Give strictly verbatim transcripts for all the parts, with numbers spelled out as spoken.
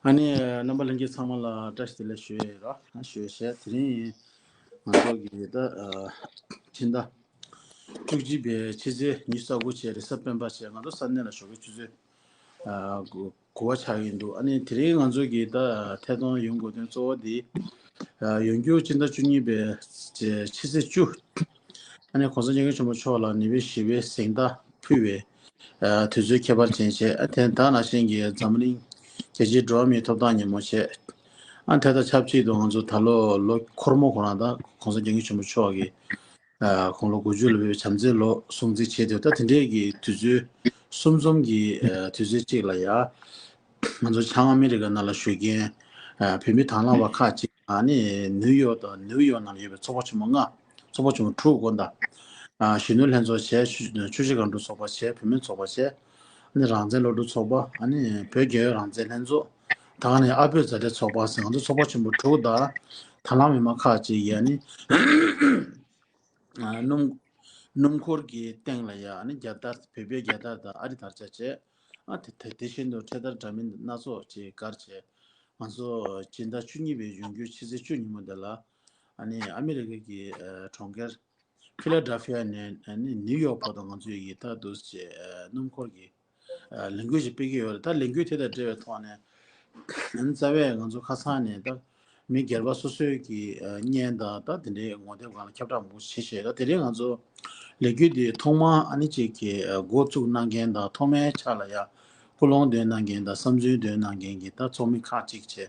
ཨ་ནི་རྣམ་པ་ལྷན་རྒྱས་ཚང་མ་ལ་བཀྲ་ཤིས་བདེ་ལེགས་ཞུ་ཡས་ར་ཞུ་ཡས་བྱས། དེ་རིང་ང་ཚོ་གི་ད་ཨ་ཕྱི་ཟླ་བཅུ་གཅིག་པའི་ཕྱི་ཚེས་ཉི་ཤུ་རྩ་དགུ་བྱས་རེས་གཟའ་སྤེན་པ་བྱས་ང་ཚོ་ས་གནས་ལ་ཞོགས་ཀའི་ཆུ་ཚོད་ཨ་དགུ་དགུ་པ་ཆགས་ཀྱི་འདུག་ཨ་ནི་དེ་རིང་ང་ཚོ་གི་ད་ཐད་གཏོང་ཡོང་དགོས་དོན་གཙོ་བོ་དེ་ཨ་ཡོང་རྒྱུ་ཕྱི་ཟླ་བཅུ་གཉིས་པའི་ཕྱི་ཚེས་བཅུ། ཨ་ནི་གོང་ས་སྐྱབས་མགོན་ཆེན་པོ་མཆོག་ལ་ནུས་པའི་ཞི་བའི་གཟེངས་རྟགས་ཕུལ་བའི་ཨ་དུས་ཚོད་ཁྱད་པར་ཅན་བྱས། ཨ་དེ་ད་ནང་བཞིན་གྱི་འཛམ་གླིང་རྒྱལ་སྤྱིའི་འགྲོ་བ་མིའི་ཐོབ་ཐང་ཉིན་མོ་བྱས། ཨ་དེ་དང་ཆབས་ཅིག་ཏུ་ང་ཚོ་ད་ལོ་ལོ་འཁོར་མོ་ཁོ་རང་དང་གོང་ས་སྐྱབས་མགོན་ཆེན་པོ་མཆོག་གི་ཨ་དགུང་ལོ་དགུ་བཅུ་ལ་ཕེབས་པའི་བྱམས་བརྩེའི་ལོ་སྲུང་བརྩི་བྱས་ཏེ། ད་དེ་འདྲའི་གི་དུས་ཚོད་གསུམ་འཛོམས་ཀྱི་ཨ་དུས་ཚོད་ཅིག་ལ་ཡ། ང་ཚོ་བྱང་ཨ་མི་རི་ཀ་ནང་ལ་བཞུགས་མཁན་ཨ་བོད་མི་དང་བླངས་པ་ཁག་ཅིག་ཨ་ནི་ནིའུ་ཡོག་དང་ནིའུ་ཡོག་ནང་ལ་ཡོད་པའི་ཚོགས་པ་ཆེན་པོ་ལྔ། ཚོགས་པ་ཆེན་པོ་དྲུག་དགོངས་དག་ཨ་གཞོན་ནུ་ལྷན་ཚོགས་བྱས། ཆུ་ཆུ་བཞི་སྒང་དྲུག་ཚོགས་པ་བྱས། བོད་མི་ཚོགས་པ་བྱས། ཨ་ནི་རང་བཙན་སློབ་ཕྲུག་ཚོགས་པ། ཨ་ནི་བོད་རྒྱལ་ཡོངས་རང་བཙན་ལྷན་ཚོགས། ད་ག་ནས་ཨ་བོད་མཛའ་འབྲེལ་ཚོགས་པ་ཟེར། ང་ཚོ་ཚོགས་པ་ཆེན་པོ་དྲུག་དང་དང་བླངས་མི་མང་ཁག་ཅིག་ཡ་ནི་ཨ་སྣུམ་སྣུམ་འཁོར་གྱི་སྟེང་ལ་ཡ་ཨ་ནི་རྒྱལ་དར་བོད་པའི་རྒྱལ་དར་དང་ཨ་རི་དར་ཆ་བྱས། ཨ་དེ་དེ་དེ་བཞིན་དུ་འཕྲེད་དར་འདྲ་མིན་སྣ་ཚོགས་ཅིག་བཀར་བྱས། ང་ཚོ་སྤྱི་ཟླ་བཅུ་གཉིས་པའི་ཡོང་རྒྱུའི་ཕྱི་ཚེས་བཅུ་ཉིན་མོ་འདི་ལ་ཨ་ནི་ཨ་མི་རི་ཀ་གི་ཨ་གྲོང་ཁྱེར་ཕི་ལ་ཌེལ་ཕི་ཡ་ནས་ཨ་ནི་ནིའུ་ཡོག་བར་དུ་ང་ཚོ་ཡི་ད་དུ་བྱས་ཨ་སྣུམ་འཁོར་གྱི་ཨ་ལས་འགུལ་ཞིག་སྤེལ་གྱི་ཡོད་རེད། ད་ལས་འགུལ་དེ་དང་འབྲེལ་བའི་ཐོག་ནས་ཨ་ནི་རྩ་བའི་ང་ཚོ་ཁ་སང་ནས་ད་མི་སྒེར་པ་སོ་སོའི་གི་ཨ་བརྙན་དང་ད་དེ་འདྲའི་ངོ་དེབ་སྒང་ལ་ཁྱབ་བསྒྲགས་མང་པོ་བྱེད་བཞིན་ཡོད། ད་དེ་རིང་ང་ཚོ་ལས་འགུལ་འདི་ཐོག་མར་ཨ་ནི་གཅིག་གི་ཨ་འགོ་བཙུགས་གནང་མཁན་དང་ཐོག་མའི་ཆ་ལ་ཡ་ཀུན་སློང་འདོན་གནང་མཁན་དང་བསམ་ཚུལ་འདོན་གནང་མཁན་གྱི་ད་ཚོགས་མི་ཁག་ཅིག་བྱས།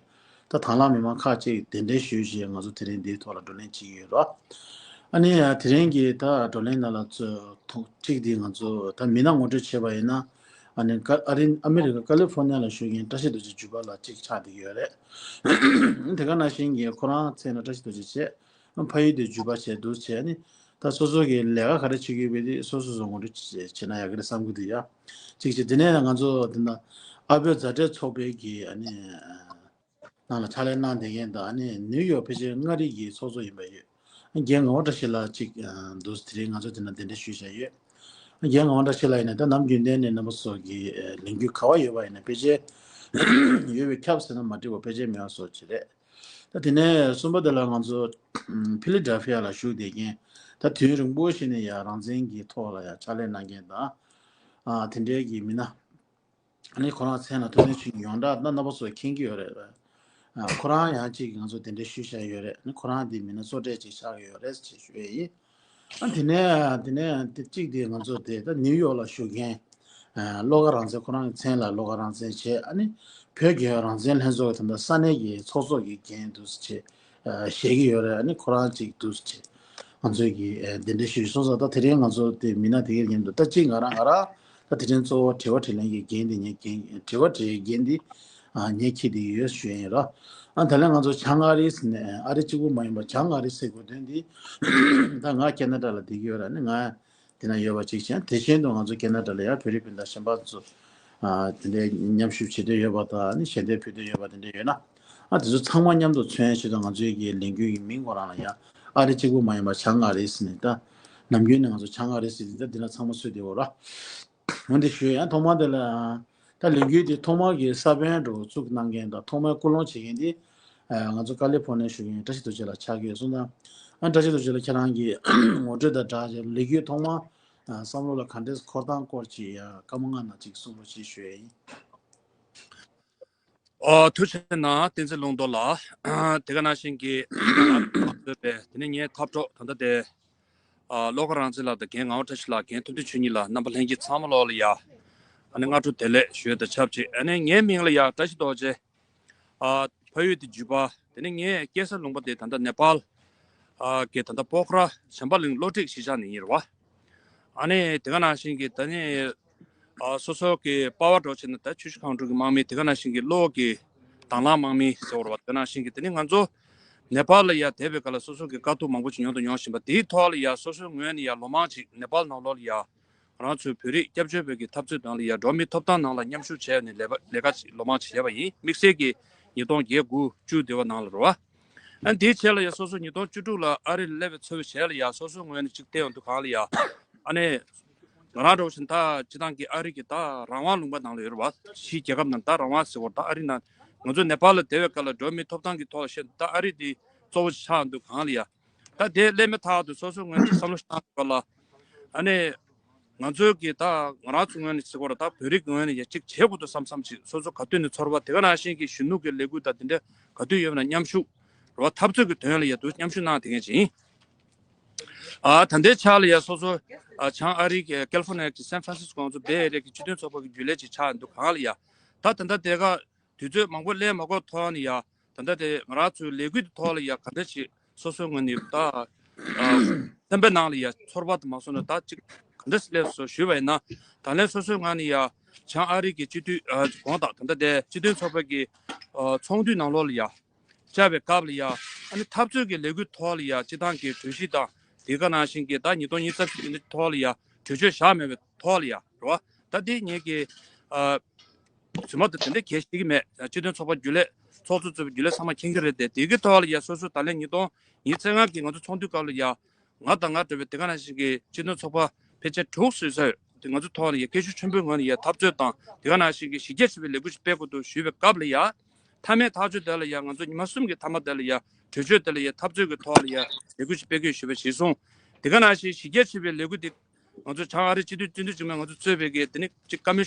ད་དང་བླངས་མི་མང་ཁག་ཅིག་གདན་འདྲེན་ཞུས་བྱས་ང་ཚོ་དེ་རིང་འདིའི་ཐོག་ལ་བགྲོ་གླེང་བྱེད་ཀྱི་ཡོད་རེད། ཨ་ནི་དེ་རིང་གི་ད་བགྲོ་གླེང་ནང་ལ་ཚོ་ཐོག་གཅིག་འདི་ང་ཚོ་ད་མི་སྣ་ངོ་སྤྲོད་བྱས་པ་ཡིན་ན། ཨ་ནི་ཀ་ཨ་རི་ཨ་མི་རི་ཀ་ཀ་ལི་ཧྥོ་ནི་ཡ་ལ་བཞུགས་མཁན་བཀྲ་ཤིས་རྡོ་རྗེ་བརྒྱུད་པ་ལགས་གཅིག་ཆགས་བསྡད་ཀྱི་ཡོད་རེད། དེ་ག་ནང་བཞིན་གྱི་ཁོ་རང་མཚན་ལ་བཀྲ་ཤིས་རྡོ་རྗེ་བྱས། ཕ་ཡུལ་དེ་བརྒྱུད་པ་བྱས་འདུག་བྱས་ནི། ད་སོ་སོ་གི་ལས་ཀ་ག་རེ་བྱེད་ཀྱི་ཡོད་པ་དེ་སོ་སོ་སོ་ངོ་སྤྲོད་བྱེད་བྱེད་ན་ཡག་གི་རེད་བསམ་གྱི་འདུག་ཡ། གཅིག་བྱས་དེ་ནས་ང་ཚོ་དེ་ན་ཨ་བོད་མཛའ་འབྲེལ་ཚོགས་པའི་གི་ཨ་ནི་ནང་ལ་ཕྱག་ལས་གནང་བསྡད་མཁན་དང་། ཨ་ནི་ནིའུ་ཡོག་ཕལ་ཆེར་མངའ་རིས་ཀྱི་ཚོགས་གཙོ་ཡིན་པ་ཡོད། རྒན་ངག་དབང་བཀྲ་ཤིས་ལགས་གཅིག་འདུག་དེ་རིང་ང་ཚོ་དེ་ན་གདན་འདྲེན་ཞུས་བཞག་ཡོད། རྒན་ངག་དབང་བཀྲ་ཤིས་ལགས་ཡིན་ན་ད་ནམ་རྒྱུན་ལྡན་ནས་རྣམ་པ་ཚོ་གི་ལས་འགུལ་ག་བ་ཡོད་པ་ཡིན་ན་ཕལ་ཆེར་ཡོད་པའི་ཁྱབ་ཟེར་ན་མ་འགྲིག་པ་ཕལ་ཆེར་མེད་པ་བཟོ་ཅིག་རེད། ད་དེ་ནས་གསུམ་པ་དེ་ལ་ང་ཚོ་ཕི་ལི་ཌེལ་ཕི་ཡ་ལ་བཞུགས་བསྡད་མཁན། ད་དུས་ཡུན་རིང་པོ་ཞིག་ནས་ཡང་རང་བཙན་གྱི་ཐོག་ལ་ཡང་ཕྱག་ལས་གནང་མཁན་དང་། ཨ་དེ་འདྲའི་གི་མི་སྣ། ཨ་ནི་ཁོ་རང་མཚན་ལ་ཐུབ་བསྟན་ཆོས་ཉིད་ཡོངས་གྲགས་ད་རྣམ་པ་ཚོས་མཁྱེན་གྱི་ཡོད་རེད། ཨ་ཁོ་རང་ཡང་གཅིག་ང་ཚོ་གདན་འདྲེན་ཞུས་བཞག་ཡོད་རེད། ཨ་ནི་ཁོ་རང་འདི་མི་སྣ་གཙོ་གྲས་ཅིག་ཆགས་ཀྱི་ཡོད་རེད་ཅེས་ཞུ་ཡས་ཡིན། ཨ་དེ་ནས་དེ་ནས་དེ་གཅིག་དེ་ང་ཚོ་དེ་ད་ནིའུ་ཡོག་ལ་བཞུགས་མཁན་ཨ་བློ་དགའ་རང་བཙན། ཁོ་རང་གི་མཚན་ལ་བློ་དགའ་རང་བཙན་བྱས། ཨ་ནི་བོད་རྒྱལ་ཡོངས་རང་བཙན་ལྷན་ཚོགས་ཀྱི་ད་ལྟ་ས་གནས་ཀྱི་ཚོགས་གཙོ་གི་འགན་འདུག་སེ་བྱས་ཨ་བཞེས་ཀྱི་ཡོད་རེད། ཨ་ནི་ཁོ་རང་གཅིག་འདུག་སེ་བྱས་ང་ཚོས་ཀྱི་ཨ་གདན་འདྲེན་ཞུས་སོང་ཙང་། ད་དེ་རིང་ང་ཚོ་དེ་མི་སྣ་དེ་གའི་མཉམ་དུ་ད་གཅིག་ང་རང་ང་རང་ད་དེ་རིང་གཙོ་བོ་དྲི་བ་དྲིས་ལན་གྱི་འགན་དེ་ངས་འགན་དྲི་བ་དྲི་བའི་འགན་དེ་ཨ་ངས་འཁྱེར་བསྡད་ཡོད་ཞུ་ཡིན་ར། ཨ་ད་ལན་ང་ཚོ་བྱང་ཨ་རི་ཟེར་ནས་ཨ་རི་གཅིག་པུ་མ་ཡིན་པ་བྱང་ཨ་རི་ཟེར་དགོས་དོན་དེ་ད་ང་ཁེ་ན་ཌ་ལ་བསྡད་ཀྱི་ཡོད་ར། ཨ་ནི་ང་དེ་ན་ཡོད་པ་གཅིག་བྱས། དེ་བཞིན་དུ་ང་ཚོ་ཁེ་ན་ཌ་ལ་ཡང་བོད་རིགས་སྤུན་ཟླ་གཞན་པ་ཚོ་ཨ་དེ་འདྲའི་མཉམ་ཞུགས་བྱེད་འདོད་ཡོད་པ་དང་། ཨ་ནི་ཞལ་འདེབས་ཕུལ་འདོད་ཡོད་པ་དེ་འདྲ་ཡོད་ན། ཨ་དེ་ཚོ་ཚང་མ་མཉམ་དུ་མཚོན་ཆེད་དུ་ང་ཚོའི་གི་ལས་འགུལ་གྱི་མིང་ཁོ་རང་ལ་ཡང་ཨ་རི་གཅིག་པུ་མ་ཡིན་པ་བྱང་ཨ་རི་ཟེར་ནས། ད་ནམ་རྒྱུན་ནས་ང་ཚོ་བྱང་ཨ་རི་ཟེར་དུས་ད་འདི་ན་ཚང་མ་ཚུད་བསྡད་ཡོད་ར། འོན་ཏེ་ཞུ་ཡང་ཐོག་མ་དེ་ལ་ད་ལས་འགུལ་དེ་ཐོག་མ་གི་ས་བོན་འགྲོ་བཙུགས་གནང་མཁན་དང་ཐོག་མའི་སྐུལ་སློང་བྱེད་མཁན་དེ་ང་ཚོ་ཀ་ལི་ཧྥོ་ནི་ཡ་བཞུགས་མཁན་བཀྲ་ཤིས་རྡོ་རྗེ་ལགས་ཆགས་ཀྱི་ཡོད་སོང་ཙང་། ཨ་བཀྲ་ཤིས་རྡོ་རྗེ་ལགས་ཁྱེད་རང་གི་ངོ་སྤྲོད་དང་སྦྲགས་ཀྱི་ལས་འགུལ་ཐོག་མ་བསམ་བློ་ལ་ག་འདྲས་འཁོར་སྟངས་སྐོར་ཅིག་ཡང་སྐར་མ་ལྔ་ནང་ཅིག་གསུང་རོགས་ཞེས་ཞུ་ཡ་ཡིན། ཨོ་ཐུགས་རྗེ་གནང་བསྟན་འཛིན་ལུང་རྟོགས་ལགས། དེ་ག་ནང་བཞིན་གྱི་ཨ་ནི་ང་ཚོའི་པའི་དེ་ནས་ངའི་འཐབ་གྲོགས་ད་ལྟ་དེ་ཨ་བློ་དགའ་རང་བཙན་ལགས་དང་རྒན་ངག་དབང་བཀྲ་ཤིས་ལགས། རྒན་ཐུབ་བསྟན་ཆོས་ཉིད་ལགས། རྣམ་པ་ལྷན་རྒྱས་ཚང་མ་ལོག་ལ་ཡ་ཨ་ནི་སྔ་དྲོ་བདེ་ལེགས་ཞུ་ཡས་དང་ཆབས་ཅིག་ཨ་ནི་ངའི་མིང་ལ་ཡ་བཀྲ་ཤིས་རྡོ་རྗེ། ཨ་ཕ་ཡུལ་དེ་བརྒྱུད་པ། དེ་ནས་ངའི་སྐྱེས་ས་ལུང་པ་དེ་ད་ལྟ་ནེ་པཱལ་ཨ་གི་ད་ལྟ་པོ་ཁ་ར་བྱམས་པ་གླིང་གློ་སྒྲིག་གཞིས་ཆགས་ནས་ཡིན་རེད་བ། ཨ་ནི་དེ་ག་ནང་བཞིན་གྱི་ད་ནི་ཨ་སོ་སོ་གི་པ་ཝར་འགྲོ་བྱས་ན་ད་ཆུ་བཞི་སྒང་དྲུག་གི་དམག་མི། དེ་ག་ནང་བཞིན་གྱི་གློ་གི་དང་བླངས་དམག་མི་ཟེར་བ་རེད་བ། དེ་ག་ནང་བཞིན་གྱི་དེ་ནི་ང་ཚོ་ནེ་པཱལ་ལ་ཡ་བསྡད་པའི་སྐབས་ལ་སོ་སོ་གི་དཀའ་སྡུག་མང་པོ་ཅིག་མྱོང་དང་མྱོང་བཞིན་པ་དེའི་ཐོག་ལ་ཡ་སོ་སོའི་ངོས་ནས་ཡ་ལོ་མང་ཅིག་ནེ་པཱལ་ནང་ལོགས་ལ་ཡ་ང་རང་ཚོའི་བོད་རིགས་སྐྱབས་བཅོལ་བའི་གི་འཐབ་རྩོད་ནང་ལ་ཡ་འགྲོ་བ་མིའི་ཐོབ་ཐང་ནང་ལ་མཉམ་ཞུགས་བྱས་ནས་ལས་ཀ་ལས་ཀ་ཅིག་ལོ་མང་ཅིག་བྱས་པ་ཡིན། དམིགས་བསལ་གྱི་ཉིས་སྟོང་བརྒྱད་དགུ་བཅུ་དེ་བ་ནང་ལ་རེད་བ། ཨ་དེའི་རྗེས་ལ་ཡ་སོ་སོ་ཉིས་སྟོང་བཅུ་དྲུག་ལ་ཨ་རི་ལ་སླེབས་པའི་ཚར་བའི་རྗེས་ལ་ཡ་སོ་སོའི་ངོས་ནས་ཅིག་བལྟས་ཡོང་དུས་སྒང་ལ་ཡ་ཨ་ནི་ང་རང་འདྲ་བོ་ཞིག་ད་སྤྱི་བཏང་གི་ཨ་རི་གི་ད་རང་དབང་ལུང་པ་ནང་ལ་ཡོད་རེད་བ། ཕྱིའི་རྒྱལ་ཁབ་ནང་ད་རང་དབང་ཟེར་བ་ད་ཨ་རི་ནང་ ང་ཚོ་ནེ་པཱལ་ལ་བསྡད་པའི་སྐབས་ལ་འགྲོ་བ་མིའི་ཐོབ་ཐང་གི་ཐོག་ལ་བཤད་ད་ཨ་རི་དེ་གཙོ་བོ་ཆགས་འདུག་གང་ལ་ཡ། ད་དེ་སླེབས་མ་ཐག་ཏུ་སོ་སོའི་ངོས་ཀྱི་བསམ་བློ་བཏང་དགོས་ལ། ཨ་ནི། ང་ཚོའི་གི་ད་ང་རང་ཚོ་ངོས་ནས་ཟེར་དགོས་རེད། ད་བོད་རིགས་ངོས་ནས་ཡ་གཅིག་བྱེད་དགོས་འདུག་བསམ་བསམ་ཅིག་སོ་སོ་ག་དུས་ནས་ཚོར་བ་དེ་ག་ནང་བཞིན་གྱི་གཞོན་ནུ་གི་ལས་འགུལ་དང་དེ་འདྲ་ག་དུས་ཡོད་ན་མཉམ་ཞུགས་རེད་བ། འཐབ་རྩོད་ཀྱི་དོན་ལ་ཡ་འདུག་མཉམ་ཞུགས་གནང་དེ་ངས་ཅིག་ཡིན། ཨ་ད་ལྟའི་ཆ་ལ་ཡ་སོ་སོ་ཨ་བྱང་ཨ་རིའི་གི་ཀལ་ཧྥོ་ནི་ཡ་གི་སན་ཧྥ་རན་སིས་ཀོ་ང་ཚོ་བེ་ཨེ་རི་ཡ་གི་སྤྱི་མཐུན་ཚོགས་པ་གི་རྒྱུན་ལས་ཅིག་ཆགས་འདུག་གང་ལ་ཡ། ད་ད་ལྟ་དེ་ག་དུས་ཚོད་མང་པོ་སླེབས་མ་དགོས་ཐོག་ནས་ཡ། ད་ལྟ་དེ་ང་རང་ཚོའི་ལས་འགུལ་དེ་ཐོག་ལ་ཡ་ག་འདྲ་ཞིག་སོ་སོའི་ངོས་ནས་ད་ཨ་སེམས་པའི་ནང་ལ་ཡ་ཚོར་བ་དང་མ་སོང་ན་ད་ཅིག་ག་འདྲ་ཞིག་སླེབས་སོང་ཞུས་པ་ཡིན་ན། ད་ལན་སོ་སོའི་ངོས་ནས་ཡ་བྱང་ཨ་རི་གི་སྤྱི་འཐུས་ཨ་གོང་དང་ད་ལྟ་དེ་སྤྱི་མཐུན་ཚོགས་པ་གི་ཨ་ཚོགས་འདུའི་ནང་ལོགས་ལ་ཡ་བཅར་བའི་སྐབས་ལ་ཡ། ཨ་ནི་འཐབ་རྩོད་ཀྱི་ལས་འགུལ་ཐོག་ལ་ཡ་སྤྱི་བཏང་གི་གྲོས་གཞི་དང་དེ་ག་ནང་བཞིན་གྱི་ད་ཉིས་སྟོང་ཉི་ཤུ་རྩ་གཅིག་གི་ཐོག་ལ་ཡ་གྲོས་ཆོད་བཞག་མེད་པའི་ཐོག་ལ་ཡ་རེད་བ། ད་དེ་ངེད་ཀྱི་ཨ། རྫུན་མ་དང་དེ་འདྲ་གལ་ཤེས་ཀྱི་མེད། སྤྱི་མཐུན་ཚོགས་པ་རྒྱུན་ལས་ཚོགས་གཙོ་གཙོས་པའི་རྒྱུན་ལས་ཚང་མ་མཁྱེན་གྱི་རེད་དེ། དེ་གི་ཐོག་ལ་ཡ་སོ་སོ་ད་ལན་ཉིས་སྟོང་ཉི་ཤུ་རྩ་ལྔ་གི་ང་ཚོ་ཚོགས་འདུའི་སྐབས་ལ་ཡ་ང་དང་ང་འདྲ་བའི་དེ་ག་ནང་བཞིན་གྱི་སྤྱི་མཐུན་ཚོགས་པ་ཕལ་ཆེར་དྲུག་བཟོས་ཚར་ཡོད། དེ་ང་ཚོ་ཐོག་ལ་ཡ་སྐད་ཤུགས་ཆེན་པོའི་ངང་ནས་ཡ་འཐབ་རྩོད་དང་དེ་ག་ནང་བཞིན་གྱི་གཞི་རྒྱ་ཆེ་བའི་ལས་འགུལ་ཞིག་སྤེལ་དགོས་འདུག་ཞུས་པའི་སྐབས་ལ་ཡ། མཐའ་མའི་ཐག་གཅོད་དེ་ལ་ཡ་ང་ཚོ་ཉི་མ་གསུམ་གྱི་མཐའ་མ་དེ་ལ་ཡ་གྲོས་ཆོད་དེ་ལ་ཡ་འཐབ་རྩོད་ཀྱི་ཐོག་ལ་ཡ་ལས་འགུལ་ཞིག་སྤེལ་དགོས་ཞུས་པ་གཞིར་བཟུང་། དེ་ག་ནང་བཞིན་གཞི་རྒྱ་ཆེ་བའི་ལས་འགུལ་དེ། ང་ཚོ་བྱང་ཨ་རི་སྤྱི་འཐུས་སྤྱི་འཐུས་ཚང་མས་ང་ཚོ་གཙོས་པའི་གི་དེ་ནི་གཅིག་བཀའ་མོལ་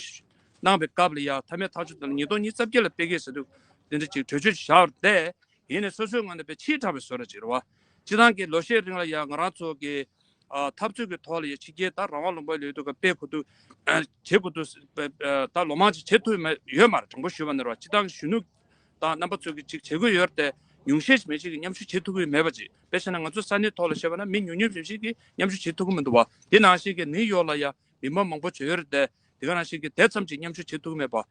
གནང་བའི་སྐབས་ལ་ཡ་མཐའ་མའི་ཐག་གཅོད་དེ་ལ་ཉིས་སྟོང་ཉི་ཤུ་རྩ་བརྒྱད་ལ་སྤེལ་གལ་ཟེར་དུས་དེ་འདྲ་ཅིག་གྲོས་ཆོད་ཅིག་བཞག་པ་རེད་དེ། ཡིན་ནའི་སོ་སོའི་ངོས་ནས་དཔེ་ཕྱིས་དྲགས་པའི་བཟོ་འདྲ་ཅིག་རེད་བ། སྤྱི་བཏང་གི་ལོ་ཤས་རིང་ལ་ཡ་ང་རང་ཚོ་གི་ཨ་འཐབ་རྩོད་ཀྱི་ཐོག་ལ་ཡ་ཕྱི་རྒྱལ་ད་རང་དབང་ལུང་པ་ལ་ཡོད་དུས་ཀ་སྤེལ་དགོས་དུས་བྱེད་དགོས་དུས་ད་ལོ་མང་ཅིག་བྱེད་ཐུབ་ཡོད་མ་རེད། དྲང་པོ་ཞུས་པ་ན་རེད་བ། སྤྱི་བཏང་གི་གཞོན་ནུ་དང་རྣམ་པ་ཚོ་གི་ཅིག་བྱེད་དགོས་ཡོད་རེད་དེ། ཉུང་ཤས་ཤིག་མི་ཞིག་གིས་མཉམ་ཞུགས་བྱེད་ཐུབ་ཀྱི་མེད་པ་ཅིག་དཔེ་བྱས་ན་ང་ཚོ་ས་གནས་ཐོག་ལ་བཤད་པ་ན་མི་ཉུང་ཉུང་ཞིག་གིས་མཉམ་ཞུགས་བྱེད་ཐུབ་ཀྱི་མི་འདུག་བ། དེ་ནང་བཞིན་གྱི་ནིའུ་ཡོག་ལ་ཡ་མི་མང་མང་པོ་བྱོས་ཡོད་རེད་དེ། དེ་ག་ནང་བཞིན་གྱི་དེ་ཙམ་ཅིག་མཉམ་ཞུགས་བྱེད་ཐུབ་ཀྱི་མེད་པ།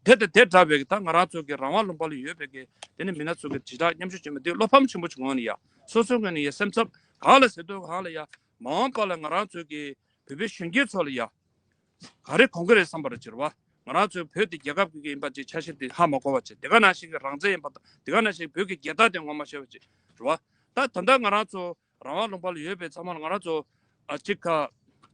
དེ་དང་དེ་འདྲ་བའི་གི་ད་ང་རང་ཚོ་གི་རང་དབང་ལུང་པ་ལ་ཡོད་པའི་གི་དེ་ནི་མི་སྣ་ཚོ་གི་དྲིལ་བསྒྲགས་མཉམ་ཞུགས་བྱེད་མི་འདི་བློ་ཕམ་ཆེན་པོ་ཅིག་ངང་ནས་ཡ། སོ་སོའི་ངོས་ནས་ཡ་སེམས་འཚབ་གང་ལ་ཟེར་དུས་གང་ལ་ཡ། མ་འོངས་པ་ལ་ང་རང་ཚོ་གི་བོད་པའི་གཞོན་སྐྱེས་ཚོ་ལ་ཡ། ག་རེ་གོང་གི་རེད་བསམ་པ་རེད་ཅེས་རེད་བ། ང་རང་ཚོའི་བོད་དེ་རྒྱལ་ཁབ་ཀྱི་ཡིན་པ་ཅིག་ཆ་ཤས་དེ་ཧ་མ་གོ་བ་ཅིག་དེ་ག་ནང་བཞིན་གྱི་རང་བཙན་ཡིན་པ་དང་དེ་ག་ནང་བཞིན་བོད་ཀྱི་རྒྱལ་དར་དེ་ངོ་མ་ཤེས་པ་ཅིག་རེད་བ། ད་ད་ལྟ་ང་རང་ཚོ་རང་དབང་ལུང་པ་ལ་ཡོད་པའི་ཚང་མ་ལ་ང་རང་ཚོ་ཨ་གཅིག་ག་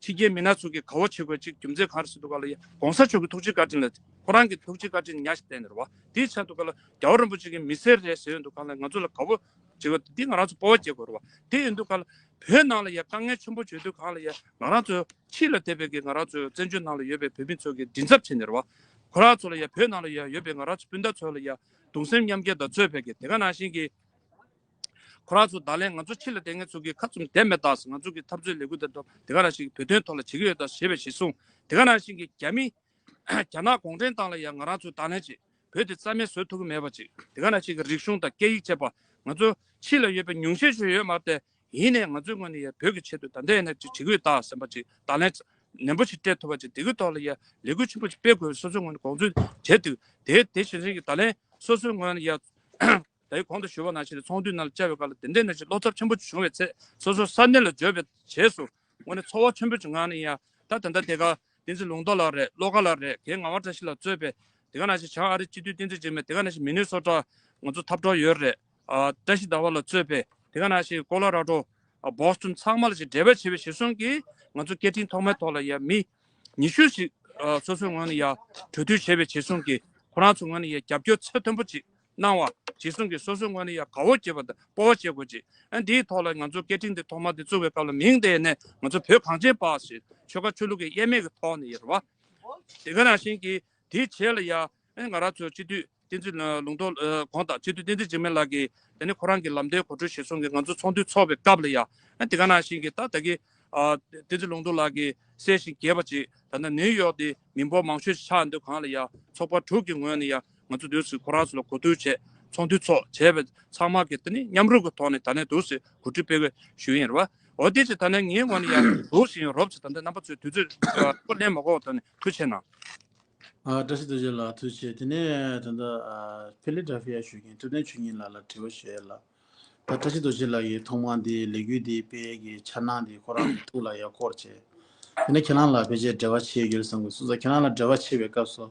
ཕྱི་རྒྱལ་མི་སྣ་ཚོ་གི་དགའ་བོ་བྱེད་དགོས་ཅིག་རྒྱུ་མཚན་གང་རེད་ཟེར་དུས་ག་ལ་ཡ་གོང་ས་མཆོག་གི་ཐུགས་རྗེ་བཀའ་དྲིན་ལ་ཁོ་རང་གི་ཐུགས་རྗེ་བཀའ་དྲིན་ཉག་ཅིག་བསྟན་ནས་རེད་བ། དེའི་ཆ་དུས་ག་ལ་རྒྱལ་བ་རིན་པོ་ཆེ་གི་མི་སེར་རེད་ཟེར་ཡོང་དུས་ག་ལ་ང་ཚོ་ལ་དགའ་བོ་བྱེད་དགོས་འདི་ང་རང་ཚོ་སྤོབས་པ་སྐྱེ་དགོས་རེད་བ། དེ་ཡིན་དུས་ག་ལ་བོད་ནང་ལ་ཡ་དཀའ་ངལ་ཆེན་པོ་བྱེད་དུས་ག་ལ་ཡ་ང་རང་ཚོ་ཕྱི་ལ་བསྡད་པའི་གི་ང་རང་ཚོ་བཙན་བྱོལ་ནང་ལ་ཡོད་པའི་བོད་མི་ཚོ་གི་མགྲིན་ཚབ་བྱས་ནས་རེད་བ། ཁོ་རང་ཚོ་ལ་ཡ་བོད་ནང་ལ་ཡ་ཡོད་པའི་ང་རང་ཚོ་སྤུན་ཟླ་ཚོ་ལ་ཡ་གདུང་སེམས་མཉམ་སྐྱེད་དང་གཙོས་པའི་གི་དེ་ག་ནང་བཞིན་གྱི་ཁོ་རང་ཚོ་ད་ལན་ང་ཚོ་ཕྱི་ལ་བསྡད་མཁན་ཚོ་གི་ཁ་བཙུམ་བསྡད་མེད་ད་ཟེར། ང་ཚོ་གི་འཐབ་རྩོད་ལས་འགུལ་དེ་ཚོ་དེ་ག་ནང་བཞིན་གྱི་བོད་དོན་ཐོག་ལ་བྱེད་ཀྱི་ཡོད་ད་ཞེས་པའི་གཞི་བཟུང་། དེ་ག་ནང་བཞིན་གྱི་རྒྱ་མི་རྒྱ་ནག་གུང་ཁྲན་ཏང་ལ་ཡང་ང་རང་ཚོ་ད་ལན་ཅིག་བོད་དེ་རྩ་མེད་བཟོ་ཐུབ་ཀྱི་མེད་པ་ཅིག་དེ་ག་ནང་བཞིན་གྱི་རིག་གཞུང་དང་སྐད་ཡིག་བཅས་པ་ང་ཚོ་ཕྱི་ལ་ཡོད་པའི་ཉུང་ཤས་ཤིག་ཡོད་མ་རེད་དེ། ཡིན་ནའི་ང་ཚོའི་ངོས་ནས་ཡང་བོད་ཀྱི་ཆེད་དུ་ད་ལྟ་ཡིན་ན་ཅིག་བྱེད་ཀྱི་ཡོད་ད་བསམ་པ་ཅིག་ད་ལན་ནན་པོ་ཞིག་སྤྲད་ཐུབ་པ་ཅིག་དེ་གི་ཐོག་ལ་ཡང་ལས་འགུལ་ཆེན་པོ་ཅིག་སྤེལ་དགོས་སོ་སོའི་ངོས་ནས་དགོངས་ཚུལ་བྱས་དུས་དེ་དེ་བཞིན་རིང་གི་ད་ལན་སོ་སོའི་ངོས་ནས་ཡང་། ད་ཡིན་གོང་དུ་ཞུས་པ་ནང་བཞིན་ཚོགས་འདུའི་ནང་ལ་བཅར་བའི་སྐབས་ལ་དེ་འདྲའི་ནང་བཞིན་བློ་འཚབ་ཆེན་པོ་བྱུང་བའི་ཚེ་སོ་སོ་ས་གནས་ལ་འབྱོར་བའི་རྗེས་སུ་དངོས་གནས་ཚོར་བ་ཆེན་པོ་བྱུང་ངང་ནས་ཡང་ད་ད་ལྟ་དེ་ག་བསྟན་འཛིན་ལུང་རྟོགས་ལགས་རེད། བློ་དགའ་ལགས་རེད། རྒན་ངག་དབང་བཀྲ་ཤིས་ལགས་གཙོས་པའི་དེ་ག་ནང་བཞིན་བྱང་ཨ་རི་སྤྱི་འཐུས་བསྟན་འཛིན་འཇིགས་མེད། དེ་ག་ནང་བཞིན་མི་ནི་སོ་ཊ་ང་ཚོ་འཐབ་གྲོགས་ཡོད་རེད། ཨ་བཀྲ་ཤིས་ཟླ་བ་ལགས་གཙོས་པའི་དེ་ག་ནང་བཞིན་ཀོ་ལོ་ར་ཌོ་ཨ་བོ་སི་ཊོན་ཚང་མ་ལ་ཅིག་འབྲེལ་བ་བྱས་པའི་གཞི་བཟུང་གིས་ང་ཚོ་སྐད་འཕྲིན་ཐོག་མའི་ཐོག་ལ་ཡང་མི་ཉི་ཤུ་ཞིག་ཨ་སོ་སོའི་ངོས་ནས་ཡང་གྲོས་བསྡུར་བྱས་པའི་གཞི་བཟུང་གིས་ཁོ་རང་ཚོའི་ངོས་ནས་ཡང་རྒྱབ་སྐྱོར་ཚད་མཐོན་པོ་ཅིག་གནང་བ་ཅིག་གསུང་གི་སོ་སོའི་ངོས་ནས་ཡང་དགའ་བོ་སྐྱེས་པ་དང་སྤོབས་པ་སྐྱེ་དགོས་ཅིག་ཨ་འདིའི་ཐོག་ལ་ང་ཚོ་སྐད་འཕྲིན་འདི་ཐོག་མ་འདི་བཙུགས་པའི་སྐབས་ལ་མིང་དེ་ནས་ང་ཚོ་བོད་གངས་ཅན་པ་ཞེས་ཆོལ་ཁ་ཆོས་ལུགས་ཀྱི་དབྱེར་མེད་ཀྱི་ཐོག་ནས་ཡོད་རེད་བ། དེ་ག་ནང་བཞིན་གྱི་དེའི་རྗེས་ལ་ཡང་ཨ་ང་རང་ཚོའི་སྤྱི་འཐུས་བསྟན་འཛིན་ལུང་རྟོགས་ཁོང་དང་སྤྱི་འཐུས་བསྟན་འཛིན་འཇིགས་མེད་ལགས་ཀྱིས་དེ་ནས་ཁོ་རང་གི་ལམ་སྟོན་གོ་སྒྲིག་ཞེས་གསུང་གི་ང་ཚོ་ཚོགས་འདུ་འཚོགས་པའི་སྐབས་ལ་ཡང་ཨ་དེ་ག་ནང་བཞིན་གྱི་ད་ད་གི་ཨ་བསྟན་འཛིན་ལུང་རྟོགས་ལགས་ཀྱིས་གསལ་ཞིང་རྒྱས་པ་ཅིག་ད་ལྟ་ནིའུ་ཡོག་དེ་མི་འབོར་མང་ཤོས་ཆགས་འདུག་གང་ལ་ཡང་ཚོགས་པ་དྲུག་གི་ངོས་ནས་ཡང་ང་ཚོ་འདུག་སེ་ཁོ་རང་ཚོ་ལ་གོ་བསྡུར་བྱས་ཚོགས་འདུ་ཚོགས་བྱས་པའི་ཚང་མ་གི་དེ་ནི་མཉམ་རུབ་ཀྱི་ཐོག་ནས་ད་ལན་འདུག་སེ་གོ་སྒྲིག་སྤེལ་དགོས་ཞུ་ཡིན་རེད་བ། འོ་དེ་ཅིག་ད་ལན་ངའི་ངོས་ནས་ཡང་རོབ་ཞིག་ཡང་རོབ་ཅིག་ད་ལྟ་རྣམ་པ་ཚོས་དུས་ཚོད་པོ་ལེན་མ་དགོས་པ་ད་ནི་ཐུགས་ཆེ་གནང་། ཨ་བཀྲ་ཤིས་རྡོ་རྗེ་ལགས་ཐུགས་རྗེ་ཆེ། དེ་ནས་ད་ལྟ་ཨ་ཕི་ལི་ཌེལ་ཕི་ཡ་བཞུགས་མཁན་ཐུབ་བསྟན་ཆོས་ཉིད་ལགས་ལ་དྲི་བ་ཞུ་ཡས་ལ། ད་བཀྲ་ཤིས་རྡོ་རྗེ་ལགས་ཀྱིས་ཐོག་མར་འདི་ལས་འགུལ་འདི་སྤེལ་ཡས་ཀྱི་འཆར་སྣང་འདི་ཁོ་རང་གི་ཐུགས་ལ་ཡ་འཁོར་བྱས། དེ་ནས་ཁྱེད་རང་ལ་ཕལ་ཆེར་འབྲེལ་བ་བྱེད་ཡོད་ཀྱི་རེད་བསམ་གྱི་སོང་ཙང་ཁྱེད་རང་ལ་འབྲེལ་བ་བྱེད་པའི་སྐབས་སུ་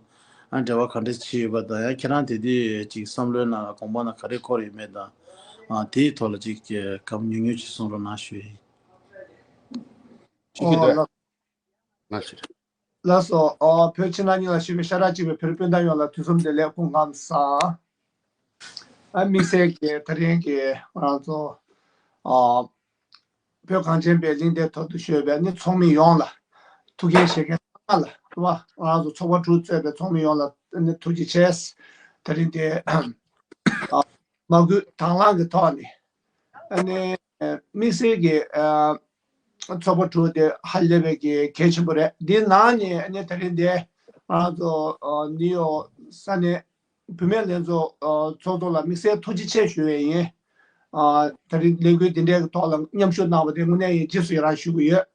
ཨ་འབྲེལ་བ་ག་འདྲས་བྱེད་ཡོད་པ་དང་ཡང་ཁྱེད་རང་དེ་དུས་ཅིག་བསམ་བློའི་ནང་ལ་དགོངས་པ་ནང་ག་རེ་འཁོར་ཡོད་མེད་དང་ཨ་དེའི་ཐོག་ལ་ཅིག་གམ་ཉུང་ཉུང་ཅིག་གསུང་རོགས་གནང་ཞུ་ཡིན། ཞུ་གི་འདུག་ཨོ་ལགས། ལགས་སོ། ལགས་སོ། ཨ། བོད་ཕྱི་ནང་གཉིས་ལ་བཞུགས་པའི་ཤ་ཁྲག་གཅིག་པའི་བོད་རིགས་སྤུན་ཟླ་ཡོངས་ལ་དུས་གསུམ་བདེ་ལེགས་སྐུ་ཁམས་བཟང་། ཨ། དམིགས་བསལ་གྱི་ད་རིང་གི་ང་རང་ཚོ། ཨ། བོད་གངས་ཅན་པའི་གླིང་ཕྲན་ཐོག་ཏུ་བཞུགས་པའི་ནི་ཚོགས་མི་ཡོངས་ལ། ཐུགས་འགན་བཞེས་མཁན་ཚང་མ་ལ་རེད་བ། ང་རང་ཚོ་ཚོགས་པ་དྲུག་གཙོས་པའི་ཚོགས་མི་ཡོངས་ལ་ནི་ཐུགས་རྗེ་ཆེ། ད་རིང་དེ། ཨ། མ་བསྐུལ་དང་བླངས་ཀྱི་ཐོག་ནས། ཨ་ནི། དམིགས་བསལ་གྱི། ཨ། ཚོགས་པ་དྲུག་དེ་ཧ་ལས་པའི་གི་གལ་ཆེན་པོ་རེད། འདི་ནང་ནས་ཨ་ནི་ད་རིང་འདི་ང་རང་ཚོ་ཨ་ནིའུ་ཡོག་ས་གནས་བུད་མེད་ལྷན་ཚོགས་ཨ་ཚོགས་གཙོ་ལ་དམིགས་བསལ་ཐུགས་རྗེ་ཆེ་ཞུ་བས་ཡིན། ཨ། ད་རིང་ལས་འགུལ་འདི་འདྲའི་གི་ཐོག་ལ་མཉམ་ཞུགས་གནང་བ་དེ་དངོས་གནས་ཡིན་རྗེས་སུ་ཡི་རང་ཞུ་གི་ཡོད།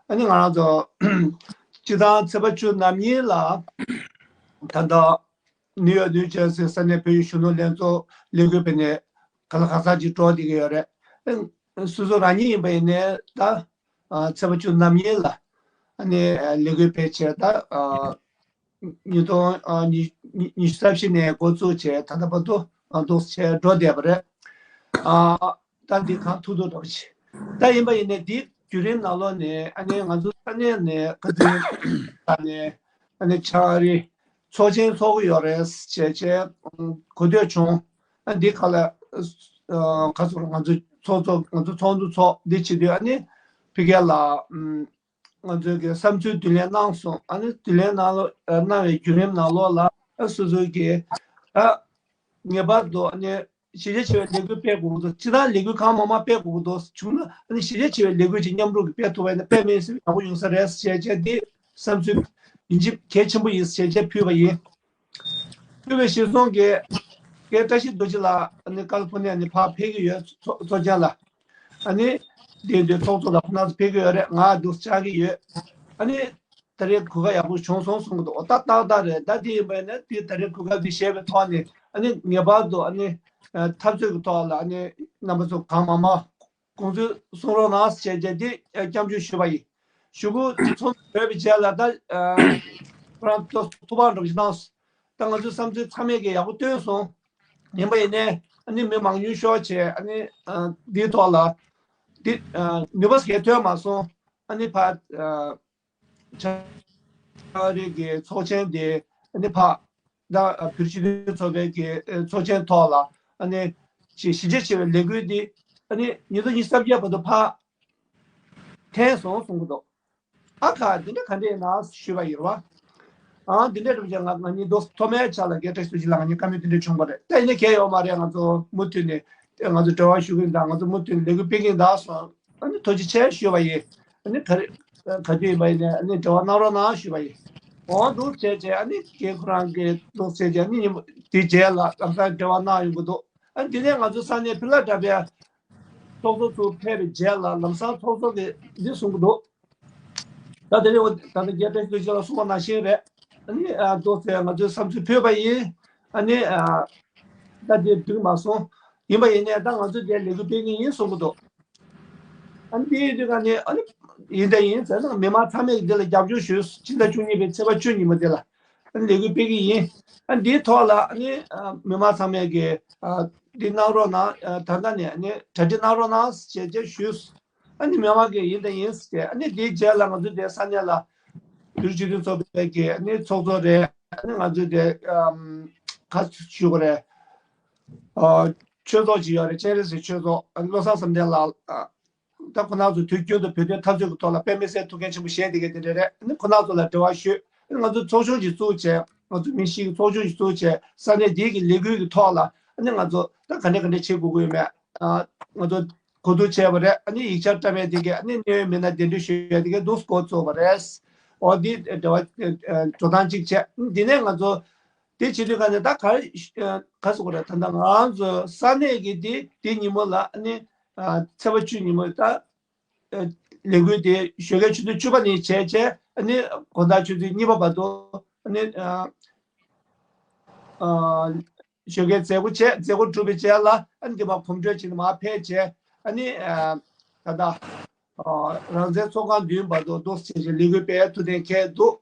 ཨ་ནི་ང་རང་ཚོ་སྤྱི་བཏང་ཚེས་པ་བཅུ་ནམ་ཉིན་ལ་ད་ལྟ་ནིའུ་ཡོག་ནིའུ་ཇར་སི་ས་གནས་བོད་ཡིག་གཞོན་ནུ་ལྷན་ཚོགས་ལས་འགུལ་སྤེལ་ནས་ག་ལ་ག་ས་ཅིག་འགྲོ་བསྡད་ཀྱི་ཡོད་རེད། སོ་སོ་རང་ཉིད་ཡིན་པ་ཡིན་ནའི་ད་ཨ་ཚེས་པ་བཅུ་ནམ་ཉིན་ལ་ཨ་ནི་ལས་འགུལ་སྤེལ་བྱས། ད་ཨ་ཉིས་སྟོང་ཨ་ཉི་ཉི་ཉི་ཤུ་རྩ་བཞི་ནས་འགོ་བཙུགས་བྱས་ད་ལྟ་བར་དུ་ཨ་འདུག་བྱས་འགྲོ་བསྡད་པ་རེད། ཨ་ད་འདི་གང་ཐུབ་ཐུབ་འགྲོ་བྱས། ད་ཡིན་པ་ཡིན་ནའི་འདི་བརྒྱུད་རིམ་ནང་ལོགས་ནས་ཨ་ནི་ང་ཚོ་ས་གནས་ནས་བཀའ་དྲིན་ཨ་ནི་ཨ་ནི་ཆ་རེ་ཚོགས་ཆེན་ཚོགས་ཀྱི་ཡོད་རེད་བྱས་བྱས། གོ་ཐོས་བྱུང་། ཨ་འདི་ག་ལ་ཨ་ག་ཚོད་ང་ཚོ་ཚོགས་གཙོ་ང་ཚོ་ཚོགས་འདུ་ཚོགས་འདི་བྱེད་དུས་ཨ་ནི་ཕ་གི་ལ་ཨམ་ང་ཚོའི་གི་བསམ་ཚུལ་བསྡུ་ལེན་གནང་སོང་། ཨ་ནི་བསྡུ་ལེན་གནང་ལོ་ཨ་གནང་བའི་བརྒྱུད་རིམ་ནང་ལོགས་ལ་ཨ་སོ་སོའི་གི་ཨ་ངེས་པར་དུ་ཨ་ནི་གཞི་རྒྱ་ཆེ་བའི་ལས་འགུལ་སྤེལ་དགོས་ཀྱི་འདུག་སྤྱིར་བཏང་ལས་འགུལ་གང་མང་མང་སྤེལ་དགོས་ཀྱི་འདུག་བྱུང་ན་ཨ་ནི་གཞི་རྒྱ་ཆེ་བའི་ལས་འགུལ་ཅིག་མཉམ་རུབ་ཀྱིས་སྤེལ་ཐུབ་པ་ཡིན་ན་དཔེ་མི་སྲིད་ཡག་པོ་ཡོང་ས་རེད་ཟེར་བྱས་བྱས་འདི་བསམ་ཚུལ་ཡིན་གཅིག་གལ་ཆེན་པོ་ཡིན་ཟེར་བྱས་བྱས་ཕུལ་བ་ཡིན། ཕུལ་བའི་གཞིར་བཟུང་གིས་ཀེ་བཀྲ་ཤིས་རྡོ་རྗེ་ལགས་ཨ་ནི་ཀ་ལི་ཕོར་ནི་ཡ་ནས་ཕར་ཕེབས་ཀྱི་ཡོད། ཚོགས་ཚོགས་ཆེན་ལ་ཨ་ནི་དེ་དུས་ཚོགས་གཙོ་ལ་ཁོང་རྣམ་ཚོ་ཕེབས་ཀྱི་ཡོད་རེད། ང་འདུག་བཅར་གྱི་ཡོད། ཨ་ནི་ད་རེས་གོ་སྐབས་ཡག་པོ་བྱུང་སོང་གསུང་གི་འདུག་འོ་ད་ཏག་ཏག་རེད། ད་དེ་ཡིན་པ་ཡིན་ན་དེ་ད་རེས་གོ་སྐབས་དེ་བཞེས་པའི་ཐོག་ནས་ཨ་ནི་ངེས་པར་དུ་ཨ་ནི་འཐབ་རྩོད་ཀྱི་ཐོག་ལ་ཨ་ནི་རྣམ་པ་ཚོ་གང་མང་མང་དགོངས་ཚུལ་གསུང་རོགས་གནང་ཞེས་བྱས་ཏེ་སྐྱབས་འཇུག་ཞུས་པ་ཡིན། གཞུག་གུ་ཚོགས་འདུ་གྲོལ་བའི་རྗེས་ལ་ད་ཁོ་རང་ཚོ་ཐུགས་ཕམ་འདྲ་པོ་ཞིག་གནང་སོང་། ད་ང་ཚོའི་བསམ་ཚུལ་ཚང་མས་ཀྱི་ཡག་པོ་བཏོན་སོང་། ཡིན་པ་ཡིན་ནའི་ཨ་ནི་མི་མང་ཉུང་ཤོས་བྱས་ཨ་ནི་འདིའི་ཐོག་ལ་འདི་ནུས་པ་ཟད་ཐོན་མ་སོང་། ཨ་ནི་ཕ་ཆ་རེ་གི་ཚོགས་ཆེན་དེ་ཨ་ནི་ཕ་ད་བོད་སྤྱི་མཐུན་ཚོགས་པའི་གི་ཚོགས་ཆེན་ཐོག་ལ་ཨ་ནི་གཞི་གཞི་རྒྱ་ཆེ་བའི་ལས་འགུལ་འདི་ཨ་ནི་ཉིས་སྟོང་ཉི་ཤུ་རྩ་བརྒྱད་བར་དུ་ཕ་འཐེན་སོང་གསུང་གི་འདུག་ཨ་ཁ་འདི་འདྲ་ག་འདྲ་ཡིན་ན་ཞུས་པ་ཡིན་རེད་བ། ཨང་འདི་འདྲ་རེད་བྱས་ང་ང་གཉིས་རྡོག་ཐོག་མའི་ཆ་ལ་རྒན་བཀྲ་ཤིས་རྡོ་རྗེ་ལགས་ང་གཉིས་བཀའ་མོལ་འདི་འདྲ་བྱུང་བ་རེད། ད་ཡིན་ན་གལ་ཡོད་མ་རེད། ང་ཚོ་མུ་མཐུད་ནས་ང་ཚོ་འབྲེལ་བ་ཞུ་གི་ཡིན། ད་ང་ཚོ་མུ་མཐུད་ནས་ལས་འགུལ་སྤེལ་གི་ཡིན་ད་སོང་། ཨ་ནི་ཐུགས་རྗེ་ཆེ་ཞུས་པ་ཡིན། ཨ་ནི་ག་རེ་ག་དུས་ཡིན་པ་ཡིན་ནའི་ཨ་ནི་འབྲེལ་བ་གནང་རོགས་གནང་ཞུས་པ་ཡིན། འོང་འདུག་བྱས་བྱས་ཨ་ནི་རྒན་ཁོ་རང་གིས་འདུག་བྱས་བྱས་ཨ་ནི་ཉིན་མོ་དེ་རྗེས་ལ་ལམ་སང་འབྲེལ་བ་གནང་ཡོང་གི་འདུག་ཨ་ནི་དེ་ནས་ང་ཚོ་ས་གནས་ཕི་ལ་ཌེལ་ཕི་ཡ་ཚོགས་གཙོ་ཚོ་ཕེབས་པའི་རྗེས་ལ་ལམ་སང་ཚོགས་གཙོ་གིས་འདི་གསུང་གི་འདུག་ད་དེ་ནས་འོ་ད་ལྟ་རྒན་བཀྲ་ཤིས་རྡོ་རྗེ་ལགས་གསུངས་པ་ནང་བཞིན་རེད། ཨ་ནི་ཨ་ཏོག་ཙེ་ང་ཚོས་བསམ་ཚུལ་ཕུལ་བ་ཡིན། ཨ་ནི་ཨ་ད་དེ་འགྲིག་མ་སོང་། ཡིན་པ་ཡིན་ནའི་ད་ང་ཚོས་དེ་ལས་འགུལ་སྤེལ་གྱི་ཡིན་གསུང་གི་འདུག་ཨ་ནི་དེ་ཡིན་དུས་ཀ་ནས་ཨ་ནི་ཡིན་ད་ཡིན་ཟེར་ན་མི་མང་ཚང་མས་འདི་ལ་རྒྱབ་སྐྱོར་ཞུས། ཕྱི་ཟླ་བཅུ་གཉིས་པའི་ཚེས་པ་བཅུ་ཉིན་མོ་དེ་ལ་ཨ་ནི་ལས་འགུལ་སྤེལ་གྱི་ཡིན། ཨ་ནི་དེའི་ཐོག་ལ་ཨ་ནི་ཨ་མི་མང་ཚང་མས་ཀྱི་ཨ་འདི་གནང་རོགས་གནང་། ཨ་ད་ལྟ་ནས་ཨ་ནི་གྲ་སྒྲིག་གནང་རོགས་གནང་ཞེས་བྱས་ཞུས། ཨ་ནི་མི་མང་གིས་ཡིན་དང་ཡིན་ཟེར་ཏེ། ཨ་ནི་དེའི་རྗེས་ལ་ང་ཚོ་དེ་ས་གནས་ལ་བོད་རིགས་སྤྱི་མཐུན་ཚོགས་པའི་གི་ཨ་ནི་ཚོགས་གཙོ་རེད། ཨ་ནི་ང་ཚོ་དེ་ཨམ་ག་ཞུ་དགོས་རེད། ཨ་ཆོས་ཚོགས་ཅིག་ཡོད་རེད། སྤྱན་རས་གཟིགས་ཆོས་ཚོགས། ཨ་ནི་བློ་བཟང་བསམ་གཏན་ལགས། ཨ་ད་ཁོ་རང་ཚོ་དུས་རྒྱུན་དུ་བོད་དོན་འཐབ་རྩོད་ཀྱི་ཐོག་ལ་དཔེ་མི་སྲིད་ཐུགས་འགན་ཆེན་པོ་བཞེས་བསྡད་མཁན་དེ་འདྲ་རེད། ཨ་ནི་ཁོ་རང་ཚོ་ལ་འབྲེལ་བ་ཞུས། ཨ་ནི་ང་ཚོ་ཚོགས་ཆུང་ཅིག་བཙུགས་བྱས། ང་ཚོ་མི་བཞི་གི་ཚོགས་ཆུང་ཞིག་བཙུགས་བྱས། ས་གནས་འདི་གི་ལས་འགུལ་གྱི་ཐོག་ལ་ཨ་ནི་ང་ཚོ་ད་ག་འདྲ་ག་འདྲ་བྱེད་དགོས་ཀྱི་ཡོད་མེད། ཨ་ང་ཚོ་གོ་བསྡུར་བྱས་པ་རེད། ཨ་ནི་ཡིག་ཆ་བཀྲམ་ཡས་དེ་གའི་ཨ་ནི་གནད་ཡོད་མི་སྣ་གདན་འདྲེན་ཞུ་ཡས་དེ་གའི་འདུག་འགོ་བཙུགས་པ་རེད། འོ་འདི་འབྲེལ་བ་འགྲོ་སྟངས་གཅིག་བྱས། འདི་ནས་ང་ཚོ་དེ་བྱེད་དུས་ག་ནས་ད་ག་ག་ཟེར་དགོས་རེད། ད་ལྟ་ང་ཚོ་ས་གནས་ཀྱི་དེ་དེ་ཉིན་མོ་ལ་ཨ་ནི་ཚེས་པ་བཅུ་ཉིན་མོ་ད། ལས་འགུལ་དེ་ཞོགས་ཀའི་ཆུ་ཚོད་བཅུ་པ་ནས་བྱས་བྱས། ཨ་ནི་དགོང་དག་ཆུ་ཚོད་གཉིས་པ་བར་དུ་ཨ་ནི་ཨ་ཨ་ཞོགས་ཀའི་མཛད་སྒོ་བྱས། མཛད་སྒོ་གྲུབ་པའི་རྗེས་ལ་ཨ་ནི་འདི་མར་གོམ་བགྲོད་བྱས་ནས་མར་ཕེབས་བྱས། ཨ་ནི་ཨ་ད་ལྟ་ཨ་རང་བཙན་ཚོགས་ཁང་མདུན་བར་དུ་འདུག་སེ་བྱས་བྱས་ལས་འགུལ་སྤེལ་ཐུབ་ཐབས་བྱས་འདུག་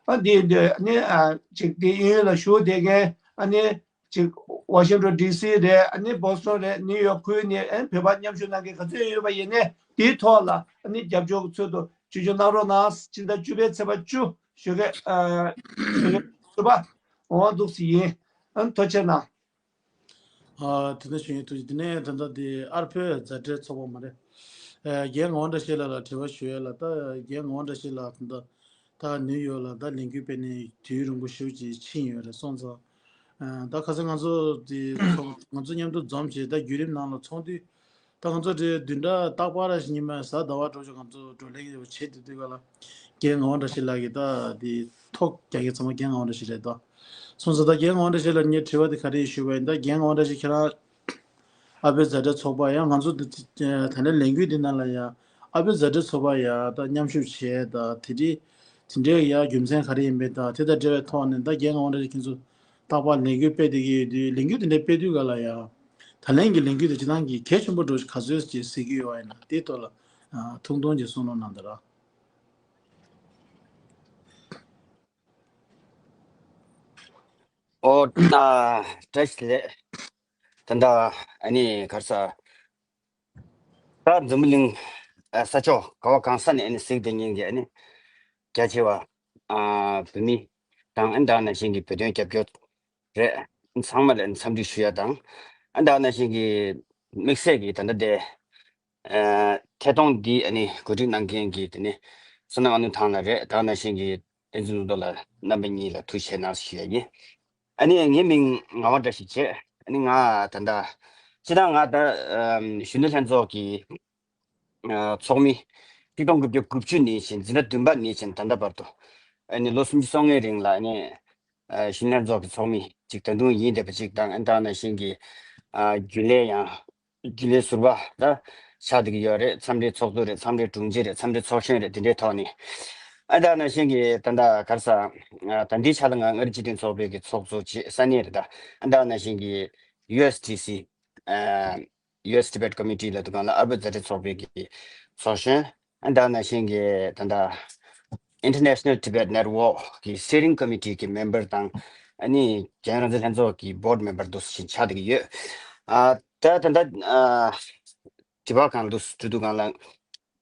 ཨ་འདི་འདི་ཨ་ནི་ཨ་ཅིག་དེ་གཡས་གཡོན་ལ་བཞུགས་བསྡད་མཁན་ཨ་ནི། ཅིག་ཝ་ཤིང་ཊོན་ཌི་སི་རེད། ཨ་ནི་བོ་སི་ཊོན་རེད། ནིའུ་ཡོག་ཁུལ་ནས་ཨ་ནི་བོད་པ་མཉམ་ཞུགས་གནང་མཁན་ག་ཚོད་ཡོད་པ་ཡིན་ནའི་དེའི་ཐོག་ལ་ཨ་ནི་རྒྱབ་སྐྱོར་གྱི་ཚུལ་དུ་ཆིབས་བསྒྱུར་གནང་རོགས་གནང་། ཕྱི་ཟླ་བཅུ་པའི་ཚེས་པ་བཅུ་ ཞོགས་ཀས་ཨ་ཞོགས་ཀས་ཞོགས་པ་འོང་བ་འདུག་སེ་ཡིན། ཨ་ནི་ཐུགས་རྗེ་གནང་། ཨ་དེ་འདྲ་ཞུ་ཡིན། ཐུགས་རྗེ། དེ་ནས་ད་ལྟ་དེ་ཨར་ཕོད་མཛའ་འབྲེལ་ཚོགས་པ་མ་རེད། ཨ་རྒན་ངག་དབང་བཀྲ་ཤིས་ལགས་ལ་དྲི་བ་ཞུ་ཡས་ལ། ད་རྒན་ངག་དབང་བཀྲ་ཤིས་ལགས་ད་ལྟ་ད་ནིའུ་ཡོག་ལ་ད་ལས་འགུལ་སྤེལ་ནས་དུས་རིང་པོ་ཞེ་པོ་ཅིག་ཕྱིན་ཡོད་རེད་སོང་ཙང་། ཨ་ད་ཁ་སང་ང་ཚོ་དེ་ཚོགས་ང་ཚོ་མཉམ་དུ་འཛོམས་བྱས་ད་བརྒྱུད་རིམ་ནང་ལ་ཚོགས་འདུ། ད་ང་ཚོ་དེ་བདུན་ཕྲག་རྟག་པར་ཉི་མ་གཟའ་ཟླ་བ་འགྲོ་ཆོག་ང་ཚོ་བགྲོ་གླེང་ཡོད་བྱེད་དུས་དུས་ག་ལ་རྒན་ངག་དབང་བཀྲ་ཤིས་ལགས་ཀྱིས་ད་དེ་ཐོ་རྒྱག་མཁན་ཚང་མ་རྒན་ངག་དབང་བཀྲ་ཤིས་རེད་དོ། སོང་ཙང་ད་རྒན་ངག་དབང་བཀྲ་ཤིས་ལགས་ངས་དྲི་བ་དེ་ག་རེ་ཞུ་བ་ཡིན། ད་རྒན་ངག་དབང་བཀྲ་ཤིས་ཁྱེད་རང་ཨ་ཕོད་མཛའ་འབྲེལ་ཚོགས་པ་ཡང་ང་ཚོ་འདི་ད་ལྟ་ལས་འགུལ་འདི་ནང་ལ་ཡང་ཨ་ཕོད་མཛའ་འབྲེལ་ཚོགས་པ་ཡང་ད་མཉམ་ཞུགས་བྱས་ད་དེ་འདྲའི་དེ་འདྲའི་ཡང་རྒྱུ་མཚན་ག་རེ་ཡིན་པས་ད་དེ་དང་འབྲེལ་བའི་ཐོག་ནས་ད་རྒན་ངག་དབང་བཀྲ་ཤིས་ཁྱེད་ཚོ་རྟག་པར་ལས་འགུལ་སྤེལ་བསྡད་ཀྱི་ཡོད་དུས་ལས་འགུལ་དེ་འདྲ་སྤེལ་དུས་ག་ལ་ཡང་ད་ལན་གྱི་ལས་འགུལ་དེ་སྤྱིར་བཏང་གི་གལ་ཆེན་པོ་འགྲོ་ག་ཚོད་ཅིག་གཟིགས་ཀྱི་ཡོད་པ་ཡིན་ན་དེའི་ཐོག་ལ་ཐུགས་མཐོང་ཅིག་གསུང་རོགས་གནང་དང་ར། ཨོ། ཨ་བཀྲ་ཤིས་བདེ་ལེགས། ད་ལྟ་ཨ་ནི་ག་རེ་ཟ། ད་འཛམ་བུ་གླིང་ཨ་ས་ཕྱོགས་ག་བ་གང་ས་ནས་ཨ་ནི་གཟིགས་བསྡད་མཁན་གྱི་ཨ་ནི་རྒྱ་ཆེ་བ་ཨ་བོད་མི་དང་ཨ་ནི་ད་ག་ནང་བཞིན་གྱི་བོད་དོན་རྒྱབ་སྐྱོར་རེད། ཚང་མ་ལ་ཨ་ནི་འཚམས་འདྲི་ཞུ་ཡ་དང་ཨ་ནི་ད་ག་ནང་བཞིན་གྱི་དམིགས་བསལ་གྱི་ད་ལྟ་དེ་ཨ་ཐད་གཏོང་འདི་ཨ་ནི་གོ་སྒྲིག་གནང་མཁན་གྱི་དེ་ནི་བསོད་ནམས་ཨ་ནུ་ཐང་ལགས་རེད། ད་ག་ནང་བཞིན་གྱི་བསྟན་འཛིན་ལྷུན་རྡོ་ལགས་རྣམ་པ་གཉིས་ལ་ཐུགས་རྗེ་ཆེ་གནང་ཞུ་ཡ་ཡིན། ཨ་ནི་ངའི་མིང་ངག་དབང་བཀྲ་ཤིས་བྱས། ཨ་ནི་ང་ད་ལྟ་སྤྱིར་བཏང་ང་ད་ཨམ་གཞོན་ནུ་ལྷན་ཚོགས་ཀྱི་ཨ་ཚོགས་མི་ཆིག་སྟོང་དགུ་བརྒྱ་དགུ་བཅུ་ནས་བྱས་འཛིན་གྲྭ་བདུན་པ་ནས་བྱས་ད་ལྟ་བར་དུ་ཨ་ནི་ལོ་སུམ་ཅུ་སོ་ལྔའི་རིང་ལ་ཨ་ནི་ཨ་གཞོན་ནུ་ལྷན་ཚོགས་ཀྱི་ཚོགས་མི་ཅིག་ད་དུང་ཡིན་བསྡད་པ་ཅིག་དང་ཨ་ནི་ད་ག་ནང་བཞིན་གྱི་ཨ་རྒྱུན་ལས་ཡང་རྒྱུན་ལས་ཟུར་པ་ད་ཆགས་བསྡད་ཀྱི་ཡོད་རེད། འཚམས་འདྲིའི་ཚོགས་གཙོ་རེད། འཚམས་འདྲིའི་དྲུང་ཆེ་རེད། འཚམས་འདྲིའི་ཚོགས་གཞོན་རེད། དེ་འདྲའི་ཐོག་ནས་ཨ་ད་ག་ནང་བཞིན་གྱི་ད་ལྟ་ག་རེ་ཟ་ཨ་ད་ལྟའི་ཆ་ལ་ང་མངའ་རིས་སྤྱི་མཐུན་ཚོགས་པའི་གི་ཚོགས་གཙོ་བྱས་ས་གནས་རེད། ད་ཨ་ད་ག་ནང་བཞིན་གྱི་ཡུ་ཨེས་ཊི་སི་ཨ་ཡུ་ཨེས་ཊི་བེཊ་ཀོ་མི་ཊི་ལབ་དུས་སྒང་ལ་ཨ་རི་བོད་མཛའ་འབྲེལ་ཚོགས་པའི་གི་ཚོགས་གཞོན། ཨ་ད་ག་ནང་བཞིན་གྱི་ད་ལྟ་International Tibet Network གི་Steering Committee གི་མེམ་བར་དང་ཨ་ནི་རྒྱལ་ཡོངས་རང་བཙན་ལྷན་ཚོགས་ཀྱི་Board Member འདུག་སེ་ཆགས་བསྡད་ཀྱི་ཡོད། ཨ་ད་ད་ལྟ་ཨ་དྲི་བ་གང་འདུག་ཞུ་དུས་སྒང་ལ་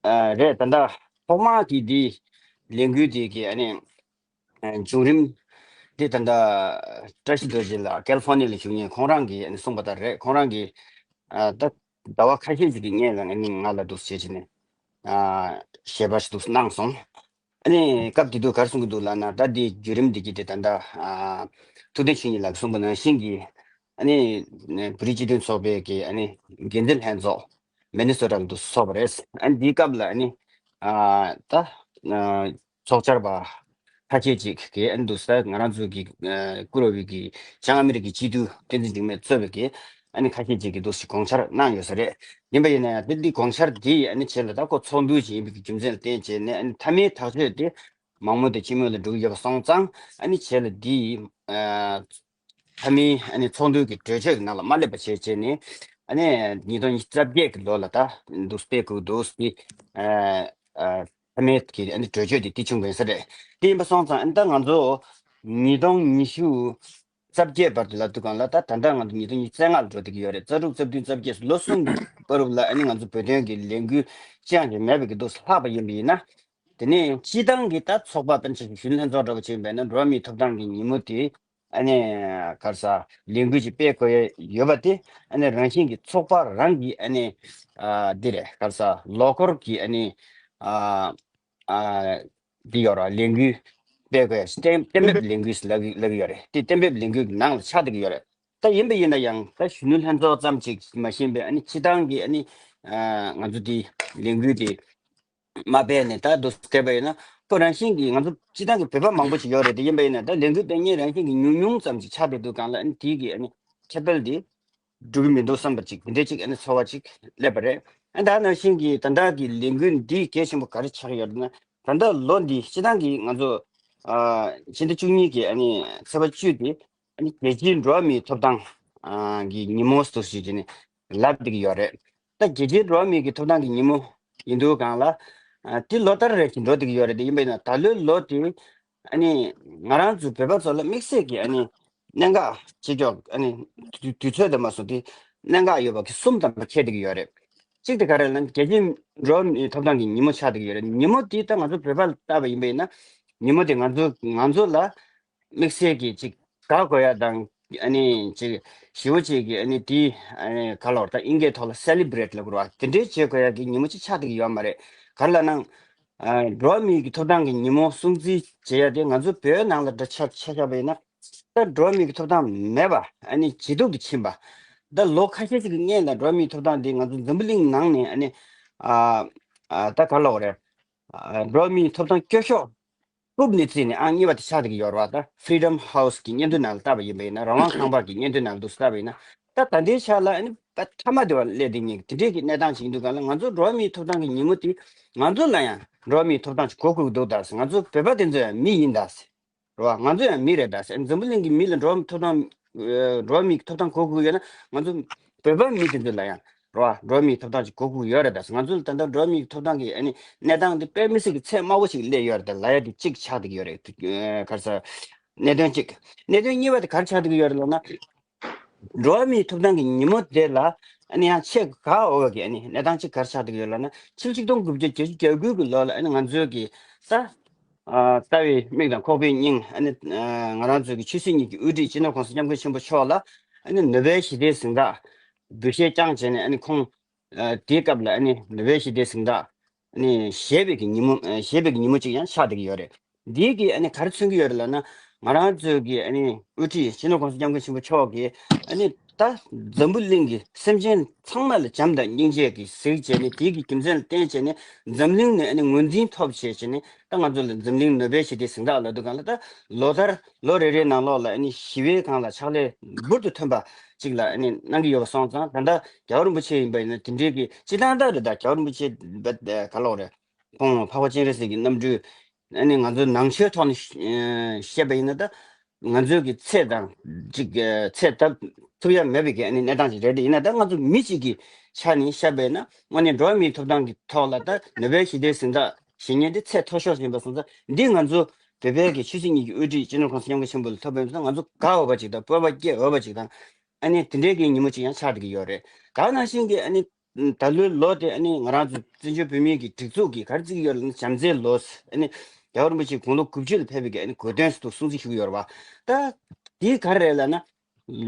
ཨ་རེད། ད་ལྟ་ཐོག་མ་གི་འདི་ལས་འགུལ་དེ་གི་ཨ་ནི་ཨ་བྱུང་རིམ་འདི་ད་ལྟ་བཀྲ་ཤིས་རྡོ་རྗེ་ལགས་ཀལ་ཧྥོ་ནི་ཡ་ལ་བཞུགས་མཁན་ཁོང་རང་གིས་ཨ་ནི་གསུངས་པ་ལྟར་རེད། ཁོང་རང་གིས་ཨ་ད་ཟླ་བ་ཁ་ཤས་ཤིག་གི་སྔོན་ལ་ཨ་ནི་ང་ལ་འདུག་སེ་བྱས་ནས་ཨ་ཞལ་པར་ཞིག་འདུག་སེ་གནང་སོང་། ཨ་ནི་སྐབས་དེ་དུས་ག་རེ་གསུང་གི་འདུག་ལབ་ན་ད་འདི་བརྒྱུད་རིམ་འདི་གི་དེ་ད་ལྟ་ཨ་ཐུབ་བསྟན་ཆོས་ཉིད་ལགས་གསུངས་པ་ནང་བཞིན་གྱི་ཨ་ནི་བོད་རིགས་སྤྱི་མཐུན་ཚོགས་པའི་གི་ཨ་ནི་འགན་འཛིན་ལྷན་ཚོགས་མི་ནི་སོ་ཊ་ལ་འདུག་སེ་ཚོགས་པ་རེད། ཨ་ནི་འདིའི་སྐབས་ལ་ཨ་ནི་ཨ་ད་ཨ་ཚོགས་བཅར་པ་ཁ་ཤས་ཅིག་གིས་ཨ་ནི་འདུག་སེ་ང་རང་ཚོ་གི་ཨ་བཀུར་འོས་པའི་གི་བྱང་ཨ་མི་རི་ཀའི་སྤྱི་འཐུས་བསྟན་འཛིན་འཇིགས་མེད་གཙོས་པའི་གི་ཨ་ནི་ཁ་ཤས་ཅིག་གིས་འདུག་སེ་དགོངས་འཆར་གནང་ཡོད་ས་རེད། ཡིན་པ་ཡིན་ན་ཡང་དེ་འདི་དགོངས་འཆར་འདི་ཨ་ནི་བྱས་ལ་ད་ཁོ་ཚོགས་འདུ་ཅིག་ཡིན་པའི་གི་རྒྱུ་མཚན་ལ་བརྟེན་བྱས་ནས་ཨ་ནི་མཐའ་མའི་ཐག་གཅོད་དེ་མང་མོས་དེ་སྤྱི་མོས་ལ་འགྲོ་གི་ཡོད་པ་སོང་ཙང་ཨ་ནི་བྱས་ལ་འདི་ཨ་མཐའ་མའི་ཨ་ནི་ཚོགས་འདུ་གི་གྲོས་ཆོད་ཀྱི་ནང་ལ་མ་སླེབས་པ་བྱས་བྱས་ནས་ཨ་ནི་ཉིས་སྟོང་ཉི་ཤུ་རྩ་བརྒྱད་ཀྱི་ལོ་ལ་ད་འདུག་སྤེལ་དགོས་འདུག་སྤེལ་ཨ་ཨ་མཐའ་མའི་གི་ཨ་ནི་གྲོས་ཆོད་དེ་དེ་བྱུང་བ་ཡིན་ས་རེད། དེ་ཡིན་པ་སོང་ཙང་ཨ་ནི་ད་ང་ཚོ་ཉིས་སྟོང་ཉི་ཤུ་རྩ་བརྒྱད་བར་དུ་ལབ་དུས་སྒང་ལ་ད་ད་ལྟ་ང་ཚོ་ཉིས་སྟོང་ཉི་ཤུ་རྩ་ལྔ་ལ་འགྲོ་བསྡད་ཀྱི་ཡོད་རེད། རྩ་དྲུག་རྩ་བདུན་རྩ་བརྒྱད་ལོ་གསུམ་གྱི་བར་དུ་ལ་ཨ་ནི་ང་ཚོ་བོད་དོན་གྱི་ལས་འགུལ་ཅི་ཡང་ཅིག་མེད་པའི་གི་འདུག་ལྷག་པ་ཡིན་པ་ཡིན་ན། དེ་ནས་སྤྱི་བཏང་གི་ད་ཚོགས་པ་དཔེར་ན་ཆ་བཞག་གཞོན་ནུ་ལྷན་ཚོགས་འདྲ་པོ་ཅིག་ཡིན་པ་ཡིན་ན་འགྲོ་བ་མིའི་ཐོབ་ཐང་གི་ཉིན་མོ་དེ་ཨ་ནི་ག་རེ་ཟ་ལས་འགུལ་ཅིག་སྤེལ་དགོས་ཡ་ཡོད་པ་དེ་ཨ་ནི་རང་བཞིན་གྱི་ཚོགས་པ་རང་གི་ཨ་ནི་ཨ་འདི་རེད། ག་རེ་ཟ་ལོ་འཁོར་གྱི་ཨ་ནི་ཨ་ཨ་འདི་ཡོད་ར། ལས་འགུལ་སྤེལ་དགོས་ཡ་གཏན་གཏན་འབེབས་ལས་འགུལ་ལབ་ཀྱི་ལབ་ཀྱི་ཡོད་རེད། དེ་གཏན་འབེབས་ལས་འགུལ་གྱི་ནང་ལ་ཆགས་བསྡད་ཀྱི་ཡོད་རེད། ད་ཡིན་པ་ཡིན་ན་ཡང་ད་གཞོན་ནུ་ལྷན་ཚོགས་ཙམ་ཅིག་མ་ཤེས་པའི་ཨ་ནི་སྤྱི་བཏང་གི་ཨ་ནི་ཨ་ང་ཚོ་འདི་ལས་འགུལ་དེ་མ་སྤེལ་ནས་ད་འདུག་སེ་བསྡད་པ་ཡིན་ན་ཁོ་རང་བཞིན་གྱིས་ང་ཚོ་སྤྱི་བཏང་གི་བོད་པ་མང་པོ་ཞིག་ཡོད་རེད། དེ་ཡིན་པ་ཡིན་ན་ད་ལས་འགུལ་སྤེལ་མཁན་རང་བཞིན་གྱིས་ཉུང་ཉུང་ཙམ་ཅིག་ཆགས་བསྡད་དུས་སྒང་ལ་ཨ་ནི་དེའི་གི་ཨ་ནི་ཁྱབ་སྤེལ་དེ་འགྲོ་གི་མི་འདུག་བསམ་པ་ཅིག་དེ་འདྲའི་ཅིག་ཨ་ནི་ཚོར་བ་ཅིག་སླེབས་པ་རེད། ཨ་ད་ནང་བཞིན་གྱི་ད་ལྟ་གི་ལས་འགུལ་འདི་གལ་ཆེན་པོ་ག་རེ་ཆགས་ཡོད་ན་ད་ལྟ་ལོ་འདི་སྤྱི་བཏང་གི་ང་ཚོ་ཨ་ཕྱི་ཟླ་བཅུ་གཉིས་ཀྱི་ཨ་ནི་ཚེས་པ་བཅུ་དེ་ཨ་ནི་རྒྱལ་སྤྱིའི་འགྲོ་བ་མིའི་ཐོབ་ཐང་ཨ་གི་ཉིན་མོ་སུ་ཞིག་ཅིག་ནས་ལབ་བསྡད་ཀྱི་ཡོད་རེད། ད་རྒྱལ་སྤྱིའི་འགྲོ་བ་མིའི་གི་ཐོབ་ཐང་གི་ཉིན་མོ་ཡིན་དུས་སྒང་ལ་ཨ་དེ་ལོ་ལྟར་རེ་བཞིན་འགྲོ་བསྡད་ཀྱི་ཡོད་རེད། དེ་ཡིན་པ་ཡིན་ན་ད་ལོའི་ལོ་དེ་ཨ་ནི་ང་རང་ཚོ་བོད་པ་ཚོ་ལ་དམིགས་བསལ་གྱི་ཨ་ནི་གནད་འགག་ཆེ་ཤོས་ཨ་ནི་དུས་དུས་ཚོད་དུ་མ་སོང་དེ་གནད་འགག་ཡོད་པ་གི་གསུམ་ཙམ་པ་འཁེལ་བསྡད་ཀྱི་ཡོད་རེད། གཅིག་དེ་ག་རེ་ལབ་ན་རྒྱལ་སྤྱིའི་འགྲོ་བ་མིའི་ཐོབ་ཐང་གི་ཉིན་མོ་ཆགས་བསྡད་ཀྱི་ཡོད་རེད། ཉིན་མོ་དེ་ད་ང་ཚོ་བོད་པ་ལ་བལྟས་པ་ཡིན་པ་ཡིན་ན་ ཉིན་མོ་དེ་ང་ཚོ་ང་ཚོ་ལ་དམིགས་བསལ་གྱི་ཅིག་དགའ་དགོས་ཡ་དང་། ཨ་ནི་ཅིག་ཞི་བ་ཅིག་གི་ཨ་ནི་དེ་ཨ་ནི་ག་ལོར་ད་ཨིན་སྐད་ཐོག་ལ་སེ་ལི་བྷི་རེ་ཊི་ལབ་དགོས་རེད་བ། དེ་འདྲའི་བྱེད་དགོས་ཡ་གི་ཉིན་མོ་ཅིག་ཆགས་བསྡད་ཀྱི་ཡོད་མ་རེད། ག་རེ་ལབ་ན། ཨ། འགྲོ་བ་མིའི་གི་ཐོབ་ཐང་གི་ཉིན་མོ་སྲུང་བརྩི་བྱེད་ཡ་དེ་ང་ཚོ་བོད་ནང་ལ་འདྲ་ཆ་ཆ་བཞག་པ་ཡིན་ན། ད་འགྲོ་བ་མིའི་གི་ཐོབ་ཐང་མེད་པ་ཨ་ནི་ཇེ་སྡུག་ཏུ་ཕྱིན་པ། ད་ལོ་ཁ་ཤས་ཤིག་གི་སྔོན་ལ་འགྲོ་བ་མིའི་ཐོབ་ཐང་དེ་ང་ཚོ་འཛམ་བུ་གླིང་ནང་ནས་ཨ་ནི། ཨ། ཨ། ད་ག་ལབ་དགོས་རེད། ཨ། འགྲོ་བ་མིའི་ཐོབ་ཐང་སྐྱོ་ཤོས་རྐུབ་ནས་བརྩིས་ནས་ཨང་གཉིས་པ་དེ་ཆགས་བསྡད་ཀྱི་ཡོད་རེད་བ། ད་Freedom House་གི་སྙན་ཐོའི་ནང་ལ་བལྟས་པ་ཡིན་པ་ཡིན་ན། རང་དབང་ཁང་པ་གི་སྙན་ཐོའི་ནང་ལ་འདུག་བལྟས་པ་ཡིན་ན། ད་ད་ལྟའི་ཆ་ལ་ཨ་ནི་ད་མཐའ་མ་དེ་བ་སླེབས་བསྡད་མཁན་དེ་འདྲའི་གི་གནས་སྟངས་ཤིག་ཡིན་དུས་གང་ལ། ང་ཚོ་འགྲོ་བ་མིའི་ཐོབ་ཐང་གི་ཉིན་མོ་དེ་ང་ཚོ་ལ་ཡང་འགྲོ་བ་མིའི་ཐོབ་ཐང་ཞིག་གོ་དགོས་ཀྱི་འདུག་ད་ཟེར། ང་ཚོ་བོད་པ་དེ་ཚོ་ཡང་མི་ཡིན་ད་ཟེར། རེད་བ། ང་ཚོ་ཡང་མི་རེད་ད་ཟེར། འཛམ་བུ་གླིང་གི་མི་ལ་འགྲོ་བ་མིའི་ཐོབ་ཐང་། འགྲོ་བ་མིའི་ཐོབ་ཐང་གོ་དགོས་ཡོད་ན། ང་ཚོ་བོད་པ་མི་དེ་ཚོ་ལ་ཡང་རེད་བ། འགྲོ་བ་མིའི་ཐོབ་ཐང་ཅིག་གོ་དགོས་ཡོད་རེད་ད་ཟེར། ང་ཚོ་ལ་ད་ལྟ་འགྲོ་བ་མིའི་ཐོབ་ཐང་གི་ཨ་ནི་གནས་སྟངས་དེ་དཔེ་མི་སྲིད་ཀྱི་ཚད་དམའ་བོ་ཞིག་སླེབས་ཡོད་རེད་ད་ལབ་ཡ་དེ་གཅིག་ཆགས་བསྡད་ཀྱི་ཡོད་རེད། ཨ། ག་རེ་ཟེར། གནད་དོན་གཅིག་གནད་དོན་གཉིས་པ་དེ་ག་རེ་ཆགས་བསྡད་ཀྱི་ཡོད་རེད་ལབ་ན། འགྲོ་བ་མིའི་ཐོབ་ཐང་གི་ཉིན་མོ་དེ་ལ་ཨ་ནི་ཡང་ཆེས་དགའ་འོས་པ་གི་ཨ་ནི་གནས་སྟངས་གཅིག་ག་རེ་ཆགས་བསྡད་ཀྱི་ཡོད་ལབ་ན། ཕྱི་ལོ་ཆིག་སྟོང་དགུ་བརྒྱ་བརྒྱད་ཅུ་གྱ་དགུ་གི་ལོ་ལ་ཨ་ནི་ང་ཚོའི་གི་ས། ཨ། ལྟ་བའི་མིག་དང་ཁོག་པའི་སྙིང་། ཨ་ནི། ཨ། ང་རང་ཚོའི་གི་ཆོས་སྲིད་གཉིས་ཀྱི་དབུ་ཁྲིད་སྤྱི་ནོར་༸གོང་ས་༸སྐྱབས་མགོན་ཆེན་པོ་མཆོག་ལ་ཨ་ནི་ནོ་བེལ་ཞི་བདེའི་གཟེངས་རྟགས་འབུལ་བཞེས་བསྐྱངས་བྱས་ནས། ཨ་ནི་ཁོང་། ཨ། དེའི་སྐབས་ལ་ཨ་ནི་ནོ་བེལ་ཞི་བདེའི་གཟེངས་རྟགས་ཨ་ནི་བཞེས་པའི་གི་ཉིན་མོ། ཨ། བཞེས་པའི་གི་ཉིན་མོ་གཅིག་ཡང་ཆགས་བསྡད་ཀྱི་ཡོད་རེད། འདིའི་གི་ཨ་ནི་ག་རེ་མཚོན་གྱི་ཡོད་རེད་ལབ་ན། ང་རང་ཚོའི་གི་ཨ་ནི་དབུ་ཁྲིད་སྤྱི་ནོར་༸གོང་ས་༸སྐྱབས་མགོན་ཆེན་པོ་མཆོག་གིས་ཨ་ནི་ད་འཛམ་བུ་གླིང་གི་སེམས་ཅན་ཚང་མ་ལ་བྱམས་དང་སྙིང་རྗེ་གིས་གཟིགས་བྱས་ནས། དེའི་གི་རྒྱུ་མཚན་ལ་བརྟེན་བྱས་ནས་འཛམ་གླིང་ནས་ཨ་ནི་ངོས་འཛིན་ཐོབ་བྱས་བྱས་ནས། ད་ང་ཚོ་ལ་འཛམ་གླིང་ནོ་བེལ་ཞི་བདེའི་གཟེངས་རྟགས་ལབ་དུས་སྒང་ལ། ད་ལོ་ལྟར་ལོ་རེ་རེའི་ནང་ལོགས་ལ་ཨ་ནི་ཞི་བའི་སྒང་ལ་ཕྱག་ལས་འབུར་དུ་ཐོན་པ་ཅིག་ལ་ཨ་ནི་གནང་གི་ཡོད་པ་སོང་ཙང་། ད་ལྟ་རྒྱལ་བ་རིན་པོ་ཆེ་ཡིན་པ་ཡིན་ན་དེ་འདྲའི་གི་སྤྱིར་བཏང་ལྟར་རེད། ད་རྒྱལ་བ་རིན་པོ་ཆེ་ག་ལབ་དགོས་རེད། ཁོང་འཕགས་པ་སྤྱན་རས་གཟིགས་ཀྱི་རྣམ་སྤྲུལ། ཨ་ནི་ང་ཚོའི་ནང་ཆོས་ཐོག་ནས་བཤད་པ་ཡིན་ན། ད་ང་ཚོའི་གི་ཚད་དང་ཅིག་ཚད་ལྟ་ཐུབ་ཡ་མེད་པའི་གི་ཨ་ནི་གནས་སྟངས་ཅིག་རེད། དེ་ཡིན་ན་ད་ང་ཚོ་མི་གཅིག་གི་ཆ་ནས་བཤད་པ་ཡིན་ན། དངོས་གནས་འགྲོ་བ་མིའི་ཐོབ་ཐང་གི་ཐོག་ལ་ད་ནོ་བེལ་ཞི་བདེའི་གཟེངས་རྟགས་བཞེས་མཁན་དེ་ཚད་མཐོ་ཤོས་ཡིན་པ་སོང་ཙང་། འདི་ང་ཚོ་བོད་པའི་གི་ཆོས་སྲིད་གཉིས་ཀྱི་དབུ་ཁྲིད་སྤྱི་ནོར་༸གོང་ས་༸སྐྱབས་མགོན་ཆེན་པོ་ལ་ཐོབ་པ་ཡིན་ཙང་། ང་ཚོ་དགའ་འོས་པ་ཅིག་དང་། སྤོབས་པ་སྐྱེ་འོས་པ་ཅིག་དང་། ཨ་ནི་དེ་འདྲའི་གི་ཉིན་མོ་ཅིག་ཡང་ཆགས་བསྡད་ཀྱི་ཡོད་རེད། ད་ག་ནང་བཞིན་གྱི་ཨ་ནི་ད་ལོའི་ལོ་དེ་ཨ་ནི་ང་རང་ཚོ་བཙན་བྱོལ་བོད་མིའི་གི་སྒྲིག་འཛུགས་ཀྱིས་ག་རེ་བརྩི་གི་ཡོད་ལབ་ན། བྱམས་བརྩེའི་ལོ། ཨ་ནི་རྒྱལ་བ་རིན་པོ་ཆེ་དགུང་ལོ་དགུ་བཅུ་ལ་ཕེབས་པའི་གི་ཨ་ནི་གོ་སྟོན་སུ་འདུག་སྲུང་བརྩི་ཞུ་གི་ཡོད་རེད་བ། ད་དེ་ག་རེ་རེད་ལབ་ན།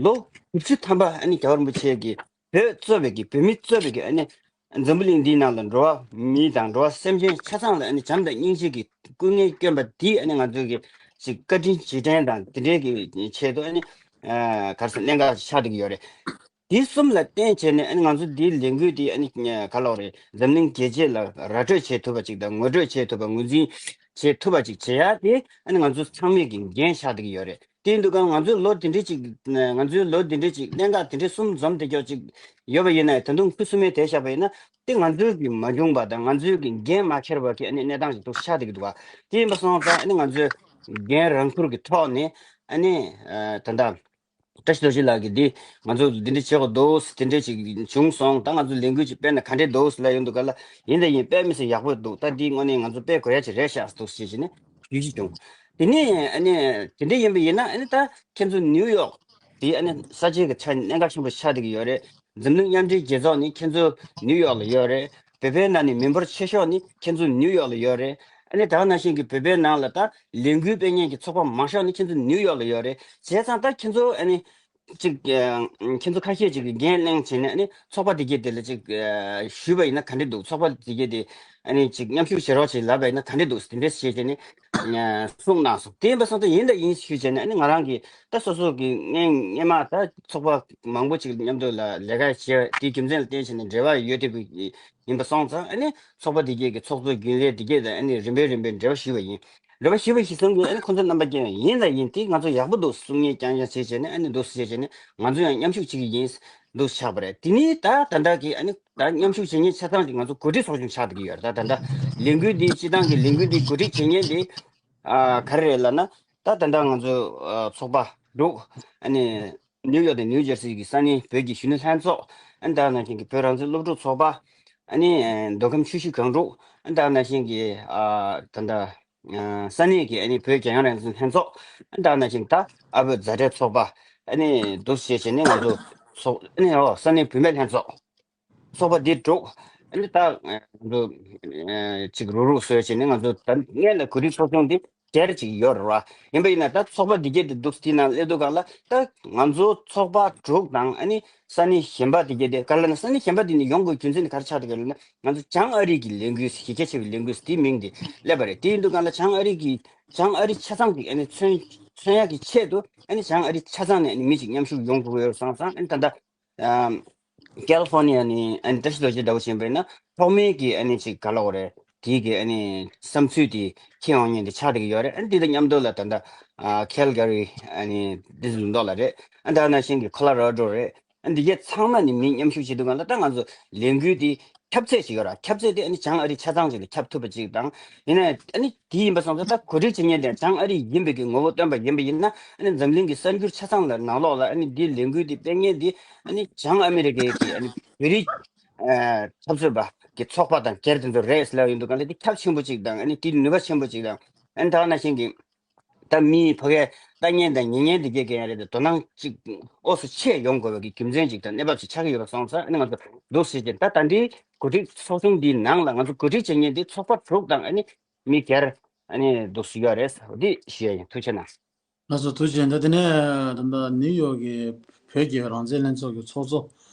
ལོ་དགུ་བཅུ་ཐམ་པ་ཨ་ནི་རྒྱལ་བ་རིན་པོ་ཆེ་གིས་བོད་གཙོས་པའི་གི་བོད་མི་གཙོས་པའི་གི་ཨ་ནི་འཛམ་བུ་གླིང་འདིའི་ནང་ལ་འགྲོ་བ་མི་དང་འགྲོ་བ་སེམས་ཅན་ཆ་ཚང་ལ་ཨ་ནི་བྱམས་དང་སྙིང་རྗེ་གི་སྐུ་ངལ་བསྐྱོན་པ་དེ། ཨ་ནི་ང་ཚོའི་གི་ཅིག་བཀའ་དྲིན་རྗེས་དྲན་དང་དེ་འདྲའི་གི་ཆེད་དུ། ཨ་ནི་ཨ་ག་རེ་ཟེར། གནད་འགག་ཅིག་ཆགས་བསྡད་ཀྱི་ཡོད་རེད། དེ་གསུམ་ལ་བརྟེན་བྱས་ནས་ཨ་ནི་ང་ཚོ་འདིའི་ལས་འགུལ་དེ་ཨ་ནི་ག་ལབ་དགོས་རེད། འཛམ་གླིང་རྒྱལ་སྤྱི་ལ་ར་སྤྲོད་བྱེད་ཐུབ་པ་ཅིག་དང་། ངོ་སྤྲོད་བྱེད་ཐུབ་པ། ངོས་འཛིན་བྱེད་ཐུབ་པ་ཅིག་བྱེད་ཡ་དེ་ཨ་ནི་ང་ཚོ་ཚང་མས་ཀྱི་འགན་ཆགས་བསྡད་ཀྱི་ཡོད་རེད། དེ་ཡིན་དུས་ཀྱང་ང་ཚོའི་ལོ་དེ་འདྲའི་ཅིག་ང་ཚོའི་ལོ་དེ་འདྲའི་ཅིག་གནད་འགག་དེ་འདྲའི་གསུམ་འཛོམས་བསྡད་ཀྱོག་ཅིག་ཡོད་པ་ཡིན་ན། ད་དུང་ཁུ་སུམ་མེ་དེ་བཞག་པ་ཡིན་ན། དེ་ང་ཚོའི་གི་མ་བྱུང་བ་དང་། ང་ཚོའི་གི་འགན་མ་འཁྱེར་བ་གི་ཨ་ནི་གནས་སྟངས་ཅིག་ཏུ་ཆགས་བསྡད་ཀྱི་འདུག་བ། དེ་ཡིན་པ་སོང་ཙང་ཨ་ནི་ང་ཚོས་འགན་རང་འཁུར་གྱི་ཐོག་ནས། ཨ་ནི་ཨ་ད་ལྟ་བཀྲ་ཤིས་རྡོ་རྗེ་ལགས་ཀྱིས་འདི་ང་ཚོ་འདི་འདྲ་བྱེད་དགོས་འདུག་དེ་འདྲ་ཅིག་བྱུང་སོང་། ད་ང་ཚོ་ལས་འགུལ་ཅིག་སྤེལ་ན་ག་འདྲ་འདུག་ལབ་ཡོང་དུས་སྒང་ལ། ཡིན་དང་ཡིན། དཔེ་མི་སྲིད་ཡག་པོ་འདུག་ད་འདི་དངོས་གནས་ང་ཚོ་སྤེལ་དགོས་ཡ་ཅིག་རེད་ཤག་འདུག་ཟེར་བྱས་ནས་ཞུ་རྒྱུ་བྱུང་། དེ་ནས་ཨ་ནི་དེ་འདྲ་ཡིན་པ་ཡིན་ན། ཨ་ནི་ད་ཁྱེད་ཚོ་ནིའུ་ཡོག་དེ་ཨ་ནི་ས་ཆའི་གི་ཆ་ནས་གནད་འགག་ཆེན་པོ་ཆགས་བསྡད་ཀྱི་ཡོད་རེད། འཛམ་གླིང་མཉམ་འབྲེལ་རྒྱལ་ཚོགས་ནི་ཁྱེད་ཚོ་ནིའུ་ཡོག་ལ་ཡོད་རེད། བོད་པའི་ནང་ནས་མི་འབོར་ཆེ་ཤོས་ནི་ཁྱེད་ཚོ་ནིའུ་ཡོག་ལ་ཡོད་རེད། ཨ་ནི་ད་ག་ནང་བཞིན་གྱི་བོད་པའི་ནང་ལ་ད་ལས་འགུལ་སྤེལ་མཁན་གྱི་ཚོགས་པ་མང་ཤོས་ནི་ཁྱེད་ཚོ་ནིའུ་ཡོག་ལ་ཡོད་རེད། བྱས་ཙང་ད་ཁྱེད་ཚོ་ཨ་ནི་ཅིག་ཨ་ཁྱེད་ཚོ་ཁ་ཤས་ཅིག་གིས་འགན་ལེན་བྱས་ནས། ཨ་ནི་ཚོགས་པ་དེ་གས་དེ་ལ་ཅིག་ཨ་ཞུས་པ་ཡིན་ན་ག་འདྲ་འདུག་ཚོགས་པ་དེ་གས་དེ་ཨ་ནི་ཅིག་མཉམ་ཞུགས་བྱེད་རོགས་བྱེད་ལབ་པ་ཡིན་ན་ག་འདྲ་འདུག་དེ་འདྲ་བྱས་བྱས་ནས་ཨ་གསུངས་གནང་སོང་། དེ་ཡིན་པ་སོང་ཙང་ཡིན་དང་ཡིན་ཞུས་བྱས་ནས། ཨ་ནི་ང་རང་གིས་ད་སོ་སོ་གི་སྔན་སྔན་མ་ད་ཚོགས་པ་མང་པོ་ཅིག་མཉམ་དུ་ལ་ལས་ཀ་བྱས། དེའི་རྒྱུ་མཚན་ལ་བརྟེན་བྱས་ནས་འབྲེལ་བ་ཡོད་བསྡད་པའི་ཡིན་པ་སོང་ཙང་། ཨ་ནི་ཚོགས་པ་དེ་གས་ཀྱི་ཚོགས་གཙོ་རྒྱུན་ལས་དེ་གས་དང་ཨ་ནི་རིམ་པས་རིམ་པས་འབྲེལ་བ་ཞུས་པ་ཡིན། འབྲེལ་བ་ཞུས་པ་ཞིག་སོང་གི། ཨ་ནི་ཁོང་ཚོ་རྣམ་པ་ཀྱིས་ཡིན་དང་ཡིན། དེ་ང་ཚོ་ཡག་པོ་འདུག་གསུང་མཁན་རྐྱང་རྐྱང་བྱས་བྱས་ནས། ཨ་ནི་འདུག་སེ་བྱས་བྱས་ནས་ང་ཚོ་ཡང་མཉམ་ཞུགས་བྱེད་ཀྱི་ཡིན་འདུག་ཆགས་པ་རེད། དེ་ནས་ད་ད་ལྟ་གི་ཨ་ནི་ད་མཉམ་ཞུགས་བྱེད་མཁན་ཆ་ཚང་དེ་ང་ཚོ་གོ་སྒྲིག་ཚོགས་ཆུང་ཆགས་བསྡད་ཀྱི་ཡོད་རེད། ད་ད་ལྟ་ལས་འགུལ་འདི་སྤྱི་བཏང་གི་ལས་འགུལ་འདི་གོ་སྒྲིག་བྱེད་མཁན་དེ། ཨ་ག་རེ་རེད་ལབ་ན། ད་ད་ལྟ་ང་ཚོ་ཨ་ཚོགས་པ་དྲུག་ཨ་ནི་ནིའུ་ཡོག་དང་ནིའུ་ཇར་སི་གི་ས་གནས་བོད་ཀྱི་གཞོན་ནུ་ལྷན་ཚོགས། ཨ་ནི་ད་ག་ནང་བཞིན་གྱི་བོད་རང་བཙན་སློབ་ཕྲུག་ཚོགས་པ། ཨ་ནི་མདོ་ཁམས་ཆུ་བཞི་སྒང་དྲུག་ཨ་ནི་ད་ག་ནང་བཞིན་གྱི་ཨ་ད་ལྟ་ཨ་ས་གནས་ཀྱི་ཨ་ནི་བོད་རྒྱལ་ཡོངས་རང་བཙན་ལྷན་ཚོགས། ཨ་ནི་ད་ག་ནང་བཞིན་ད་ཨ་བོད་མཛའ་འབྲེལ་ཚོགས་པ། ཨ་ནི་འདུག་སེ་བྱས་བྱས་ནས་ང་ཚོ་ཚོགས། ཨ་ནི་འོ་ས་གནས་བུད་མེད་ལྷན་ཚོགས། ཚོགས་པ་འདི་དྲུག་ཨ་ནི་ད་ང་ཚོ་ཨ་ཅིག་རུག་རུག་བཟོས་བྱས་ནས། ང་ཚོ་ད་སྔོན་ལ་གོ་སྒྲིག་ཚོགས་ཆུང་འདི་ སྒེར་ཅིག་ཡོད་རེད་བ། ཡིན་པ་ཡིན་ན་ད་ཚོགས་པ་འདི་གས་དེ་འདུག་དེའི་ནང་སླེབས་དུས་སྒང་ལ་ད་ང་ཚོ་ཚོགས་པ་དྲུག་དང་ཨ་ནི་ས་གནས་གཞན་པ་འདི་གས་དེ་ག་ལ་ན་ས་གནས་གཞན་པ་འདི་ནས་ཡོང་དགོས་རྒྱུ་མཚན་ནི་ག་རེ་ཆགས་འདུག་ག་ལ་ན་ང་ཚོ་བྱང་ཨ་རི་གི་ལས་འགུལ་གཞི་རྒྱ་ཆེ་བའི་ལས་འགུལ་དེའི་མིང་དེ་སླེབས་པ་རེད། དེ་ཡིན་དུས་སྒང་ལ་བྱང་ཨ་རི་གི་བྱང་ཨ་རི་ཆ་ཚང་གི་ཨ་ནི་མཚོན་མཚོན་ཡག་གི་ཆེད་དུ་ཨ་ནི་བྱང་ཨ་རི་ཆ་ཚང་ནས་ཨ་ནི་མི་ཅིག་མཉམ་ཞུགས་ཡོང་དགོས་ཡོད་བསམ་བསམ་ཨ་ནི་ད་ལྟ། ཨམ། ཀལ་ཧྥོར་ནི་ཡ་ནི་ཨ་ནི་བཀྲ་ཤིས་རྡོ་རྗེ་འདྲ་བོ་བྱས་པས་ན་ཐོག་མའི་གི་ཨ་ནི་ཅིག་ག་ལ་འོ་རེད། དེའི་གི་ཨ་ནི་བསམ་ཚུལ་དེ་འཁྱེར་ཡོང་མཁན་དེ་ཆགས་བསྡད་ཀྱི་ཡོད་རེད། ཨ་ནི་དེ་དང་མཉམ་དུ་ལ་ད་ལྟ་ཨ་ཁེལ་གྷ་རི་ཨ་ནི་དེ་ཚོ་མདོ་ལ་རེད། ཨ་ནི་ད་ནང་བཞིན་གི་ཁོ་ལོ་ར་ཌོ་རེད། ཨ་ནི་འདི་གས་ཚང་མ་ནི་མི་མཉམ་ཞུགས་བྱེད་དུས་སྒང་ལ་ད་ང་ཚོ་ལས་འགུལ་དེ་ཁྱབ་ཚད་ཅིག་ཡོད་ར། ཁྱབ་ཚད་དེ་ཨ་ནི་བྱང་ཨ་རི་ཆ་ཚང་ཅིག་ལ་ཁྱབ་ཐུབ་པ་ཅིག་དང་ཡིན་ན་ཨ་ནི་དེ་ཡིན་པ་སོང་ཙང་ད་གོ་སྒྲིག་བྱེད་མཁན་དེ་བྱང་ཨ་རི་ཡིན་པའི་གི་ངོ་བོ་སྟོན་པ་ཡིན་པ་ཡིན་ན་ཨ་ནི་འཛམ་གླིང་གི་གསར་འགྱུར་ཆ་ཚང་ལ་ནང་ལོགས་ལ་ཨ་ནི་འདི་ལས་འགུལ་འདི་སྤེལ་མཁན་འདི་ཨ་ནི་བྱང་ཨ་མི་རི་ཀའི་གི་ཨ་ནི་བོད་རིགས་ཨ་འཐབ་རྩོད་པ་གི་ཚོགས་པ་དང་སྒེར་དེ་ཚོ་རེད་ཟེར་ལབ་ཡོང་དུས་གང་ལ་འདི་ཁྱབ་ཆེན་པོ་ཅིག་དང་ཨ་ནི་འདི་ནུས་པ་ཆེན་པོ་ཅིག་དང་ཨ་ནི་ད་ག་ནང་བཞིན་གི་ད་མིའི་ཕ་གིའི་ལྟ་ཉན་དང་ཉན་ཉན་འདི་གས་གས་ཡང་རེད་དེ་དོ་སྣང་ཅིག་ཨོ་སི་ཆེ་ཡོང་དགོས་པའི་གི་རྒྱུ་མཚན་ཅིག་དང་གནས་བབ་ཅིག་ཆགས་ཀྱི་ཡོད་པ་སོང་ཙང་ཨ་ནི་ང་ཚོ་འདུག་ཟེར་གྱི་ད་ད་འདི་གོ་སྒྲིག་ཚོགས་ཆུང་འདིའི་ནང་ལ་ང་ཚོ་གོ་སྒྲིག་བྱེད་མཁན་འདི་ཚོགས་པ་དྲུག་དང་ཨ་ནི་མི་སྒེར་ཨ་ནི་འདུག་ཞུ་ཡ་རེད། འོ་འདི་ཞུ་ཡ་ཡིན། ཐུགས་རྗེ་གནང་། ལགས་སོ། ཐུགས་རྗེ་ཆེ། ད་དེ་ནས་ད་ལྟ་ནིའུ་ཡོག་གི་བོད་རྒྱལ་བའི་རང་བཙན་ལྷན་ཚོགས་ཀྱི་ཚོགས་གཙོ་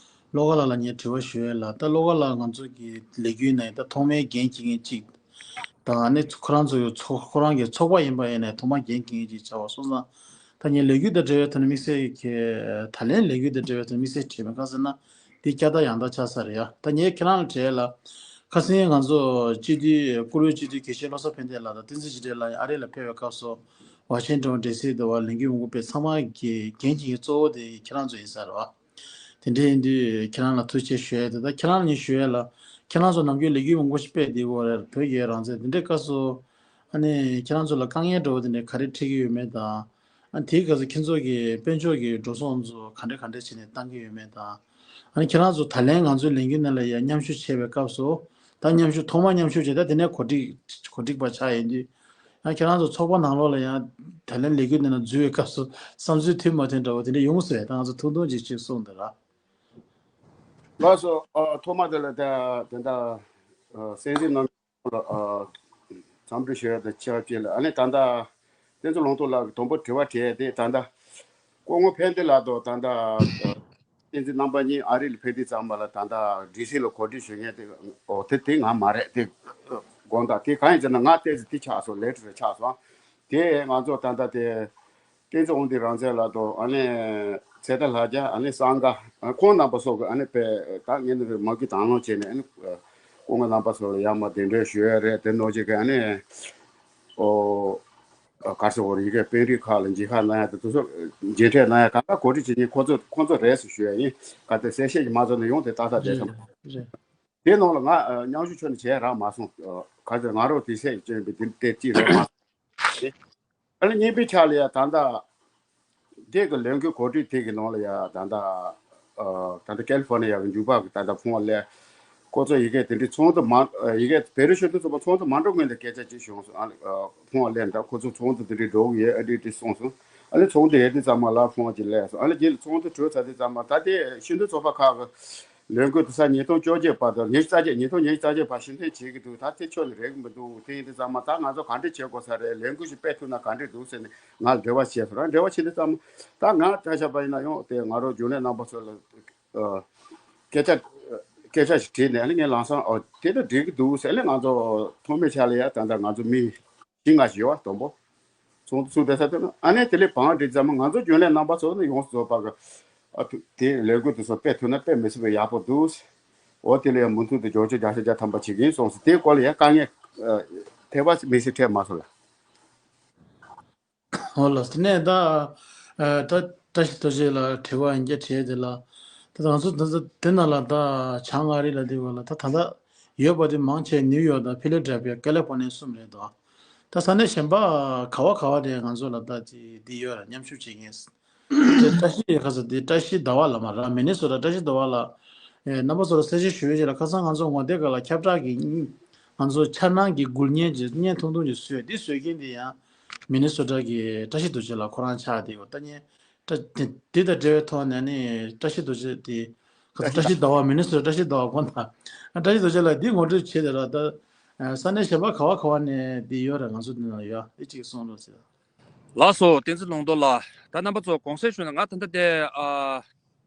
བློ་དགའ་ལགས་ལ་ངས་དྲི་བ་ཞུ་ཡས་ལ། ད་བློ་དགའ་ལགས་ང་ཚོ་གི་ལས་འགུལ་ནང་ད་ཐོག་མའི་འགན་འཁྱེར་མཁན་གཅིག་དང་ཨ་ནི་ཁོ་རང་ཚོ་ཡོད་ཚོགས་ཁོ་རང་གི་ཚོགས་པ་ཡིན་པ་ཡིན་ནའི་ཐོག་མ་འགན་འཁྱེར་མཁན་གཅིག་བྱ་བ་སོང་ཙང་ད་ངས་ལས་འགུལ་དང་འབྲེལ་བའི་ཐོག་ནས་དམིགས་བསལ་གྱི་ད་ལན་ལས་འགུལ་དང་འབྲེལ་བའི་ཐོག་ནས་དམིགས་བསལ་དྲིས་མེད་གང་ཟེར་ན་འདི་བསྐྱར་ལྟ་ཡང་ལྟ་ཆགས་ས་རེད་ཡ། ད་ངས་ཁྱེད་རང་ལ་དྲི་ཡས་ལ། ཁ་སང་ང་ཚོ་སྤྱི་འཐུས་བཀུར་འོས་སྤྱི་འཐུས་དགེ་བཤེས་བློ་བཟང་ཕན་བདེ་ལགས་དང་བསྟན་འཛིན་ཆོས་སྒྲོན་ལགས་ཨ་རི་ལ་ཕེབས་པའི་སྐབས་སུ་ཝ་ཤིང་ཊོན་ཌི་སི་དུ་བ་ལས་འགུལ་མང་པོ་སྤེལ། ཚང་མ་གི་འགན་འཁྱེར་མཁན་གཙོ་བོ་དེ་ཁྱེད་རང་ཚོ་ཡིན་ས་རེད་བ། དེ་འདྲ་ཡིན་དུས་ཁྱེད་རང་ལ་ཐུགས་རྗེ་ཆེ་ཞུ་ཡས་དེ། ད་ཁྱེད་རང་ལ་ངས་ཞུ་ཡས་ལ་ཁྱེད་རང་ཚོ་ནམ་རྒྱུན་ལས་འགུལ་མང་པོ་ཞིག་སྤེལ་བསྡད་ཡོད་རེད། བོད་རྒྱལ་རང་བཙན་དེ་འདྲའི་སྐབས་སུ་ཨ་ནི་ཁྱེད་རང་ཚོ་ལ་དཀའ་ངལ་འདྲ་བོ་དེ་འདྲ་ག་རེ་འཕྲད་ཀྱི་ཡོད་མེད་དང་། ཨ་དེའི་སྐབས་སུ་ཁྱེད་ཚོ་གི་དཔལ་འབྱོར་གྱི་འགྲོ་སོང་ཚོ་ག་འདྲ་ག་འདྲ་བྱས་ནས་བཏང་གི་ཡོད་མེད་དང་། ཨ་ནི་ཁྱེད་རང་ཚོ་ད་ལན་ང་ཚོའི་ལས་འགུལ་ནང་ལ་ཡང་མཉམ་ཞུགས་བྱས་པའི་སྐབས་སུ་ད་མཉམ་ཞུགས་ཐོག་མ་མཉམ་ཞུགས་བྱས་ད་དེ་ནས་གོ་སྒྲིག་གོ་སྒྲིག་པ་ཆགས་ཡིན་དུས། ཡང་ཁྱེད་རང་ཚོ་ཚོགས་པ་ནང་ལོགས་ལ་ཡང་ད་ལན་ལས་འགུལ་ནང་ལ་འཛུལ་བའི་སྐབས་སུ་བསམ་ཚུལ་མཐུན་མ་མཐུན་འདྲ་བོ་དེ་འདྲ་ཡོང་སྲིད་པས་ད་ང་ཚོ་ཐུང་ཐུང་ཅིག་ཅིག་གསུངས་འདུག་ལ། ལགས་སོ། ཨ་ཐོག་མ་དེ་ལ་ད་དེ་འདྲ་ཨ་གསན་གཟིགས་གནང་། ལ་ཨ་འཚམས་འདྲི་ཞུ་ཡ་དང་ཆབས་ཅིག་ལ་ཨ་ནི་ད་ལྟ་བསྟན་འཛིན་ལུང་རྟོགས་ལགས་ཀྱིས་དང་པོ་དྲི་བ་དྲིས་ཏེ་ད་ལྟ་སྐུ་ངོ་ཕན་བདེ་ལགས་དང་ད་ལྟ་བསྟན་འཛིན་རྣམ་པ་གཉིས་ཨ་རི་ལ་ཕེབས་དུས་ཙམ་པ་ལ་ད་ལྟ་ཌི་སི་ལ་གོ་སྒྲིག་ཞུ་མཁན་དེ་ཨོ་དེ་དེ་ང་མ་རེད་དེ་དགོངས་དག་དེ་གང་ཡིན་ཟེར་ན་ང་ཏོག་ཙམ་དེ་ཆགས་སོང་ལེ་ཊར་ཆགས་སོང་དེ་ང་ཚོ་ད་ལྟ་དེ། བསྟན་འཛིན་དབང་འདུས་རང་བཙན་ལགས་དང་ཨ་ནི་ཚེ་བརྟན་ལྷ་རྒྱལ་ཨ་ནི་སངས་དགའ་ཁོང་རྣམ་པ་སོགས་ཀྱིས་ཨ་ནི་དཔེ་ད་ངས་ནི་མ་གི་དང་བླངས་བྱས་ནས་ཨ་ནི་སྐུ་ངོ་རྣམ་པ་ཚོ་ལ་ཡར་མར་གདན་འདྲེན་ཞུ་ཡ་རེད། དེ་ནོར་གྱི་གི་ཨ་ནི་ཨོ་ག་རེ་ཟེར་དགོས་རེད། ཡི་གེ་དཔོན་རིགས་ཁག་ལ་མཇལ་ཁ་གནང་ཡ་དེ་དུས་ཚོད་མཇལ་འཕྲད་གནང་ཡ་གང་ག་གོ་སྒྲིག་བྱེད་མཁན་ཁོ་ཚོ་ཁོ་ཚོ་རེད་ཟེར་ཞུ་ཡ་ཡིན། ག་དེ་གསལ་བཤད་ཀྱི་མ་ཚོ་ནས་ཡོང་དེ་ཏག་ཏག་བསྡད་ཙམ་རེད། དེ་ནང་ལ་ང་མཉམ་ཞུགས་ཆོ་ནས་བྱས་རག་མ་སོང་། ག་ཚོད་ང་རོ་དེ་སེ་བཅོས་པའི་དེ་དེ་ཅི་རེད་མ་སོང་། ཨ་ནི་གཉིས་པའི་ཆ་ལ་ཡ་ད་ལྟ་འདི་གི་ལས་འགུལ་གོ་སྒྲིག་དེ་གི་ནང་ལ་ཡ་ད་ལྟ་ཨ་ད་ལྟ་ཀལ་ཧྥོར་ནི་ཡ་གི་འཇུག་པ་གི་ད་ལྟ་ཕོན་ལས་ཁོ་ཚོ་ཡི་གེ་དེ་འདྲའི་ཚོགས་འདུ་མ་ཡི་གེ་བེ་རི་ཤོད་དུ་ཚོགས་པ་ཚོགས་འདུ་མ་འགྲོ་སྔོན་དུ་སྐད་ཆ་ཅིག་བྱུང་སོང་། ཨ་ཕོན་ལས་འདྲ་ཁོ་ཚོ་ཚོགས་འདུ་དེ་འདྲའི་འགྲོ་གི་ཡོད་ཨ་འདྲི་འདྲི་གསུངས་སོང་། ཨ་ནི་ཚོགས་འདུ་ཡོད་དུས་ཙམ་མ་ལ་ཕོན་ཅིག་སླེབས་སོང་། ཨ་ནི་རྗེས་ལ་ཚོགས་འདུ་གྲོལ་ཚར་དུས་ཙམ་མ་ད་ལྟའི་ཤིན་ཏུ་ཚོགས་པ་ཁག་གི་ལས་འགུལ་དེ་ས་ཉིས་སྟོང་བཅོ་བརྒྱད་བར་དུ་ཉི་ཤུ་རྩ་བརྒྱད་ཉིས་སྟོང་ཉི་ཤུ་རྩ་བརྒྱད་བར་ཕྱིར་འཐེན་བྱེད་ཀྱི་འདུག་ད་དེ་ཆོ་ནས་རེག་གི་མི་འདུག་དེ་ཡིན་དུས་ཙམ་མ་ད་ང་ཚོ་ག་འདྲ་བྱེད་དགོས་ས་རེད། ལས་འགུལ་ཞིག་སྤེལ་ཐུབ་ན་ག་འདྲ་འདུག་ཟེར་ནས་ང་ལ་འབྲེལ་བ་བྱས་སོང་། ང་འབྲེལ་བ་བྱེད་དུས་ཙམ་མ་ད་ང་ཆ་བཞག་པ་ཡིན་ན་ཡང་དེ་ང་རང་རྒྱུན་ལས་རྣམ་པ་ཚོ་ལ་ཨ་སྐད་ཆ་སྐད་ཆ་ཞིག་དྲིས་ནས་ཨ་ནི་ངས་ལམ་སང་ཨོ་དེ་ལ་འགྲིག་གི་འདུག་ཟེར། ཨ་ནི་ང་ཚོ་ཐོག་མའི་ཆ་ལ་ཡ་ད་ལྟ་ང་ཚོ་མི་བཞི་ལྔ་ཞིག་ཡོད་པ་དང་པོ། ཚོགས་འདུ་ཚུགས་བསྡད་ས་དེ་ནི་ཨ་ནེ་དེ་ལས་བང་སྒྲིག་ཙམ་ང་ཚོ་རྒྱུན་ལས་རྣམ་པ་ཚོ་ནི་ཡོངས་སུ་རྫོགས་པ་གི་ཨ་ཐུ་དེ་ལས་འགུལ་དེ་ཚོ་སྤེལ་ཐུབ་ན་དཔེ་མི་སྲིད་པའི་ཡག་པོ་འདུག་འོ་དེ་ལས་ཡང་མུ་མཐུད་དུ་འབྱོར་ཆེན་བརྒྱ་ཆ་བརྒྱ་ཐམ་པ་བྱེད་ཀྱི་ཡིན་གསུངས་སོང་། དེའི་སྐོར་ལ་ཡང་དཀའ་ངལ་ཨ་ཐེབས་པ་མི་སྲིད་འཕྲད་མ་སོང་ལ། འོ་ལགས་སོ། དེ་ནས་ད་ཨ་ད་བཀྲ་ཤིས་རྡོ་རྗེ་ལགས་དྲི་བ་ཡང་བསྐྱར་དྲིས་དེ་ལ་ད་ང་ཚོ་ད་ད་དེ་ནང་ལ་ད་བྱང་ཨ་རི་ལ་དེ་བ་ལ་ད་ད་ལྟ་ཡོད་པ་དེ་མང་ཆེ་ནིའུ་ཡོག་དང་ཕི་ལེ་ཌེལ་ཕི་ཡ་ཀ་ལི་ཧྥོར་ནི་ཡ་གསུམ་རེད་དོ། ད་ས་གནས་གཞན་པ་ག་བ་ག་བ་དེ་ང་ཚོ་ལ་ད་དེ་དེ་ཡོད་ར་མཉམ་ཞུགས་བྱེད་མཁན། དེ་བཀྲ་ཤིས་ཁ་ས་དེ་བཀྲ་ཤིས་ཟླ་བ་ལ་མ་ར་མི་ནི་སོ་ཊ་བཀྲ་ཤིས་ཟླ་བ་ལ་ཨེ་རྣམ་པ་ཚོ་ལ་གསལ་བཤད་ཞུ་ཡོད་ཅེས་ལ་ཁ་སང་ང་ཚོ་ངོ་དེ་ག་ལ་ཁྱབ་བསྒྲགས་ཀྱི་ང་ཚོ་འཆར་སྣང་གི་འགུལ་བརྙན་ཅིག་བརྙན་ཐུང་ཐུང་ཅིག་བཟོས། དེ་བཟོ་མཁན་དེ་ཡང་མི་ནི་སོ་ཊ་གི་བཀྲ་ཤིས་རྡོ་རྗེ་ལགས་ཁོ་རང་ཆགས་བསྡད་ཡོད། ད་ནི་བཀྲ་དེ་དེ་དང་འབྲེལ་བའི་ཐོག་ནས་ནི་བཀྲ་ཤིས་རྡོ་རྗེ་དེ་ཁ་ཚོ་བཀྲ་ཤིས་ཟླ་བ་མི་ནི་སོ་ཊ་བཀྲ་ཤིས་ཟླ་བ་ཁོ་ན་བཀྲ་ཤིས་རྡོ་རྗེ་ལགས་འདི་ངོ་སྤྲོད་བྱས་ཏེ་ལ་ད་ ས་གནས་གཞན་པ་ག་བ་ག་བ་ནས་འདི་ཡོད་རེད། ང་ཚོ་འདི་ན་ཡོད། ཨེ་གཅིག་གསུང་རོགས་ཟེར། ལགས་སོ། བསྟན་འཛིན་ལུང་རྟོགས་ལགས། ད་རྣམ་པ་ཚོ་དགོངས་སེལ་ཞུ་ན། ང་ད་ལྟ་དེ་ཨ་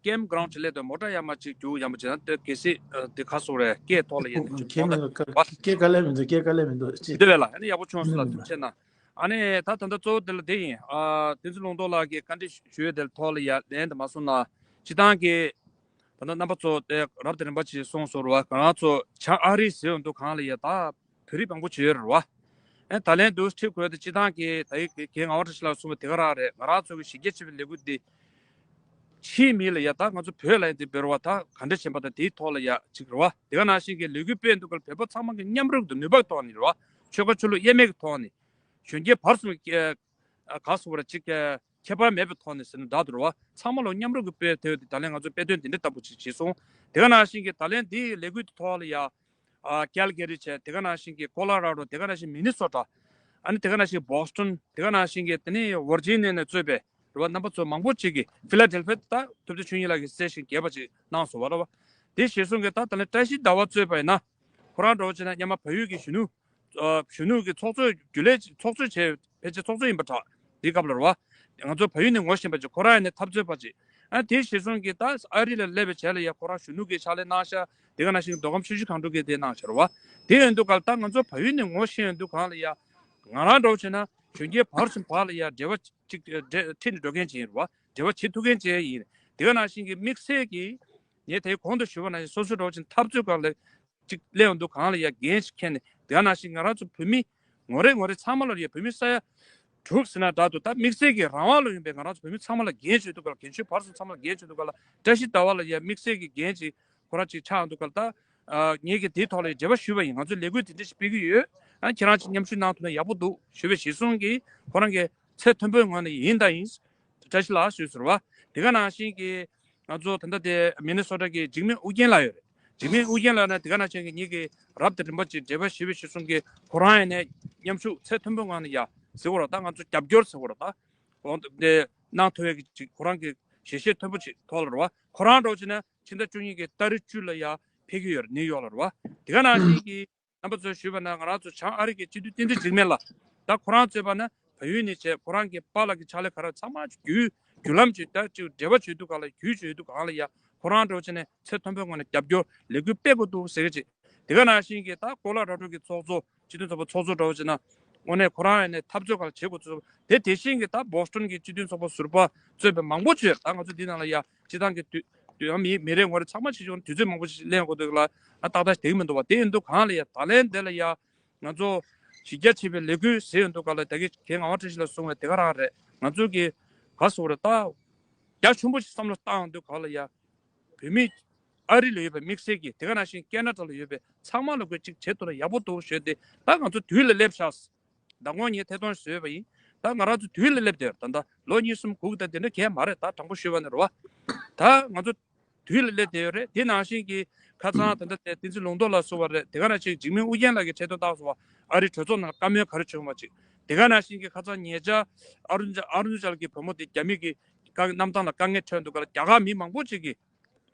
ཀེམ་གྷ་རའུན་ཌི་ལ་དེ་མོ་ཊ་ཡར་མར་ཅིག་རྒྱུག་ཡག་པོ་བྱས་ན་དེ་གལ་སྲིད་ཨ་དེ་ག་སོང་རེད། སྐད་ཐོག་ལ་ཡར་དེ་ཅིག་ཁྱེད་མོ་ཊ་མི་ག་བ་སྐད་དཀའ་ལས་མི་འདུག་སྐད་དཀའ་ལས་མི་འདུག་ཅི། འདི་བས་ལ་ཨ་ནི་ཡག་པོ་བྱུང་སོང་ལ། ཐུགས་རྗེ་གནང་། ཨ་ནི་ད་ད་ལྟ་གཙོ་བོ་དེ་ལ་དེ་ཡིན། ཨ་བསྟན་འཛིན་ལུང་རྟོགས་ལགས་ཀྱིས་བཀའ་འདྲི་ཞུ་ཡས་དེ་ཐོག་ལ་ཡར་ལན་དེ་མ་གསུངས་ན། སྤྱིར་བཏང་གི་ད་ལྟ་རྣམ་པ་ཚོ་དེ་རབ་དང་རིམ་པ་ཅིག་གསུངས་སོང་རེད་བ། ང་རང་ཚོ་བྱང་ཨ་རི་ཟེར་ཡོང་དུས་གང་ལ་ཡ་ད་བོད་རིགས་མང་པོ་ཅིག་ཡོད་རེད་བ། ཨེ་ད་ལན་དུ་ཁྲིད་དགོས་དེ་སྤྱིར་བཏང་གི་ད་ཡིག་གི་ངག་དབང་བཀྲ་ཤིས་ལགས་གསུངས་པ་དེ་ག་རང་རེད། ང་རང་ཚོ་གི་གཞི་རྒྱ་ཆེ་བའི་ལས་འགུལ་འདི་ཕྱིའི་མི་ལ་ཡ་ད་ང་ཚོ་བོད་ལ་ཡ་འདི་བོད་རེད་བ། ད་ག་འདྲ་བྱེད་པ་ད་དེའི་ཐོག་ལ་ཡ་ཅིག་རེད་བ། དེ་ག་ནང་བཞིན་གི་ལས་འགུལ་སྤེལ་འདུག་ག་ལ་བོད་པ་ཚང་མ་གི་མཉམ་རུབ་དང་ནུས་པ་གི་ཐོག་ནས་རེད་བ། ཆོལ་ཁ་ཆོས་ལུགས་དབྱེ་མེད་ཀྱི་ཐོག་ནས་གཞོན་སྐྱེས་བར་གསུམ་གྱི་ག་སོ་བར་ཅིག་ཁྱད་པར་མེད་པའི་ཐོག་ནས་ཟེར་ན་འདྲ་འདུག་ར་བ། ཚང་མ་ལོ་མཉམ་རུབ་ཀྱི་དཔེ་དེ་ད་ལན་ང་ཚོ་དཔེ་སྟོན་འདི་འདྲ་ལྟ་བུ་ཅིག་བྱས་སོང་། དེ་ག་ནང་བཞིན་གྱི་ད་ལན་འདིའི་ལས་འགུལ་དེ་ཐོག་ལ་ཡ་ཨ་ཀལ་གྷི་རི་བྱས། དེ་ག་ནང་བཞིན་གྱི་ཀོ་ལོ་ར་ཌོ། དེ་ག་ནང་བཞིན་མི་ནི་སོ་ཊ། ཨ་ནི་དེ་ག་ནང་བཞིན་བོ་སི་ཊོན། དེ་ག་ནང་བཞིན་གྱི་དེ་ནི་ཝར་ཇི་ནི་ཡ་ནས་གཙོས་པའི་རེད་བ། རྣམ་པ་ཚོ་མང་པོ་ཅིག་གིས་ཕི་ལ་ཌེལ་ཕི་ཡ་ད་ཐུབ་བསྟན་ཆོས་ཉིད་ལགས་ཀྱིས་གསལ་ཞིང་རྒྱས་པ་ཅིག་གནང་སོང་བ་རེད་བ། དེ་གཞིར་བཟུང་གི་ད་ད་ལན་བཀྲ་ཤིས་ཟླ་བ་གཙོས་པ་ཡིན་ན་ཁོ་རང་འདྲ་བོ་བྱས་ན་སྔོན་མ་བལ་ཡུལ་གྱི་གཞོན་ནུ་ཨ་གཞོན་ནུ་གི་ཚོགས་གཙོ་རྒྱུན་ལས་ཚོགས་གཙོ་བྱས། ཕལ་ཆེར་ཚོགས་གཙོ་ཡིན་པ་འདྲ། འདི་སྐབས་ལ་རེད་བ། ང་ཚོ་བལ་ཡུལ་ནས་ངོ་ཤེས་པ་ཅིག་ཁོ་རང་ཡིན་ནའི་འཐབ་རྩོད་པ་ཅིག་ཨ་དེ་གཞིར་བཟུང་གི་ད་ཨ་རི་ལ་སླེབས་པའི་རྗེས་ལ་ཡ་ཁོ་རང་གཞོན་ནུ་གི་ཕྱག་ལས་གནང་ཤག་དེ་ག་ནང་བཞིན་མདོ་ཁམས་ཆུ་བཞི་སྒང་དྲུག་གི་དེ་གནང་ཤག་རེད་བ། དེ་ཡིན་དུས་ག་ལ་ད་ང་ཚོ་བལ་ཡུལ་ནས་ངོ་ཤེས་ཡོང་དུས་གང་ལ་ཡ་ང་རང་འདྲ་བོ་བྱས་ན་གཞོན་སྐྱེས་བར་གསུམ་བར་ལ་ཡ་འབྲེལ་བ་ཅིག་འབྲེལ་ཁྲིད་ནས་འགྲོ་མཁན་ཅིག་ཡིན་རེད་བ། འབྲེལ་བ་བྱེད་ཐུབ་མཁན་ཅིག་ཡིན། དེ་ག་ནང་བཞིན་གྱི་དམིགས་བསལ་གྱི་ངས་དེའི་གོང་དུ་ཞུས་པ་ནང་བཞིན་སོ་སོ་འདྲ་བོ་ཅིག་འཐབ་རྩོད་སྒང་ལ་ཅིག་སླེབས་ཡོང་དུས་གང་ལ་ཡ་འགན་ཞིག་འཁྱེར་ནས། དེ་ག་ནང་བཞིན་ང་རང་ཚོ་བོད་མི་ངོ་རེ་ངོ་རེ་ཚང་མ་ལ་ཡ་བོད་མི་ས་ཡ་དྲུག་ཟེར་ན་འདྲ་འདུག་ད་དམིགས་བསལ་གྱི་རང་དབང་ལ་ཡོང་པའི་ང་རང་ཚོ་བོད་མི་ཚང་མ་ལ་འགན་བྱེད་འདུག་ག་ལ། རྒན་གཞོན་བར་གསུམ་ཚང་མ་ལ་འགན་བྱེད་འདུག་ག་ལ། བཀྲ་ཤིས་ཟླ་བ་ལ་ཡ་དམིགས་བསལ་གྱི་འགན་ཅིག་ཁོ་རང་ཅིག་ཆགས་འདུག་ག་ལ། ད་ངེད་ཀྱིས་དེའི་ཐོག་ལ་ཡ་འབྲེལ་བ་ཞུས་པ་ཡིན། ང་ཚོའི་ལས་འགུལ་དེ་འདྲ་ཞིག་སྤེལ་གྱི་ཡོད། ཨ་ཁྱེད་རང་ཅིག་མཉམ་ཞུགས་གནང་ཐུབ་ན་ཡག་པོ་འདུག་ཞུས་པའི་གཞིར་བཟུང་གིས་ཁོ་རང་གིས་ཚད་མཐོན་པོའི་ངང་ནས་ཡིན་ད་ཡིན། བཀྲ་ཤིས་ལགས་ཞུས་ཟེར་བ། དེ་ག་ནང་བཞིན་གྱི་ང་ཚོ་ད་ལྟ་དེ་མི་ནི་སོ་ཊ་གི་འཇིགས་མེད་ཨུ་རྒྱན་ལགས་ཡོད་རེད། འཇིགས་མེད་ཨུ་རྒྱན་ལགས་ནས་དེ་ག་ནང་བཞིན་གྱི་ངེད་ཀྱི་རབ་དང་རིམ་པ་ཅིག་འབྲེལ་བ་ཞུས་པའི་གཞིར་བཟུང་གིས་ཁོ་རང་ཡིན་ནའི་མཉམ་ཞུགས་ཚད་མཐོན་པོའི་ངང་ནས་ཡ་ཟེར་བ་ར། ད་ང་ཚོ་རྒྱབ་སྐྱོར་ཟེར་བ་ར། ད་འོང་དེ་གནང་ཐུབ་ཡས་ཀྱི་ཅིག་ཁོ་རང་གི་ཞལ་བཞེས་མཐོན་པོ་ཅིག་ཐོག་ལ་རེད་བ། ཁོ་རང་འདྲ་བོ་བྱས་ན་ཕྱི་ཟླ་བཅུ་གཉིས་ཀྱི་ཏ་རིག་བཅུ་ལ་ཡ་ཕེབས་ཀྱི་ཡོད་རེད། ནིའུ་ཡོག་ལ་རེད་བ། དེ་ག་ནང་བཞིན་གྱི་རྣམ་པ་ཚོས་ཞུས་པ་ན་ང་རང་ཚོ་བྱང་ཨ་རི་གི་སྤྱི་འཐུས་བསྟན་འཛིན་འཇིགས་མེད་ལགས། ད་ཁོ་རང་གཙོས་པ་ན་བལ་ཡུལ་ནས་བྱས་ཁོ་རང་གི་པཱ་ལགས་ཀྱི་ཕྱག་ལས་ག་རེ་ཚང་མ་བརྒྱུད་བརྒྱུད་ལམ་ཅིག་ད་ཅིག་འབྲེལ་བ་བྱེད་དུས་ག་ལ་བརྒྱུད་བྱེད་དུས་གང་ལ་ཡ་ཁོ་རང་འདྲ་བོ་བྱས་ནས་ཚད་མཐོན་པོའི་ངང་ནས་རྒྱབ་སྐྱོར་ལས་འགུལ་སྤེལ་དགོས་འདུག་ཟེར་གྱི་ཅིག་དེ་ག་ནང་བཞིན་གྱི་ད་ཀོ་ལོ་ར་ཌོ་གི་ཚོགས་གཙོ་སྤྱི་འཐུས་ཚོགས་པ་ཚོགས་གཙོ་འདྲ་བོ་བྱས་ན་དངོས་གནས་ཁོ་རང་ཡིན་ནའི་འཐབ་རྩོད་ག་ལ་བྱེད་དགོས་ཚུལ་དེ་དེ་བཞིན་གྱི་ད་བོ་སི་ཊོན་གྱི་སྤྱི་མཐུན་ཚོགས་པ་ཟུར་པ་གཙོས་པའི་མང་པོ་ཅིག་ད་ང་ཚོ་འདི་ནང་ལ་ཡ་སྤྱི་བཏང་གི་དུས་དུས་ཡང་མི་མི་རེ་ངོ་རེ་ཚང་མ་ཆེ་ཆུང་དུས་ཚོད་མང་པོ་ཞིག་ལེན་དགོས་འདུག་ལ། ཨ་ཏག་ཏག་བསྡད་ཀྱི་མི་འདུག་བ། དེ་ཡིན་དུས་གང་ལ་ཡ་ད་ལན་འདི་ལ་ཡ་ང་ཚོ་གཞི་རྒྱ་ཆེ་བའི་ལས་འགུལ་ཟེར་ཡོང་དུས་ག་ལ་ད་གི་ངག་དབང་བཀྲ་ཤིས་ལགས་གསུངས་པའི་དེ་ག་རང་རེད། ང་ཚོ་གི་ག་སོ་རེད། ད་རྒྱ་ཆེན་པོ་ཞིག་བསམ་བློ་བཏང་ཡོང་དུས་ག་ལ་ཡ་བོད་མི་ཨ་རི་ལ་ཡོད་པའི་དམིགས་བསལ་གྱི་དེ་ག་ནང་བཞིན་ཀེ་ན་ཌ་ལ་ཡོད་པའི་ཚང་མ་ལ་གོ་གཅིག་བྱེད་ཐུབ་ན་ཡག་པོ་འདུག་ཞུས་ཏེ། ད་ང་ཚོ་དུས་ལ་སླེབས་ཤག་མདང་དགོང་ངས་ཐད་གཏོང་བཟོས་པ་ཡིན། ད་ང་རང་ཚོ་དུས་ལ་སླེབས་བསྡད་ཡོད་རེད། ད་ལོ་གཉིས་གསུམ་སྒུག་ད་དེ་འདྲ་གས་མ་རེད། ད་དྲང་པོ་ཞུས་པ་ནི་རེད་བ། ད་ང་ཚོ་དུས་ལ་སླེབས་བསྡད་ཡོད་རེད། དེ་ནང་བཞིན་གྱི་ཁ་སང་ད་ལྟ་དེ་བསྟན་འཛིན་ལུང་རྟོགས་ལགས་གསུངས་པ་རེད། དེ་ག་ནང་བཞིན་འཇིགས་མེད་ཨུ་རྒྱན་ལགས་ཀྱིས་ཆེད་དོན་བཏང་སོང་བ། ཨ་རིའི་གྲོས་ཚོགས་ནང་ལ་བཀའ་མོལ་ག་རེ་བྱུང་བ་ཅིག་དེ་ག་ནང་བཞིན་གྱི་ཁ་སང་ཉེ་ཆར་ཨ་རུ་ཨ་རུ་ནུ་ཅལ་གྱི་བུ་མོ་དེ་རྒྱ་མི་གི་བཀའ་གནམ་ཐང་ལ་དཀའ་ངལ་འཕྲད་འདུག་ག་ལ། རྒྱ་གར་མི་མང་པོ་ཅིག་གིས་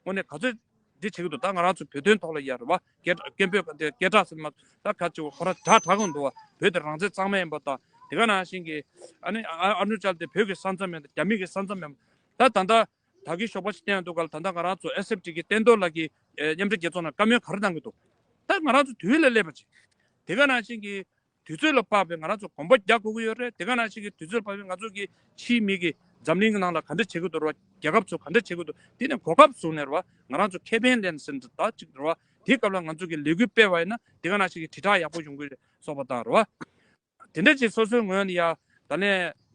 དངོས་གནས་ག་ཚོད་འདི་བྱེད་ཀྱི་འདུག་ད་ང་རང་ཚོ་བོད་དོན་ཐོག་ལ་ཡ་རེད་བ། སྐད་སྐད་འབོད་དེ་སྐད་གྲགས་ཟེར་མ་ད་ག་ཅིག་ཁོ་རང་དྲག་དྲག་གི་འདུག་བ། བོད་དེ་རང་བཙན་གཙང་མ་ཡིན་པ་དང་། དེ་ག་ནང་བཞིན་གྱི་ཨ་ནི་ཨ་ཨ་རུ་ནུ་ཅལ་དེ་བོད་ཀྱི་ས་མཚམས་ཡིན། རྒྱ་མི་གི་ས་མཚམས་ཡིན། ད་ད་ལྟ་ད་གི་ཞོགས་པ་ཞིག་བསྟན་འདུག་ག་ལ། ད་ལྟ་ང་རང་ཚོ་ཨེ་སི་ཨེཕ་ཊི་གི་བསྟན་རྡོར་ལགས་ཀྱིས་ཨེ་མཉམ་འབྲེལ་རྒྱལ་ཚོགས་ནང་བཀའ་མོལ་ག་རེ་གནང་གི་འདུག་ད་ང་རང་ཚོ་དུས་ལ་སླེབས་པ་ཅིག་དེ་ག་ནང་བཞིན་གྱི་དུས་ཚོད་ལ་དཔག་པའི་ང་རང་ཚོ་གོམ་པ་རྒྱག་དགོས་ཀྱི་ཡོད་རེད། དེ་ག་ནང་བཞིན་གྱི་དུས་ཚོད་ལ་དཔག་པའི་ང་ཚོ་གི་ཕྱིའི་མི་གི་འཛམ་གླིང་གི་ནང་ལ་ག་འདྲ་བྱེད་ཀྱི་འདུག་རེད་བ། རྒྱལ་ཁབ་ཚོ་ག་འདྲ་བྱེད་ཀྱི་འདུག་དེ་ནས་གོ་སྐབས་བཟུང་ནས་རེད་བ། ང་རང་ཚོ་ཁེ་ཕན་ལེན་ཟིན་ད་ཅིག་རེད་བ། དེའི་སྐབས་ལ་ང་ཚོ་གི་ལས་འགུལ་སྤེལ་བ་ཡིན་ན་དེ་ག་ནང་བཞིན་གྱི་དྲིལ་བསྒྲགས་ཡག་པོ་ཡོང་གི་རེད་སོགས་པ་དང་རེད་བ། དེ་འདྲ་ཅིག་སོ་སོའི་ངོས་ནས་ཡ་ད་ལན་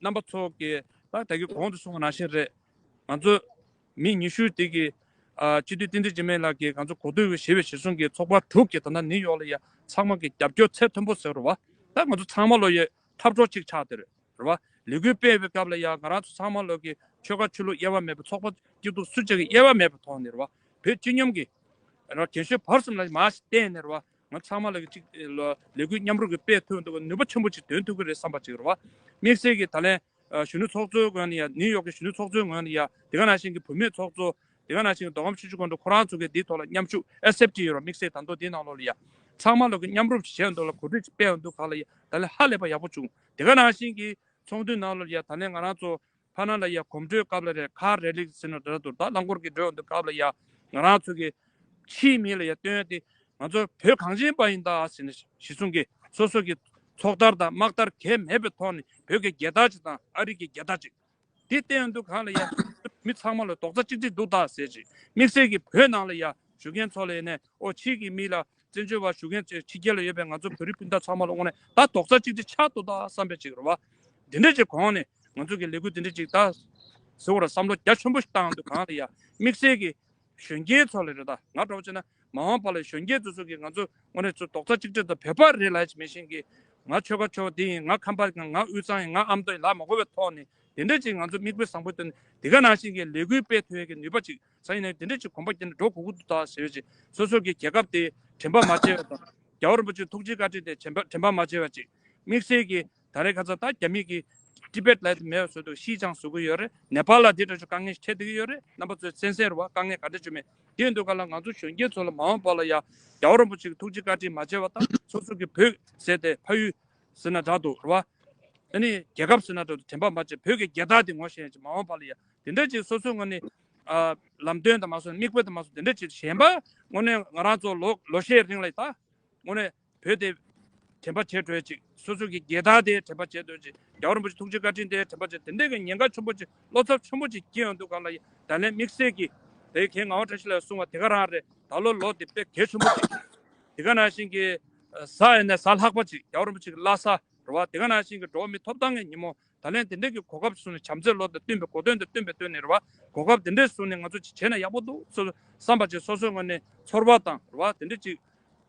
རྣམ་པ་ཚོ་གི་ད་ད་གི་གོང་དུ་གསུངས་པ་ནང་བཞིན་རེད། ང་ཚོ་མི་ཉི་ཤུ་དེ་གི་ཨ་སྤྱི་འཐུས་བསྟན་འཛིན་འཇིགས་མེད་ལགས་ཀྱིས་ང་ཚོ་གོ་བསྡུར་ཞེས་པའི་གཞིར་བཟུང་གི་ཚོགས་པ་དྲུག་གི་ད་ལྟ་ནིའུ་ཡོག་ལ་ཡ་ཚང་མ་གི་རྒྱབ་སྐྱོར་ཚད་མཐོན་པོ་ཟེར་རེད་བ། ད་ང་ཚོ་ཚང་མ་ལོ་ཡ་འཐབ་གྲོགས་གཅིག་ཆགས་བསྡད་རེད་རེད་བ། ལས་འགུལ་སྤེལ་བའི་སྐབས་ལ་ཡ་ང་རང་ཚོ་ཚང་མ་ལོ་གི་ཆོལ་ཁ་ཆོས་ལུགས་དབྱེ་བ་མེད་པའི་ཚོགས་པ་སྐྱིད་སྡུག་སུ་གཅིག་གི་དབྱེ་བ་མེད་པའི་ཐོག་ནས་རེད་བ། བོད་སྤྱི་སྙོམས་ཀྱི་རེད་བ། རྒན་གཞོན་བར་གསུམ་ལ་མར་ཞིག་བརྟེན་ནས་རེད་བ། ང་ཚང་མ་ལ་གཅིག་ལ་ལས་འགུལ་མཉམ་རུབ་ཀྱིས་སྤེལ་ཐུབ་འདུག་ནུས་པ་ཆེན་པོ་ཅིག་འདོན་ཐུབ་ཀྱི་རེད་བསམ་པ་ཅིག་རེད་བ། དམིགས་བསལ་གྱི་ད་ལན་གཞོན་ནུ་ཚོགས་གཙོའི་ངོས་ནས་ཡ། ནིའུ་ཡོག་གི་གཞོན་ནུ་ཚོགས་གཙོའི་ངོས་ནས་ཡ། དེ་ག་ནང་བཞིན་གྱི་བུད་མེད་ཚོགས་གཙོ། དེ་ག་ནང་བཞིན་གྱི་མདོ་ཁམས་ཆུ་བཞི་སྒང་དྲུག་ཁོ་རང་ཚོ་གིས་འདིའི་ཐོག་ལ་མཉམ་ཞུགས་ཨེ་སི་ཨེཕ་ཊི་ཡོད་རེད་བ། དམིགས་བསལ་ད་དུང་འདིའི་ནང་ལོགས་ལ་ཡ། ཚང་མ་ལོག་གི་མཉམ་རུབ་ཅིག་བྱས་འདུག་ལ། གོ་སྒྲིག་ཅིག་སྤེལ་འདུག་ག་ལ་ཡ། ད་ལན་ཧ་ལས་པ་ཡག་པོ་བྱུང་། དེ་ག་ནང་བཞིན་གྱི་ཚོགས་འདུའི་ནང་ལ་ཡ་ད་ལན་ང་རང་ཚོ་ཕ་ན་ལ་ཡ་གོམ་བགྲོད་སྐབས་ལ་རེད། ཁ་རེ་ལིག་ཟེར་ན་འདྲ་འདུག་ད་རླངས་འཁོར་གྱི་འགྲོ་འདུག་སྐབས་ལ་ཡ་ང་རང་ཚོ་གི་ཕྱིའི་མི་ལ་ཡ་སྟོན་ཡ་དེ་ང་ཚོ་བོད་གངས་ཅན་པ་ཡིན་ད་ཟེར་ནས་གཞི་བཟུང་གི་སོ་སོ་གི་ཚོགས་དར་དང་དམག་དར་གས་མེད་པའི་ཐོག་ནས་བོད་ཀྱི་རྒྱལ་དར་ཅིག་དང་ཨ་རི་གི་རྒྱལ་དར་ཅིག་དེ་བསྟན་འདུག་ག་ལ་ཡ། མི་ཚང་མ་ལ་རྡོག་རྩ་གཅིག་སྒྲིལ་འདུག་ད་ཟེར་ཅིག་དམིགས་བསལ་གྱི་བོད་ནང་ལ་ཡ་བཞུགས་མཁན་ཚོ་ལ་ཡིན་ནས་ཨོ་ཕྱིའི་གི་མི་ལ་བཙན་བྱོལ་བ་བཞུགས་མཁན་ཚོས་ཕྱི་རྒྱལ་ལ་ཡོད་པའི་ང་ཚོ་བོད་རིགས་སྤུན་ཟླ་ཚང་མ་ལ་དངོས་གནས་ད་རྡོག་རྩ་གཅིག་སྒྲིལ་ཆགས་འདུག་ད་བསམ་པའི་ཅིག་རེད་བ། འདི་འདྲ་ཅིག་གོང་ནས་ང་ཚོ་གི་ལས་འགུལ་འདི་འདྲ་ཅིག་ད་ཟེར་བ་ར་བསམ་བློ་རྒྱ་ཆེན་པོ་ཞིག་བཏང་འདུག་ག་ལ་ཡ། དམིགས་བསལ་གྱི་གཞོན་སྐྱེས་ཚོ་ལ་རེད་ད། ང་འདྲ་བོ་བྱས་ན་མ་འོངས་པ་ལ་གཞོན་སྐྱེས་ཚོ་ཚོ་གིས་ང་ཚོ་དངོས་གནས་ཚོ་རྡོག་རྩ་གཅིག་སྒྲིལ་དང་བོད་པ་རེད་ལབ་ཡ་ཅིག་མེད་བཞིན་གྱི། ང་ཆོལ་ཁ་ཆོལ་འདི་ཡིན། ང་ཁམས་པ་ཡིན། ང་དབུས་གཙང་ཡིན། ང་ཨ་མདོ་ཡིན་ལབ་མ་དགོས་པའི་ཐོག་ནས་དེ་འདྲ་ཅིག་ང་ཚོ་མིག་དཔེ་བཟང་པོ་སྟོན་ནས་དེ་ག་ནང་བཞིན་གྱི་ལས་འགུལ་སྤེལ་ཐུབ་ཡ་གི་ནུས་པ་ཅིག་ས་ཡིན་ནའི་དེ་འདྲ་ཅིག་གོམ་པ་བརྒྱབ་ནས་འགྲོ་དགོས་ཀྱི་འདུག་ད་ཟེར་བ་ཅིག་སོ་སོ་གི་རྒྱལ་ཁབ་དེ་དྲན་པ་མ་བརྗེད་པ་དང་། རྒྱལ་བ་རིན་པོ་ཆེ་ཐུགས་རྗེ་བཀའ་དྲིན་དེ་དྲན་པ་དྲན་པ་མ་བརྗེད་པ་ཅིག་དམིགས་བསལ་གྱི་ད་རེས་ཁ་སང་ད་རྒྱ་མི་གི་ཊི་བེཊ་ལབ་དེ་མེད་པ་བཟོ་འདུག་ཤི་ཅང་བཟོ་གི་ཡོད་རེད། ནེ་པཱལ་ལ་དེ་འདྲ་ཅིག་དཀའ་ངལ་འཕྲད་བསྡད་ཀྱི་ཡོད་རེད། རྣམ་པ་ཚོས་གསན་གསན་རེད་བ། དཀའ་ངལ་ག་འདྲ་བྱུང་མེད། དེ་འདུག་ག་ལ་ང་ཚོ་གཞོན་སྐྱེས་ཚོ་ལ་མ་འོངས་པ་ལ་ཡ་རྒྱལ་བ་རིན་པོ་ཆེ་གི་ཐུགས་རྗེ་བཀའ་དྲིན་མ་བརྗེད་པ་དང་། སོ་སོ་གི་བོད་ཟེར་ཏེ་ཕ་ཡུལ་ཟེར་ན་འདྲ་འདུག་རེད་བ། ཨ་ནི་རྒྱལ་ཁབ་ཟེར་ན་འདྲ་འདུག་དྲན་པ་མ་བརྗེད། བོད་ཀྱི་རྒྱལ་དར་དེ་ངོ་ཤེས་ཡ་ཅིག་མ་འོངས་པ་ལ་ཡ་དེ་འདྲ་ཅིག་སོ་སོའི་ངོས་ནས་ཨ་ལམ་སྟོན་དང་མ་སོང་། མིག་དཔེ་དང་མ་སོང་། དེ་འདྲ་ཅིག་གཞན་པ་དངོས་གནས་ང་རང་ཚོ་ལོ་ལོ་ཤས་རིང་ལ་ད་དངོས་གནས་བོད་དེ་དྲན་པ་བརྗེད་འགྲོ་ཡ་ཅིག་སོ་སོ་གི་རྒྱལ་དར་དེ་དྲན་པ་བརྗེད་འགྲོ་ཡ་ཅིག་རྒྱལ་བ་རིན་པོ་ཆེ་ཐུགས་རྗེ་བཀའ་དྲིན་དེ་དྲན་པ་བརྗེད། དེ་འདྲ་གི་ཉེན་ཁ་ཆེན་པོ་ཅིག་བློ་འཚབ་ཆེན་པོ་ཅིག་སྐྱེ་ཡོང་དུས་སྒང་ལ་ཡ་ད་ལན་དམིགས་བསལ་གྱི་དེ་གའི་ངག་དབང་བཀྲ་ཤིས་ལགས་གསུངས་པ་དེ་ག་རང་རེད། ད་ལོ་ལོ་དེ་དཔེ་གལ་ཆེན་པོ་ཅིག་དེ་ག་ནང་བཞིན་གྱི་གཟའ་ཡིན་ནའི་གཟའ་ལྷག་པ་ཅིག་རྒྱལ་བ་རིན་པོ་ཆེ་གི་བླ་གཟའ་རེད་བ། དེ་ག་ནང་བཞིན་གྱི་འགྲོ་བ་མིའི་ཐོབ་ཐང་གི་ཉིན་མོ། ད་ལན་དེ་འདྲ་གི་གོ་སྐབས་བཟུང་ནས་བྱམས་བརྩེ་ལོ་དང་བསྟུན་པའི་གོ་སྟོན་དང་བསྟུན་པའི་སྟོན་ནས་རེད་བ། གོ་སྐབས་དེ་འདྲ་བཟུང་ནས་ང་ཚོ་ཅིག་བྱས་ན་ཡག་པོ་འདུག་སོ་བསམ་པ་ཅིག་སོ་སོའི་ངོས་ནས་ཚོར་བ་དང་རེད་བ། དེ་འདྲ་ཅིག་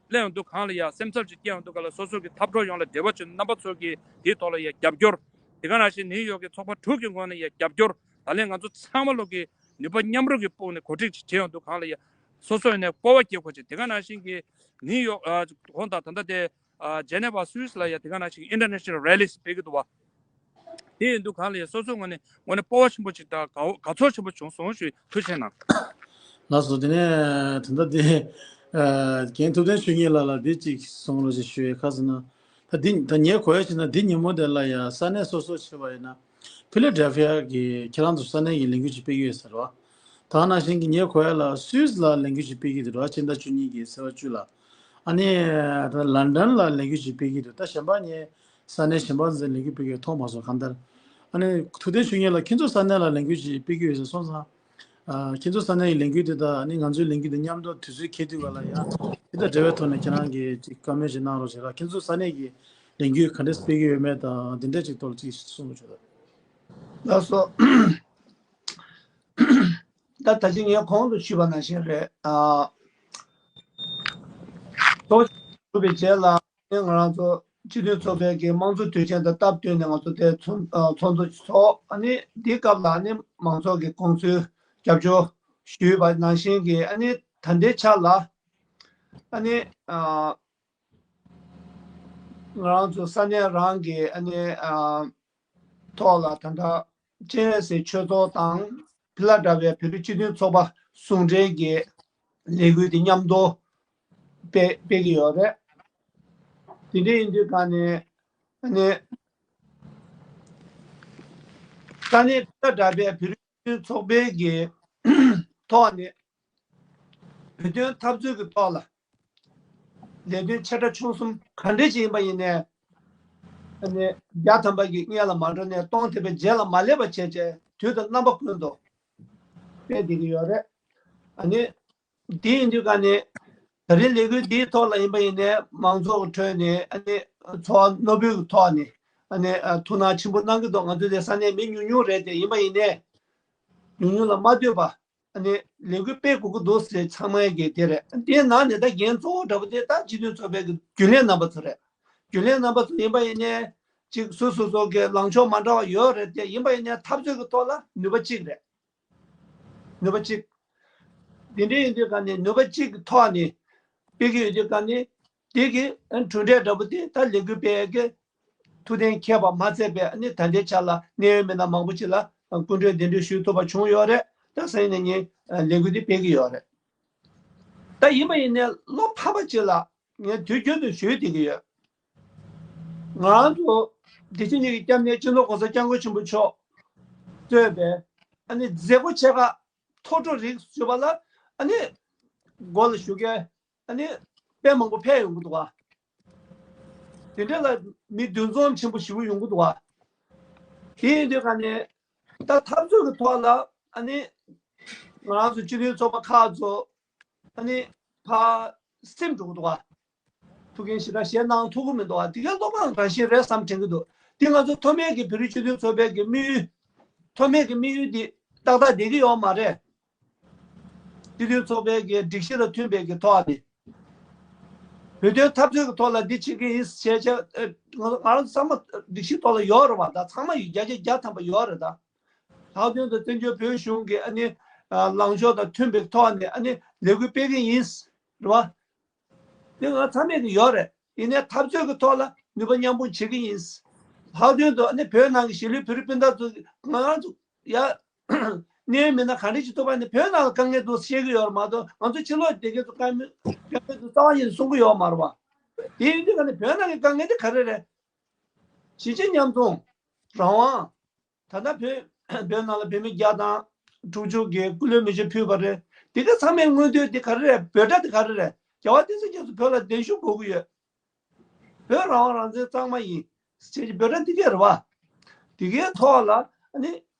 སླེབས་ཡོང་དུས་སྒང་ལ་ཡ་སེམས་འཚབ་ཅིག་སྐྱེ་ཡོང་དུས་སྒང་ལ་སོ་སོ་གི་འཐབ་གྲོགས་ཡོངས་ལ་འབྲེལ་བ་བྱུང་ནས་རྣམ་པ་ཚོ་གིས་དེའི་ཐོག་ལ་ཡ་རྒྱབ་སྐྱོར། དེ་ག་ནང་བཞིན་ནིའུ་ཡོག་གི་ཚོགས་པ་དྲུག་གི་ངོས་ནས་ཡ་རྒྱབ་སྐྱོར། ད་ལན་ང་ཚོ་ཚང་མ་ལོག་གི་ནུས་པ་མཉམ་རུབ་ཀྱི་སྤུངས་ནས་གོ་སྒྲིག་ཅིག་བྱས་ཡོང་དུས་སྒང་ལ་ཡ་སོ་སོ་ཡིན་ནའི་སྤོབས་པ་སྐྱེ་དགོས་ཅིག་དེ་ག་ནང་བཞིན་གྱི་ནིའུ་ཡོག་ཨ་གོང་དང་ད་ལྟ་དེ་ཨ་ཇེ་ནེ་ཝ་སུད་སི་ལ་ཡ་དེ་ག་ནང་བཞིན་གྱི་ཨིན་ཊར་ནེ་ཤ་ནལ་རེ་ལིས་སྤེལ་གྱི་འདུག་བ། དེ་ཡིན་དུས་སྒང་ལ་ཡ་སོ་སོའི་ངོས་ནས་ངོས་ནས་སྤོབས་པ་ཆེན་པོ་ཅིག་དང་དགའ་དགའ་ཚོར་ཆེན་པོ་བྱུང་སོང་ཞུ། ཐུགས་རྗེ་གནང་། ལགས་སོ། དེ་ནས་ད་ལྟ་དེ་ཨ་རྒན་ཐུབ་བསྟན་ཆོས་ཉིད་ལགས་ལ་འདི་གཅིག་གསུང་རོགས་ཞེས་ཞུ་ཡས། ཁ་ཟེར་ན་ད་འདི་ད་ངས་གོ་ཡ་བྱས་ན་འདི་ཉིན་མོ་དེ་ལ་ཡ་ས་གནས་སོ་སོ་བྱས་པ་ཡིན་ན་ཕི་ལ་ཌེལ་ཕི་ཡ་གི་ཁྱེད་རང་ཚོ་ས་གནས་ཀྱི་ལས་འགུལ་ཅིག་སྤེལ་གྱི་ཡོད་ཟེར་བ། ད་ནང་བཞིན་གྱི་ངས་གོ་ཡ་ལ་སུད་སི་ལ་ལས་འགུལ་ཅིག་སྤེལ་གྱི་འདུག་ར། ཕྱི་ཟླ་བཅུ་གཉིས་ཀྱི་ཚེས་པ་བཅུ་ལ། ཨ་ནི་ད་ལན་ཌན་ལ་ལས་འགུལ་ཅིག་སྤེལ་གྱི་འདུག་ད་གཞན་པ་ངས་ས་གནས་གཞན་པ་ཚོ་ལས་འགུལ་སྤེལ་གྱི་མཐོང་མ་སོང་གང་ལྟར། ཨ་ནི་ཐུབ་བསྟན་ཆོས་ཉིད་ལགས་ཁྱེད་ཚོ་ས་གནས་ལ་ལས་འགུལ་ཅིག་སྤེལ་གྱི་ཡོད་ཟེར་སོང་ཙང་། ཨ་ཁྱེད་ཚོ་ས་གནས་ཀྱི་ལས་འགུལ་དེ་དང་ཨ་ནི་ང་ཚོའི་ལས་འགུལ་དེ་མཉམ་དུ་དུས་ཚོད་འཁེལ་དུས་ག་ལ་ཡ་དེ་དང་འབྲེལ་བའི་ཐོག་ནས་ཁྱེད་རང་གིས་ཅིག་བཀའ་མོལ་ཅིག་གནང་རོགས་བྱེད་ར། ཁྱེད་ཚོ་ས་གནས་ཀྱི་ལས་འགུལ་ག་འདྲས་སྤེལ་གྱི་ཡོད་མེད་དང་དེ་འདྲས་ཅིག་ཐོག་ལ་ཅིག་གསུང་རོགས་བྱེད་ར། ལགས་སོ། ད་ད་ཅི་ངས་གོང་དུ་ཞུས་པ་ནང་བཞིན་རེད། ཨ། ཐོག་གྲུབ་པའི་རྗེས་ལ་ང་རང་ཚོ་སྤྱི་མཐུན་ཚོགས་པའི་གི་དམངས་གཙོ་དུས་ཆེན་དང་སྟབས་བསྟུན་ནས་ང་ཚོ་དེ་ཚོགས་ཨ་ཚོགས་འདུ་ཚོགས། ཨ་ནི་འདིའི་སྐབས་ལ་ཨ་ནི་མང་ཚོགས་ཀྱི་དགོངས་ཚུལ་རྒྱབ་སྐྱོར་ཞུས་པ་ནང་བཞིན་གྱི་ཨ་ནི་ད་ལྟའི་ཆ་ལ་ཨ་ནི་ཨ། ང་རང་ཚོ་ས་གནས་རང་གི་ཨ་ནི་ཨ་ཐོག་ལ་ད་ལྟ་སྤྱན་རས་གཟིགས་ཆོས་ཚོགས་དང་ཕི་ལ་ཌེལ་ཕི་ཡ་བོད་རིགས་སྤྱི་མཐུན་ཚོགས་པ་ཟུང་འབྲེལ་གྱི་ལས་འགུལ་འདི་མཉམ་དུ་སྤེལ་སྤེལ་གྱི་ཡོད་རེད། དེ་འདྲ་ཡིན་དུས་ག་ནས་ཨ་ནི་ས་གནས་ཕི་ལ་ཌེལ་ཕི་ཡ་བོད་རིགས་སྤྱི་མཐུན་ཚོགས་པའི་གི་ཐོག་ནས་བོད་དོན་འཐབ་རྩོད་ཀྱི་ཐོག་ལ་ལས་དོན་ཆེ་ཕྲ་ཆུང་གསུམ་ག་འདྲ་ཅིག་ཡིན་པ་ཡིན་ནའི་ཨ་ནི་བརྒྱ་ཐམ་པ་གི་སྔོན་ལ་མ་འགྲོ་ནས་སྟོང་ཐམ་པའི་རྗེས་ལ་མ་སླེབས་པ་བྱས་བྱས་དུས་དང་རྣམ་པ་ཀུན་ཏུ་སྤེལ་བསྡད་ཀྱི་ཡོད་རེད། ཨ་ནི་འདི་ཡིན་དུས་ག་ནས་ད་རེས་ལས་འགུལ་འདིའི་ཐོག་ལ་ཡིན་པ་ཡིན་ནའི་མང་ཚོགས་ཀྱི་ཁྲོད་ནས་ཨ་ནི་ཚོར་བ་རྣོ་པོའི་ཐོག་ནས་ཨ་ནི་ཨ་ཐུགས་སྣང་ཆེན་པོ་གནང་གི་འདུག་ང་ཚོ་དེ་ས་གནས་མི་ཉུང་ཉུང་རེད་དེ། ཡིན་པ་ཡིན་ནའི་ཉུང་ཉུང་ལ་མ་ལྟོས་པ། ཨ་ནི་ལས་འགུལ་སྤེལ་དགོས་ཀྱི་འདུག་ཟེར་ཚང་མས་གི་དེ་རེད། དེའི་ནང་ནས་ད་འགན་གཙོ་བོ་འདྲ་པོ་དེ་ད་སྤྱི་མཐུན་ཚོགས་པའི་གི་རྒྱུན་ལས་རྣམ་པ་ཚོ་རེད། རྒྱུན་ལས་རྣམ་པ་ཚོ་ཡིན་པ་ཡིན་ནའི་གཅིག་སོ་སོ་སོ་གི་ལངས་ཕྱོགས་མ་འདྲ་བ་ཡོད་རེད་དེ། ཡིན་པ་ཡིན་ནའི་འཐབ་རྩོད་ཀྱི་ཐོག་ལ་ནུས་པ་གཅིག་རེད། ནུས་པ་གཅིག་དེ་འདྲ་ཡིན་དུས་ག་ནས་ནུས་པ་གཅིག་གི་ཐོག་ནས་སྤེལ་གི་ཡོད་དུས་ག་ནས་དེ་གི་གྲུབ་འབྲས་འདྲ་པོ་དེ་ད་ལས་འགུལ་སྤེལ་གི་ཐུགས་གཏན་འཁེལ་བ་མ་ཚད་པའི་ཨ་ནི་ད་ལྟའི་ཆ་ལ་གནད་ཡོད་མི་སྣ་མང་པོ་ཅིག་ལ་སྐུ་མགྲོན་གདན་འདྲེན་ཞུ་ཐུབ་པ་བྱུང་ཡོད་རེད། ད་སང་ཉིན་ནས་ངས་ལས་འགུལ་འདི་སྤེལ་གི་ཡོད་རེད། ད་ཡིན་པ་ཡིན་ནའི་བློ་ཕམ་པ་ཅིག་ལ་ ངས་དུས་རྒྱུན་དུ་ཞུས་བསྡད་ཀྱི་ཡོད། ང་རང་ཚོ་བདེ་སྐྱིད་གཉིས་ཀྱི་སྐྱབས་གནས་སྤྱི་ནོར་༸གོང་ས་༸སྐྱབས་མགོན་ཆེན་པོ་མཆོག་གཙོས་པའི་ཨ་ནི་མཛད་སྒོ་ཆེ་ཁག་མཐོ་གྲོས་རིགས་ཞུ་བ་ལ་ཨ་ནི་མགོ་ལ་ཞུ་མཁན་ཨ་ནི་དཔེ་མང་པོ་ཕེབས་ཡོང་གི་འདུག་བ། དེ་འདྲ་ལ་མི་འདུ་འཛོམས་ཆེན་པོ་ཞེ་པོ་ཡོང་གི་འདུག་བ། དེ་ཡིན་དུས་ག་ནས་ད་འཐབ་རྩོད་ཀྱི་ཐོག་ལ་ཨ་ནི་ང་རང་ཚོ་སྤྱི་མཐུན་ཚོགས་པ་ཁག་ཚོ་ཨ་ནི་ཕར་སིམ་འགྲོ་གི་འདུག་བ། ཐུགས་འགན་ཞེ་དྲག་བཞེས་གནང་ཐུབ་ཀྱི་མི་འདུག་བ། དེ་གའི་བློ་ཕམ་རང་བཞིན་རེད་བསམ་དྲན་གྱི་འདུག། དེ་ང་ཚོ་མཐོ་དམན་གྱི་བོད་རིགས་སྤྱི་མཐུན་ཚོགས་པའི་གི་དམིགས་ཡུལ། མཐོ་དམན་གྱི་དམིགས་ཡུལ་འདི་ཏག་ཏག་བསྡད་ཀྱི་ཡོད་མ་རེད། སྤྱི་མཐུན་ཚོགས་པའི་གི་སྒྲིག་གཞི་དང་མཐུན་པའི་གི་ཐོག་ནས་བོད་དོན་འཐབ་རྩོད་ཀྱི་ཐོག་ལ་འདི་བྱེད་ཀྱི་ཡིན་ཞེས་བྱས། ཨ་ང་ང་རང་ཚང་མ་སྒྲིག་གཞི་ཐོག་ལ་ཡོད་རེད་བ། ད་ཚང་མ་ཡོད། བརྒྱ་ཆ་བརྒྱ་ཐམ་པ་ཡོད་རེད། ད་ལྷག་དོན་དུ་བཙན་བྱོལ་བོད་གཞུང་གི་ཨ་ནི་ལངས་ཕྱོགས་དང་མཐུན་པའི་ཐོག་ནས་ཨ་ནི་ལས་འགུལ་སྤེལ་གྱི་ཡིན་རེད་བ། དེ་ང་ཚང་མས་ཀྱི་ཡོད་རེད། ཡིན་ནའི་འཐབ་རྩོད་ཀྱི་ཐོག་ལ་ནུས་པ་མཉམ་སྤུངས་བྱེད་ཀྱི་ཡིན། ལྷག་དོན་དུ་ཨ་ནི་བོད་ནང་གི་གཞིས་ལུས་བོད་རིགས་སྤུན་ཟླ་ཚོ་ང་རང་ཚོ་ཡ། གནས་ཡུལ་མི་སྣ་ག་འདྲ་ཞིག་ཐུག་པ་ནི་བོད་ནང་ལ་དཀའ་ངལ་འདུག་བཤད་ཀྱི་ཡོད་རེད་མ་གཏོགས། ང་ཚོ་ཕྱི་ལོགས་བསྡད་མཁན་ཚོ་དཀའ་ངལ་དཀའ་ངལ་འདུག་རྩ་བ་ཉིད་ནས་གསུང་གི་ཡོད་མ་རེད་བ། དེ་ཡིན་དུས་ཀ་ནས་བོད་ནང་གི་དཀའ་ངལ་དེ་ག་རེ་རེད། གཞིས་བྱེས་མཉམ་འཛོམས། རང་དབང་། ད་ལྟ་བོད་བོད་ནང་ལ་བོད་མི་བརྒྱ་དང་དྲུག་ཅུ་གིས་སྐུ་ལུས་མེ་མཆོད་ཕུལ་བ་རེད། དེ་ག་ཚང་མའི་མངོན་འདོད་དེ་ག་རེ་རེད། འབོད་སྒྲ་དེ་ག་རེ་རེད། རྒྱལ་བ་སྟེང་ས་རྒྱ་མཚོ་བོད་ལ་གདན་ཞུ་དགོས་ཀྱི་ཡོད། བོད་རང་དབང་རང་བཙན་གཙང་མ་ཡིན་ཞེས་འབོད་སྒྲ་འདི་གས་རེད་བ། འདི་གའི་ཐོག་ལ་ཨ་ནི་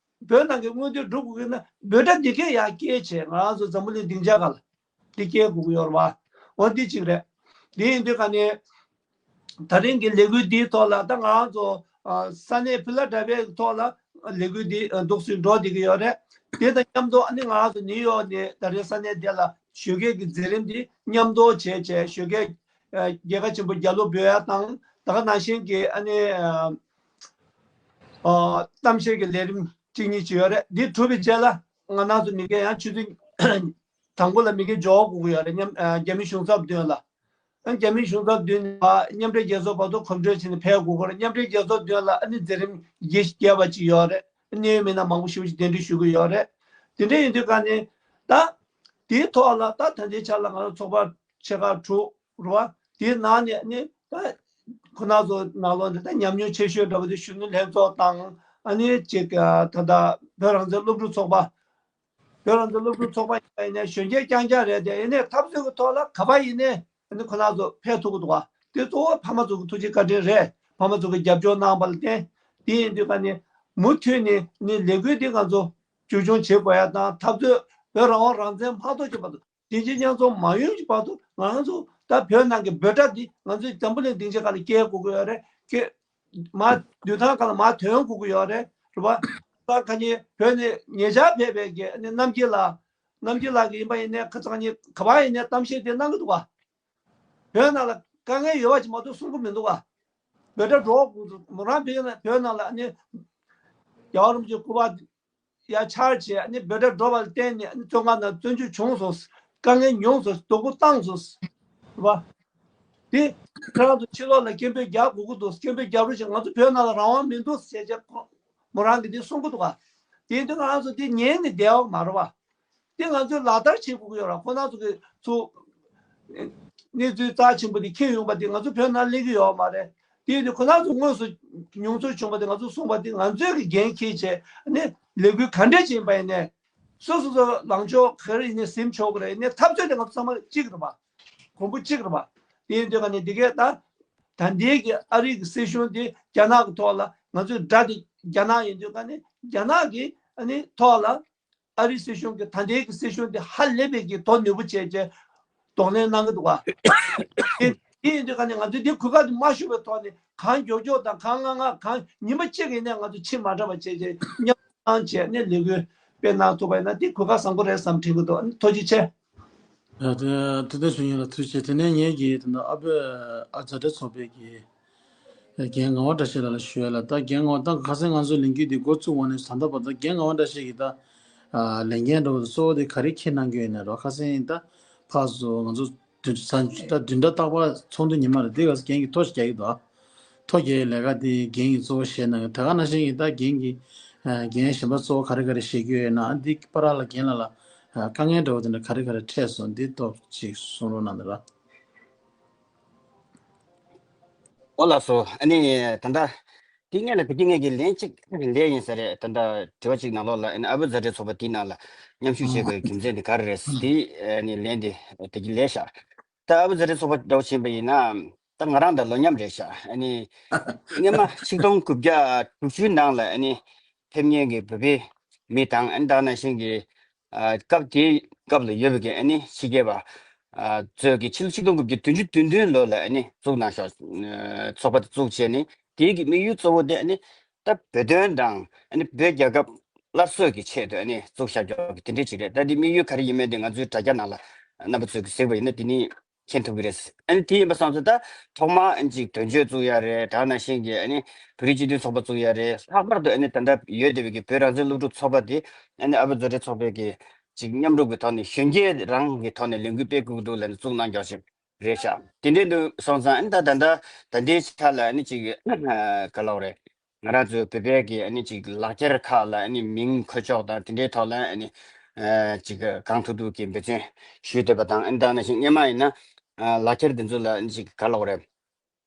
བོད་ནང་གི་མངོན་འདོད་སྒྲུབ་དགོས་ཀྱི་ན་འབོད་སྒྲ་འདི་གས་ཡར་སྐྱེལ་བྱས། ང་རང་ཚོ་འཛམ་བུ་གླིང་སྡིངས་ཆ་ཁག་ལ་འདི་སྐྱེལ་དགོས་ཀྱི་ཡོད་རེད་བ། འོ་འདི་གཅིག་རེད། འདི་ཡིན་དུས་ག་ནས་ད་རིང་གི་ལས་འགུལ་འདིའི་ཐོག་ལ་ད་ང་རང་ཚོ་ཨ་ས་གནས་ཕི་ལ་ཌེལ་ཕི་ཡའི་ཐོག་ལ་ལས་འགུལ་འདི་ཨ་འདུག་སེ་འགྲོ་བསྡད་ཀྱི་ཡོད་རེད། དེ་དང་མཉམ་དུ་ཨ་ནི་ང་རང་ཚོ་ནིའུ་ཡོག་ནས་ད་རིང་ས་གནས་དེ་ལ་ཞོགས་ཀས་ཀྱི་མཛད་རིམ་འདི་མཉམ་དུ་བྱས་བྱས། ཞོགས་ཀས་ཨ་རྒྱལ་ཁ་ཆེན་པོ་རྒྱལ་གླུ་འབོད་ཡ་དང་། ད་ག་ནང་བཞིན་གྱི་ཨ་ནི་ཨ་ཨ་གཏམ་བཤད་ཀྱི་ལས་རིམ་གཅིག་གཉིས་ཅིག་ཡོད་རེད། འདི་གྲུབ་པའི་རྗེས་ལ་ང་རང་ཚོ་མི་སྒེར་ཡང་ཆུ་ཚོད་དང་པོ་ལ་མི་སྒེར་འབྱོར་དགོས་ཀྱི་ཡོད་རེད། མཉམ་ཨ་རྒྱ་མི་གཞུང་ཚབ་མདུན་ལ། ཨ་རྒྱ་མི་གཞུང་ཚབ་མདུན་ནས་མཉམ་འབྲེལ་རྒྱལ་ཚོགས་བར་དུ་གོམ་བགྲོད་བྱས་ནས་ཕེབས་དགོས་ཀྱི་རེད། མཉམ་འབྲེལ་རྒྱལ་ཚོགས་མདུན་ལ་ཨ་ནི་མཛད་རིམ་བརྒྱད་བརྒྱད་པ་ཅིག་ཡོད་རེད། གནད་ཡོད་མི་སྣ་མང་པོ་ཞེ་པོ་ཅིག་གདན་འདྲེན་ཞུ་གི་ཡོད་རེད། དེ་འདྲ་ཡིན་དུས་ག་ནས་ད་དེའི་ཐོག་ལ་ད་ད་ལྟའི་ཆ་ལ་ང་ཚོ་ཚོགས་པ་ཆེ་ཁག་དྲུག་རེད་བ། དེའི་ནང་ནས་ནི་ད་ཁོ་ན་ཚོ་ནང་ལོགས་ནས་ད་ཉམས་མྱོང་ཆེ་ཤོས་འདྲ་བོ་དེ་གཞོན་ནུ་ལྷན་ཚོགས་དང་། ཨ་ནི་ཅིག་ད་ལྟ་བོད་རང་བཙན་སློབ་ཕྲུག་ཚོགས་པ། བོད་རང་བཙན་སློབ་ཕྲུག་ཚོགས་པ་ཡིན་ནའི་གཞོན་སྐྱེས་རྐྱང་རྐྱང་རེད་དེ། ཡིན་ནའི་འཐབ་རྩོད་ཀྱི་ཐོག་ལ་ག་པར་ཡིན་ནའི་ཨ་ནི་ཁོ་རང་ཚོ་ཕེབས་ཐུབ་ཀྱི་འདུག་བ། དེ་གཙོ་བོ་ཕ་མ་ཚོ་གི་ཐུགས་རྗེ་བཀའ་དྲིན་རེད། ཕ་མ་ཚོ་གི་རྒྱབ་སྐྱོར་གནང་བ་ལ་བརྟེན། དེ་ཡིན་དུས་ག་ནས་མུ་མཐུད་ནས་ནི་ལས་འགུལ་འདི་ང་ཚོ་མཇུག་སྐྱོང་བྱེད་དགོས་ཡ་དང་། འཐབ་རྩོད་བོད་རང་དབང་རང་བཙན་མ་གཏོགས་ཀྱི་བར་དུ། བདེ་སྐྱིད་མཉམ་འཛོམས་མ་ཡོང་གི་བར་དུ་ང་རང་ཚོ་ད་བོད་ནང་གི་འབོད་སྒྲ་འདི་ང་ཚོས་འཛམ་བུ་གླིང་སྡིངས་ཆ་སྒང་ལ་སྐྱེལ་དགོས་ཀྱི་ཡོད་རེད། སྐྱེལ་མ་བདུན་ཐང་སྒང་ལ་མར་ཐོན་དགོས་ཀྱི་ཡོད་རེད། རེད་པ། ད་ག་ནས་བོད་ནས་ཉེ་ཆར་ཕེབས་པའི་གི་ཨ་ནི་རྣམ་རྒྱལ་ལགས། རྣམ་རྒྱལ་ལགས་ཀྱིས་ཡིན་པ་ཡིན་ནའི་ཁ་སང་ཉིན་ག་པར་ཡིན་ནའི་གཏམ་བཤད་དེ་གནང་གི་འདུག་བ། བོད་ནང་ལ་དཀའ་ངལ་ཡོད་པ་ཅིག་མ་གཏོགས་གསུང་གི་མི་འདུག་བ། འབོད་སྒྲ་སྒྲོག་དགོས་འདུག། མོ་རང་བོད་ནང་བོད་ནང་ལ་ཨ་ནི་རྒྱལ་བ་རིན་པོ་ཆེའི་སྐུ་པར་ཡར་འཕྱར་བྱས། ཨ་ནི་འབོད་སྒྲ་སྒྲོག་པ་ལ་བརྟེན་ནས་ཨ་ནི་བཙོན་ཁང་ནང་བཙོན་འཇུག་བྱུང་སོང་། དཀའ་ངལ་མྱོང་སོང་། སྡུག་པོ་བཏང་སོང་། རེད་པ། དེ་ཁོ་རང་ཚོ་ཕྱི་ལོགས་ལ་སྐད་འབོད་རྒྱག་དགོས་ཀྱི་འདུག། སྐད་འབོད་རྒྱག་རོགས་བྱེད། ང་ཚོ་བོད་ནང་ལ་རང་དབང་མི་འདུག་ཟེར་བྱས་ཁོ་མོ་རང་གིས་དེ་གསུང་གི་འདུག་ག། དེ་ཡིན་དུས་ང་རང་ཚོ་དེ་ཉན་ནས་བསྡད་པ་མ་རེད་པ། དེ་ང་ཚོས་ལག་བསྟར་བྱེད་དགོས་ཀྱི་ཡོད་ར། ཁོ་རང་ཚོ་གི་ཚུར་གནས་ཚུལ་རྩ་ཆེན་པོ་དེ་འཁྱེར་ཡོང་པ་དེ་ང་ཚོ་བོད་ནང་སླེབས་ཀྱི་ཡོད་མ་རེད། དེ་ཡིན་དུས་ཁོ་རང་ཚོ་དངོས་སུ་མྱོང་ཚོར་བྱུང་བ་དེ་ང་ཚོ་གསུངས་པ་དེ་ང་ཚོས་ཀྱི་འགན་འཁྱེར་བྱས་ནས་ལས་འགུལ་ག་འདྲས་ཅིག་ཡིན་པ་ཡིན་ནའི། སོ་སོ་སོ་ལངས་ཕྱོགས་ག་རེ་ཡིན་ནའི་ཟིན་ཆོག་གི་རེད། ཡིན་ནའི་འཐབ་རྩོད་དེ་ང་ཚོ་ཚང་མ་གཅིག་རེད་པ། གོང་བུ་གཅིག་རེད་པ། དེ་ཡིན་དུས་ག་ནས་འདི་གས་ད་ད་ལྟའི་གི་ཨ་རི་གི་སྲིད་གཞུང་དེ་རྒྱ་ནག་གི་ཐོག་ལ་ང་ཚོའི་དགྲ་དེ་རྒྱ་ནག་ཡིན་དུས་ག་ནས་རྒྱ་ནག་གི་ཨ་ནི་ཐོག་ལ། ཨ་རིའི་སྲིད་གཞུང་གིས་ད་ལྟའི་གི་སྲིད་གཞུང་དེ་ཧ་ལས་པའི་གི་དོ་ནུས་པོ་བྱས་བྱས་གདོང་ལེན་གནང་གི་འདུག་ག། དེ་དེ་ཡིན་དུས་ག་ནས་ང་ཚོས་འདི་གོ་སྐབས་དེ་མ་ཤོར་བའི་ཐོག་ནས་གང་མགྱོགས་མགྱོགས་དང་གང་སྔ་སྔ་གང་ཉི་མ་གཅིག་ཡིན་ནའི་ང་ཚོ་ཕྱི་མ་དྲགས་པ་བྱས་བྱས་མཉམ་དུ་བྱས་ནས་ལས་འགུལ་སྤེལ་གནང་ཐུབ་པ་ཡིན་ན་འདི་གོ་སྐབས་བཟང་པོ་རེད་བསམ་དྲན་གྱི་འདུག། ཐུགས་རྗེ་ཆེ། ཡ་དེ་དེ་ལྟར་བྱུང་ཡིན་ལ་ཐུགས་རྗེ་ཆེ། དེ་ནས་ངས་ཀྱིས་དེ་ནས་ཨ་བོད་ཨ་མཛའ་འབྲེལ་ཚོགས་པའི་གི་རྒན་ངག་དབང་བཀྲ་ཤིས་ལགས་ལ་ཞུ་ཡ་ལ། ད་རྒན་ངག་དབང་ད་ཁ་སང་ང་ཚོ་ལས་འགུལ་འདི་འགོ་བཙུགས་འོང་ནས་ད་ལྟ་བར་དུ་རྒན་ངག་དབང་བཀྲ་ཤིས་ཀྱིས་ད་ལས་འགན་འདྲ་བོ་དེ་གཙོ་བོ་དེ་ག་རེ་འཁྱེར་གནང་གི་ཡོད་ན་རོ། ཁ་སང་ད་ཕར་ཚུར་ང་ཚོ་བདུན་ད་བདུན་ཕྲག་རྟག་པར་ཚོགས་འདུ་ཉི་མ་རེ་འདི་ག་ས་རྒན་གྱིས་ཐོ་ཞིག་རྒྱག་གི་འདུག། ཐོ་རྒྱག་ཡའི་ལས་ཀ་འདི་རྒན་གྱིས་གཙོ་བོ་བཞེས་གནང་གི། ད་ག་ནང་བཞིན་གྱི་ད་རྒན་གྱིས་འགན་གཞན་པ་གཙོ་བོ་ག་རེ་ག་རེ་བཞེས་ཀྱི་ཡོད་ན་འདི་བར་ལ་རྒན་ལགས་ལ་དཀའ་ངལ་འདྲ་བོ་དེ་འདྲ་ག་རེ་ག་རེ་འཕྲད་སོང་འདི་ཐོག་ཅིག་གསུང་རོགས་གནང་དང་ར། ཨོ་ལགས་སོ། ཨ་ནི་ད་ལྟ་དེ་སྔོན་ལ་དེ་གི་ངེད་ཀྱི་ལན་གཅིག་ལན་ཡིན་ས་རེད། ད་ལྟ་དྲི་བ་གཅིག་ནང་ལོགས་ལ་ཨ་ནི་ཨ་བུ་ཛ་དྲའི་ཚོགས་པ་དེའི་ནང་ལ་མཉམ་ཞུགས་བྱེད་དགོས་རྒྱུ་མཚན་དེ་ག་རེ་རེད་དེ། ཨ་ནི་ལན་དེ་དེ་གི་ལན་ཤག་ད་ཨ་བུ་ཛ་དྲའི་ཚོགས་པ་འདྲ་བོ་ཕྱིན་པ་ཡིན་ན། ད་ང་རང་དང་ལོ་མཉམ་རེད་ཤག་ཨ་ནི་སྔོན་མ་ཆིག་སྟོང་དགུ་བརྒྱ་དྲུག་ཅུའི་ནང་ལ་ཨ་ནི་ཕེབས་མཁན་གྱི་བོད་པའི་མི་དང་ཨ་ནི་ད་ནང་བཞིན་གྱི་ཨ་སྐབས་དེའི་སྐབས་ལ་ཡོད་པའི་གི་ཨ་ནི་ཕྱི་རྒྱལ་བ་ཨ་ཚོས་ཀྱི་ཕྱི་ལོ་ཆིག་སྟོང་དགུ་བརྒྱ་བདུན་ཅུ་དོན་བདུན་ལོ་ལ་ཨ་ནི་བཙུགས་གནང་ཤག་ཚོགས་པ་དེ་བཙུགས་བྱས་ནས་དེའི་གི་དམིགས་ཡུལ་གཙོ་བོ་དེ་ཨ་ནི་ད་བོད་དོན་དང་ཨ་ནི་བོད་རྒྱལ་ཁབ་སླར་གསོ་གི་ཆེད་དུ་ཨ་ནི་བཙུགས་བཞག་རྒྱུ་གི་དེ་འདྲ་ཅིག་རེད། ད་དེ་དམིགས་ཡུལ་ག་རེ་ཡིན་མིན་དེ་ང་ཚོའི་དྲ་རྒྱ་ནང་ལ་རྣམ་པ་ཚོས་གི་གཟིགས་པ་ཡིན་ན་དེ་ནི་མཁྱེན་ཐུབ་ཀྱི་རེད། ཨ་ནི་དེ་ཡིན་པ་སོང་ཙང་ད་ཐོག་མར་ཨ་ནི་ཅིག་དོན་གཅོད་བཙུགས་ཡ་རེད། ད་ནང་བཞིན་གྱི་ཨ་ནི་བོད་རིགས་སྤྱི་མཐུན་ཚོགས་པ་བཙུགས་ཡ་རེད། ལྷག་པར་དུ་ཨ་ནི་ད་ལྟ་ཡོད་བསྡད་པའི་གི་བོད་རང་བཙན་སློབ་ཕྲུག་ཚོགས་པ་དེ་ཨ་ནི་ཨ་བུ་ཛ་དྲའི་ཚོགས་པའི་གི་ཅིག་མཉམ་རུབ་ཀྱི་ཐོག་ནས་གཞོན་སྐྱེས་རང་གི་ཐོག་ནས་ལས་འགུལ་སྤེལ་དགོས་ཀྱི་འདུག་ལབ་ནས་བཙུགས་གནང་རྒྱུ་ཞིག་རེད་ཤག་དེ་འདྲའི་འདུག་སོང་ཙང་ཨ་ནི་ད་ད་ལྟ་ད་ལྟའི་ཆ་ལ་ཨ་ནི་ཅིག་ག་ལབ་དགོས་རེད། ང་རང་ཚོའི་བོད་པའི་གི་ཨ་ནི་ཅིག་ལག་འཁྱེར་ཁག་ལ་ཨ་ནི་མིང་འཁོད་ཕྱོགས་དང་དེ་འདྲའི་ཐོག་ལ་ཨ་ནི་ཨ་ཅིག་གང་ཐུབ་ཐུབ་ཀྱི་འབད་བརྩོན་ཞུས་བསྡད་པ་དང་། ཨ་ནི་ད་ནང་བཞིན་སྔོན་མ་ཡིན་ན་ཨ་ལག་འཁྱེར་འདི་ཚོ་ལ་ཨ་ནི་ཅིག་ག་ལབ་དགོས་རེད།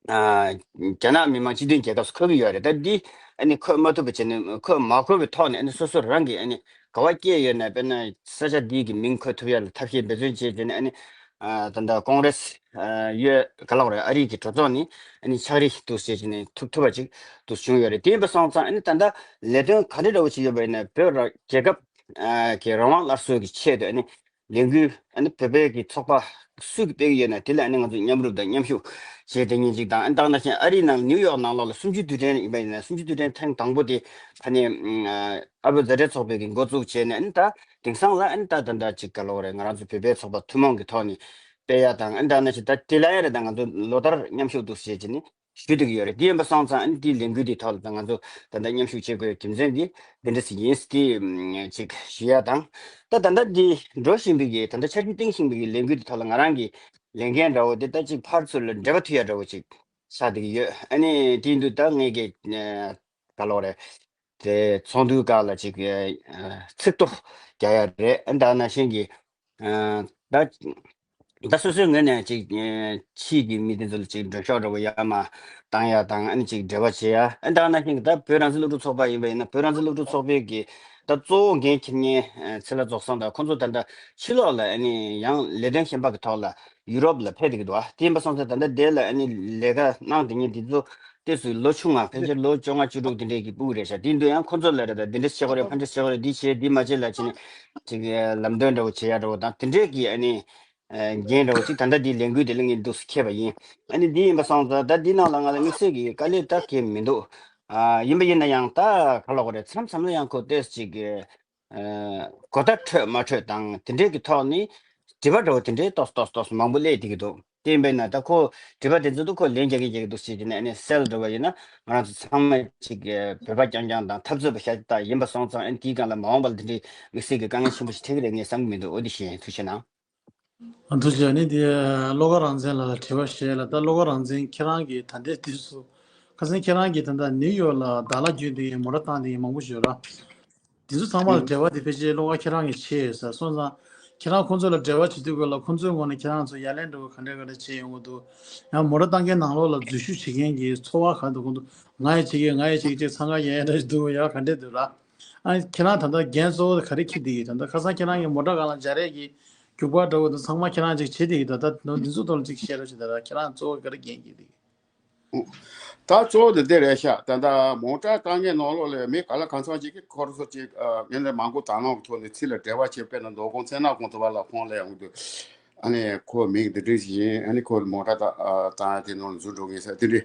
ཨ་རྒྱ་ནག་མི་དམངས་སྤྱི་མཐུན་རྒྱལ་ཁབ་སུ་འཁོད་ཀྱི་ཡོད་རེད། ད་འདི་ཨ་ནི་འཁོད་མ་ཐུབ་པ་བྱས་ནས་འཁོད་མ་དགོས་པའི་ཐོག་ནས་ཨ་ནི་སོ་སོ་རང་གིས་ཨ་ནི་ག་བ་སྐྱེས་ཡོད་ན་དཔེར་ན་ས་ཆ་འདི་གི་མིང་འཁོད་ཐུབ་ཡ་ལ་ཐབས་ཤེས་འབད་བརྩོན་བྱས་བྱས་ནས་ཨ་ནི་ཨ་ད་ལྟ་ཀོང་རེ་སི་ཨ་ཡོད་ག་ལབ་དགོས་རེད། ཨ་རི་གི་གྲོས་ཚོགས་ནི་ཨ་ནི་ཕྱག་བྲིས་འདུག་བྱས་བྱས་ནས་ཐུབ་ཐུབ་པ་ཅིག་འདུག་བྱུང་ཡོད་རེད། དེ་ཡིན་པ་སོང་ཙང་ཨ་ནི་ད་ལྟ་ལས་དོན་ག་འདྲ་འདྲ་བོ་ཅིག་ཡོད་པ་ཡིན་ན་བོད་ར་རྒྱལ་ཁབ་ཨ་གི་རང་དབང་སླར་གསོ་གི་ཆེད་དུ་ཨ་ནི་ལས་འགུལ་ཨ་ནི་བོད་པའི་གི་ཚོགས་པ་སུ་གིས་སྤེལ་གི་ཡོད་ན་དེ་ལ་ཨ་ནི་ང་ཚོ་མཉམ་རུབ་དང་མཉམ་ཞུགས་བྱས་བསྡད་མཁན་ཅིག་དང་། ཨ་ནི་ད་ག་ནང་བཞིན་ཨ་རིའི་ནང་ནིའུ་ཡོག་ནང་ལོགས་ལ་གསུམ་བཅུའི་དུས་དྲན་ཡིན་པ་ཡིན་ན་གསུམ་བཅུའི་དུས་དྲན་ཐེངས་དང་པོ་དེ་ད་ནི་ཨ་བུ་ཛ་དྲའི་ཚོགས་པའི་གི་འགོ་བཙུགས་བྱས་ནས་ཨ་ནི་ད་དེང་སང་ལ་ཨ་ནི་ད་ད་ད་ཅིག་ག་ལབ་དགོས་རེད། ང་རང་ཚོ་བོད་པའི་ཚོགས་པ་ཐུན་མོང་གི་ཐོག་ནས་སྤེལ་ཡ་དང་། ཨ་ནི་ད་ག་ནང་བཞིན་ད་དེ་ལ་ཡ་རེད། ད་ང་ཚོ་ལོ་ལྟར་མཉམ་ཞུགས་འདུག་བྱས་བྱས་ནས་ཞུ་བསྡད་ཀྱི་ཡོད་རེད། དེ་ཡིན་པ་སོང་ཙང་ཨ་ནི་དེའི་ལས་འགུལ་དེའི་ཐོག་ལ་ད་ང་ཚོ་ད་ལྟ་མཉམ་ཞུགས་བྱེད་དགོས་རྒྱུ་མཚན་དེ་འདི་འདྲ་ཞིག་ཡིན་ཟེར་དེ་ཅིག་ཞུ་ཡ་དང་། ད་ད་ལྟ་འདི་འགྲོ་བཞིན་པའི་གི་ད་ལྟ་འཆར་གཞི་བཏིང་བཞིན་པའི་གི་ལས་འགུལ་དེའི་ཐོག་ལ་ང་རང་གི་ལས་འགན་འདྲ་བོ་དེ་ད་ཅིག་ཕར་ཚུར་ལ་འབྲེལ་བ་མཐུད་ཡ་འདྲ་བོ་ཅིག་ཆགས་བསྡད་ཀྱི་ཡོད། ཨ་ནི་དེ་ཡིན་དུས་ད་ངས་གི་ག་ལབ་དགོས་རེད། དེ་ཚོགས་འདུའི་སྒང་ལ་ཅིག་ཨ་ཚིག་ཐོ་རྒྱག་ཡ་རེད། ཨ་ནི་ད་ག་ནང་བཞིན་གི་ཨ་ད་ད་སོ་སོའི་ངོས་ནས་ཅིག་ཨ་ཕྱིའི་གི་མི་དེ་ཚོ་ལ་ཅིག་མགྲོན་ཤོག་འདྲ་བོ་ཡར་མར་བཏང་ཡ་དང་། ཨ་ནི་ཅིག་འབྲེལ་བ་བྱེད་ཡ། ཨ་ནི་ད་ག་ནང་བཞིན་གི་ད་བོད་རང་བཙན་སློབ་ཕྲུག་ཚོགས་པ་ཡིན་པ་ཡིན་ན་བོད་རང་བཙན་སློབ་ཕྲུག་ཚོགས་པའི་གི་ད་གཙོ་བོ་འགན་འཁྱེར་མཁན་ཨ་ཚེ་ལྷ་རྫོགས་བསམ་དང་ཁོང་ཚོ་ད་ལྟ་ཕྱི་ལོགས་ལ་ཨ་ནི་ཡང་ལས་དོན་གཞན་པ་གི་ཐོག་ལ་ཡུ་རོབ་ལ་ཕེབས་བསྡད་ཀྱི་འདུག་ཨ། དེ་ཡིན་པ་སོང་ཙང་ད་ལྟ་དེ་ལ་ཨ་ནི་ལས་ཀ་གནང་བསྡད་མཁན་དེ་ཚོ་ཏོག་ཙམ་ལོ་ཆུང་ང་ཕལ་ཆེར་ལོ་བཅོ་ལྔ་བཅུ་དྲུག་དེ་འདྲའི་གི་སྤུ་གུ་རེད་ཤག་དེ་འདུག་ཡང་ཁོ་ཚོ་ལ་རེད་ད་འདི་འདྲ་བྱེད་དགོས་རེད། ཕ་འདྲ་བྱེད་དགོས་རེད། འདི་བྱེད་འདི་མ་བྱེད་ལབ་བྱས་ནས་ཅིག་ལམ་སྟོན་འདྲ་བོ་བྱེད་ཡ་འདྲ་བོ་དང་དེ་འདྲའི་གི་ཨ་ནི་འགན་འདྲ་བོ་ཅིག་ད་ལྟ་འདི་ལས་འགུལ་དེ་ལ་ངས་འདུག་སེ་འཁྱེར་བ་ཡིན། ཨ་ནི་འདི་ཡིན་པ་སོང་ཙང་ད་འདི་ནང་ལ་ང་ལ་དམིགས་བསལ་གྱི་དཀའ་ལས་ད་གང་ཡང་མི་འདུག་ཨ་ཡིན་པ་ཡིན་ན་ཡང་ད་ག་ལབ་དགོས་རེད། མཚམས་མཚམས་ལ་ཡང་ཁོ་ཏོག་ཙམ་ཅིག་གི་ཨ་གོ་བརྡ་འཕྲོད་མ་འཕྲོད་དང་དེ་འདྲའི་གི་ཐོག་ནས་དྲི་བ་འདྲ་བོ་དེ་འདྲའི་ཏོག་ཙམ་ཏོག་ཙམ་ཏོག་ཙམ་མང་པོ་སླེབས་བསྡད་ཀྱི་འདུག་དེ་ཡིན་པས་ན་ད་ཁོ་དྲི་བ་དེ་ཚོ་ད་ཁོ་ལན་རྒྱག་གི་རྒྱག་གི་འདུག་ཟེར་གྱི་ནས་ཨ་ནི་སེལ་འགྲོ་བ་ཡིན་ན་ང་རང་ཚོ་ཚང་མ་ཅིག་བོད་པ་རྐྱང་རྐྱང་དང་འཐབ་རྩོད་པ་ཤ་སྟག་ཡིན་པ་སོང་ཙང་ཨ་ནི་དེའི་སྒང་ལ་མ་འོངས་པ་ལ་དེ་འདྲའི་དམིགས་བསལ་གྱི་དཀའ་ངལ་ཆེན་པོ་ཞིག་འཕྲད་ཀྱི་རེད་ངས་བསམ་གྱི་མི་འདུག་འོ་དེ་བཞིན་ཐུགས་རྗེ་གནང་། ཨ་ཐུགས་རྗེ་ཆེ། ཨ་ནི་དེ་བློ་དགའ་རང་བཙན་ལགས་ལ་དྲི་བ་བཤད་ལ། ད་བློ་དགའ་རང་བཙན་ཁྱེད་རང་གིས་ད་ལྟའི་དུས་སུ་ཁ་སང་ཁྱེད་རང་གིས་ད་ལྟ་ནིའུ་ཡོག་ལ་ཟླ་ལ་རྒྱུན་དུ་མོ་ཊ་བཏང་དེ་མང་པོ་ཞིག་ཡོད་ར། དེ་ཚོ་ཚང་མ་ལ་འབྲེལ་བ་དེ་ཕལ་ཆེར་བློ་དགའ་ཁྱེད་རང་གིས་བྱས་ཡོད་ས་སོང་ཙང་། ཁྱེད་རང་ཁོང་ཚོ་ལ་འབྲེལ་བ་བྱེད་དུས་སྐབས་ལ་ཁོང་ཚོའི་ངོས་ནས་ཁྱེད་རང་ཚོ་ཡ་ལན་འདྲ་བོ་ག་འདྲ་ག་འདྲ་བྱས་ཡོང་གི་འདུག་ཡང་མོ་ཊ་བཏང་མཁན་ནང་ལོགས་ལ་འཛུལ་ཞུགས་བྱེད་མཁན་གྱི་ཚོར་བ་ག་འདུག་ཁོང་ཚོ་ང་ཡི་བྱེད་ཀྱི་ང་ཡི་བྱེད་ཀྱི་ཅེས་འཚང་ཁ་ཡ་ཡ་འདྲ་ཞིག་འདུག་ཡ་ག་འདྲ་འདུག་ར། ཨ་ཁྱེད་རང་ད་ལྟ་འགན་གཙོ་བོ་ག་རེ་འཁྱེར་བསྡད་ཡོད། ད་ལྟ་ཁ་སང་ཁྱེད་རང་གི་མོ་ཊ་སྒང་ལ་འཇའ་རས་ཀྱི་རྒྱུག་པ་འདྲ་བོ་དང་ཚང་མ་ཁྱེད་རང་ཅིག་བྱེད་བསྡད་ཡོད། ད་ལྟ་འདི་ཚོ་ཐོག་ལ་ཅིག་བཤད་རོགས་བྱེད། ད་ལྟ་ཁྱེད་རང་གཙོ་བོ་ག་རེ་འགན་འཁྱེར་བསྡད་ཡོད། ད་གཙོ་བོ་དེ་འདི་རེད་ཤག་ད་ལྟ་མོ་ཊ་བཏང་མཁན་ནང་ལོགས་ལ་མི་ག་ལ་གང་འཚམ་ཅིག་གིས་ཁོ་རང་ཚོ་ཅིག་ངན་ལས་མང་པོ་དང་བླངས་ཀྱི་ཐོག་ནས་ཚུར་ལ་འབྲེལ་བ་བྱས། དཔེར་ན་མདོ་ཁམས་ཚེ་ན་གོང་དུ་བ་ལ་ཁོང་ལ་ཡོང་དུས། ཨ་ནི་ཁོ་མིང་འདི་འདྲ་ཞིག་ཡིན། ཨ་ནི་ཁོ་མོ་ཊ་ད་བཏང་དེ་ནང་འཛུལ་འགྲོ་ངེས་ཟེར་དེ་འདྲའི་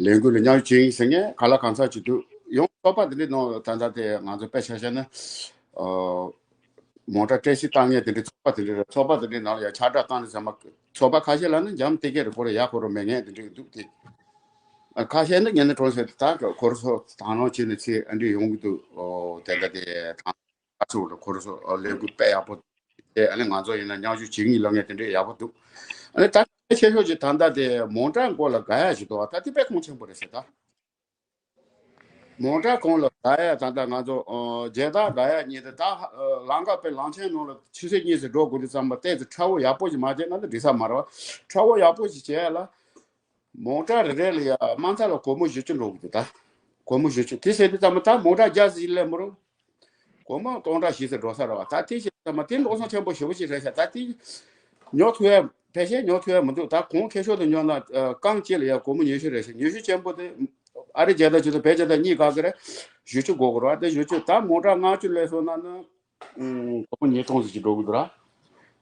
ལས་འགུལ་ལ་མཉམ་ཞུགས་བྱེད་ཡིན་ཟེར་མཁན་ག་ལ་གང་འཚམ་ཅིག་འདུག་ཡང་ཚོགས་པ་འདི་འདྲའི་ནང་ད་ལྟ་དེ་ང་ཚོ་དཔེ་ཆ་བཞག་ན། མོ་ཊ་བསྐྱར་ཞིབ་བཏང་མཁན་དེ་འདྲའི་ཚོགས་པ་དེ་འདྲ་རེད། ཚོགས་པ་དེ་འདྲའི་ནང་ལ་ཡང་ཁྱབ་བསྒྲགས་བཏང་ནས་ཚང་མ་ཚོགས་པ་ཁ་ཤས་ལ་ནི་འཇམ་ཐིང་ཐིང་རེད། ཁོ་རང་ཡག་ཁོ་རང་མེད་མཁན་དེ་འདྲའི་འདུག་དེ་ཁ་ཤས་ནི་ངན་ནི་གྲོང་ཟེར་ད་ཁོ་རང་ཚོ་དང་བླངས་བྱས་ནས་ཚེ་ཨ་འདྲའི་ཡོང་གི་འདུག་དེ་འདྲ་དེ་དང་ཁ་ཚུར་ཁོ་རང་ཚོ་ལས་འགུལ་དཔེ་ཡག་པོ་དེ་ཨ་ནི་ང་ཚོ་ཡིན་ན་མཉམ་ཞུགས་བྱེད་ཀྱི་ཡིན་ལབ་མཁན་དེ་འདྲའི་ཡག་པོ་འདུག་ཨ་ནི་ད་ཆེ་ཤོས་ཀྱི་ད་ལྟ་དེ་མོ་ཊ་སྐོར་ལ་དགའ་ཡག་ཞིག་འདུག་ད་དེ་དཔེ་གོང་ཆེན་པོ་རེད་ཟེར་ད། མོ་ཊ་གོང་ལ་ད་ཡ་ད་ལྟ་ང་ཚོ་ཨ་རྒྱལ་དར་དགའ་ཡ་གཉིས་དེ་ད་ཨ་ལམ་ཁ་དཔེ་ལམ་ཆེན་ནང་ལ་ཆུ་ཚོད་གཉིས་ཙམ་འགྲོ་དགོས་དུས་ཙམ་པ་ཏོག་ཙམ་ཁྲ་བོ་ཡག་པོ་ཞིག་མ་བྱས་ན་ད་འགྲིག་ས་མ་རེད་བ། ཁྲ་བོ་ཡག་པོ་ཞིག་བྱས་ཡ་ལ་ མོ་ཊ་རེ་རེ་ལ་ཡ་དམའ་མཐའ་ལ་སྒོར་མོ་བཞི་བཅུ་འགྲོ་གི་འདུག་ད། སྒོར་མོ་བཞི་བཅུ་དེ་ཟེར་དུས་ཙམ་པ་ད་མོ་ཊ་བརྒྱ་ཟིག་སླེབས་མི་རུང་། སྒོར་མོ་སྟོང་ཕྲག་བཞི་ཙམ་འགྲོ་ས་རེད་བ། ད་དེ་བྱས་ཙམ་པ་དེ་འགྲོ་སོང་ཆེན་པོ་ཞེ་པོ་ཅིག་རེད་ཤག་ད་དེ་ཉོ་ཐུབ་ཡ་ཕལ་ཆེར་ཉོ་ཐུབ་ཡ་མི་འདུག་ད་གོང་ཁེ་ཤོར་དུ་ཉོ་ན་ཨ་རྐང་གཅིག་ལ་ཡ་སྒོར་མོ་ཉི་ཤུ་རེད་ཤག་ཉི་ཤུ་ཆེན་པོ་དེ་ཨ་རི་རྒྱལ་དར་ཅིག་དང་བོད་རྒྱལ་དར་གཉིས་ག་གི་རེད། བཞི་བཅུ་དགོས་གི་རེད་བ། དེ་བཞི་བཅུ་ད་མོ་ཊ་ལྔ་བཅུ་སླེབས་སོང་ན་ནི། ཨུམ། སྒོར་མོ་ཉིས་སྟོང་ཙམ་ཅིག་འགྲོ་གི་འདུག་ར།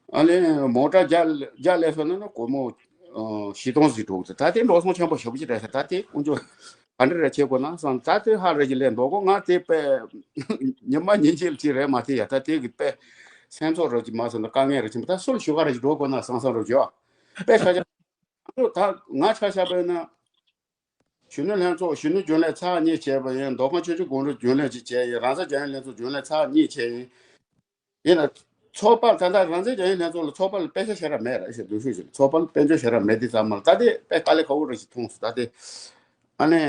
ཨ་ལས་མོ་ཊ་བརྒྱ་བརྒྱ་སླེབས་སོང་ན་ནི་སྒོར་མོ་ཨ་བཞི་སྟོང་ཙམ་ཅིག་འགྲོ་གི་འདུག་ད་དེ་འགྲོ་སོང་ཆེན་པོ་ཞེ་པོ་ཅིག་རེད་ཤག་ད་དེ་དཀོན་མཆོག་ག་འདྲ་རེ་བྱེད་དགོས་ན་བསམ། ད་དེ་ཧ་རེ་ཅིག་ལས་མདོ་གོ་ང་དེ་དཔེ་ཉི་མ་ཉིན་གཅིག་ལ་ཅིག་རེད་མ་དེ་ཡ། ད་དེ་གི་དཔེ་སེམས་ཚོར་རོ་ཅིག་མ་སོང་ན་དཀའ་ངལ་རེ་ཅིག་ད་སུ་ལ་ཞུ་ག་རེ་ཅིག་འགྲོ་དགོས་ན་བསམ་བསམ་རོ་ཅིག་ཡོད། དཔེ་ཆ་ཆ་ད་ང་ཆ་བཞག་པ་ཡིན་ན། གཞོན་ནུ་ལྷན་ཚོགས་གཞོན་ནུ་རྒྱུན་ལས་ཚར་གཉིས་བྱས་པ་ཡིན། མདོ་ཁམས་ཆུ་བཞི་སྒང་དྲུག་རྒྱུན་ལས་གཅིག་བྱས་ཡིན། རང་བཙན་རྒྱ་ཡན་ལྷན་ཚོགས་རྒྱུན་ལས་ཚར་གཉིས་བྱས་ཡིན། ཡིན་ན། ཚོགས་པ་ད་ལྟ་རང་བཙན་རྒྱ་ཡན་ལྷན་ཚོགས་ལ་ཚོགས་པ་ལ་དཔེ་ཆ་ཞེ་དྲག་མེད་ར་ཞེས་འདུག་ཤོད་ཞིག་ཚོགས་པ་ལ་དཔལ་འབྱོར་ཞེ་དྲག་མེད་དེ་ཙམ་མ་ལ་ད་དེ་དཔེ་དཀའ་ལས་ཁག་པོ་ར་ཞིག་མཐོང་སོང་ད་དེ། ཨ་ནི།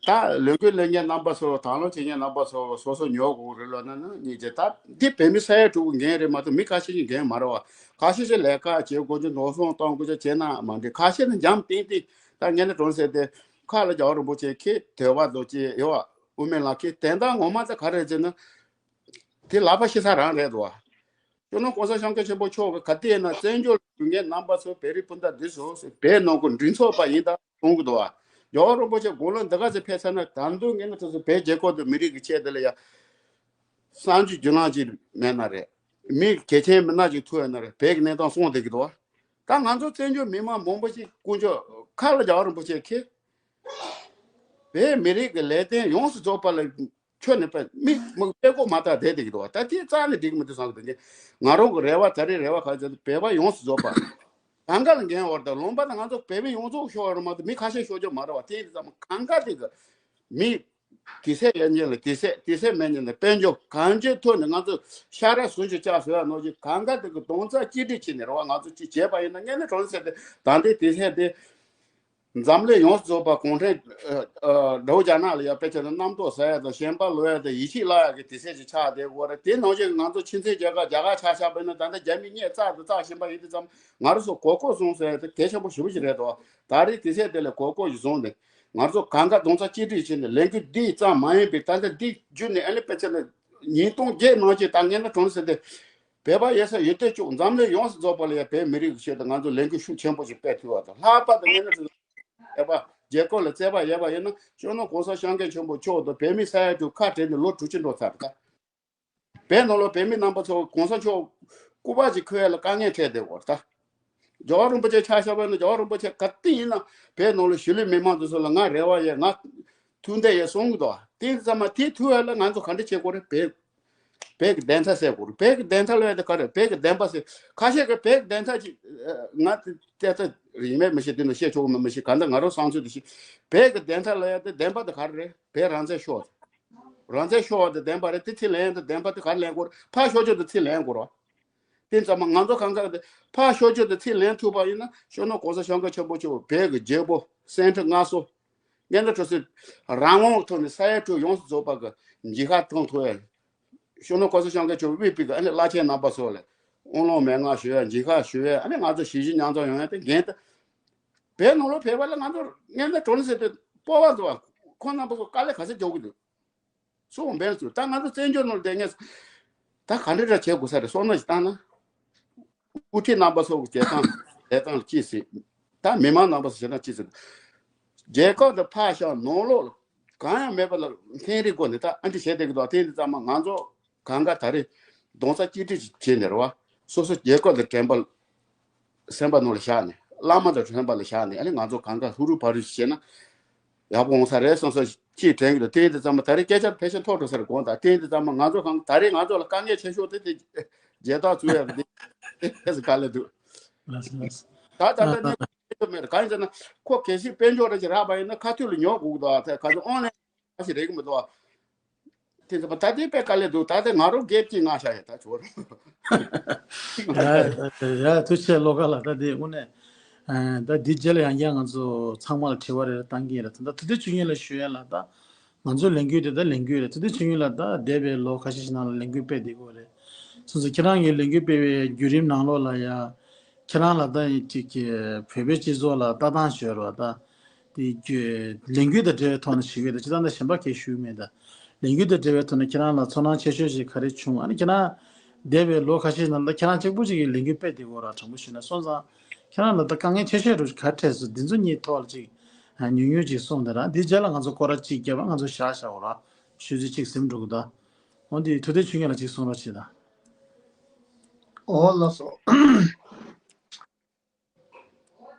ད་ལས་འགུལ་ལས་མཁན་རྣམ་པ་ཚོ་དང་བླངས་བྱེད་མཁན་རྣམ་པ་ཚོ་སོ་སོ་ཉོ་དགོས་རེད་ལབ་ན་ནི་གཉིས་བྱས་ད་འདི་བོད་མི་ས་ཡ་དྲུག་གི་འགན་རེད་མ་གཏོགས་མི་ཁ་ཤས་ཀྱི་འགན་མ་རེད་བ། ཁ་ཤས་ཀྱིས་ལས་ཀ་བྱེད་དགོས་རྒྱུ་འགྲོ་སོང་གཏོང་དགོས་རྒྱུ་བྱས་ན་མ་འགྲིག་ཁ་ཤས་ནི་འཇམ་ཏིང་ཏིང་ད་ངས་ནི་གྲོང་གསེབ་དེ་ཁ་ལ་རྒྱ་བ་རིན་པོ་ཆེ་ཁྱེད་དོལ་པ་རྡོ་རྗེ་ཡོད་བ་དབུ་མའི་ལམ་ཁྱེད་དེ་འདྲ་ངོ་མ་ད་ག་རེ་རེད་ཟེར་ན། དེ་ལག་པ་ཤི་ས་རང་རེད་དོ། སྤྱི་ནོར་གོང་ས་སྐྱབས་མགོན་ཆེན་པོ་མཆོག་གིས་ག་དུས་ཡིན་ན་བཙན་བྱོལ་ལ་ཡོད་མཁན་རྣམ་པ་ཚོ་བོད་རིགས་སྤུན་ཟླ་འདི་ཚོ་བོད་ནང་ཁུལ་མགྲིན་ཚབ་པ་ཡིན་ད་གསུང་གི་འདུག་བ། རྒྱལ་བ་རིན་པོ་ཆེ་དགུང་ལོ་འདི་ག་ཚོད་ཕེབས་ཚར་ན་ད་དུང་ངས་ནི་དེ་ཚོ་བོད་རྒྱལ་ཁབ་དང་མི་རིགས་ཀྱི་ཆེད་དུ་ལ་ཡ། གསང་སྤྱོད་རྒྱུ་ནག་ཅིག་མེད་ན་རེད། མི་གལ་ཆེན་མི་སྣ་ཅིག་ཐུག་ཡོད་ན་རེད་བོད་ཀྱི་གནས་སྟངས་སྲུང་བསྡད་ཀྱི་འདུག་བ། ད་ང་ཚོ་བཙན་བྱོལ་མི་མང་མང་པོ་ཞིག་དཀོན་མཆོག་ཁ་ལ་རྒྱལ་བ་རིན་པོ་ཆེ་ཁྱེད། བོད་མི་རིགས་ཀྱི་ལས་དོན་ཡོངས་སུ་རྫོགས་པ་ལ་ཁྱོད་ནི་དཔེ་མི་མི་དཔེ་ཀོ་མ་ཐག་བསྡད་བསྡད་ཀྱི་འདུག་བ། ད་དེ་རྩ་ནས་འགྲིག་གི་མི་འདུག་བསམ་གི་འདུག་ངས་ང་རང་གི་རེ་བ་ད་རེས་རེ་བ་ག་ཚོད་བོད་པ་ཡོངས་སུ་རྫོགས་པ་གང་ག་ལ་འགན་འོར་དང་ལུང་པ་དང་ང་ཚོ་བོད་པ་ཡོངས་རྫོགས་ཤོར་བ་རེད་མ་གཏོགས་མི་ཁ་ཤས་ཤོར་རྒྱུ་མ་རེད་བ། དེ་ཡིན་དུས་ཙམ་གང་ག་དེ་གི་མི་དུས་ཚོད་ཡོད་མཁན་ལ་དུས་ཚོད་དུས་ཚོད་མེད་མཁན་ལ་དཔལ་འབྱོར་གང་ཅིའི་ཐོག་ནས་ང་ཚོ་ཤ་ར་ཟུང་ཞིག་བཅག་ཟེར་བ་ནང་བཞིན་གང་ག་དེ་གི་གདོང་ཚ་གཅིག་སྒྲིལ་བྱས་ནས་རེད་བ། ང་ཚོ་གཅིག་བྱས་པ་ཡིན་ན་ངས་ནི་གྲོང་གསེབ་དེ་ད་ལྟའི་དུས་ཚོད་དེ། འཛམ་གླིང་ཡོངས་སུ་རྫོགས་པ་གུང་ཁྲན་ཨ་ཨ་དགྲ་བོ་རྒྱ་ནག་ལ་ཡ་དཔེ་བྱས་ན་རྣམ་རྟོག་ཟ་ཡ་དང་ཞེན་པ་ལོག་ཡ་དང་ཡིད་ཆེས་བརླག་ཡ་གི་དུས་ཚོད་ཅིག་ཆགས་བསྡད་ཡོད་རེད། དེ་ནང་བཞིན་ང་ཚོ་ཕྱི་མཚན་རྒྱལ་ཁབ་རྒྱ་གར་ཆ་བཞག་པ་ཡིན་ན་ད་ལྟ་རྒྱ་མི་སྙད་བཙལ་དང་བཙལ་བཞིན་པ་ཡིན་དུས་ཙམ་ང་རང་ཚོ་གོ་སྐབས་བཟུང་ཟེར་ཡ་དེ་གལ་ཆེན་པོ་ཞེ་པོ་ཞིག་རེད་དོ། ད་རེས་དུས་ཚོད་དེ་ལ་གོ་སྐབས་ཞིག་བཟུང་ནས་ང་ཚོ་གང་ག་གདོང་ཚ་གཅིག་སྒྲིལ་བྱས་ནས་ལས་འགུལ་འདི་ཙམ་མ་ཡིན་པའི་ད་ལྟ་འདི་བརྒྱུད་ནས་ཨ་ནི་དཔེ་ཆ་ལ་ཉིས་སྟོང་བརྒྱད་ནང་བཞིན་ད་ངས་ན་གྲོང་གསེབ་དེ། བོད་པ་ཡོད་ས་ཡོད་དོ་ཅོག་འཛམ་གླིང་ཡོངས་སུ་རྫོགས་པ་ལ་ཡང་བོད་མི་རིགས་ཀྱི་ཆེད་དུ་ང་ཚོ་ལས་འགུལ་ཤུགས་ཆེན་པོ་ཞིག་སྤེལ་ཐུབ་པ་དང་། ལྷག་པར་དུ་ངས་ནི་བོད་པ་རྒྱལ་ཁབ་ལ་བརྩེ་བ་ཡོད་པ་ཡིན་ན་སྤྱི་ནོར་གོང་ས་སྐྱབས་མགོན་ཆེན་པོ་མཆོག་དང་བོད་མི་ས་ཡ་དྲུག་ཁ་བྲལ་ནས་ལོ་དྲུག་ཅུ་འགྲོ་ཚར་ད། བོད་ནང་ལ་བོད་མི་རྣམ་པ་ཚོ་གོང་ས་མཆོག་སྐུ་པར་ཅིག་འཁོད་ཡ་ལ་དཀའ་ངལ་འཕྲད་བསྡད་ཡོད་ད། རྒྱལ་བ་རིན་པོ་ཆེ་ཆ་བཞག་པ་ཡིན་ན་རྒྱལ་བ་རིན་པོ་ཆེ་ག་དུས་ཡིན་ན་བོད་ནང་ལ་གཞིས་ལུས་མི་མང་དེ་ཚོ་ལ་ང་རེ་བ་ཡོད། ང་ཐུགས་འདོད་ཡོད་གསུང་གི་འདུག་དེ་ཙམ་མ་དེ་ཐུབ་ཡ་ལ་ང་ཚོ་ག་འདྲ་བྱེད་དགོས་རེད། བོད་བོད་ཀྱི་བདེན་མཐའ་གསལ་དགོས་རེད། བོད་ཀྱི་བདེན་མཐའ་ལབ་ཡ་དེ་ག་རེད། བོད་ཀྱི་བདེན་པ་ཟེར་ཁ་ཤས་ཀྱིས་བོད་ཀྱི་བདེན་མཐའ་ཅིག་ང་དེ་ལྟ་ཡིན་མེད་མི་ཤེས། དེ་ནི་བཤད་ཆོག་མེད་མི་ཤེས། ག་འདྲ་ང་རང་བསམ་ཚུལ་དེ་ཤེས། བོད་ཀྱི་བདེན་མཐའ་ལབ་ཡ་དེ་བདེན་པ་དེ་ག་རེ་རེད། བོད་རང་བཙན་ཤོར། རང་བཙན་ཤོར་བ་དེ་བདེན་པ་རེད། དེ་ཚུར་ལེན་ཡ་དེ་བདེན་པ་དེ་ག་རེ་ལེན་དགོས་རེད། ཕར་ཤོར་རྒྱུ་དེ་ཚུར་ལེན་དགོས་རེད། དེ་ཙམ་མ་ང་ཚོ་གང་ག་དེ་ཕར་ཤོར་རྒྱུ་དེ་ཚུར་ལེན་ཐུབ་པ་ཡིན་ན་སྤྱི་ནོར་གོང་ས་སྐྱབས་མགོན་ཆེན་པོ་མཆོག་བོད་ཀྱི་རྒྱལ་པོ་སེང་ཁྲི་མངའ་གསོལ། ངས་ནི་གྲོང་གསེབ་རང་དབང་གི་ཐོག་ནས་ས་ཡ་དྲུག་ཡོངས་སུ་རྫོགས་པ་གི་མཇལ་ཁ་གཏོང་ཐུབ་ཡ། སྤྱི་ནོར་གོང་ས་སྐྱབས་མགོན་ཆེན་པོ་དབུས་པའི་གི་ཨ་ནི་བླ་ཆེན་རྣམ་པ་ཚོ་ལ་དབུ་ལོང་མན་ངག་ཞུ་ཡ། མཇལ་ཁ་ཞུ་ཡ། ཨ་ནི་ང་ཚོ་ཞི་བཞིན་མཉམ་འཛོམས་ཡོང་ཡ་དེ་འགན་དེ། བོད་ནང་ལོགས་བོད་པ་ལ་ང་ཚོ་ངས་ནི་གྲོང་གསེབ་དེ་སྤོབས་པ་འདུག་ཁོང་རྣམ་པ་ཚོ་དཀའ་ལས་ག་ཚོད་རྒྱག་གི་འདུག་སོང་འབེན་ཚུལ་ད་ང་ཚོ་བཙན་བྱོལ་ནང་བསྡད་མཁན་ད་ག་འདྲ་འདྲ་བྱེད་དགོས་ས་རེད། བསམ་བློ་ཞིག་བཏང་ན། དབུ་ཁྲིད་རྣམ་པ་ཚོ་གི་བྱེད་སྟངས་བྱེད་སྟངས་ལ་ཅི་ཟེར། ད་མི་མང་རྣམ་པ་ཚོ་བྱེད་སྟངས་ཅི་ཟེར། རྒྱལ་ཁབ་དང་ཕར་བཞག་ནང་ལོགས་ལ་གང་ཡང་མེད་པ་ལ་ཚན་རིག་སྒོ་ནས་ད་ཨ་འདྲ་བྱས་བསྡད་ཀྱི་འདུག་དེ་འདི་ཚང་མ་ང་ཚོ་གང་ག་ད་རེས་གདོང་ཚ་གཅིག་སྒྲིལ་བྱས་ནས་རེད་བ། སོ་སོ་རྒྱལ་ཁབ་དང་དྲན་པ་སེམས་པ་ནང་ལ་བཞག་ནས། བླ་མ་དང་མཐུན་པ་ལ་བཞག་ནས། ཨ་ནི་ང་ཚོ་གང་ག་ཧུར་ཧུར་བར་དུ་བྱས་ན་ཡག་པོ་འོང་ས་རེད་བསམ་ས་ཅིག་དྲན་གྱི་འདུག་དེ་ཡིན་དུས་ཙམ་པ་ད་རེས་སྐད་ཆ་ཕལ་ཆེར་མཐོ་འགྲོ་ས་རེད་དགོངས་དག་དེ་ཡིན་དུས་ཙམ་པ་ང་ཚོ་གང་ད་རེས་ང་ཚོ་ལ་དཀའ་ངལ་ཆེ་ཤོས་དེ་དེ་རྒྱལ་དར་བཙུགས་ཡ་དེ་དེ་ཨེ་ཟི་དཀའ་ལས་འདུག་ལགས་སོ་ལགས་སོ། ད་ད་ལྟ་ཨ་གནས་ཚུལ་མེད་རེད། གང་ཡིན་ཟེར་ན་ཁོ་གལ་སྲིད་དཔལ་འབྱོར་ར་ཅིག་རག་པ་ཡིན་ན་ཁ་ཐུག་ལ་ཉོ་དགོས་ཀྱི་འདུག་ད་ག་ཚོད་ཨོན་ལན་ཞིག་རེད་གི་མི་འདུག་དེ་ཚོ་ད་དེ་དཔེ་དཀའ་ལས་འདུག་ད་དེ་ང་རང་སྒེར་གྱིས་མངགས་བཞག་ཡོད་ད་ཚོར། ཡ་ཡ་ཐུགས་རྗེ་ཆེ་བློ་དགའ་ལགས། ད་དེ་དངོས་གནས་ཨ་ད་འདི་རྗེས་ལ་ཡང་བསྐྱར་ང་ཚོ་ཚང་མ་ལ་དྲི་བ་རེ་རེ་བཏང་གི་ཡིན་ར། ད་ད་དེ་དུས་ཚོད་ཉིད་ལ་ཞུ་ཡ་ལ་ད་ང་ཚོ་ལས་འགུལ་དེ་ད་ལས་འགུལ་རེད། དེ་དུས་ཚོད་ཉིད་ལ་ད་འདས་པའི་ལོ་ཁ་ཤས་ཤིག་ནང་ལ་ལས་འགུལ་སྤེལ་བསྡད་ཀྱི་ཡོད་རེད། སོ་སོ་ཁྱེད་རང་གི་ལས་འགུལ་སྤེལ་བའི་བརྒྱུད་རིམ་ནང་ལོགས་ལ་ཡ་ཁྱེད་རང་ལ་ད་ཅིག་གི་བོད་པའི་སྤྱི་ཚོགས་ལ་ལྟ་སྟངས་ཞུ་ར་ད། དེ་རྒྱུ་ལས་འགུལ་དང་འབྲེལ་བའི་ཐོག་ནས་ཞུ་གི་ཡོད། ད་ཅི་ལྟར་ན་གཞན་པ་གས་ཞུ་མེད། ད་ལས་འགུལ་དང་འབྲེལ་བའི་ཐོག་ནས་ཁྱེད་རང་ལ་ཚོར་སྣང་ཆེ་ཤོས་ཤིག་ག་རེ་བྱུང་། ཨ་ནི་ཁྱེད་རང་འདས་པའི་ལོ་ཁ་ཤས་ནང་ལ་ཁྱེད་རང་གཅིག་པུ་ཅིག་གིས་ལས་འགུལ་སྤེལ་བསྡད་ཡོད་ར། དྲང་པོ་ཞུས་ན། སོང་ཙང་ཁྱེད་རང་ལ་ད་དཀའ་ངལ་ཆེ་ཤོས་རུ་ག་རེ་འཕྲད་སོང་། འདི་ཚོ་གཉིས་ཐོག་ལ་ཅིག་ཉུང་ཉུང་ཅིག་གསུངས་དང་། འདིའི་རྗེས་ལ་ང་ཚོ་སྐོར་ར་གཅིག་བརྒྱབ་པ་ང་ཚོ་བཞག་བཞག་འོ་ར། ཆུ་ཚོད་གཅིག་ཟིན་འགྲོ་གི་ད། འོ་འདི་ཐུབ་བསྟན་ཆོས་རྒྱན་ལགས་ཅིག་གསུང་རོགས་བྱེད་དང་། འོ་ལགས་སོ།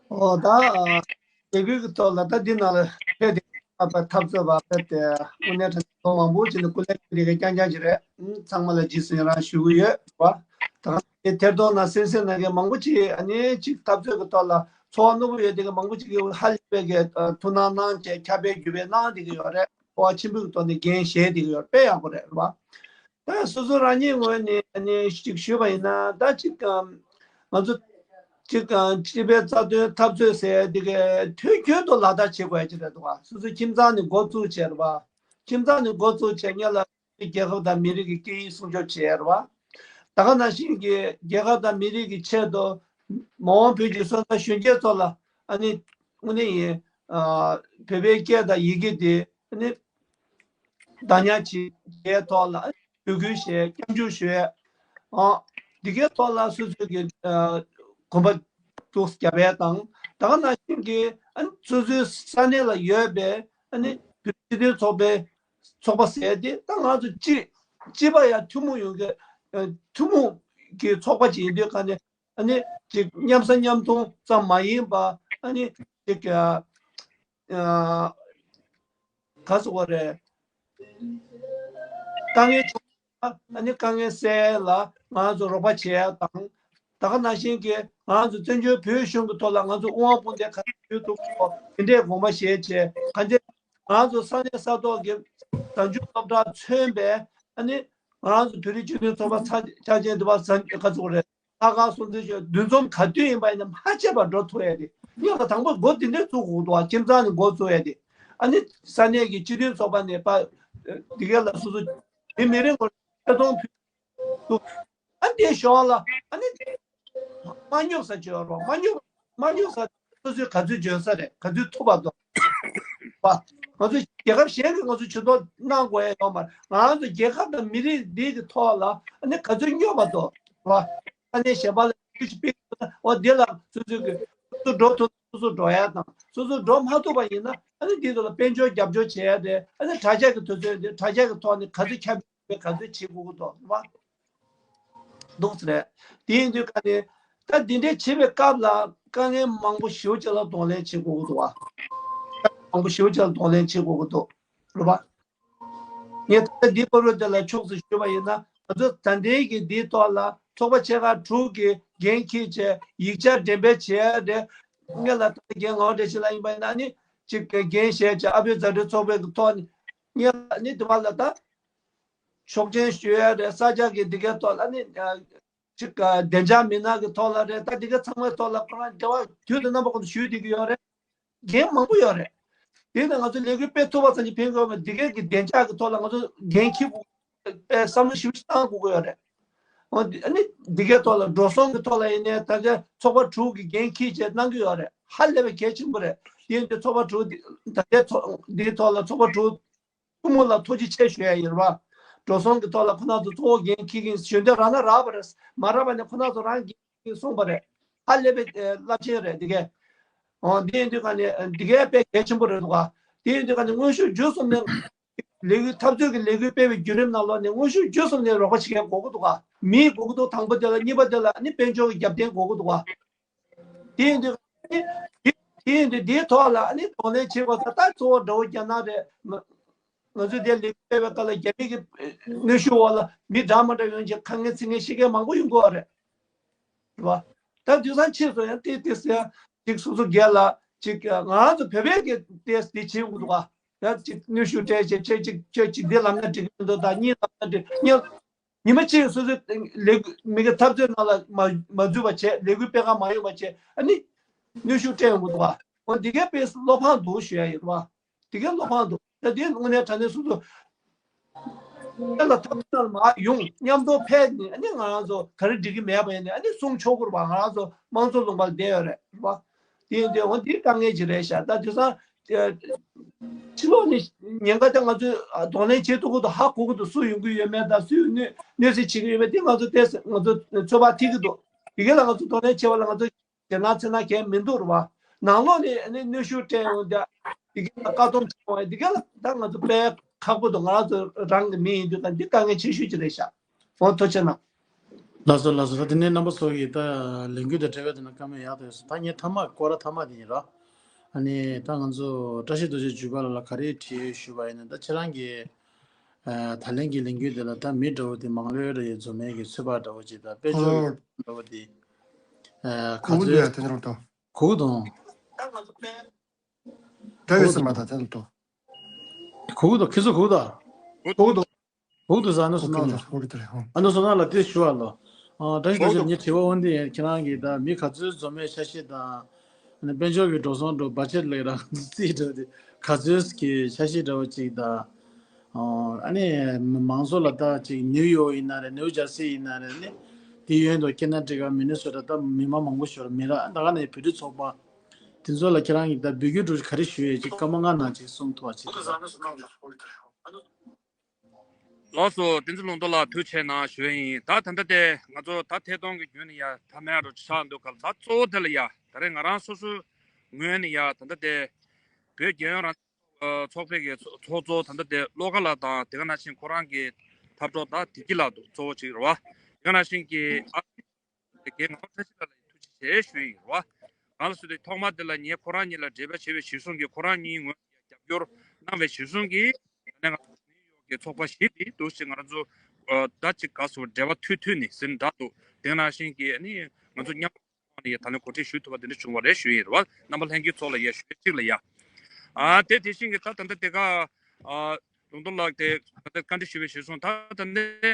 འོ་ད་ལས་འགུལ་གྱི་ཐོག་ལ་ད་འདི་ནང་ལ་ཕེབས་ཏེ་འཐབ་རྩོད་པ་ཕེབས་ཏེ་དངོས་གནས་དྲང་གནས་མང་པོ་ཅིག་ནས་སྐུ་ལས་ཁུར་དེ་ག་རྐྱང་རྐྱང་ཅིག་རེད། ཚང་མ་ལ་རྗེས་སུ་ཡི་རང་ཞུ་གི་ཡོད་པ། ད་ག་ནང་བཞིན་ཐད་གཏོང་ནང་གསན་གཟིགས་གནང་མཁན་མང་པོ་ཅིག་ཨ་ནི་ཅིག་འཐབ་རྩོད་ཀྱི་ཐོག་ལ་ཚོར་བ་རྣོ་པོ་ཡོད་དེ་ག་མང་པོ་ཅིག་གིས་ཧ་ལས་པའི་གི་ཐུགས་སྣང་གནང་བྱས་ཁྱབ་སྤེལ་བརྒྱུད་སྤེལ་གནང་བསྡད་ཀྱི་ཡོད་རེད། ཚོར་བ་ཆེན་པོའི་ཐོག་ནས་འགན་བཞེས་བསྡད་ཀྱི་ཡོད་རེད། དཔེ་ཡག་པོ་རེད་རེད་པ། ད་སོ་སོ་རང་ཉིད་ངོས་ནས་ཨ་ནི་ཅིག་ཞུས་པ་ཡིན་ན། ད་ཅིག་ཨམ། ང་ཚོ་ཅིག་ཨམ། སྤྱི་པའི་རྩ་དོན་འཐབ་རྩོད་ཟེར་དེ་གའི་དུས་རྒྱུན་དུ་ལག་བསྟར་བྱེད་དགོས་ཡ་ཅིག་རེད་འདུག་ག། སོ་སོའི་ཁྱིམ་ཚང་ནས་འགོ་བཙུགས་བྱས་རེད་པ། ཁྱིམ་ཚང་ནས་འགོ་བཙུགས་བྱས་སྔོན་ལ་རྒྱལ་ཁབ་དང་མི་རིགས་ཀྱི་སྐད་ཡིག་སྲུང་སྐྱོབ་བྱས་རེད་པ། ད་ག་ནང་བཞིན་གྱི་རྒྱལ་ཁབ་དང་མི་རིགས་ཀྱི་ཆེད་དུ་མ་འོངས་བོད་ཀྱི་སོན་རྩ་གཞོན་སྐྱེས་ཚོ་ལ་ཨ་ནི་དངོས་གནས་ཡིན། ཨ། བོད་པའི་སྐད་དང་ཡི་གེ་དེ་ཨ་ནི་བདག་ཉར་བྱེད་པའི་ཐོག་ལ་འབོད་སྐུལ་བྱས། སྐྱབས་འཇུག་ཞུ་ཡས། ཨ། འདི་གའི་ཐོག་ལ་སོ་སོའི་གི་ཨ་གོམ་པ་འདུག་རྒྱབ་ཡས་དང་། ད་ག་ནང་བཞིན་གྱི་ཨ་ནི་སོ་སོའི་ས་གནས་ལ་ཡོད་པའི་ཨ་ནི་བོད་སྤྱི་མཐུན་ཚོགས་པའི་ཚོགས་པ་ཟེར་དེ་ད་ང་ཚོ་སྤྱི་སྤྱི་པ་ཡང་ཐུན་མོང་ཡོང་གི་ཨ་ཐུན་མོང་གི་ཚོགས་པ་ཅིག་ཡིན་དུས་ག་ནས་ཨ་ནི་ཅིག་མཉམ་ཟ་མཉམ་འཐུང་ཙམ་མ་ཡིན་པ། ཨ་ནི་ཅིག་ཨ་ཨ་ག་ཟེར་དགོས་རེད། དཀའ་ངལ་བྱུང་ན་ཨ་ནི་དཀའ་ངལ་སེལ་ལ་ང་ཚོ་རོགས་པ་བྱེད་ཡ་དང་། ད་ག་ནང་བཞིན་གྱི་ང་ཚོ་བཙན་བྱོལ་བོད་གཞུང་གི་ཐོག་ལ་ང་ཚོ་དབང་བ་དཔུང་སྡེ་ག་ཚོད་ཡོད་འདུག་གོ། དེ་འདྲའི་དགོངས་པ་བཞེས་བྱས། ག་འདྲ་ང་ཚོ་ས་གནས་ས་ཐོག་གི་བཟའ་བཅུ་སློབ་གྲྭ་མཚོན་པའི་ཨ་ནི་ང་ཚོ་བོད་རིགས་སྤྱི་མཐུན་ཚོགས་པ་ཚ་ཆ་ཅན་འདི་བ་ས་ག་ཚོད་རེད། ལྷག་དཀར་སྲོང་བཙན་ཞོལ་འདུ་འཛོམས་ག་དུས་ཡིན་པ་ཡིན་ན་མ་ཆད་པར་འགྲོ་ཐུབ་ཡ་དེ། སྔོན་ལ་དང་པོ་འགོ་དེ་འདྲས་བཙུགས་དགོས་འདུག་བ། ཁྱིམ་ཚང་ནས་འགོ་བཙུགས་ཡ་དེ། ཨ་ནི་ས་གནས་ཀྱི་སྤྱི་མཐུན་ཚོགས་པ་ནས་ཕར་འདི་ག་ལ་སོ་སོ་མི་མི་རེ་ངོ་ཆེ་མཐོང་ཕུལ་འདུག་ཨ་འདིའི་ཞོར་ལ་ཨ་ནི་མ་སྙོབ་ས་བྱོས་རོགས། མ་སྙོབ་མ་སྙོབ་ས་སོ་སོས་ག་ཚོད་འཇོན་ས་རེད། ག་ཚོད་ཐུབ་པ་འདུག་བ། ང་ཚོ་རྒྱལ་ཁབ་གཞན་གྱིས་ང་ཚོ་ཇུས་གཏོགས་གནང་དགོས་ཡ་ཡོད་མ་རེད། ང་རང་ཚོ་རྒྱལ་ཁབ་དང་མི་རིགས་འདི་གི་ཐོག་ལ་ཨ་ནི་ག་ཚོད་སྙོབ་པ་འདུག་བ། ས་གནས་གཞན་པ་ལ་ཤུགས་ཤིག་སྤེལ་དགོས་ན། འོ་འདི་ལ་སོ་སོའི་གི་སོ་སོ་འགྲོ་ཐུབ་ན་སོ་སོ་འགྲོ་ཡ་དང་། སོ་སོ་འགྲོ་མ་ཐུབ་པ་ཡིན་ན་ཨ་ནི་འདི་ཚོ་ལ་དཔལ་འབྱོར་རྒྱབ་སྐྱོར་བྱེད་ཡ་རེད། ཨ་ནི་དྲ་རྒྱ་གི་དུས་ཚོད་འདི་དྲ་རྒྱ་གི་ཐོག་ནས་ག་ཚོད་ཁྱབ་ག་ཚོད་བྱེད་དགོས་ཀྱི་འདུག་བ། འདུག་ཟེར་རེད། དེ་ཡིན་དུས་ག་ནས་ད་འདི་འདྲའི་བྱེད་པའི་སྐབས་ལ་དཀའ་ངལ་མང་པོ་ཞེ་པོ་ཅིག་ལ་གདོང་ལེན་བྱེད་དགོས་ཀྱི་འདུག་བ། མང་པོ་ཞེ་པོ་ཅིག་ལ་གདོང་ལེན་བྱེད་དགོས་ཀྱི་འདུག་རེད་པ། ངས་ད་ལྟ་འདི་བར་དུ་དེ་ལ་ཕྱོགས་སུ་ཞུས་པ་ཡིན་ན། ང་ཚོ་ད་ལྟའི་གི་འདིའི་ཐོག་ལ་ཚོགས་པ་ཆེ་ཁག་དྲུག་གིས་འགན་འཁྱེར་བྱས་ཡིག་ཆ་འགྲེམས་སྤེལ་བྱས་ཏེ། སྔོན་ལ་ད་རྒན་ངག་དབང་བཀྲ་ཤིས་ལགས་ཡིན་པ་ཡིན་ན་ནི་ཅིག་འགན་བཞེས་བྱས་ཨ་བོད་མཛའ་འབྲེལ་ཚོགས་པའི་གི་ཐོག་ནས་སྔོན་ལ་ནི་དེ་བ་ལ་ད་ཆོག་མཆན་ཞུ་ཡ་རེད། ས་ཆ་གི་འདི་གའི་ཐོག་ལ་ནི་ཅིག་བདེ་འཇགས་མི་སྣ་གི་ཐོག་ལ་རེད། ད་འདི་ག་ཚང་མའི་ཐོག་ལ་ཁོ་རང་འབྲེལ་བ་དུས་དང་རྣམ་པ་ཀུན་ཏུ་ཞུས་བསྡད་ཀྱི་ཡོད་རེད། འགན་མང་པོ་ཡོད་རེད། དེ་ནས་ང་ཚོ་ལས་འགུལ་སྤེལ་ཐུབ་པ་ཙམ་གྱིས་ཕན་གྱི་ཡོད་མ་རེད། འདི་གའི་གི་བདེ་འཇགས་ཀྱི་ཐོག་ལ་ང་ཚོ་འགན་འཁྱེར་དགོས། དཔེ་བསམ་བློ་ཞིབ་ཞིབ་བཏང་དགོས་ཀྱི་ཡོད་རེད། འོ་འདི་ཨ་ནི་འདི་གའི་ཐོག་ལ་འགྲོ་སོང་གི་ཐོག་ལ་ཡིན་ནའི་ད་ལྟའི་ཚོགས་པ་དྲུག་གི་འགན་འཁྱེར་བྱས་གནང་གི་ཡོད་རེད། ཧ་ལས་པའི་གལ་ཆེན་པོ་རེད། དེ་ཡིན་དུས་ཚོགས་པ་དྲུག་འདི་ད་ལྟའི་ཚོགས་འདིའི་ཐོག་ལ་ཚོགས་པ་དྲུག་ཐུན་མོང་ལ་ཐུགས་རྗེ་ཆེ་ཞུ་ཡ་ཡིན་རེད་བ། འགྲོ་སོང་གི་ཐོག་ལ་ཁོ་ན་ཚོ་གཙོ་བོ་འགན་འཁྱེར་མཁན་གཞོན་སྐྱེས་རག་ན་རག་པ་རེད། མ་རག་པ་ནས་ཁོ་ན་ཚོ་རང་འགན་འཁྱེར་གསུངས་པ་རེད། ཧ་ལས་པའི་རླབས་ཆེན་རེད་འདི་གས། འོ་འདི་ཡིན་དུས་ག་ནས་འདི་གས་དཔེ་གལ་ཆེན་པོ་རེད་འདུག་ག། དེ་ཡིན་དུས་ག་ནས་དངོས་ཤུགས་བརྒྱུད་གསུམ་ནས་ལས་འགུལ་འཐབ་རྩོད་ཀྱི་ལས་འགུལ་སྤེལ་བའི་བརྒྱུད་རིམ་ནང་ལོགས་ནས་དངོས་ཤུགས་བརྒྱུད་གསུམ་ནས་རོགས་པ་བྱེད་མཁན་དགོས་ཀྱི་འདུག་ག། མིའི་དགོས་ཀྱི་འདུག། དང་པོ་དེ་ལ། གཉིས་པ་དེ་ལ་ནི་དཔལ་འབྱོར་གྱི་རྒྱབ་རྟེན་དགོས་ཀྱི་འདུག་ག། དེ་ཡིན་དུས་དེ་དེ་ཡིན་དུས་དེའི་ཐོག་ལ་ནི་གདོང་ལེན་བྱེད་དགོས་ས་ད་གཙོ་བོ་དགྲ་བོ་རྒྱ་ནག་རེད། ང་ང་ཚོས་དེ་ལས་འགུལ་སྤེལ་བའི་སྐབས་ལ་རྒྱ་མི་གི་གནོན་ཤུགས་འོག་ལ་མི་འདྲ་མ་འདྲ་ཡོང་ཅིག་ཁ་ངན་ཚིག་ངན་བཤད་མཁན་མང་པོ་ཡོང་གི་ཡོད་རེད། རེད་བ། ད་དུས་སང་ཕྱིས་སུ་ཡང་དེ་དེ་ཟེར་ཡ་ཅིག་སོ་སོ་སྒེར་ལ་ཅིག་ང་རང་ཚོ་བོད་པའི་གི་ཏེས་དེ་བྱེད་དགོས་འདུག་ག། ཡང་ཅིག་གནོན་ཤུགས་སྤྲད་བྱས་ཁྱེད་ཅིག་ཁྱོད་ཅིག་འདི་ལབ་ན་འགྲིག་གི་མི་འདུག་ད་གཉིས་ལབ་ན་འགྲིག་གཉིས། ཉི་མ་གཅིག་སོ་སོའི་ལས་མི་གི་འཐབ་རྩོད་ནང་ལ་མ་མ་འཛུལ་བ་བྱས། ལས་འགུལ་སྤེལ་ག་མ་ཡོང་བ་བྱས། ཨ་ནི་གནོན་ཤུགས་སྤྲད་ཡོང་གི་འདུག་བ། འོ་འདི་གའི་དཔེ་བློ་ཕངས་འདུག་ཞུ་ཡ་ཡིན་བ། འདི་གའི་བློ་ཕངས་འདུག། ད་དེ་དངོས་གནས་དྲང་གནས་སོ་སོ་ཨེ་ལ་འཐབ་རྩོད་ནང་ལ་མར་ཡོང་མཉམ་དུ་ཕེབས་ནས་ཨ་ནི་ང་རང་ཚོ་ག་རེ་འགྲིག་གི་མེད་པ་ཡིན་ནའི་ཨ་ནི་གསུང་ཆོག་གི་རེད་བ། ང་རང་ཚོ་དམངས་གཙོ་ལུང་པ་ལ་བསྡད་ཡོད་རེད་བ། དེ་ཡིན་དུས་འོ་འདི་དཀའ་ངལ་ཅིག་རེད་ཤག། ད་དེང་སང་ ཕྱི་ལོགས་ནས་ཉེན་ཁ་དེ་ང་ཚོས་གདོང་ལེན་བྱེད་ཐུབ་ཀྱི་འདུག་ཧ་གོ་གི་འདུག་སུ་ཡོང་གི་ཡོད་མེད་དང་སུས་གནོད་གནོད་འཚེ་བྱེད་ཀྱི་ཡོད་མེད་དེ་ང་ཚོ་ཏོག་ཙམ་ང་ཚོ་ཚོད་དཔག་ཐིག་གི་འདུག་དེ་ག་ལ་ང་ཚོ་གདོང་ལེན་བྱེད་པ་ལ་ང་ཚོ་ཞེད་སྣང་འཚེར་སྣང་གང་ཡང་མི་འདུག་རེད་བ། ནང་ལོགས་ནས་ནི་གནོན་ཤུགས་སྤྲད་ཡོང་དེ་དེ་ག་ལ་བཀག་སྡོམ་བྱེད་ཡོང་དེ་ག་ལ་ད་ང་ཚོ་དཔེ་ཁག་པོ་འདུག་ང་རང་ཚོ་རང་གི་མི་ཡིན་དུས་ད་འདི་དཀའ་ངལ་ཆེ་ཤོས་ཅིག་རེད་ཤག་འོ་ཐུགས་རྗེ་གནང་། ལགས་སོ་ལགས་སོ། ད་དེ་ནས་རྣམ་པ་ཚོ་གིས་ད་ལས་འགུལ་དང་འབྲེལ་བའི་དེ་ན་བཀའ་མོལ་ཡག་ཏུ་ཡོད་སོང་། ད་ངས་མཐའ་མ་སྐོར་ར་མཐའ་མ་དེ་ཡིན་ར། ཨ་ནི་ད་ང་ཚོ་བཀྲ་ཤིས་རྡོ་རྗེ་འཇུག་པ་ལ་ག་རེ་དྲིས་ཞུས་པ་ཡིན་ན། ད་ཁྱེད་རང་གིས་ཨ་ད་ལན་གྱི་ལས་འགུལ་དེ་ལ་ད་མི་འདྲ་བོ་དེ་མང་ལོས་རེ་འཛོམས་མེད་ཀྱི་ཚོད་དཔག་འདྲ་བོ་ཅིག་དང་དཔལ་འབྱོར་གྱི་འདྲ་བོ་དེ་ཨ་ག་གུ་གུ་འདུག་ཡ་ཚོད་དེ་རང་ཏོ། གུ་གུ་དང་། འདྲ་བའི་སེམས་པ་དང་དེ་ལ་ཏོ། གུ་གུ་དང་ཁྱེད་ཚོ་གུ་གུ་དང་། གུ་གུ་དང་། ཧུག་ཏུ་ཟ་ནུ་སོ་ནག་ལ། ཨ་ནུ་སོ་ནག་ལ་དེ་ཞུ་བ་ལོ། ཨ་བཀྲ་ཤིས་རྡོ་རྗེ་ངས་དྲི་བ་འོན་ཏེ་ཁྱེད་རང་གིས་ད་མི་ག་ཚོད་འཛོམས་མེད་ཆ་ཤས་དང་། ཨ་ནི་དཔལ་འབྱོར་གྱི་འགྲོ་སོང་འགྲོ་བ་ཆེ་ལས་རང་རྩིས་འགྲོ་དེ་ག་ཚོད་ཀྱི་ཆ་ཤས་འདྲ་བོ་ཅིག་དང་། ཨ་ནི་མང་ཚོགས་ལ་ད་ཅིག་ནིའུ་ཡོག་ཡིན་ན་རེད། ནིའུ་ཇར་སི་ཡིན་ན་རེད། ནི་དེ་ཡོད་འདུག་ཁེ་ན་ཌི་ཀ་མི་ནི་སོ་ཊ་ད་མི་མང་མང་པོ་ཞིག་ལ་མི་ར་ད་ག་ནས་བོད་རིགས་ཚོགས་པ་དེ་ཚོ་ལ་ཁྱེད་རང་གིས་ད་འབོད་སྐུལ་འགྲོ་ག་རེ་ཞུ་ཡས་ཅིག་སྐར་མ་ལྔ་ནང་ཅིག་གསུང་ཐུབ་པ་ཅིག་ལགས་སོ། བསྟན་འཛིན་ལུང་རྟོགས་ལགས་ཐུགས་རྗེ་ཆེ་གནང་ཞུ་ཡ་ཡིན། ད་ད་ལྟ་དེ་ང་ཚོ་ད་ཐད་གཏོང་གི་བརྒྱུད་ནས་ཡ་ཐ་མལ་རུ་ཆགས་འདུག་ག་ལ། ད་གཙོ་བོ་དེ་ལ་ཡ་ད་རེས་ང་རང་སོ་སོའི་ངོས་ནས་ཡ་ད་ལྟ་དེ་བོད་རྒྱལ་ཡོངས་རང་ཚོགས་པའི་གི་ཚོགས་གཙོ་ད་ལྟ་དེ་བློ་དགའ་ལགས་དང་དེ་ག་ནང་བཞིན་ཁོ་རང་གི་ཐབ་གྲོགས་ད་བདེ་སྐྱིད་ལགས་འདུག་གཙོ་བོ་གཅིག་རེད་བ། དེ་ག་ནང་བཞིན་གྱི་ཨ་དེ་གའི་ང་རང་བཀྲ་ཤིས་ལགས་ལ་ཐུགས་རྗེ་ཆེ་ཞུ་ཡི་རེད་བ། ང་ལ་སུ་དེ་ཐོག་མ་དེ་ལ་ངས་ཁོ་རང་གཉིས་ལ་འབྲེལ་བ་བྱས་པའི་གཞིར་བཟུང་གིས་ཁོ་རང་གཉིས་ངོས་ནས་རྒྱབ་སྐྱོར་གནང་བའི་གཞིར་བཟུང་གིས་ད་ནས་ང་ཚོ་ནིའུ་ཡོག་གི་ཚོགས་པ་བཞི་དེ་འདུག་ཅིག་ང་རང་ཚོ་ད་ཅིག་ག་སོ་འབྲེལ་བ་མཐུད་མཐུད་ནས་ཟིན་འདྲ་འདུག་དེ་ནང་བཞིན་གྱི་ནི་ང་ཚོ་མཉམ་ལ་ཡ་ད་ལན་གོ་སྒྲིག་ཞུ་ཐུབ་པ་དེ་འདྲ་བྱུང་བ་རེད་ཞུ་ཡི་རེད་བ། རྣམ་པ་ལྷན་རྒྱས་ཚོ་ལ་ཡ་ཞུ་ཡ་གཅིག་ལ་ཡ། ཨ་དེ་དེ་བཞིན་གྱི་ད་ད་ལྟ་དེ་ག་ཨ་ལུང་རྟོགས་ལགས་དེ་ད་ལྟ་བཀའ་འདྲི་ཞུ་བའི་གཞིར་བཟུང་ད་ད་ལྟ་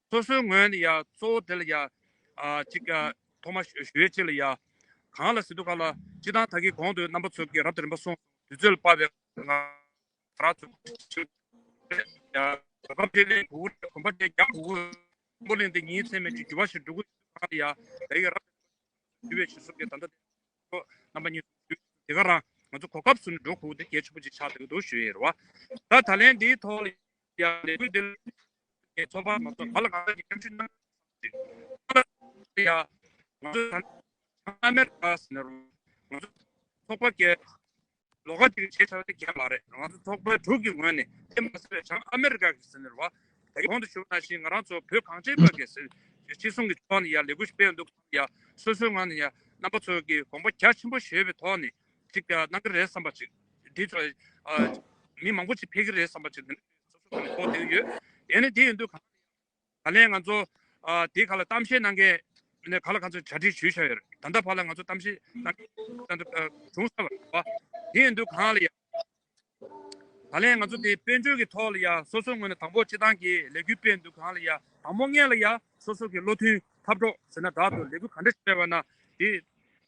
སོ་སོའི་ངོས་ནས་ཡ་གཙོ་བོ་དེ་ལ་ཡ་ཨ་གཅིག་ཨ་ཐོག་མ་ཞུ་ཞུ་ཡ་གཅིག་ལ་ཡ། གང་ལ་ཟེར་དུས་ག་ལ་སྤྱི་བཏང་ད་གིན་གོང་དུ་རྣམ་པ་ཚོ་གིས་རབ་དང་རིམ་པ་གསུངས་དུས་ཚོད་ལ་དཔག་པའི་ང་རང་ཚོ་ཡ་གོ་སྐབས་དེ་ལེན་དགོས་ཀྱི་རེད། གོམ་པ་དེ་རྒྱག་དགོས་ཀྱི་རེད། སྤོ་ལེན་དེ་ཉིན་མཚན་མེད་ཀྱི་འགྱུར་བ་ཞིག་འགྲོ་གི་ཡོད་གང་ལ་ཡ་ད་གིན་རབ་ཞུ་བའི་ཞུ་སོགས་ཀྱི་ད་ལྟ་དེ་རྣམ་པ་གཉིས་དེ་ག་རང་ང་ཚོ་གོ་སྐབས་སུ་ནས་འགྲོ་དགོས་དེ་གལ་ཆེན་པོ་ཅིག་ཆགས་བསྡད་ཀྱི་འདུག་ཞུ་ཡས་རེད་བ། ད་ད་ལན་འདིའི་ཐོག་ལ་ཡང་ལས་འགུལ་འདི་ལ་ཚོགས་པ་མ་ཚོགས་ག་ལ་གང་འདྲ་གི་སྐྱོན་བརྗོད་གནང་ཡ་ང་ཚོ་ད་ཨ་མེ་རི་ཀ་ཟེར་ནས་རུང་ང་ཚོ་ཚོགས་པ་སྐད་ལོགས་ཀ་ཅིག་བྱས་ཚར་བ་དེ་གལ་མ་རེད། ང་ཚོ་ཚོགས་པ་དྲུག་གི་ངོས་ནས་དེ་མ་ཟད་པའི་བྱང་ཨ་མེ་རི་ཀ་གི་ཟེར་ནས་རུང་བ་ད་གོང་དུ་ཞུས་པ་ནང་བཞིན་ང་རང་ཚོ་བོད་གངས་ཅན་པ་གི་ཟེར་སྤྱི་སྲུང་གི་ཕྱོགས་ནས་ཡ་ལས་འགུལ་ཞིག་སྤེལ་འདུག་ཡ། སོ་སོའི་ངོས་ནས་ཡ་རྣམ་པ་ཚོ་གི་དགོངས་པ་རྒྱ་ཆེན་པོ་བཞེས་པའི་ཐོག་ནས་ཅིག་གནང་གི་རེད་བསམ་པ་ཅིག་འདི་ཚོ་ཨ་མི་མང་པོ་ཅིག་ཕེབས་ཀྱི་རེད་བསམ་པ་ཅིག་འདི་ནི་སོ་སོ་ཁ་ནས་ཐོག་བསྡད་ཡོད། དེ་ནི་དེ་ཡིན་དུས་ག་ད་ལན་ང་ཚོ་ཨ་དེ་ག་ལ་གཏམ་བཤད་གནང་མཁན་ནས་ག་ལ་ག་ཚོད་གྲ་སྒྲིག་ཞུས་བཞག་ཡོད་རེད། ད་ལྟ་བར་ལ་ང་ཚོ་གཏམ་བཤད་གནང་མཁན་ད་ལྟ་བྱུང་ཚར་བ་རེད་བ། དེ་ཡིན་དུས་གང་ལ་ཡ། ད་ལན་ང་ཚོ་དེ་དཔལ་འབྱོར་གྱི་ཐོག་ལ་ཡ་སོ་སོའི་ངོས་ནས་དང་པོ་སྤྱི་བཏང་གི་ལས་འགུལ་སྤེལ་དུས་གང་ལ་ཡ་དང་པོ་སྔོན་ལ་ཡ་སོ་སོ་གི་བློ་མཐུན་ཐབས་གྲོགས་ཟེར་ན་འདྲ་འདུག་ལས་འགུལ་ག་འདྲ་ཞིག་སྤེལ་བ་ན་དེ་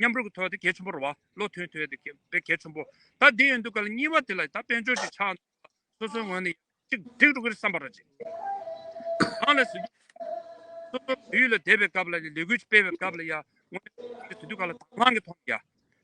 མཉམ་རུབ་ཀྱི་ཐོག་དེ་གལ་ཆེན་པོ་རེད་བ། བློ་མཐུན་ཐོག་དེ་གལ་དཔེ་གལ་ཆེན་པོ། ད་དེ་ཡིན་དུས་ག་ལ་གཉིས་པ་དེ་ལ་ད་དཔལ་འབྱོར་ཅིག་ཆགས་སོ་སོའི་ངོས་ནས་ཅིག་འགྲིག་འགྲོ་གི་རེད་བསམ་པ་རེད་ཅིག་གང་ལ་ཟེར་དུས་སོ་སོ་བོད་ཡུལ་ལ་བསྡད་པའི་སྐབས་ལ་ལས་འགུལ་ཅིག་སྤེལ་བའི་སྐབས་ལ་ཡ་དངོས་གནས་དེ་དུས་ག་ལ་དང་བླངས་ཀྱི་ཐོག་ནས་ཡ།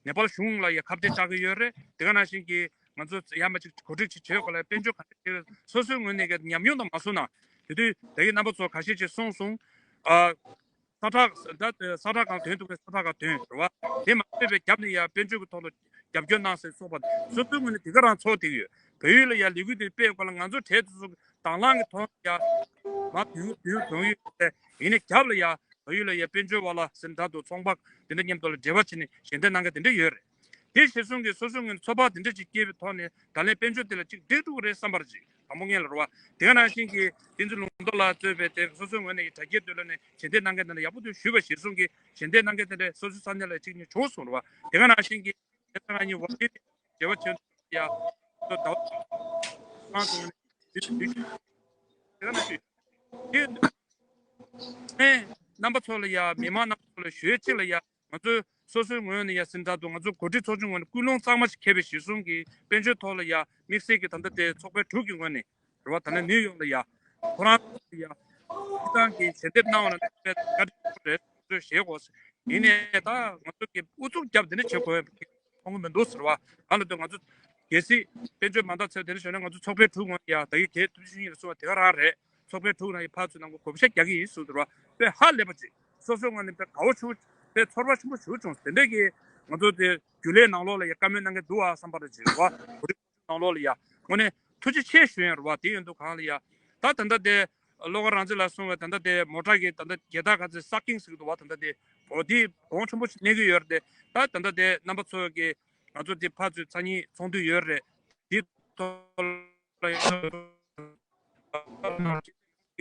ནེ་པཱལ་གཞུང་ལ་ཡ་ཁ་གཏད་བཅག་གི་ཡོད་རེད། དེ་ག་ནང་བཞིན་གྱི་ང་ཚོ་ཡར་མར་ཅིག་གོ་སྒྲིག་ཅིག་བྱེད་དགོས་ལ་དཔལ་འབྱོར་ག་འདྲ་བྱེད་དགོས་སོ་སོའི་ངོས་ནས་ཀྱི་ཉམས་མྱོང་དང་མ་སོང་ན་དེ་དུས་ད་གིན་རྣམ་པ་ཚོ་ཁ་ཤས་ཅིག་གསུངས་སོང་། ཨ་ས་ཁྲ་ད་ས་ཁྲ་གང་ཐོན་ཐུབ་པའི་ས་ཁྲ་གང་ཐོན་རེད་བ། དེ་མ་ཚད་པའི་རྒྱབ་ནས་ཡ་དཔལ་འབྱོར་གྱི་ཐོག་ལ་རྒྱབ་སྐྱོར་གནང་ཟེར་སོགས་པ་སོ་སོའི་ངོས་ནས་དེ་ག་རང་ཚོར་བསྡད་ཡོད། བལ་ཡུལ་ལ་ཡ་ལས་འགུལ་དེ་སྤེལ་སྐོར་ལ་ང་ཚོ་གྲས་དེ་ཚོ་དང་བླངས་ཀྱི་ཐོག་ཡ་མ་དུས་དུས་དུས་ཡོད་དེ་ཡིན་ནའི་རྒྱབ་ལ་ཡ། བལ་ཡུལ་ལ་ཡ་དཔལ་འབྱོར་བ་ལ་ཟིན་འདྲ་འདུག་ཚོང་པ་དེ་འདྲ་མཉམ་དུ་ལ་འབྲེལ་བ་བྱས་ནས་ཞལ་འདེབས་གནང་མཁན་དེ་འདྲ་ཡོད་རེད། དེ་གཞིར་བཟུང་གིས་སོ་སོའི་ངོས་ནས་ཚོད་དཔག་དེ་འདྲ་ཅིག་སྐྱེས་པའི་ཐོག་ནས་ད་ལན་དཔལ་འབྱོར་དེ་ལ་ཅིག་འགྲིག་འགྲོ་གི་རེད་བསམ་པ་རེད་ཅིག་དང་པོ་ངེས་ལ་རེད་བ། དེ་ག་ནང་བཞིན་གྱི་བསྟན་འཛིན་ལུང་རྟོགས་ལགས་གཙོས་པའི་དེ་སོ་སོའི་ངོས་ནས་ཀྱི་དྲ་རྒྱའི་མདུན་ལ་ནས་ཞལ་འདེབས་གནང་མཁན་དེ་འདྲ་ཡག་པོ་འདུག་ཞུས་པ་གཞིར་བཟུང་གིས་ཞལ་འདེབས་གནང་མཁན་དེ་འདྲ་སོ་སོའི་ས་གནས་ལ་ཅིག་ནས་བྱུང་སོང་རེད་བ། དེ་ག་ནང་བཞིན་གྱི་དེ་ཚོ་ང་གཉིས་འོ་དེ་འབྲེལ་བ་བྱེད་ཐུབ་ཡ། ད་ལྟ་ཁང་དུ་ནས་དེ་དེ་དེ་ག་ནང་བཞིན་དེ། ཨེ། རྣམ་པ་ཚོ་ལ་ཡ་མི་མང་རྣམ་པ་ཚོ་ལ་ཞུ་ཡས་གཅིག་ལ་ཡ་ང་ཚོས་སོ་སོའི་ངོས་ནས་ཡ་ཟིན་འདྲ་འདུག་ང་ཚོ་འགོ་ཁྲིད་ཚོགས་ཆུང་ངོས་ནས་ཀུན་སློང་གཙང་མ་ཞིག་འཁྱེར་བའི་གཞིར་བཟུང་གིས་དཔལ་འབྱོར་ཐོག་ལ་ཡ་དམིགས་བསལ་གྱི་ད་ལྟ་དེ་ཚོགས་པའི་དྲུག་གི་ངོས་ནས་རེད་བ། ད་ལན་ནིའུ་ཡོག་ལ་ཡ་ཁོ་རང་ལ་ཡ་སྤྱི་བཏང་གི་ཞལ་འདེབས་གནང་བ་ལ་དཔེ་བཀའ་དྲིན་ཆེན་པོ་རེད་ཞེས་གོ། ཡིན་ནའི་ད་ང་ཚོ་གི་ཨུ་ཚུགས་རྒྱབ་འདི་འདྲ་བྱེད་དགོས་མཐོང་གི་མི་འདུག་ཟེར་བ། གང་ལ་ལྟོས་ང་ཚོ་ གལ་སྲིད་དཔལ་འབྱོར་མ་འདང་ཚེ་དེ་འདྲ་བྱུང་ན་ང་ཚོ་ཚོགས་པའི་དྲུང་ངོས་ཡ་ད་གི་གལ་ཐུབ་ཆུང་ཡིན་ལ་སོང་བ་དེ་ག་རང་རེད། ཚོགས་པའི་དྲུང་ནང་ཡི་ཕར་ཚུར་ནང་གོ་བགོ་བཤའ་རྒྱག་གི་ཡིན་གསུངས་འདུག་ར། དཔེ་ཧ་ལས་པ་ཅིག་སོ་སོའི་ངོས་ནས་དཔེ་དགའ་བོ་བྱུང་། དཔེ་ཚོར་བ་ཆེན་པོ་ཞིག་བྱུང་། དེ་འདྲས་ཀྱི་ང་ཚོ་དེ་རྒྱུན་ལས་ནང་ལོགས་ལ་ཡ་བཀའ་མོལ་གནང་མཁན་འདུག་ཨ་བསམ་པ་རེ་བྱེད་རོགས། ནང་ལོགས་ལ་ཡ་དངོས་གནས་ཐུགས་རྗེ་ཆེ་ཞུ་ཡིན་རོགས། དེ་ཡིན་དུས་གང་ལ་ཡ་ད་ད་ལྟ་དེ་བློ་དགའ་རང་བཙན་ལགས་གསུངས་པའི་ད་ལྟ་དེ་མོ་ཊ་གི་ད་ལྟ་རྒྱལ་དར་ག་ཚོད་སག་ཀིང་ཟེར་གི་འདུག་བ། ད་ལྟ་དེ་འོ་དེ་གོང་ཆེན་པོ་ཞིག་གནས་ཀྱི་ཡོད་རེད་དེ། ད་ད་ལྟ་དེ་རྣམ་པ་ཚོ་གི་ང་ཚོ་དེ་ཕར་ཚུར་ཚ་གཉིས་ཚོགས་འདུ་ཡོད་རེད། དེ་ཐོག་ལ་ཡང་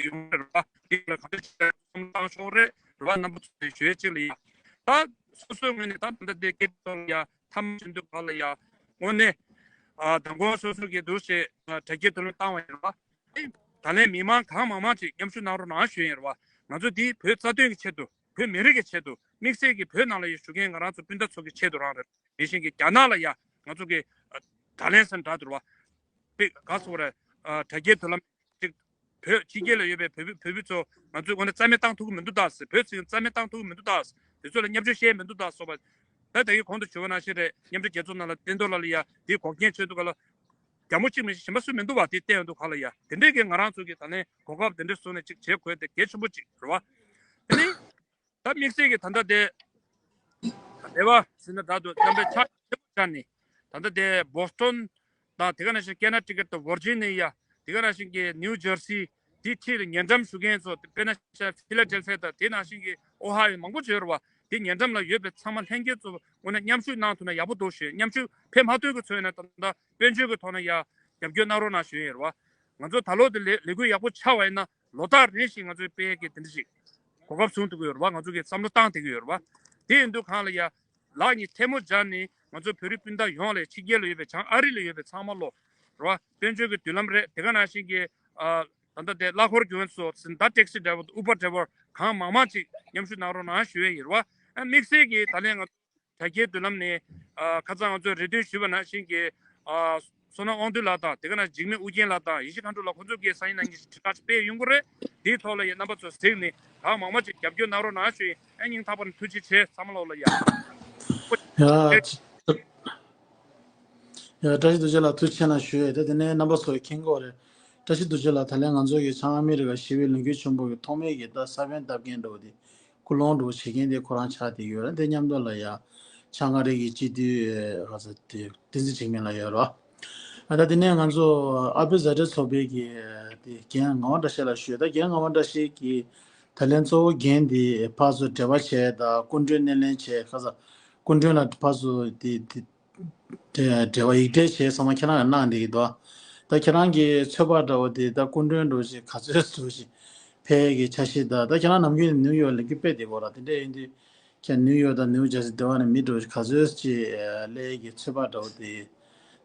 ཡོང་རེད་བ། དེ་ལ་གང་ཅི་བཏང་ཆོག་རེད་བ། རྣམ་པ་ཚོ་ཞུ་ཡས་གཅིག་ལ་ཡིན། ད་སོ་སོའི་ངོས་ནས་ད་ད་ལྟ་དེ་སྐད་ཐོག་ལ་ཡ་ཐམ་བྱེད་འདུག་ག་ལ་ཡ་དངོས་གནས་ཨ་མདང་དགོང་སོ་སོ་གི་འདུག་ཞེས་དྲ་རྒྱའི་དུ་ལ་བཏང་བ་ཡིན་རེད་བ། ད་ལན་མི་མང་གང་མང་མང་ཅིག་མཉམ་ཞུགས་གནང་རོགས་གནང་ཞུ་ཡིན་རེད་བ། ང་ཚོ་འདི་བོད་རྩ་དོན་གྱི་ཆེད་དུ། བོད་མི་རིགས་ཀྱི་ཆེད་དུ། དམིགས་བསལ་གྱི་བོད་ནང་ལ་ཡོད་བཞུགས་མཁན་ང་རང་ཚོ་སྤུན་ཟླ་ཚོ་གི་ཆེད་དུ་རང་རེད། དེ་བཞིན་གྱི་རྒྱ་ནག་ལ་ཡ་ང་ཚོ་གི་ད་ལན་སེམས་དྲག་འདུག་བ། པི་ག་སོ་ར་དྲ་རྒྱའི་དུ་ལམ་ཅིག་བོད་ཕྱི་རྒྱལ་ལ་ཡོད་པའི་བོད་བོད་བོད་ཚོ་ང་ཚོས་འོ་ན་རྩ་མེད་བཏང་ཐུབ་ཀྱི་མི་འདུག་ད་ཟེར། བོད་ཚོས་རྩ་མེད་བཏང་ཐུབ་ཀྱི་མི་འདུག་ད་ཟེར། དེ་ཚོ་ལ་མཉམ་སྤྱོད་བཤད་མི་འདུག་ད་སོགས་པ། ད་ད་གི་གོང་དུ་ཞུ་བ་ནང་བཞིན་རེད། མཉམ་འབྲེལ་རྒྱལ་ཚོགས་ནང་ལ་བསྟན་རྡོར་ལགས་ལ་ཡ་དེའི་འགོག་རྐྱེན་བྱེད་འདུག་ག་ལ། རྒྱ་མོ་གཅིག་མིན་ཞིག་གཞན་པ་སུ་མི་འདུག་བ། དེ་བལྟས་ཡོང་དུས་ག་ལ་ཡ་དེ་འདྲས་ཀྱི་ང་རང་ཚོ་གི་ད་ལན་གོ་སྐབས་དེ་འདྲས་བཟུང་ནས་ཅིག་བྱེད་དགོས་དེ་གལ་ཆེན་པོ་ཅིག་རེད་བ། དེ་ནི་ད་དམིགས་བསལ་གྱི་ད་ལྟ་དེ་རེ་བ་ཟེར་ན་ད་དུ་རྣམ་པའི་ཕྱག་ཆེན་པོ་བཅར་ནས་ད་ལྟ་དེ་བོ་སི་ཊོན་དང་དེ་ག་ནང་བཞིན་ཀེ་ན་ཊི་ཀེཊ་དང་ཝར་ཇི་ནི་ཡ། དེ་ག་ནང་བཞིན་གྱི་ནིའུ་ཇར་སི། དེའི་འཁྲིས་ལ་ཉེ་འགྲམ་བཞུགས་མཁན་ཚོ་དཔེར་ན་ཕི་ལ་ཌེལ་ཕི་ཡ་དང་དེ་ནང་བཞིན་གྱི་ཨོ་ཧ་ཡོ་མང་པོ་ཡོད་རེད་བ། དེ་ཉེ་འགྲམ་ལ་ཡོད་པའི་ཚང་མ་ལྷན་རྒྱས་ཚོ་དངོས་གནས་མཉམ་ཞུགས་གནང་ཐུབ་ན་ཡག་པོ་འདུག་ཞུ། མཉམ་ཞུགས་ཕེབས་མ་ཐུབ་ཀྱི་ཚོད་ཡིན་ན་ད་ལྟ་དཔལ་འབྱོར་གྱི་ཐོག་ནས་ཡ་རྒྱབ་སྐྱོར་གནང་རོགས་གནང་ཞུ་ཡིན་རེད་བ། ང་ཚོ་ད་ལོ་དེ་ལས་ལས་འགུལ་ཡག་པོ་ཆགས་པ་ཡིན་ན་ལོ་ལྟར་རེ་བཞིན་ང་ཚོའི་དཔལ་ཡོན་གྱི་དེ་འདྲ་ཞིག་གོ་སྐབས་བཟུང་ཐུབ་ཀྱི་ཡོད་རེད་བ། ང་ཚོ་གིས་བསམ་བློ་བཏང་བསྡད་ཀྱི་ཡོད་རེད་བ། དེ་ཡིན་དུས་གང་ལ་ཡ་ལག་གཉིས་ཐལ་མོ་སྦྱར་ནས་ང་ཚོ་བོད་རིགས་སྤུན་ཟླ་ཡོངས་ལ་ཕྱི་རྒྱལ་ལ་ཡོད་པའི་བྱང་ཨ་རི་ལ་ཡོད་པའི་ཚང་མ་ལོ་རེད་བ། དཔལ་འབྱོར་གྱི་མདུན་ལམ་རེད། དེ་ག་ནང་བཞིན་གྱི་ཨ་ད་ལྟ་དེ་གླ་འཁོར་རྒྱུག་མཁན་ཚོ་ཟིན་ད་ཊེག་སི་ཌ་རའི་ཝར་ཨུ་བར་ཌ་རའི་ཝར་གང་མང་མང་ཅིག་མཉམ་ཞུགས་གནང་རོགས་གནང་ཞུ་ཡས་ཡིན་རེད་བ། ཨ་དམིགས་བསལ་གྱི་ད་ལན་ང་ཚོ་དྲ་རྒྱའི་མདུན་ལམ་ནས་ཨ་ཁ་སང་ང་ཚོས་རེ་འདུན་ཞུས་པ་ནང་བཞིན་གྱི་ཨ་བསོད་ནམས་དབང་འདུས་ལགས་དང་དེ་ག་ནང་འཇིགས་མེད་ཨུ་རྒྱན་ལགས་དང་ཡེ་ཤེས་མཁའ་འགྲོ་ལགས་ཁོང་ཚོ་གིས་སང་ཉིན་གནངས་ཉིན་དྲི་བ་ཞིག་སྤེལ་ཡོང་གི་རེད། དེའི་ཐོག་ལ་ཡང་རྣམ་པ་ཚོ་གཟིགས་ནས་གང་མང་མང་ཅིག་རྒྱབ་སྐྱོར་གནང་རོགས་གནང་ཞུ་ཡིན། ཨ་སྙིང་ཐག་པ་ནས་ཐུགས་རྗེ་ཆེ། ཚང་མ་ལོག་ལ་ཡ། ཡ། ཡ། བཀྲ་ཤིས་རྡོ་རྗེ་ལགས་ཐུགས་རྗེ་ཆེ་གནང་ཞུ་ཡས། ད་དེ་ནས་རྣམ་པ་ཚོ་མཁྱེན་གྱི་ཡོད་རེད། བཀྲ་ཤིས་རྡོ་རྗེ་ལགས་ད་ལན་ང་ཚོ་གི་བྱང་ཨ་མི་རི་ཀ་ཞི་བའི་ལས་འགུལ་ཆེན་པོ་གི་ཐོག་མའི་གི་ད་ས་བོན་བཏབ་མཁན་འདྲ་བོ་དེ་སྐུལ་སློང་འདྲ་བོ་བྱེད་མཁན་དེ་ཁོ་རང་ཆགས་བསྡད་ཡོད་རེད། དེ་མཉམ་དུ་ལ་ཡ་བྱང་ཨ་རི་གི་སྤྱི་འཐུས་ཨ་ས་དེ་བསྟན་འཛིན་འཇིགས་མེད་ལགས་ཡོད་རེད། ཨ་ད་དེ་ནས་ང་ཚོ་ཨ་བྷི་བཟའ་བྲལ་ཚོགས་པའི་གི་དེ་རྒན་ངག་དབང་བཀྲ་ཤིས་ལགས་ཞུ། ད་རྒན་ངག་དབང་བཀྲ་ཤིས་ཀྱིས་ད་ལན་གཙོ་བོ་འགན་དེ་ཕར་ཚུར་འབྲེལ་བ་བྱས་དང་སྐུ་མགྲོན་སྣེ་ལེན་བྱས་ཁ་ས་སྐུ་མགྲོན་ལ་ཕར་ཚུར་དེ་དེ་དེ་འབྲེལ་བ་ཡིག་འབྲེལ་བྱས་ཚང་མ་ཁྱེད་རང་ལ་གནང་བསྡད་ཀྱི་འདུག་ད་ཁྱེད་རང་གི་ཚོད་དཔག་འདྲ་བོ་དེ་ད་སྐུ་མགྲོན་འདྲ་བོ་ཞིག་ག་ཚོད་འདྲ་བོ་ཞིག་ཕེབས་ཀྱི་འཆར་གཞི་དང་། ད་ཁྱེད་རང་ནམ་རྒྱུན་ནིའུ་ཡོག་ལ་རྒྱུ་དཔེ་བསྡད་ཀྱི་ཡོད་རེད། དེ་འདྲ་ཡིན་དུས་ཁྱེད་ནིའུ་ཡོག་དང་ནིའུ་ཇར་སི་དེ་བ་ནས་མི་འདྲ་བོ་ཞིག་ག་ཚོད་ཅིག་སླེབས་ཀྱི་ཚོད་དཔག་འདྲ་བོ་དེ།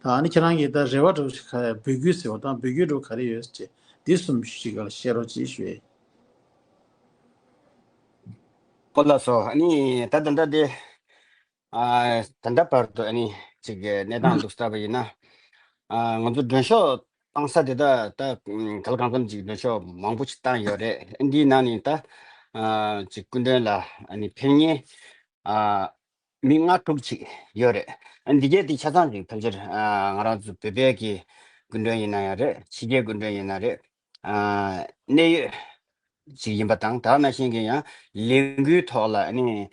ད་ཨ་ནི་ཁྱེད་རང་གི་ད་རེ་བ་འདྲ་བོ་ཞིག་ག་འབོད་སྐུལ་ཟེར་བ་དང་འབོད་སྐུལ་འདྲ་བོ་ག་རེ་ཡོད་ཅེས་འདི་གསུམ་ཞིག་ག་ལ་བཤད་རོགས་ཅེས་ཞུ་ཡས། ཨོ་ལགས་སོ། ཨ་ནི་ད་ད་ལྟ་དེ་ཨ་ད་ལྟ་བར་དུ་ཨ་ནི་ཅིག་གནས་སྟངས་འདུག་ལྟ་བ་ཡིན་ན། ཨ་ང་ཚོ་མགྲོན་ཤོག་བཏང་ས་དེ་ད་ད་ག་ལ་གང་འཚམ་ཅིག་མགྲོན་ཤོག་མང་པོ་ཅིག་བཏང་ཡོད་རེད། འདིའི་ནང་ནས་ད་ཨ་ཅིག་སྐུ་མགྲོན་ལ་ཨ་ནི་ཕེབས་མཁན་ཨ་མི་ལྔ་དྲུག་ཅིག་ཡོད་རེད། ཨ་འདི་གས་དེ་ཆ་ཚང་ཅིག་ཕལ་ཆེར་ཨ་ང་རང་ཚོ་བོད་པའི་གི་སྐུ་མགྲོན་ཡིན་ན་ཡང་རེད། ཕྱི་རྒྱལ་སྐུ་མགྲོན་ཡིན་ན་རེད། ཨ་གནད་ཡོད་ཅིག་ཡིན་པ་དང་། ད་ནང་བཞིན་གྱི་ཡང་ལས་འགུལ་ཐོག་ལ་ཨ་ནི་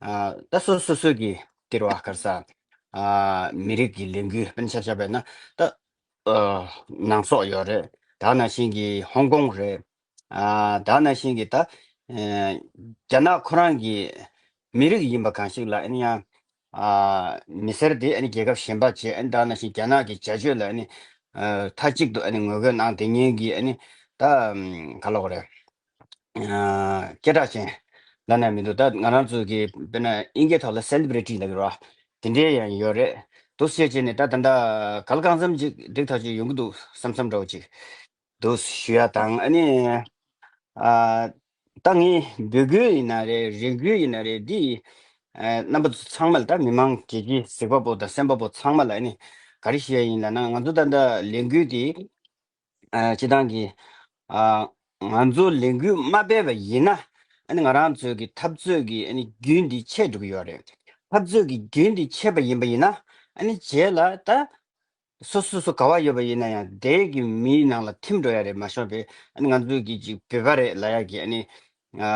ཨ་ད་སོ་སོ་སོ་གི་ལྟེ་བ་ག་རེ་ཟ། ཨ་མི་རིགས་ཀྱི་ལས་འགུལ་དཔེར་ན་ཆ་བཞག་པ་ཡིན་ན་ད་ཨ་ནང་སོག་ཡོད་རེད། ད་ནང་བཞིན་གྱི་ཧོང་ཀོང་རེད། ཨ་ད་ནང་བཞིན་གྱི་ད་ཨ་རྒྱ་ནག་ཁོ་རང་གི་མི་རིགས་ཡིན་པ་གང་ཞིག་ལ་ཨ་ནི་ཡང་ཨ་མི་སེར་དེ་ཨ་ནི་རྒྱལ་ཁབ་གཞན་པ་བྱས། ཨ་ནི་ད་ནང་བཞིན་རྒྱ་ནག་གི་བྱ་སྤྱོད་ལ་ཨ་ནི་ཨ་མཐའ་གཅིག་ཏུ་ཨ་ནི་ངོ་རྒོལ་གནང་། དེ་ཉིད་ཀྱི་ཨ་ནི་ད་ག་ལབ་དགོས་རེད། ཨ་སྐད་གྲགས་ཅན་ལབ་ན་མི་འདུག་ད་ང་རང་ཚོ་གི་དཔེར་ན་དབྱིན་སྐད་ཐོག་ལ་སེ་ལེ་བྷི་རི་ཊི་ལབ་ཀྱི་རེད་བ། དེ་འདྲའི་ཡང་ཡོད་རེད། འདུག་སེ་བྱས་ནས་ད་ད་ལྟ་ག་ལ་གང་འཚམ་ཅིག་འགྲིག་ཐག་ཆོད་ཡོང་གི་འདུག་བསམ་བསམ་འདྲ་བོ་ཅིག་འདུག་ཞུ་ཡ་དང་། ཨ་ནི་ཨ་ད་ངས་འབོད་སྐུལ་ཡིན་ན་རེད། རེ་སྐུལ་ཡིན་ན་རེད། འདི་ཨ་རྣམ་པ་ཚོ་ཚང་མ་ལ། ད་མི་མང་རྒྱལ་གྱི་གཟིགས་པ་པོ་དང་གསན་པ་པོ་ཚང་མ་ལ་ཨ་ནི་ག་རེ་ཞུ་ཡ་ཡིན་ལབ་ན། ང་ཚོ་ད་ལྟ་ལས་འགུལ་འདི་ཨ་སྤྱི་བཏང་གི་ཨ་ང་ཚོ་ལས་འགུལ་མ་སྤེལ་བ་ཡིན་ན་ཨ་ནི་ང་རང་ཚོའི་གི་འཐབ་རྩོད་ཀྱི་ཨ་ནི་རྒྱུན་འདི་ཆད་འགྲོ་གི་ཡོད་རེད། འཐབ་རྩོད་ཀྱི་རྒྱུན་འདི་ཆད་པ་ཡིན་པ་ཡིན་ན་ཨ་ནི་རྗེས་ལ་ད་ སོ་སོ་སོ་ག་བ་ཡོད་པ་ཡིན་ན་ཡང་དེ་གི་མིའི་ནང་ལ་ཐིམ་འགྲོ་ཡ་རེད་མ་གཞི་པའི་ཨ་ནི་ང་ཚོའི་གི་ཅིག་བོད་པ་རེད་ལབ་ཡ་གི་ཨ་ནི་ཨ་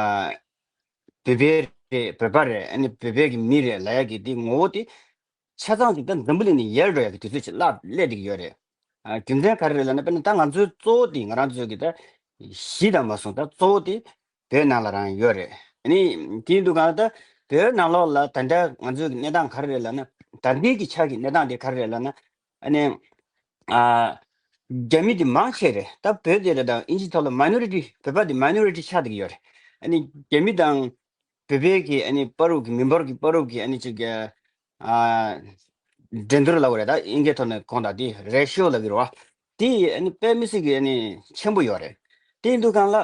བོད་པའི་རེད་བོད་པ་རེད་ཨ་ནི་བོད་པའི་གི་མི་རེད་ལབ་ཡ་གི་དེ་ངོ་བོ་དེ་ཆ་ཚང་ཅིག་ད་འཛམ་བུ་གླིང་ནས་ཡལ་འགྲོ་ཡ་གི་དུས་ཚོད་ཅིག་སླེབས་སླེབས་བསྡད་ཀྱི་ཡོད་རེད། ཨ་རྒྱུ་མཚན་ག་རེ་རེད་ལབ་ན་དཔེར་ན་ད་ང་ཚོའི་གཙོ་བོ་དེ་ང་རང་ཚོའི་གི་ད་གཞིས་དང་མ་སོང་ད་གཙོ་བོ་དེ་བོད་ནང་ལ་རང་ཡོད་རེད། ཨ་ནི་དེ་ཡིན་དུས་གང་ལ་ད་བོད་ནང་ལོགས་ལ་ད་ལྟ་ང་ཚོའི་གི་གནས་སྟངས་ག་རེ་རེད་ལབ་ན་ད་ལྟའི་གི་ཆ་གི་གནས་སྟངས་དེ་ག་རེ་རེད་ལབ་ན་ཨ་ནི་ཨ་རྒྱ་མི་དེ་མང་ཆེ་རེད། ད་བོད་དེ་རེད་དང་ཨིན་ཇི་ཐོག་ལ་མའི་ནོ་རི་ཊི་བོད་པ་དེ་མའི་ནོ་རི་ཊི་ཆགས་བསྡད་ཀྱི་ཡོད་རེད། ཨ་ནི་རྒྱ་མི་དང་བོད་པའི་གི་ཨ་ནི་བར་དུ་གི་མི་འབོར་གྱི་བར་དུ་གི་ཨ་ནི་ཅིག་གི་ཨ་འགྲན་བསྡུར་ལབ་དགོས་རེད། ད་ཨིན་སྐད་ཐོག་ནས་གོང་དང་དེ་རེ་ཤི་ཡོ་ལབ་ཀྱི་རེད་བ། དེ་ཨ་ནི་དཔེ་མི་སྲིད་ཀྱི་ཨ་ནི་ཆེན་པོ་ཡོད་རེད། དེ་ཡིན་དུས་གང་ལ་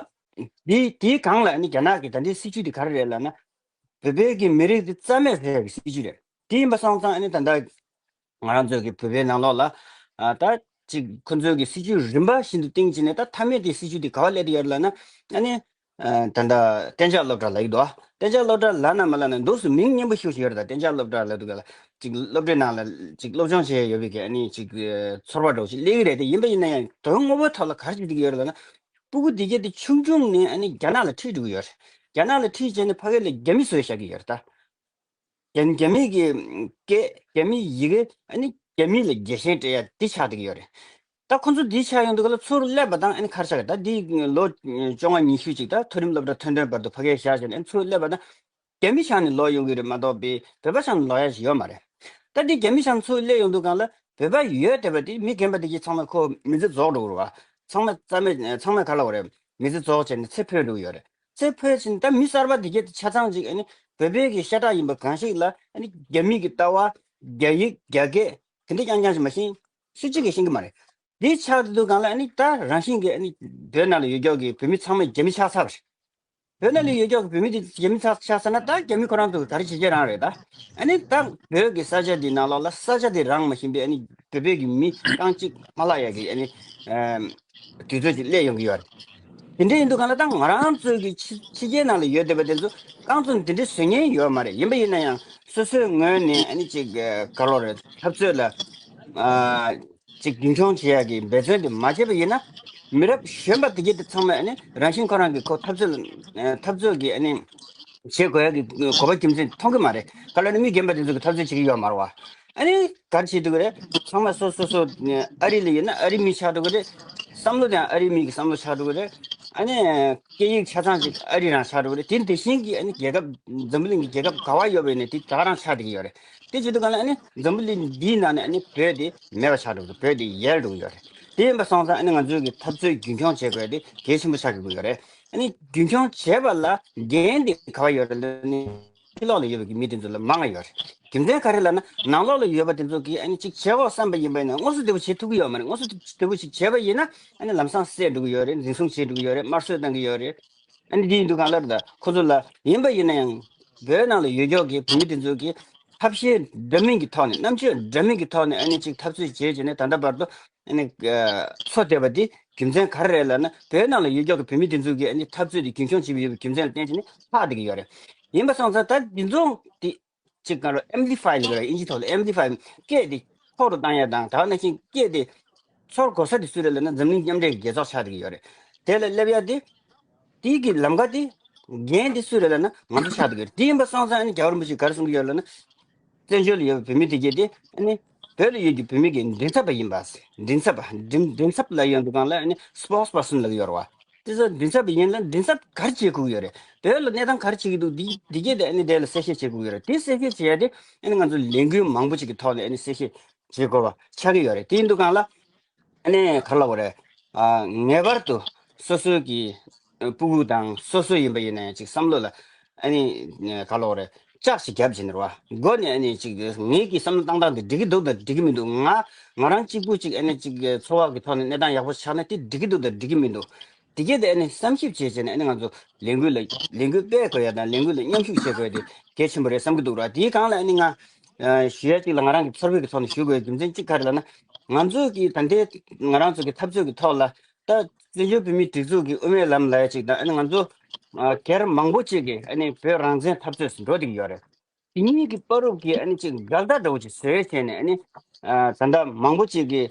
དེ་དེའི་སྒང་ལ་ཨ་ནི་རྒྱ་ནག་གི་ད་ལྟའི་སྲིད་ཇུས་དེ་ག་རེ་རེད་ལབ་ན་བོད་པའི་གི་མི་རིགས་དེ་རྩ་མེད་བཟོ་ཡ་གི་སྲིད་ཇུས་རེད། དེ་ཡིན་པ་སོང་ཙང་ཨ་ནི་ད་ལྟ་ང་རང་ཚོའི་གི་བོད་པའི་ནང་ལོགས་ལ་ཨ་ད་ཅིག་ཁོ་ཚོའི་གི་སྲིད་ཇུས་རིམ་པ་བཞིན་དུ་བཏིང་བྱས་ནས་ད་མཐའ་མའི་དེ་སྲིད་ཇུས་དེ་ག་བ་སླེབས་བསྡད་ཡོད་རེད་ལབ་ན་ཨ་ནི། ཨ་ད་ལྟ་གཏན་འཇགས་སློབ་གྲྭ་ལབ་ཀྱི་འདུག་གཏན་འཇགས་སློབ་གྲྭ་ལབ་ན་མ་ལབ་ན་འདུག་སེ་མིང་སྙན་པོ་ཤོད་ཀྱི་ཡོད་རེད། ད་གཏན་འཇགས་སློབ་གྲྭ་ལབ་དུས་ག་ལ་ཅིག་སློབ་གྲྭའི་ནང་ལ་ཅིག་སློབ་སྦྱོང་བྱས་ཡོད་པའི་གི་ཨ་ནི་ཅིག་ཚོར་བ་འདྲ་བོ་ཞིག་སླེབས་ཀྱི་རེད། དེ་ཡིན་པ་ཡིན་ན་ཡང་དོན་དངོས་པོའི་ཐོག་ལ་ག་རེ་བྱེད་ཀྱི་ཡོད་རེད་ལབ་ན་སྤུ་གུ་འདི་གྱད་དེ་ཆུང་ཆུང་ནས་ཨ་ནི་རྒྱ་ནག་ལ་ཁྲིད་འགྲོ་གི་ཡོད་རེད། རྒྱ་ནག་ལ་ཁྲིད་བྱས་ནས་ཕ་གི་ལ་རྒྱ་མི་བཟོས་བཞག་གི་ཡོད་རེད་ད། རྒྱ་རྒྱ་མི་གི་སྐད་རྒྱ་མི་ཡི་གེ་ཨ་ནི་རྒྱ་མི་ལ་རྒྱལ་ཞེན་སྤྲད་ཡ་འདི་ཆགས་བསྡད་ཀྱི་ཡོད་རེད། ད་ཁོ་ཚོ་འདི་ཆགས་ཡོང་དུས་ག་ལ་ཚུར་སླེབས་པ་དང་ཨ་ནི་ག་རེ་ཆགས་ཀྱི་ད་འདི་ལོ་བཅོ་ལྔ་ཉི་ཤུ་ཅིག་ད་མཐོ་རིམ་སློབ་གྲྭ་ཐོན་ཐོན་བར་དུ་ཕ་གིར་བཞག་བྱས་ནས་ཨ་ནི་ཚུར་སླེབས་པ་དང་རྒྱ་མི་ཆགས་ནས་ལོག་ཡོང་གི་རེད་མ་གཏོགས་པའི་བོད་པ་ཆགས་ནས་ལོག་ཡ་ཞིག་ཡོད་མ་རེད། ད་འདི་རྒྱ་མི་ཆགས་ནས་ཚུར་སླེབས་ཡོང་དུས་གང་ལ་བོད་པ་ཡོད་བསྡད་པ་དེ་མི་རྒན་པ་དེ་གྱིས་ཚང་མ་ཁོ་མི་ཚེ་རྫོགས་འགྲོ་གི་རེད་བ། ཚང་མ་རྩ་མེད་ཚང་མ་ག་ལ་བ་རེད། མི་ཚེ་རྫོགས་བྱས་ནས་ཚེ་འཕོས་འགྲོ་གི་ཡོད་རེད། ཚེ་འཕོས་ཕྱིན་ད་མི་གསར་པ་དེ་གྱད་དེ་ཆ་ཚང་ཅིག་ཨ་ནི་བོད་པའི་གི་ཤ་ཁྲག་ཡིན་པ་གང་ཞིག་ལ་ཨ་ནི་རྒྱ་མི་གི་ལྟ་བ། རྒྱ་ཡིག་རྒྱ་སྐད་དེ་འདྲ་རྐྱང་རྐྱང་ཞིག་མ་ཤེས། སུ་གཅིག་གིས་ཤེས་ཀྱི་མ་རེད། དེ་ཆགས་དུས་སྒང་ལ་ཨ་ནི་ད་རང་བཞིན་གྱི་ཨ་ནི་བོད་ནང་ལ་ཡོད་ཀྱོག་གི་བོད་མི་ཚང་མ་རྒྱ་མི་ཆགས་ཚར་བ་རེད། བོད་ནང་ལ་ཡོད་ཀྱོག་གི་བོད་མི་དེ་རྒྱ་མི་ཆགས་ཆགས་ཚར་ན་ད་རྒྱ་མི་ཁོ་རང་ཚོ་ག་རེ་བྱེད་ཀྱི་རང་རེད་ད། ཨ་ནི་ད་བོད་ཀྱི་ས་ཆ་འདི་ནང་ལོགས་ལ་ས་ཆ་དེ་རང་མ་ཤེས་པའི་ཨ་ནི་བོད་པའི་གི་མི་རྐང་གཅིག་མ་ལྷག་ཡ་གི་ཨ་ནི། དུས་ཚོད་ཅིག་སླེབས་ཡོང་གི་ཡོད་རེད། དེ་འདྲ་ཡིན་དུས་གང་ལ་ད་ང་རང་ཚོའི་གི་ཕྱི་ཕྱི་རྒྱལ་ནང་ལ་ཡོད་བསྡད་པ་དེ་ཚོ་རྐང་ཚོ་དེ་འདྲ་བཟོ་མཁན་ཡོད་མ་རེད། ཡིན་པ་ཡིན་ན་ཡང་སོ་སོའི་ངོས་ནས་ཨ་ནི་ཅིག་ག་ལོ་རེད་འཐབ་རྩོད་ལ་ཨ་ཅིག་རྒྱུན་འཁྱོངས་བྱེད་ཡག་གི་འབད་བརྩོན་དེ་མ་བྱས་པ་ཡིན་ན་མི་རབས་གཞོན་པ་དེ་གྱད་དེ་ཚང་མ་ཨ་ནི་རང་བཞིན་ཁོ་རང་གི་ཁོ་འཐབ་རྩོད་ལ་འཐབ་རྩོད་ཀྱི་ཨ་ནི་བྱེད་དགོས་ཡག་གི་གོ་བ་རྒྱུ་མཚན་མཐོང་གི་མ་རེད། ག་ལ་ནི་མི་རྒན་པ་དེ་ཚོ་གི་འཐབ་རྩོད་བྱེད་ཀྱི་ཡོད་མ་རེད་བ། ཨ་ནི་ག་རེ་བྱེད་འདུག་གི་རེད། ཚང་མ་སོ་སོ་སོ་ཨ་རི་ལ་ཡོད་ན་ཨ་རི་མི་ཆགས་འགྲོ་གི་རེད། བསམ་བློ་དེའང་ཨ་རི་མི་གི་བསམ་བློ་ཆགས་འགྲོ་གི་རེད། ཨ་ནི་སྐད་ཡིག་ཆ་ཚང་ཅིག་ཨ་རི་རང་ཆགས་འགྲོ་གི་རེད། དེ་དེ་བཞིན་གྱི་ཨ་ནི་རྒྱལ་ཁབ་འཛམ་བུ་གླིང་གི་རྒྱལ་ཁབ་ག་བ་ཡོད་པ་ཡིན་ནའི་དེ་ད་ག་རང་ཆགས་བསྡད་ཀྱི་ཡོད་རེད། དེ་བྱེད་དུས་གང་ལ་ཨ་ནི་འཛམ་བུ་གླིང་འདིའི་ནང་ནས་ཨ་ནི་བོད་དེ་མེད་པ་ཆགས་འགྲོ་གི་འདུག་བོད་དེ་ཡལ་འགྲོ་གི་ཡོད་རེད། དེ་ཡིན་པ་སོང་ཙང་ཨ་ནི་ང་ཚོའི་གི་འཐབ་རྩོད་རྒྱུན་འཁྱོངས་བྱེད་དགོས་དེ་གལ་ཆེན་པོ་ཆགས་ཀྱི་ཡོད་རེད། ཨ་ནི་རྒྱུན་འཁྱོངས་བྱེད་པ་ལ་འགན་དེ་ག་བ་ཡོད་རེད་ལབ་ན། ཕྱི་ལོགས་ལ་ཡོད་པའི་མི་དེ་ཚོ་ལ་མང་བ་ཡོད་རེད། རྒྱུ་མཚན་ག་རེ་ལབ་ན་ནང་ལོགས་ལ་ཡོད་པ་དེ་ཚོ་གིས་ཨ་ནི་གཅིག་བྱེད་དགོས་བསམ་པ་ཡིན་པ་ཡིན་ན་དངོས་སུ་དེ་བོ་བྱེད་ཐུབ་ཀྱི་ཡོད་མ་རེད། དངོས་སུ་དེ་བོ་ཞིག་བྱས་པ་ཡིན་ན་ཨ་ནི་ལམ་སང་བསད་འགྲོ་གི་ཡོད་རེད། འཛིན་བཟུང་བྱེད་འགྲོ་གི་ཡོད་རེད། དམར་གསོད་གཏང་གི་ཡོད་རེད། ཨ་ནི་འདི་ཡིན་དུས་གང་ལྟར་ད་ཁོ་ཚོ་ལ་ཡིན་པ་ཡིན་ན་ཡང་བོད་ནང་ལ་ཡོད་ཀྱོག་གི་བོད་མི་དེ་ཚོ་གིས་ཐབས་ཤེས་འདྲ་མིན་གྱི་ཐོག་ནས་རྣམ་དཔྱོད་འདྲ་མིན་གྱི་ཐོག་ནས་ཨ་ནི་གཅིག་འཐབ་རྩོད་བྱས་བྱས་ནས་ད་ལྟ་བར་དུ་ཨ་ནི་འཚོ་བསྡད་པ་འདི་རྒྱུ་མཚན་ག་རེ་རེད་ལབ་ན་བོད་ནང་ལ་ཡོད་ཀྱོག་གི་བོད་མི་དེ་ཚོ་གིས་ཨ་ནི་འཐབ་རྩོད་དེ་རྒྱུན་འཁྱོངས་བྱེད་ཀྱི་ཡོད་པའི་རྒྱུ་མཚན་ལ་བརྟེན་བྱས་ནས་ལྷག་བསྡད་ཀྱི་ཡོད་རེད། ཡིན་པ་སོང་ཙང་ད་འདི་ཚོ་དེ་གཅིག་ག་རེ་ཨེམ་པི་ལི་ཕའི་ལབ་ཀྱི་རེད། ཨིན་ཇི་ཐོག་ལ་ཨེམ་པི་ལི་ཕའི་སྐད་དེ་མཐོ་རུ་བཏང་ཡ་དང་ད་ག་ནང་བཞིན་སྐད་དེ་ཚོར་དགོས་ས་དེ་སུ་རེད་ལབ་ན་འཛམ་གླིང་མཉམ་འབྲེལ་གྱི་རྒྱལ་ཚོགས་ཆགས་བསྡད་ཀྱི་ཡོད་རེད། དེ་ལ་སླེབས་ཡ་དེ་དེའི་གི་ལམ་ཁ་དེ་འགན་དེ་སུ་རེད་ལབ་ན་ང་ཚོ་ཆགས་བསྡད་ཀྱི་ཡོད་རེད། དེ་ཡིན་པ་སོང་ཙང་ཨ་ནི་རྒྱལ་བ་རིན་པོ་ཆེས་ག་རེ་གསུང་གི་ཡོད་ལབ་ན། བཙན་བྱོལ་ལ་ཡོད་པའི་བོད་མི་དེ་གྱད་དེ་ཨ་ནི་བོད་ལ་ཡོད་ཀྱི་བོད་མི་གི་མགྲིན་ཚབ་པ་ཡིན་པ། མགྲིན་ཚབ་པ་མགྲིན་མགྲིན་ཚབ་ལབ་ཡོང་དུས་སྒང་ལ་ཨ་ནི་སི་པོགས་པར་སོན་ལབ་ཀྱི་ཡོད་རེད་བ། དེ་ཚོ་མགྲིན་ཚབ་པ་ཡིན་ལ་མགྲིན་ཚབ་ག་རེ་བྱེད་དགོས་ཀྱི་ཡོད་རེད། བོད་ལ་གནས་སྟངས་ག་རེ་བྱེད་ཀྱི་འདུག་འདི་འདི་གྱད་དེ་ཨ་ནི་དེ་ལ་གསལ་བཤད་བྱེད་དགོས་ཀྱི་ཡོད་རེད། དེ་གསལ་བཤད་བྱེད་ཡ་དེ་ཨ་ནི་ང་ཚོ་ལས་འགུལ་མང་པོ་ཅིག་གི་ཐོག་ནས་ཨ་ནི་གསལ་བཤད་བྱེད་དགོས་པ་ཆགས་ཀྱི་ཡོད་རེད། དེ་ཡིན་དུས་སྒང་ལ། ཨ་ནི་ག་རེ་ལབ་དགོས་རེད། ཨ་ངེས་པར་དུ་སོ་སོའི་གི་ཨ་སྤུ་གུ་དང་སོ་སོ་ཡིན་པ་ཡིན་ན་ཡང་ཅིག་བསམ་བློ་ལ་ཨ་ནི་ག་རེ་ལབ་དགོས་རེད། ལྕག་ཅིག་བརྒྱབ་བྱས་ནས་རེད་བ། མགོ་ནས་ཨ་ནི་ཅིག་ངེད་ཀྱི་བསམ་བློ་བཏང་སྟངས་དེ་འགྲིག་གི་འདུག་དང་འགྲིག་གི་མི་འདུག་ང་ང་རང་གཅིག་པུ་ཅིག་ཨ་ནི་ཅིག་འཚོ་བ་གི་ཐོག་ནས་གནས་སྟངས་ཡག་པོ་ཆགས་ན་དེ་འགྲིག་གི་འདུག་དང་འགྲིག་གི་མི་འདུག་དེ་གྱད་དེ་ཨ་ནི་བསམ་ཞིབ་བྱས་བྱས་ནས་ཨ་ནི་ང་ཚོ་ལས་འགུལ་ལ་ལས་འགུལ་སྤེལ་དགོས་ཡ་དང་ལས་འགུལ་ལ་མཉམ་ཞུགས་བྱེད་དགོས་ཡ་དེ་གལ་ཆེན་པོ་རེད་བསམ་གྱི་འདུག་ར། དེའི་སྒང་ལ་ཨ་ནི་ང་ཨ་ཞུ་ཡ་གཅིག་ལ་ང་རང་གི་ཚོར་བའི་གི་ཐོག་ནས་ཞུ་དགོས་ཡ་རྒྱུ་མཚན་གཅིག་ག་རེ་ལབ་ན། ང་ཚོ་གི་ད་ལྟའི་ང་རང་ཚོ་གི་འཐབ་རྩོད་ཀྱི་ཐོག་ལ་ད་བཙན་བྱོལ་བོད་མིའི་སྒྲིག་འཛུགས་ཀྱི་དབུ་མའི་ལམ་ལབ་ཡ་གཅིག་དང་ཨ་ནི་ང་ཚོ་ཨ་སྒེར་མང་པོ་གཅིག་གིས་ཨ་ནི་བོད་རང་བཙན་འཐབ་རྩོད་སུ་འགྲོ་བསྡད་ཀྱི་ཡོད་རེད། དེ་གཉིས་ཀྱི་བར་དུ་གི་ཨ་ནི་ཅིག་འགལ་ཟླ་འདྲ་བོ་ཅིག་བཟོས་བྱས་ནས། ཨ་ནི་ཨ་ད་ལྟ་མང་པོ་ཅིག་གི་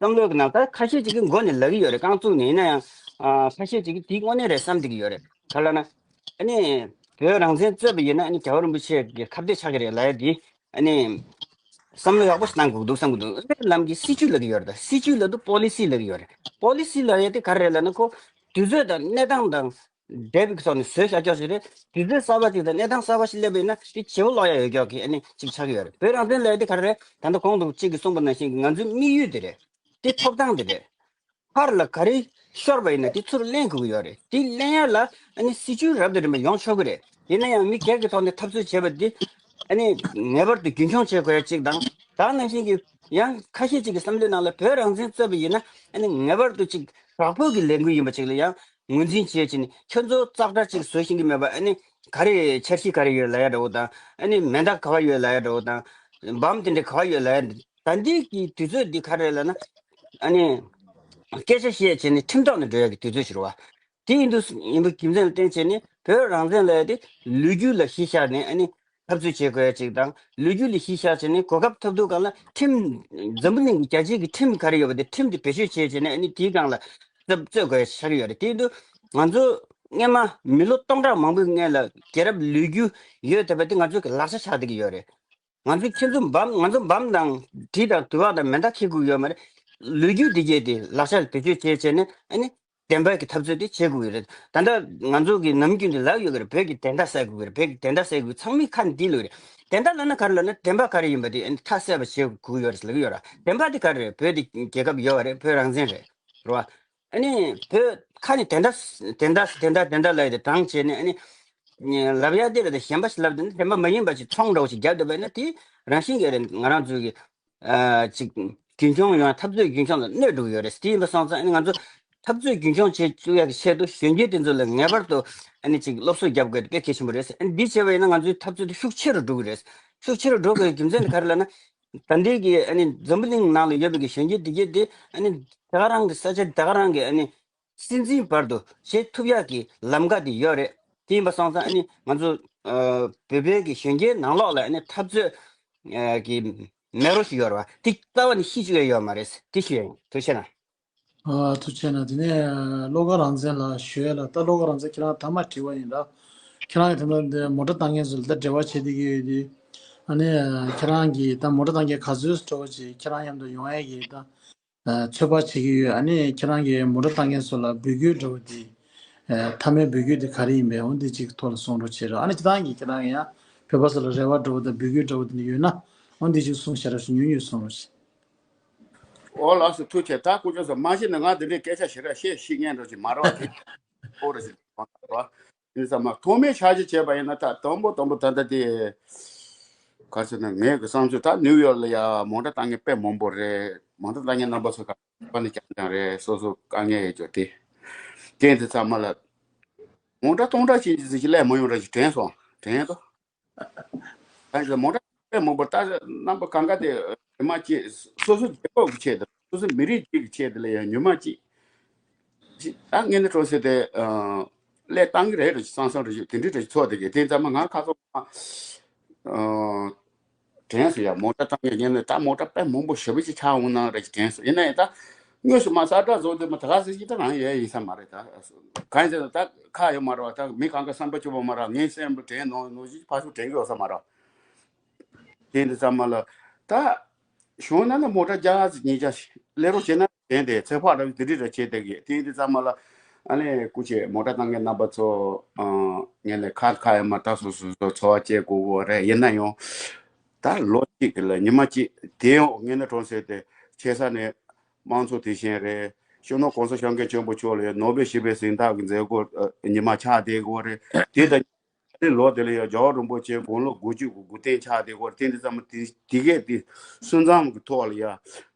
བསམ་བློའི་ནང་། ད་ཁ་ཤས་ཅིག་གིས་མགོ་ནས་ལབ་ཀྱི་ཡོད་རེད། རྐང་བཙུགས་ནས། ཡིན་ན་ཡང་ཨ་ཁ་ཤས་ཅིག་གིས་དེ་དངོས་གནས་རེད་བསམ་བསྡད་ཀྱི་ཡོད་རེད། ག་ལབ་ན། ཨ་ནི་བོད་རང་བཙན་རྩོད་པ་ཡིན་ན། ཨ་ནི་རྒྱལ་བ་རིན་པོ་ཆེ་གི་ཁ་གཏད་ཆགས་ཀྱི་རེད་ལབ་ཡ་དེ། ཨ་ནི་བསམ་བློ་ཡག་པོ་ཞིག་གཏང་དགོས་འདུག་བསམ་གྱི་འདུག། དབུ་མའི་ལམ་གྱི་སྲིད་བྱུས་ལབ་ཀྱི་ཡོད་རེད། ད་སྲིད་བྱུས་ལབ་དུས་པོ་ལི་སི་ལབ་ཀྱི་ཡོད་རེད། པོ་ལི་སི་ལབ་ཡ་དེ་ག་རེ་རེད་ལབ་ན། ཁོ་དུས་ཚོད་དང་གནས་སྟངས་དང་འབྲེལ་བའི་ཐོག་ནས་བཟོས་བཞག་ཀྱོག་ཞིག་རེད། དུས་ཚོད་གསར་པ་ཅིག་དང་གནས་སྟངས་གསར་པ་ཞིག་སླེབས་པ་ཡིན་ན། དེ་བྱེད་པོ་ལོག་ཡ་ཡོད་ཀྱོག་གི་ཨ་ནི་ཅིག་ཆགས་ཀྱི་ཡོད་རེད། བོད་རང་བཙན་ལབ་ཡ་དེ་ག་རེ་རེད། ད་ལྟ་གོང་དུ་གཅིག་གིས་གསུངས་པ་ནང་བཞིན་གྱི་ང་ཚོའི་དམིགས་ཡུལ་དེ་རེད། དེ་ཐོབ་ཐང་དེ་རེད། ཕར་ལ་ག་རེ་ཤོར་བ་ཡིན་ན་དེ་ཚུར་ལེན་དགོས་ཀྱི་ཡོད་རེད། དེ་ལེན་ཡ་ལ་ཨ་ནི་སྲིད་བྱུས་རབ་དང་རིམ་པ་ཡོང་ཆོག་གི་རེད། ཡིན་ན་ཡང་མི་སྒེར་གྱི་ཐོག་ནས་འཐབ་རྩོད་བྱས་པ་འདི་ཨ་ནི་ངེས་པར་དུ་རྒྱུན་འཁྱོངས་བྱེད་དགོས་ཡ་གཅིག་དང་། ད་ནང་བཞིན་གྱི་ཡང་ཁ་ཤས་ཅིག་གི་བསམ་བློའི་ནང་ལ་བོད་རང་བཙན་རྩོད་པ་ཡིན་ན་ཨ་ནི་ངེས་པར་དུ་ཅིག་དྲག་པོ་གི་ལས་འགུལ་ཡིན་པ་ཅིག་ལ་ཡང་ངོས་འཛིན་བྱེད་བྱས་ནས། ཁྱོད་ཚོ་ཙག་སྒྲ་ཅིག་བཟོ་ཤེས་ཀྱི་མེད་པ། ཨ་ནི་ག་རེ་འཆར་གཞི་ག་རེ་ཡོད་ལབ་ཡ་འདྲ་བོ་དང་། ཨ་ནི་མེ་མདའ་ག་བ་ཡོད་ལབ་ཡ་འདྲ་བོ་དང་། འབམ་དེ་འདྲ་ག་བ་ཡོད་ལབ་ཡ་འདྲ། ད་འདི་གི་དུས་ཚོད་འདི་ག་རེ་ལབ་ན། ཨ་ནི་སྐད་ཆ་བཤད་བྱས་ནས་ཁྲིམས་ཐོག་ནས་འགྲོ་ཡ་གི་དུས་ཚོད་ཞིག་རེད་བ། དེ་ཡིན་དུས་ཡིན་པའི་རྒྱུ་མཚན་ལ་བརྟེན་བྱས་ནས་བོད་རང་བཙན་ལབ་ཡ་དེ་ལོ་རྒྱུས་ལ་གཞི་བཞག་ནས་ཨ་ནི་འཐབ་རྩོད་བྱེད་དགོས་ཡ་གཅིག་དང་། ལོ་རྒྱུས་ལ་གཞི་བཞག་བྱས་ནས་གོ་སྐབས་ཐོབ་དུས་སྒང་ལ་ཁྲིམས། འཛམ་བུ་གླིང་གི་རྒྱལ་སྤྱིའི་གི་ཁྲིམས་ག་རེ་ཡོད་པ་དེ། ཁྲིམས་དེ་བེད་སྤྱོད་བྱས་བྱས་ནས་ཨ་ནི་དེའི་སྒང་ལ་རྩོད་རྩོད་དགོས་ཡ་ཆགས་ཀྱི་ཡོད་རེད། དེ་ཡིན་དུས་ང་ཚོ་སྔོན་མ་མི་ལོ་སྟོང་ཕྲག་མང་པོའི་སྔོན་ལ་རྒྱལ་རབས་ལོ་རྒྱུས་ཡོད་བསྡད་པ་དེ་ང་ཚོའི་གི་ལག་ཆ་ཆགས་བསྡད་ཀྱི་ཡོད་རེད། ང་ཚོ་ཁྱེད་ཚོ་འབམ། ང་ཚོ་འབམ་དང་གྲི་དང་དུ་བ་དང་མེ་མདའ་འཁྱེར་དགོས་ཡོད་མ་རེད། ལོ་རྒྱུས་འདི་གས་དེ་ལག་ཆ་ལ་བེད་སྤྱོད་བྱས་བྱས་ནས་ཨ་ནི་བདེན་པ་གི་འཐབ་རྩོད་དེ་བྱེད་དགོས་ཀྱི་རེད། ད་ལྟ་ང་ཚོ་གི་ནམ་རྒྱུན་དུ་ལབ་ཡོད་ཀྱི་རེད། བོད་ཀྱི་བདེན་མཐའ་གསལ་དགོས་ཀྱི་རེད། བོད་ཀྱི་བདེན་མཐའ་གསལ་དགོས། ཚང་མའི་ཁ་ནས་འདི་ལོས་རེད། བདེན་མཐའ་ལབ་ན་ག་རེ་ལབ་ན། བདེན་པ་ག་རེ་ཡིན་པ་དེ་ཨ་ནི་མཐའ་གསལ་བ་བྱེད་དགོས་ཀྱི་ཡོད་རེད་ལབ་ཀྱི་ཡོད་ར། བདེན་པ་དེ་ག་རེ་རེད། བོད་དེ་རྒྱལ་ཁབ་ཡོད་པ་རེད། བོད་རང་བཙན་རེད། རེད་བ། ཨ་ནི་བོད་ཁ་ནས་བདེན་མཐའ་བདེན་མཐའ་བདེན་མཐའ་བདེན་མཐའ་ལབ་ཡ་དེ་བགྲངས་བྱས་ནས། ཨ་ནི་ལབ་ཡ་དེ་རེད་དེ། གཞན་པ་ཞིག་ལབ་དེ་ནི་བདེན་པ་མ་ཡིན་པ་ཞིག་ཚོང་འདྲ་བོ་ཞིག་རྒྱབ་བསྡད་པ་ཡིན་ན། དེ་རང་བཞིན་གྱིས་རེད། ང་རང་ཚོའི་གི་ཨ་ཅིག་རྒྱུན་འཁྱོངས་ཡོང་། འཐབ་རྩོད་རྒྱུན་འཁྱོངས་ལ་གནོད་འགྲོ་གི་ཡོད་རེད། དེ་ཡིན་པ་སོང་ཙང་ཨ་ནི་ང་ཚོ་འཐབ་རྩོད་རྒྱུན་འཁྱོངས་བྱེད་བཅུག་ཡ་གི་ཆེད་དུ་གཞོན་སྐྱེས་དེ་ཚོ་ལ་ངེས་པར་དུ་ཨ་ནི་ཅིག་སློབ་གསོ་རྒྱབ་དགོས་དེ་དཔེ་གལ་ཆེན་པོ་རེད། ཨ་ནི་འདི་བྱས་པ་ཡིན་ན་ང་ཚོའི་འཐབ་རྩོད་དེ་ཤུགས་ཆེ་རུ་འགྲོ་གི་རེད། ཤུགས་ཆེ་རུ་འགྲོ་དགོས་རྒྱུ་མཚན་དེ་ག་རེ་ལབ་ན། ད་ལྟའི་གི་ཨ་ནི་འཛམ་བུ་གླིང་ནང་ལ་ཡོད་པའི་གི་གཞོན་སྐྱེས་དེ་གས་དེ་ཨ་ནི་ད་ག་རང་གི་ས་ཆ་ད་ག་རང་གི་ཨ་ནི་སྲིད་འཛིན་བར་དུ་བྱེད་ཐུབ་ཡག་གི་ལམ་ཁ་དེ་ཡོད་རེད། དེ་ཡིན་པ་སོང་ཙང་ཨ་ནི་ང་ཚོ་ཨ་བོད་པའི་གི་གཞོན་སྐྱེས་ནང་ལོགས་ལ་ཨ་ནི་འཐབ་རྩོད་ཨ་གི་མེ་རོ་ཞིག་ཡོད་རེད་བ། དེ་རྩ་བ་ནས་ཤི་བཅུག་ཡ་ཡོད་མ་རེད། དེ་ཞུ་ཡ་ཡིན། ཐུགས་རྗེ་གནང་། ཨ་ཐུགས་རྗེ་གནང་། དེ་ནས་བློ་དགའ་རང་བཙན་ལགས་ཞུ་ཡ་ལ། ད་བློ་དགའ་རང་བཙན་ཁྱེད་རང་ཐ་མ་དྲི་བ་ཡིན་ད། ཁྱེད་རང་གི་ད་ལྟ་འདི་མོ་ཊ་བཏང་མཁན་ཚོ་ལ་ད་འབྲེལ་བ་བྱེད་བསྡད་ཀྱི་ཡོད་དུས། ཨ་ནི་ཁྱེད་རང་གིས་ད་མོ་ཊ་བཏང་མཁན་ག་ཚོད་འདྲ་བོ་ཅིག་ཁྱེད་རང་མཉམ་དུ་ཡོང་ཡ་གི་ད་ཚོད་དཔག་བྱེད་ཀྱི་ཡོད། ཨ་ནི་ཁྱེད་རང་གིས་མོ་ཊ་བཏང་མཁན་ཚོ་ལ་འབོད་སྐུལ་འདྲ་བོ་དེ། ཨ་མཐའ་མའི་འབོད་སྐུལ་དེ་ག་རེ་ཡིན་པས། འོ་འདི་གཅིག་ཐོག་ལ་གསུང་རོགས་བྱེད་རོགས། ཨ་ནི་སྤྱིར་བཏང་གི་ཁྱེད་རང་ཡང་བོད་པ་ཚོ་ལ་རེ་བ་འདྲ་བོ་དང་འབོད་སྐུལ་འདྲ་བོ་དེ་འདྲ་ཡོད་ན། འོ་འདི་གཅིག་གསུང་བྱ་རོགས་ཞུ། ཉུང་ཉུང་གསུང་རོགས་བྱེད། འོ་ལགས་སོ། ཐུགས་རྗེ་ཆེ། ད་སྐུ་ཞབས་ཚོ་མ་གཞི་ནས་ང་འདི་འདྲའི་སྐད་ཆ་ཞེ་དྲག་བཤད་ཤེས་མཁན་འདྲ་ཅིག་མ་རེད་བ། དེ་ཨོ་རེད་ཟེར་བ་རེད་བ། ཡིན་ཙང་མ་ཐོག་མའི་ཆ་རྐྱེན་བྱས་པ་ཡིན་ན། ད་དང་པོ་དང་པོ་ད་ལྟ་དེ་ག་རེ་ཟེར་ན། ངའི་གི་བསམ་ཚུལ་ད་ནིའུ་ཡོག་ལ་ཡ་མོ་ཊ་བཏང་མཁན་དཔེ་མང་པོ་རེད། མོ་ཊ་བཏང་མཁན་རྣམ་པ་ཚོ་ག་པ་ནས་རྐྱང་རྐྱང་རེད། སོ་སོ་དཀའ་ངལ་ཡོད་རྒྱུ་དེ། དེ་འདི་ཚང་མ་ལ་མོ་ཊ་སྟོང་ཕྲག་ཅན་ཅིག་ཅིག་སླེབས་མ་ཡོང་ར་ཅིག་དྲན་སོང་། དྲན་ཏོ། ད་ནི་མོ་ཊ་དཔེ་མང་པོ། ད་རྣམ་པ་གང་ག་དེ་ཉི་མ་གཅིག་སོ་སོ་རྒྱལ་ཁབ་ཀྱི་ཆེད་དུ། སོ་སོ་མི་རིགས་གཅིག་གི་ཆེད་དུ་ལ་ཡང་ཉི་མ་གཅིག་ཅིག་ད་ངས་ནི་གྲོང་གསེབ་དེ་ཨ་སླེབས་བཏང་གི་རེད་རེད་ཅིག་བསམ་བསམ་རེད་ཅིག་དེ་འདྲ་རེད་ཅིག་ཚོར་བསྡད་ཀྱི། དེ་ཙམ་མ་ང་ཁ་སང་ཨ་དྲན་སོང་ཡ། མོ་ཊ་བཏང་ཡ་ཉན་ནས་ད་མོ་ཊ་དཔེ་མང་པོ་ཞེ་པོ་ཅིག་ཆགས་འོང་ན་རེད་ཅིག་དྲན་སོང་། ཡིན་ན་ཡང་ད་དངོས་སུ་མ་གསལ་བསྒྲགས་བཟོ་དུས་མ་ད་ག་ཟེར་ཅིག་ད་རང་ཡས་ཡིན་ས་མ་རེད། ད་གང་ཡིན་ཟེར་ན་ད་ཁག་ཡོད་མ་རེད་བ། ད་མི་གང་ག་བསམ་པ་སྐྱོ་པོ་མ་རེད། ངའི་སེམས་ལ་དྲན་ནོར་ནོར་ཅིག་ཕར་ཚུར་དྲན་གི་ཡོད་ས་མ་རེད། དེ་འདི་ཚང་མ་ལ་ད་གཞུང་ན་ན་མོ་ཊ་བརྒྱ་ཉིས་བརྒྱ་སླེབས་རོགས་བྱས་ན་དྲན་དེ་ཚེ་ཕག་འདྲ་བོ་དེ་འདྲ་ར་བྱས་བསྡད་གི། དེ་འདི་ཚང་མ་ལ་ཨ་ནི་སྐུ་མཁྱེན་མོ་ཊ་བཏང་མཁན་རྣམ་པ་ཚོ་ཨ་ངས་ནས་ཁ་ཁ་ཡ་མ་ད་སོ་སོ་སོ་འཚོ་བ་སྐྱེལ་དགོས་གོ་རེད། ཡིན་ན་ཡང་ད་ལོ་གཅིག་གི་ལ་ཉི་མ་གཅིག་དེ་ཡང་ངས་ནས་གྲོང་གསེབ་དེ་ཆེ་ས་ནས་དམངས་གཙོ་དེ་བཞིན་རེད། སྤྱི་ནོར་༸གོང་ས་༸སྐྱབས་མགོན་ཆེན་པོ་མཆོག་ལ་ནོ་བེལ་ཞི་བདེའི་གཟེངས་རྟགས་ཀྱི་མཛད་སྒོ་ཨ་ཉི་མ་ཆགས་བསྡད་གོ་རེད། དེ་ད་ཨ་ནི་ལོ་དེ་ལ་ཡང་རྒྱལ་བ་རིན་པོ་ཆེ་དགུང་ལོ་དགུ་བཅུ་གི་དགུ་སྟོན་ཆགས་བསྡད་གོ་རེད། དེ་འདི་ཚང་མ་དེ་དེ་གས་དེ་སུན་གཙང་གི་ཐོག་ལ་ཡ་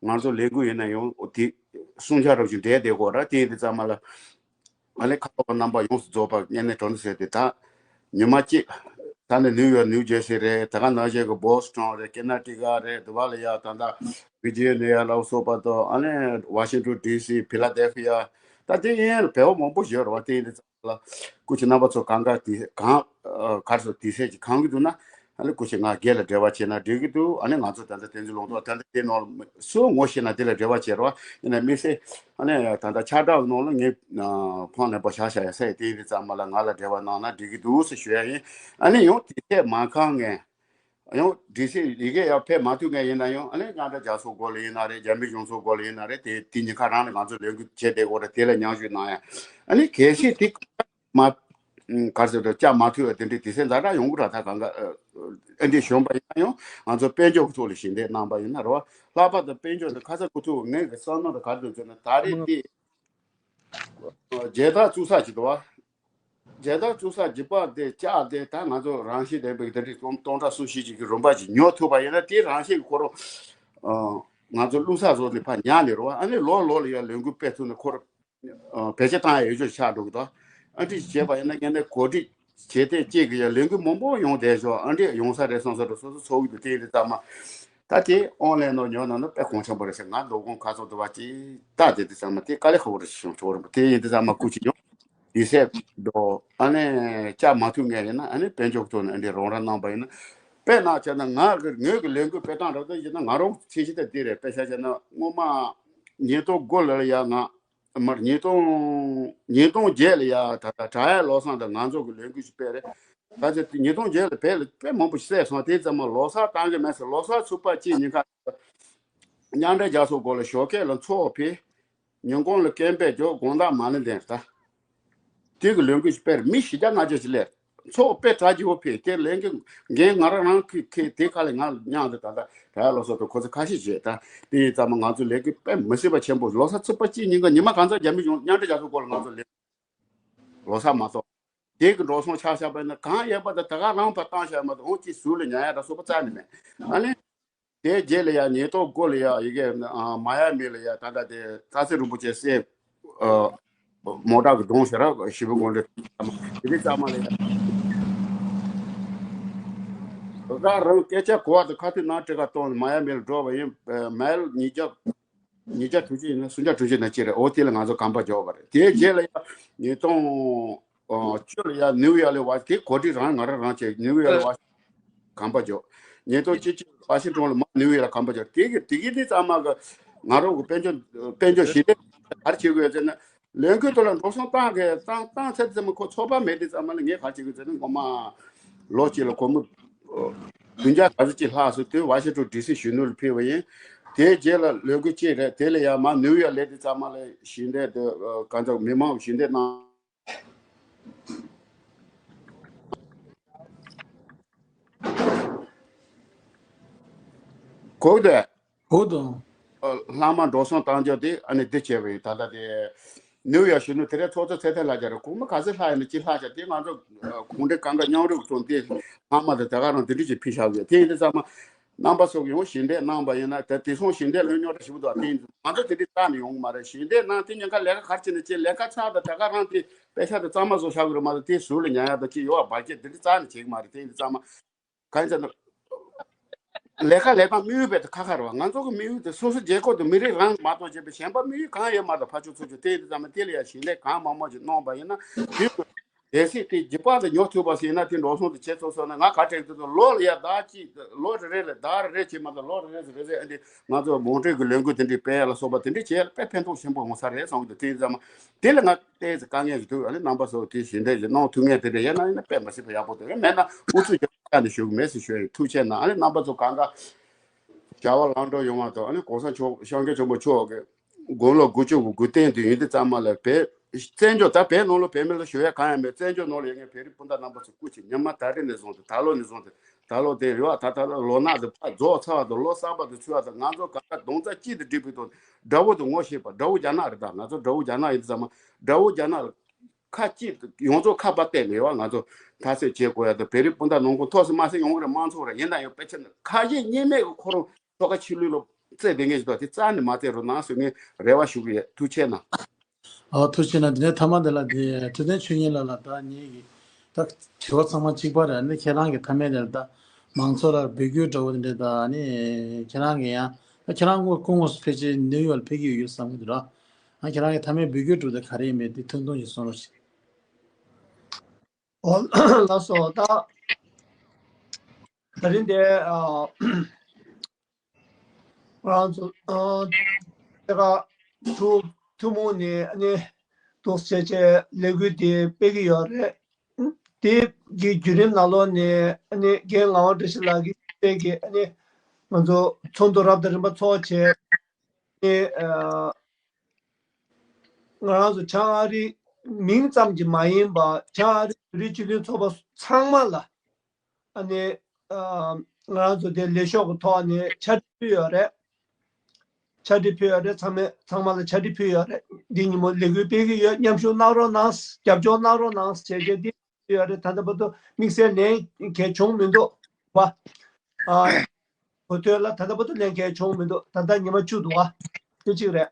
ང་ཚོ་ལས་འགུལ་ཡིན་ན་ཡང་དེ་སྲུང་བྱ་རབ་ཅིག་འདྲེས་བསྡད་གོ་ར། དེ་འདི་ཚང་མ་ལ་ཨ་ནི་ཁ་ཐོག་རྣམ་པ་ཡོངས་སུ་རྫོགས་པ་ངས་ནས་གྲོང་གསེབ་དེ་ད་ཉི་མ་གཅིག་ད་ནི་ནིའུ་ཡོག་ནིའུ་ཇར་སི་རེད། ད་ག་ནང་བཞིན་གི་བྷོ་སི་ཊོན་རེད། ཀེ་ན་ཊི་ཀ་རེད། དེ་བ་ལ་ཡ་ད་ལྟ་ཝི་ཇི་ནི་ཡ་ལ་སོགས་པ་དང་། ཨ་ནི་ཝ་ཤིང་ཊོན་ཌི་སི། ཕི་ལ་དེལ་ཕི་ཡ། ད་དེ་ཡན་བལ་བོ་མང་པོ་ཡོད་རེད་བ། དེ་ཡིན་དུས་ཙམ་ལ་སྐུ་མཁྱེན་རྣམ་པ་ཚོ་གང་ག་དེ་གང་ཨ་ག་རེ་ཟེར་དེ་སེམས་ཀྱི་གང་གི་འདུག་ན། ཨ་ནི་སྐུ་མཁྱེན་ང་སྒེར་ལ་འབྲེལ་བ་བྱས་ན་འགྲིག་གི་འདུག་ཨ་ནི་ང་ཚོ་ད་ལྟ་བསྟན་འཛིན་ལུང་རྟོགས་ད་ལྟ་དེ་ནང་ལ་སུ་ངོ་ཤེས་ན་དེ་ལ་འབྲེལ་བ་བྱེད་རོགས། ཡིན་ན་དམིགས་བསལ་ཨ་ནི་ད་ལྟ་ཆ་འདྲ་ནང་ལ་ངས་ཕོན་ལེན་པ་བཞག་བཞག་ཡ་ཟེར་དེ་ཡིན་དུས་ཙམ་པ་ལ་ང་ལ་འབྲེལ་བ་གནང་ན་འགྲིག་གི་འདུག་ཟེར་ཞུ་ཡ་ཡིན། ཨ་ནི་ཡང་དེ་ཚད་མ་ཁང་ངས། ཡང་འགྲིག་སྲིད་ཡི་གེ་ཡར་ཕེབས་མ་ཐུབ་མཁན་ཡིན་ན་ཡང་ཨ་ནི་མཉམ་འབྲེལ་རྒྱལ་ཚོགས་སྐོར་ལ་ཡིན་ན་རེད། རྒྱ་མི་གཞུང་ཚོགས་སྐོར་ལ་ཡིན་ན་རེད། དེ་དེ་ཉིན་ཁ་རང་ལ་ང་ཚོ་ལས་འགུལ་བྱས་བསྡད་ཡོད་རེད། དེ་ལ་མཉམ་ཞུགས་གནང་ཡ། ཨ་ནི་གལ་སྲིད་དེ་མ་ག་རེ་ཟེར་དགོས་རེད། བཅའ་མ་ཐུབ་པ་དེ་འདྲའི་དུས་ཚོད་འཛའ་གྲགས་ཡོང་གི་རེད། ད་གང་ག་ཨ་འདྲའི་བྱུང་པ་ཡིན་ན་ཡང་ང་ཚོ་དཔལ་འབྱོར་གྱི་ཐོག་ལ་ཞལ་འདེབས་གནང་པ་ཡིན་ན་རེད་བ། ལྷག་པར་དུ་དཔལ་འབྱོར་དེ་ཁ་ཚ་དགོས་ཐུག་ངས་གི་བསམ་བློ་དེ་ག་རེ་འདུག་ཟེར་ན་ད་རེས་དེ་མཇལ་དར་བཙུགས་ས་ཅིག་འདུག་བ། མཇལ་དར་བཙུགས་ས་རྒྱུ་པ་དེ་ལྕགས་དེ་ད་ང་ཚོ་རང་བཞིན་ལྡན་པའི་དེ་འདྲའི་སྟོང་སྟོང་ཕྲག་སུམ་བཞི་ཅིག་གི་རིམ་པ་ཅིག་ཉོ་ཐུབ་པ་ཡིན་ན་དེ་རང་བཞིན་གྱི་ཁོ་རང་ང་ཚོ་བླུགས་ས་བཟོ་ནས་ཕར་ཉར་ནས་རེད་བ། ཨ་ནི་ལོ་ལོ་ལ་ཡང་ལས་འགུལ་སྤེལ་ཐུབ་ན་ཁོ་རང་བེད་སྤྱོད་བཏང་ཡ་ཡོད་ཆོག་ཆགས་འགྲོ་གི་འདུག་ཨ་འདྲ་བྱས་པ་ཡིན་ན་ངས་ནས་གོ་སྒྲིག་བྱས་ཏེ་ཅིག་གི་ཡང་ལས་འགུལ་མང་པོ་ཡོང་བསྡད་ཆོག་ཨ་འདྲ་ཡོང་ས་རེད་བསམ་ས་རེད། སོ་སོ་ཚོགས་ཀྱི་འདུག་དེ་ཡིན་དུས་ཙམ་མ་ད་དེ་ཨོན་ལན་ནང་ཉོ་ན་ནི་དཔེ་གོང་ཆེན་པོ་རེད་ཟེར། ང་མདོ་དགོང་ཁ་སང་དུ་བ་ཅིག་ལྟ་དེ་དུས་ཙམ་མ་དེ་དཀའ་ལས་ཁག་པོ་རེད་ཟེར་བྱུང་ཆོག་རེད་པ། དེ་ཡིན་དུས་ཙམ་མ་སྐུ་མཁྱེན་ཡོང་། དེ་སེ་འགྲོ་ཨ་ནི་བཅའ་མ་ཐུབ་མཁན་ཡིན་ན་ཨ་ནི་དཔལ་འབྱོར་ཐོག་ནས་ཨ་འདྲའི་རོགས་རམ་གནང་པ་ཡིན་ན། དཔེར་ན་བྱས་ན་ང་གི་ངོས་ཀྱི་ལས་འགུལ་སྤེལ་སྟངས་རབ་ཏུ་ཡིན་ན་ང་རང་ཚད་གཞི་དེ་འདི་རེད། དཔེ་ཆ་བྱས་ན་སྔོན་མ་ཉིས་སྟོང་དགུ་ལ་ཡ་ང་མར་ཉིས་སྟོང་ཉིས་སྟོང་བརྒྱད་ལ་ཡ་ད་ལྟ་བྲག་གཡབ་བློ་བཟང་དང་ང་ཚོ་གི་ལས་འགུལ་ཞིག་སྤེལ་རེད། ད་ཆ་དེ་ཉིས་སྟོང་བརྒྱད་ལ་བལ་ལ་དཔེ་མང་པོ་ཞིག་བསད་སོང་། དེ་ཙམ་མ་ལོ་གསར་བཏང་གི་མེད་ཟེར། ལོ་གསར་ཚུགས་པ་གཅིག་ཉིན་ཁ་མཉམ་འབྲེལ་རྒྱལ་ཚོགས་སྐོར་ལ་ཞོགས་ཀས་ལ་ཚོགས་ཕེབས། ཉིན་གུང་ལ་སྐད་འབོད་རྒྱོབ། དགོང་དག་མ་ཎི་འདོན་ད། དེ་གི་ལས་འགུལ་ཞིག་སྤེལ། མི་བཞི་བརྒྱ་ལྔ་བརྒྱ་ཞིག་སླེབས། ཚོགས་དཔེ་གྲ་རྒྱས་པོ་ཕེབས། དེ་ལས་འགན་འགན་ང་རང་རང་གི་ཁེ་དེ་ཁ་ལ་ང་མཉམ་དུ་ད་ལྟ་བྲག་གཡབ་བློ་བཟང་དང་ཁོ་ཚོ་ཁ་ཤས་བྱས། ད་དེ་ཡིན་ཙམ་མ་ང་ཚོ་ལས་འགུལ་དཔེ་མི་སྲིད་པ་ཆེན་པོ། ལོ་གསར་ཚེས་པ་གཅིག་ཉིན་ག་ཉི་མ་གང་ཚ་རྒྱ་མི་གཞུང་མཉམ་འབྲེལ་རྒྱལ་ཚོགས་སྐོར་ལ་ང་ཚོ་ལས་ལོ་གསར་མ་གཏོགས་དེ་གི་འགྲོ་སོང་ཆ་བཞག་པ་ཡིན་ན་གང་ཡོད་པ་དང་ད་ག་རང་ཕར་བཏང་བཞག་མ་གཏོགས་ཅིག་ཟུར་ལ་ཉར་ཡ་དང་སོགས་པ་རྩ་ནས་མེད། ཨ་ནི། དེའི་རྗེས་ལ་ཡ་ཉིས་སྟོང་དགུ་ལ་ཡ་ཡི་གེ་ཨ་མ་ཡ་མི་ལ་ཡ་ད་ལྟ་དེ་ལྷ་སྲས་རིན་པོ་ཆེ་སྲས་ཨ་མོ་ཊ་གི་གདོང་ཞེ་དྲག་ཞེ་པོ་དགོངས་འགྲེལ་དེ་གི་ཚང་མ་ལ་ཡ་ད་ག་རང་སྐད་ཆ་གོ་བ་དང་ཁ་ཐུག་ནང་ཁྲིད་ཁ་གཏོང་མ་ཡ་མི་ལ་འགྲོ་བ་ཡིན། མལ་ཉིས་བརྒྱ་ཉིས་བརྒྱ་དྲུག་ཅུ་ཡིན་ན་སུམ་བརྒྱ་དྲུག་ཅུ་ན་ཅི་རེད། འོ་དེ་ལ་ང་ཚོ་གོམ་པ་འཇོག་པ་རེད། དེའི་རྗེས་ལ་ཡ་ཉིས་སྟོང་བཅུ་ལ་ཡ་ནིའུ་ཡོག་ལ་བ་དེ་གོ་སྒྲིག་རང་ང་རང་རང་བྱས། ནིའུ་ཡོག་ལ་བ་གོམ་པ་འཇོག་ཉིས་སྟོང་བཅུ་གཅིག་ཝ་ཤིང་ཊོན་ལ་མ་ནིའུ་ཡོག་ལ་གོམ་པ་འཇོག་དེ་གི་དེ་གི་དེ་ཚང་མ་གི་ང་རང་གི་དཔལ་འབྱོར་དཔལ་འབྱོར་ཞི་བདེ་ག་རེ་བྱེད་དགོས་ཟེར་ན། ལས་འགུལ་དེ་ལ་འགྲོ་སོང་བཏང་གི་བཏང་བཏང་ཚར་དུས་ཙམ་མ་ཁོ་ཚོགས་པ་མེད་དུས་ཙམ་མ་ལ་ངས་ག་རེ་བྱེད་དགོས་ཟེར་ན། ངོ་མ་ལོ་གཅིག་ལ་སྒོར་མོ་བདུན་བརྒྱ་ག་ཚོད་ཅིག་ལྷག་སོང་། དེ་ཝ་ཤིང་ཊོན་ཌི་སི་གཞོན་ནུ་ལ་ཕུལ་བ་ཡིན། དེའི་རྗེས་ལ་ལས་འགུལ་གཅིག་རེད། དེ་ལ་ཡང་མ་ནིའུ་ཡོག་སླེབས་དུས་ཙམ་མ་ལ་ཞི་བདེ་དེ་གང་ཚ་མི་མང་ཞི་བདེ་གནང་། གོ་གི་འདུག་གོ་འདུག་ཨ། ལྷག་མ་འགྲོ་སོང་བཏང་རྒྱུ་དེ་ཨ་ནི་འདི་བྱས་པ་ཡིན། ད་ལྟ་དེ་ནིའུ་ཡོག་གཞོན་ནུ་དེ་རིང་ཚོགས་གཙོ་ཚེ་ཐར་ལགས་ཀྱང་རེད། སྒོར་མོ་ག་ཚོད་ལྷག་ཡིན་ན་ཅི་ལྷག་བྱས། དེ་ང་ཚོ་ཨ་གུང་ཁྲན་གང་ག་མཉམ་རུབ་ཐོག་དེ་ལྷག་མ་དེ་ད་ག་རང་དེ་འདྲ་ཅིག་ཕུལ་བཞག་ཡོད། དེ་ཡིན་དུས་ཙམ་མ་རྣམ་པ་ཚོ་གིས་ཡང་ཞི་བདེ་གནང་བ་ཡིན་ན། ད་དེང་སང་ཞི་བདེ་ལྷོད་རྙོག་དྲ་ཞེ་པོ་འདུག་དེ་ཡིན་དུས་ང་ཚོ་དེ་འདྲ་རྩ་ནས་ཡོང་གི་མ་རེད། ཞི་བདེ་གནང་དེ་ཉེན་ཁ་ལས་ཀ་ག་རེ་བྱས་ན་བྱས། ལས་ཀ་ཚར་དང་ད་ག་རང་དེ་དཔེ་ཆ་དེ་གཙང་མ་བཟོ་བཞག་གི་རེད་མ་གཏོགས་དེ་ཟུར་ལ་ཉར་ཡག་དང་ཅི་ཡོད་པ་བར་ཆད་དེ་འདྲ་རྩ་ནས་བྱེད་ཀྱི་མ་རེད། དེ་ཡིན་དུས་ཙམ་མ། གང་ཡིན་ཟེར་ན། ལས་ཀ་ལས་སྟངས་དམིགས་ཡུལ་རྦད་དེ་ཁ་ཁ་རེད་བ། ང་ཚོ་གི་དམིགས་ཡུལ་དེ་སོ་སོ་རྒྱལ་ཁབ་དང་མི་རིགས་རང་མ་གཏོགས་བྱས་པའི་གཞན་པ་དམིགས་ཡུལ་གང་ཡོད་མ་རེད། ཕར་ཕྱོགས་ཚུར་ཕྱོགས་དེ་ཡིན་དུས་ཙམ་མ་དེ་ལ་ཡང་ཞི་བདེ་གང་མང་མང་ཞིག་གནང་བ་ཡིན་ན་དེ་གལ་སྲིད་དེ་རྒྱུ་པ་དེ་ཉོ་ཐུབ་པ་ཞིག་ཡིན་ན་དེ་འགྲོ་སོང་དེ་བྱེད་ཐུབ་སོང་ན། ང་ག་དྲན་དུས་ལོ་ལ་ཡ་ཟླ་གཅིག་ལོ་རེ་རེ་ལ་ཟླ་རེ་རེ་བྱེད་མ་གཏོགས་ལོ་རེ་རེ་རེ་རེ་ཨ་འདི་ང་ཚོ་མང་སྤྲོད་ཀྱི་ལས་འགུལ་དེ་འདྲའི་སྤེལ་ཡ་ལ་སོགས་པ་དེ་འདྲའི་བྱེད་ཡ་དཔེ་ཕན་ཐོགས་ཆེན་པོ་ཡོང་ས་རེད་བསམ་གྱི་འདུག་དེ་ཡིན་ཙམ་མ་དེ་ལ་ང་། ཏོག་ཙམ་དཀའ་ངལ་ཞིག་འདུག་ཨ་ནི་རྣམ་པ་ཚོ་དེ་ཞལ་འདེབས་ཞིག་གནང་ཐུབ་མཁན་དེ་འདྲ་ཡིན་ན་ཡིན་ན་དཔེ་མི་སྲིད་པ་ཡག་པོ་འདུག་མེད་ན་ཨུ་ཚུགས་རྒྱབ་བྱས་ནས་བཞུགས་མེད་ཟེར་ཞུ་ཡ་ཡིན། ཐུགས་རྗེ་གནང་། ཨ་ནི་རྣམ་པ་ཚོ་གང་ག་བྱ་བ་ལམ་འགྲོ་ཡོང་བ་དང་། ཨ་ནི་གོང་ས་མཆོག་སྐྱབས་མགོན་ཆེན་པོ་མཆོག་གི་དགུང་ལོ་དགུ་བཅུ་གོ་དགུ་སྟེང་དུ་ཡིན་དུས་ཙམ་མ་ལ་བོད་བཙན་བྱོལ་ད་བོད་ནང་ལ་བོད་མི་ལ་ཞུ་ཡ་གང་ཡང་མེད། བཙན་བྱོལ་ནང་ལ་ཡོད་མཁན་བོད་རིགས་སྤུན་ཟླ་རྣམ་པ་ཚོ་སྐུ་མཁྱེན། ཉི་མ་ད་རེས་ནས་བཟུང་སྟེ་ད་ལོ་ནས་བཟུང་སྟེ་ད་ལོ་དེ་རེད་བ། ད་ད་ལོ་ལོ་ནག་དེ་ཕར་རྫོགས་ཚར་བ་དང་ལོ་གསར་པ་དེ་ཚུད་བ་དང་། ང་ཚོ་གང་ག་རྡོག་རྩ་གཅིག་ཏུ་སྒྲིལ་བའི་ཐོག་ནས་དགྲ་བོ་དེ་ངོ་ཤེས་པ། དགྲ་བོ་རྒྱ་ནག་རེད། ད་ང་ཚོ་དགྲ་བོ་རྒྱ་ནག་ཡིན་དུས་ཙམ་མ་དགྲ་བོ་རྒྱ་ནག་ལ་ཁ་གཅིག་ཡོངས་རྫོགས་ཁ་པར་གཏད་མེད་བ། ང་ཚོ་མཐའ་གསལ་བྱེད་དགོས་ཡ་དང་། བོད་རིགས་སྤུན་ཟླ་ནང་ཁུལ་ཐོག་སུ་མ་སེ་ཡོང་གི་རེད། མང་ཚོགས་རེད། ཡིན་ན་ཡང་དཔེ་ཆ་ནི་ཁ་ཞེ་གཉིས་མེད་ཀྱི་ཁོ་རང་ཐོག་ཁ་ཕྱི་ལུས་ལ་རྩེ་དེ་ངེས་ཅིག་ཐོག་དེ་རྩ་ནས་མ་རྩེ་རོགས་གནང་ཟེར་ངས་རེ་བ་ཞུ་གི་ཡོད། ཐུགས་རྗེ་གནང་། ཨོ་ཐུགས་རྗེ་གནང་། དེ་ནས་མཐའ་མ་འདི་ལ་དེ་ཐུབ་བསྟན་ཆོས་ཉིད་ལགས་ལ་ད་ངེད་ཀྱི་ད་དྲི་བ་ཚང་མ་གཅིག་པ་རེད། ཨ་ནི་ཁྱེད་རང་གི་མཐའ་མའི་དེ་ལ་ད་མང་ཚོགས་ལ་འབོད་སྐུལ་འདྲ་བོ་དེ་འདྲ་ད་ཨ་ནི་ཁྱེད་རང་གི་ཡང་ད་ཁྱེད་རང་སྔོན་སྐུ་ངོ་སུ་ཕལ་ཆེར་ནིའུ་ཡོག་ལ་ཕེབས་ཀྱི་ཡོད་བསམ་གྱི་འདུག་ར། ཨ་ཁྱེད་རང་གི་མཐའ་མའི་འབོད་སྐུལ་འདྲ་བོ་དེ་ག་རེ་ཡིན་མེད་དེ་ཐུང་ཐུང་ཞིག་གསུང་རོགས་ཞེས། ཨོ་ལགས་སོ། ད་ ད་རིང་འདི་ཨ་ང་རང་ཚོ་ཨ་དེ་ག་ཐུ་ཐུན་མོང་ནས་ཨ་ནི་འདུག་སེ་བྱས་བྱས་ལས་འགུལ་དེ་སྤེལ་གྱི་ཡོད་རེད། དེ་གི་བརྒྱུད་རིམ་ནང་ལོགས་ནས་ཨ་ནི་རྒན་ངག་དབང་བཀྲ་ཤིས་ལགས་ཀྱིས་སྤེལ་གྱི་ཨ་ནི་ང་ཚོ་ཚོགས་འདུ་རབ་དང་རིམ་པ་ཚོགས་བྱས་ཨ་ནི་ཨ་ང་རང་ཚོ་བྱང་ཨ་རི་མིང་ཙམ་གྱིས་མ་ཡིན་པ་བྱང་ཨ་རི་བོད་རིགས་སྤྱི་མཐུན་ཚོགས་པ་ཚང་མ་ལ་ཨ་ནི་ཨ་ང་རང་ཚོ་དེ་ལས་ཤོག་གི་ཐོག་ནས་ཕྱག་བྲིས་ཕུལ་ཡོད་རེད། ཕྱག་བྲིས་ཕུལ་ཡོད་རེད། ཚང་མས་ཚང་མ་ལ་ཕྱག་བྲིས་ཕུལ་ཡོད་རེད། འདི་ཉིན་མོ་ལས་འགུལ་སྤེལ་གྱི་ཡོད། མཉམ་ཞུགས་གནང་རོགས་གནང་། རྒྱབ་སྐྱོར་གནང་རོགས་གནང་ཟེར་བྱས་དེ་ཡོད་རེད། ད་ལྟ་བར་དུ་དམིགས་བསལ་ལན་གང་ཡང་བྱུང་མི་འདུག་བ། ཨ་གོ་ཐོས་ལ་ད་ལྟ་བར་དུ་ལན་གང་ཡང་བྱུང་མི་འདུག་ད་ལྟ་ཉི་མ་བཅུ་འདུག་བ། དེ་གཅིག་རེད།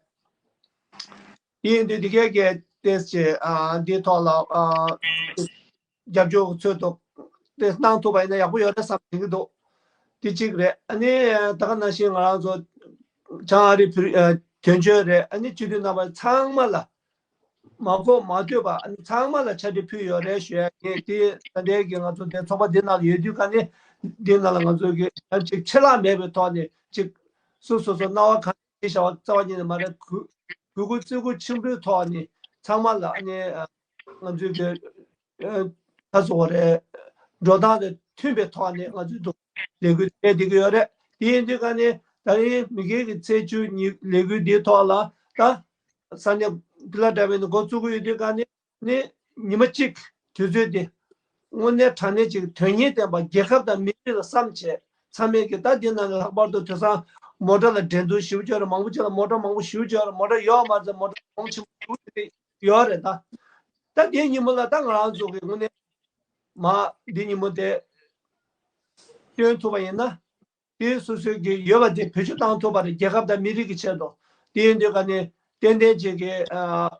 དེ་ཡིན་དུས་འདི་གས་ཀྱི་ཏེས་ཀྱི་ཨ་འདིའི་ཐོག་ལ་ཨ་རྒྱབ་སྐྱོར་གྱི་ཚུལ་དུ་ཏེས་གནང་ཐུབ་པ་ཡིན་ན་ཡག་པོ་ཡོད་རེད་བསམ་གྱི་འདུག་དེ་གཅིག་རེད། ཨ་ནི་ད་ག་ནང་བཞིན་ང་རང་ཚོ་བྱང་ཨ་རི་བོད་ཨ་དོན་གཅོད་རེད། ཨ་ནི་སྤྱི་འཐུས་རྣམ་པ་ཚང་མ་ལ་མ་གོ་མ་ཐོས་པ་ཨ་ནི་ཚང་མ་ལ་ཕྱག་བྲིས་ཕུལ་ཡོད་རེད་ཞུ་ཡ་ངས་དེ་ད་ལྟའི་གི་ང་ཚོ་དེ་ཚོགས་པ་འདི་ནང་ལ་ཡོད་དུས་ག་ནས་འདི་ནང་ལ་ང་ཚོ་གི་ཡང་ཅིག་ཆད་ལྷག་མེད་པའི་ཐོག་ནས་ཅིག་སོ་སོ་སོ་སྣང་བ་གང་ཅི་བྱ་བ་རྩ་བ་ཉིད་ནས་མ་རེད། གུས་གུས་བཀུར་བརྩི་བཀུར་ཆེན་པོའི་ཐོག་ནས་ཚང་མ་ལ་ཨ་ནི་ང་ཚོའི་གི་ཨ་ཁ་སོ་བ་རེད། འགྲོ་སྟངས་དང་མཐུན་པའི་ཐོག་ནས་ང་ཚོའི་འདུག་ལས་འགུལ་སྤེལ་བསྡད་ཀྱི་ཡོད་རེད། དེ་ཡིན་དུས་ག་ནས་ད་རིང་མི་རྒན་གྱི་ཚེས་བཅུ་ཉིན་ལས་འགུལ་འདིའི་ཐོག་ལ་ད་ས་གནས་ཕི་ལ་ཌེལ་ཕི་ཡ་ནས་འགོ་བཙུགས་ཀྱི་ཡོད་དུས་ག་ནས་ནི་ཉི་མ་གཅིག་དུས་ཚོད་འདི་དངོས་གནས་དྲང་གནས་ཅིག་དོན་སྙིང་ལྡན་པ་རྒྱལ་ཁབ་དང་མི་རིགས་ལ་བསམ་བྱས་ཚང་མས་ཀྱི་ད་འདི་ནང་ལ་ལྷག་པར་དུ་དེང་སང་མོ་ཊ་ལ་འགྲན་བསྡུར་ཞེ་པོ་ཅིག་ཡོད་རེད། མང་པོ་ཅིག་ལ་མོ་ཊ་མང་པོ་ཞེ་པོ་ཅིག་ཡོད་རེད། མོ་ཊ་ཡོད་མ་རེད། མོ་ཊ་གོང་ཆེན་པོ་ཞེ་པོ་ཅིག་ཡོད་རེད། ད་ད་འདིའི་ཉིན་མོ་ལ་ད་ང་རང་ཚོ་གི་དངོས་གནས་མ་འདི་ཉིན་མོ་དེ་སྟོན་ཐུབ་པ་ཡིན་ན། དེ་སོ་སོའི་གི་ཡོད་པ་དེ་བེད་སྤྱོད་བཏང་ཐུབ་པ་རེད། རྒྱལ་ཁབ་དང་མི་རིགས་ཀྱི་ཆེད་དུ། དེ་ཡིན་དུས་ག་ནས་ཏན་ཏན་ཅིག་གི་ཨ་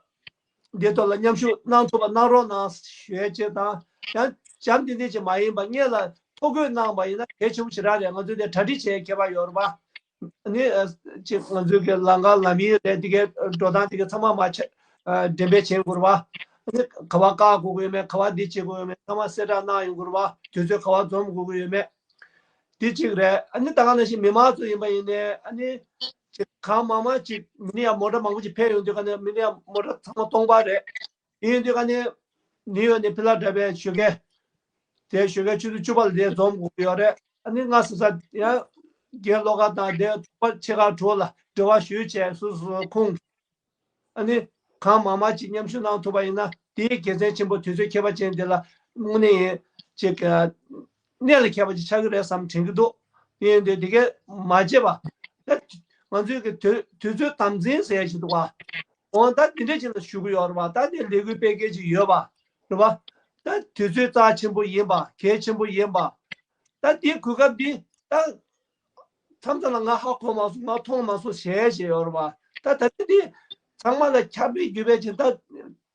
འདི་ཐོག་ལ་མཉམ་ཞུགས་གནང་ཐུབ་པ་གནང་རོགས་གནང་ཞུ་ཡས་ཅིག་དང་། ཡང་བྱམས་ཏན་ཏན་ཅིག་མ་ཡིན་པ་སྔོན་ལ་ཐོ་འགོད་གནང་བ་ཡིན་ན་གལ་ཆེན་པོ་ཞེ་དྲག་རེད། ང་ཚོས་དེ་གྲ་སྒྲིག་བྱེད་མཁས་པ་ཡོད་རེད་པ། ནི་ཨ་ཅིག་ང་ཚོའི་གི་ལམ་ཁ་ལམ་ཡིག་རེད། དེ་གའི་འགྲོ་སྟངས་དེ་གའི་ཚང་མ་མ་ཆ་ཨ་འགྲེམས་སྤེལ་བྱེད་དགོས་རེད་པ། ནི་ག་བ་བཀག་དགོས་ཀྱི་ཡོད་མེད། ག་བ་འདི་བྱེད་དགོས་ཡོད་མེད། ཚང་མ་གསལ་བསྒྲགས་གནང་ཡོང་དགོས་རེད་པ། དུས་ཚོད་ག་བ་འཛོམས་དགོས་ཀྱི་ཡོད་མེད། དེ་གཅིག་རེད། ཨ་ནི་ད་ག་ནང་བཞིན་མི་མང་ཚོ་ཡིན་པ་ཡིན་ནའི་ཨ་ནི་ཅིག་གང་མང་མང་ཅིག་མི་ནི་ཡང་མོ་ཊ་མང་པོ་ཅིག་ཕེབས་ཡོང་དུས་ག་ནས་མི་ནི་ཡང་མོ་ཊ་ཚང་མ་སྟོང་པ་རེད། ཡིན་དུས་ག་ནས་ནིའུ་ཡོག་ནས་ཕི་ལ་ཌེལ་ཕི་ཡ་ཞོགས་ཀས་དེ་ཞོགས་ཀས་ཆུ་ཚོད་བཅུ་པ་ལ་དེ་འཛོམས་དགོས་ཀྱི་ཡོད་རེད། ཨ་ནི་ང་ས་ས་ཡང་རྒན་བློ་དགའ་དང་དེ་ཕྱེད་ཀ་དྲུག་ལ་འབྲེལ་བ་ཞུས་བྱས་སོ་སོ་ཁོང་ཨ་ནི་གང་མང་མང་ཅིག་མཉམ་ཞུགས་གནང་ཐུབ་པ་ཡིན་ན་དེའི་དགེ་མཚན་ཆེན་པོ་དུས་ཚོད་ཁྱད་པར་ཅན་དེ་ལ་དངོས་གནས་ཡིན་ཅིག་གནད་ལ་འཁེལ་བ་ཅིག་ཆགས་ཀྱི་རེད་བསམ་དྲན་གྱི་འདུག་དེ་ཡིན་དུས་དེ་གས་མ་བརྗེད་པ། ད་ང་ཚོའི་གི་དུས་དུས་ཚོད་དམ་འཛིན་ཟེར་ཡ་ཞིག་འདུག་བ། འོ་ད་དེ་འདྲས་ཅིག་ལ་ཞུ་གི་ཡོད་རེད་བ། ད་དེ་ལས་འགུལ་སྤེལ་མཁན་ཅིག་ཡོད་པ་རེད་བ། ད་དུས་ཚོད་རྩ་ཆེན་པོ་ཡིན་པ་གལ་ཆེན་པོ་ཡིན་པ། ད་དེའི་གོ་སྐབས་འདི་ད། མཚམས་མཚམས་ལ་ང་ཧ་གོ་མ་སོང་། ང་མཐོང་མ་སོང་ཞེས་བཤད་ཡོད་རེད་བ། ད་ད་ལྟ་འདི་ཚང་མ་ལ་ཁྱབ་སྤེལ་བརྒྱུད་སྤེལ་བྱས། ད་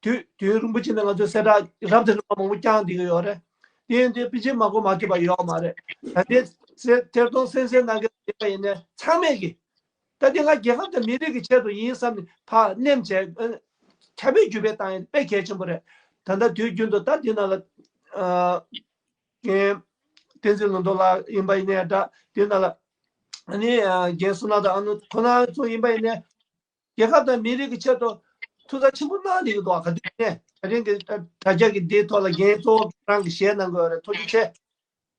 དུས་དུས་རིང་པོ་ཅིག་ནས་ང་ཚོས་གསལ་བསྒྲགས་རབ་དང་རིམ་པ་མང་པོ་བསྐྱངས་བསྡད་ཀྱི་ཡོད་རེད། དེ་ཡིན་དུས་ཕལ་ཆེར་མ་གོ་མ་ཐོས་པ་ཡོད་མ་རེད། ད་ལྟའི་གསལ་ཐད་གཏོང་གསན་གཟིགས་གནང་མཁན་ཡིན་པ་ཡིན་ནའི་ཚང་མས་ཀྱི་ད་ལྟའི་ང་རྒྱལ་ཁབ་དང་མི་རིགས་ཀྱི་ཆེད་དུ་ཡིན་བསམ་ནས་ཕར་མནན་བྱས་ཨ་ཁྱབ་སྤེལ་བརྒྱུད་སྤེལ་བཏང་ཡ་དཔེ་གལ་ཆེན་པོ་རེད། ད་ལྟ་དུས་རྒྱུན་དུ་ད་འདི་ནང་ལ་ཨ། རྒན་བསྟན་འཛིན་ལུང་རྟོགས་ལགས་ཡིན་པ་ཡིན་ནའི་འདྲ། དེ་ནང་ལ་ཨ་ནི་རྒན་བསོད་ནམས་དང་ཨ་ནུ་ཁོ་རང་ཚོ་ཡིན་པ་ཡིན་ནའི་རྒྱལ་ཁབ་དང་མི་རིགས་ཀྱི་ཆེད་དུ་ཐུགས་ས་ཆེན་པོ་གནང་བསྡད་ཀྱི་འདུག་ག་དུས་ནས་ད་རིང་གི་དྲ་རྒྱ་གི་འདིའི་ཐོག་ལ་རྒན་གཙོ་བོ་རང་གི་ཞལ་གནང་དགོས་རེད། ཐུགས་རྗེ་ཆེ།